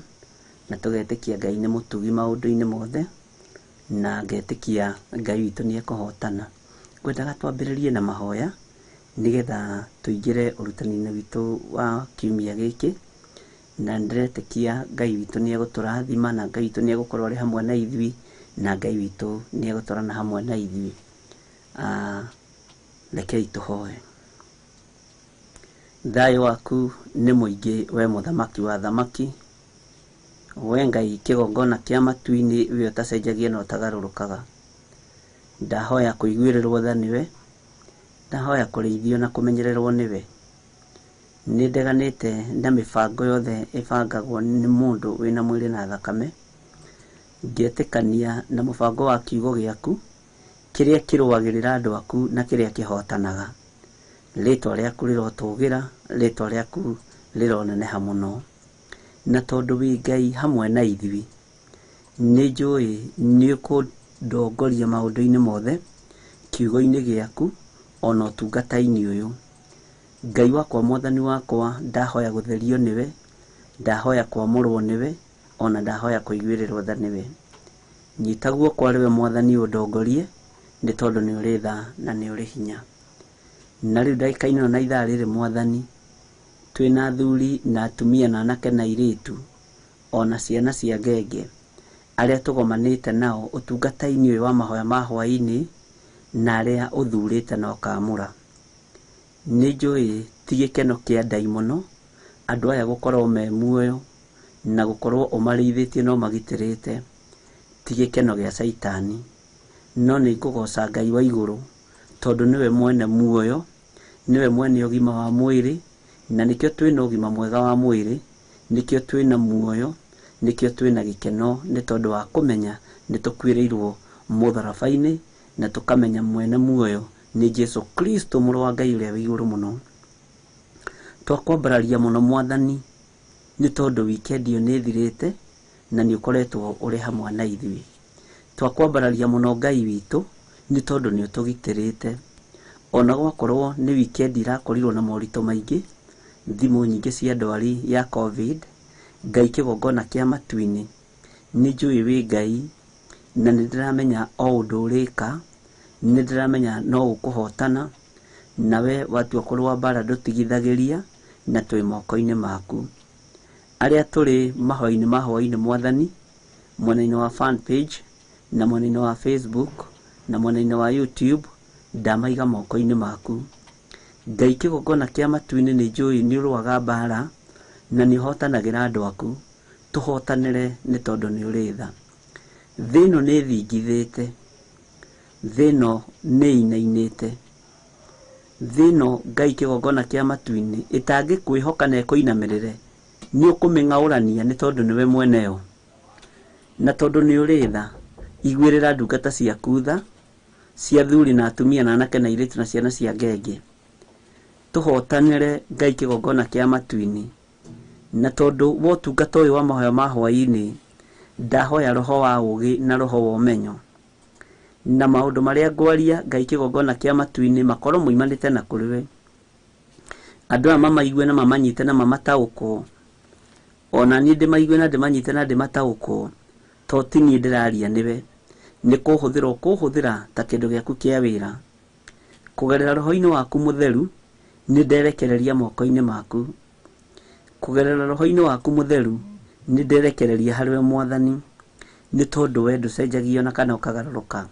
na tũgetĩkia Ngai nĩ mũtugi maũndũ-inĩ mothe na ngetĩkia Ngai witũ nĩ ekũhotana. Ngwendaga twambĩrĩrie na mahoya nĩgetha tũingĩre ũrutani-inĩ witũ wa kiumia gĩkĩ na ndĩretĩkia Ngai witũ nĩ egũtũrathima na Ngai witũ nĩ egũkorwo arĩ hamwe na ithuĩ na Ngai witũ nĩ egũtwarana hamwe na ithuĩ. Rekei tũhoe. Thayũ waku nĩ mũingĩ we mũthamaki wa thamaki, we Ngai kĩgongona kĩa matu-inĩ we ũtacenjagia na ũtagarũrũkaga. Ndahoya kũiguĩrĩrwo tha nĩwe, ndahoya kũrĩithio na kũmenyererwo nĩwe. Nĩ ndeganĩte na mĩbango yothe ĩbangagwo nĩ mũndũ wĩna mwĩrĩ na thakame, ngetĩkania na mũbango wa kiugo gĩaku kĩrĩa kĩrũagĩrĩra andũ aku na kĩrĩa kĩhotanaga. Rĩtwa rĩaku rĩrotũgĩra, rĩtwa rĩaku rĩroneneha mũno. Na tondũ wĩ Ngai hamwe na ithuĩ, nĩ njũĩ nĩ ũkũndongoria maũndũ-inĩ mothe, kiugo-inĩ gĩaku ona ũtungata-inĩ ũyũ. Ngai wakwa mwathani wakwa, ndahoya gũtherio nĩwe, ndahoya kwamũrwo nĩwe, ona ndahoya kũiguĩrĩrwo tha nĩwe. Nyita guoko arĩ we mwathani ũndongorie, nĩ tondũ nĩ ũrĩ tha na nĩ ũrĩ hinya. Na rĩu ndagĩka-inĩ ĩno na ithaa rĩrĩ mwathani, twĩna athuri na atumia na anake na airĩtu ona ciana cia ngenge arĩa tũgomanĩte nao ũtungata-inĩ ũyũ wa mahoya ma hwaĩ-inĩ na arĩa ũthurĩte na ũkaamũra. Nĩ njũĩ ti gĩkeno kĩa ndaimono andũ aya gũkorwo me muoyo na gũkorwo ũmarĩithĩtie na ũmagitĩrĩte, ti gĩkeno gĩa caitani. No nĩ ngũgoca Ngai wa igũrũ tondũ nĩwe mwene muoyo, nĩwe mwene ũgima wa mwĩrĩ, Na nĩkĩo twĩna ũgima mwega wa mwĩrĩ, nĩkĩo twĩna muoyo, nĩkĩo twĩna gĩkeno, nĩ tondũ wa kũmenya nĩ tũkuĩrĩirwo mũtharaba-inĩ, na tũkamenya mwene muoyo nĩ Jesu Kristo mũrũ wa Ngai ũrĩa wĩ igũrũ mũno. Twakwambararia mũno Mwathani, nĩ tondũ wikendi ĩyo nĩ ĩthirĩte na nĩ ũkoretwo ũrĩ hamwe na ithuĩ. Twakwambararia mũno Ngai witũ, nĩ tondũ nĩ ũtũgitĩrĩte. Ona gwakorwo nĩ wikendi irakorirwo na moritũ maingĩ, thimũ nyingĩ cia ndwari ya COVID, Ngai kĩgongona kĩa matu-inĩ, nĩ njũĩ wĩ Ngai, na nĩ ndĩramenya o ũndũ ũrĩka, nĩ ndĩramenya no ũkũhotana, nawe watua kũrũa mbara ndũtigithagĩria, na twĩ moko-inĩ maku. Arĩa tũrĩ mahoya-inĩ ma hwaĩ-inĩ Mwathani, mwena-inĩ wa fan page, na mwena-inĩ wa Facebook, na mwena-inĩ wa YouTube, ndamaiga moko-inĩ maku. Ngai kĩgongona kĩa matu-inĩ nĩ njũĩ nĩ ũrũaga mbara, na nĩ ũhotanagĩra andũ aku. Tũhotanĩre nĩ tondũ nĩ ũrĩ tha. Thĩ ĩno nĩ ĩthingithĩte, thĩ ĩno nĩ ĩinainĩte, thĩ ĩno Ngai kĩgongona kĩa matu-inĩ ĩtangĩkwĩhoka na ĩkũinamĩrĩre, nĩ ũkũmĩng'aũrania nĩ tondũ nĩwe mweneyo. Na tondũ nĩ ũrĩ tha, iguĩrĩra ndungata ciaku tha, cia athuri na atumia na anake na airĩtu na ciana cia ngenge. Tũhotanĩre Ngai kĩgongona kĩa matu-inĩ, na tondũ wa ũtungata ũyũ wa mahoya ma hwaĩ-inĩ, ndahoya roho wa ũũgĩ na roho wa ũmenyo, na maũndũ marĩa ngwaria Ngai kĩgongona kĩa matu-inĩ makorwo moimanĩte na kũrĩ we. Andũ aya mamaigue na mamanyite na mamataũkwo, ona niĩ ndĩmaigue na ndĩmanyite na ndĩmataũkwo, to ti niĩ ndĩraria nĩwe. Nĩ kũhũthĩra ũkũhũthĩra ta kĩndũ gĩaku kĩa wĩra. Kũgerera roho-inĩ waku mũtheru, nĩ nderekereria moko-inĩ maku. Kũgerera roho-inĩ waku mũtheru, nĩ nderekereria harĩ we Mwathani, nĩ tondũ we ndũcenjagio na kana ũkagarũrũka.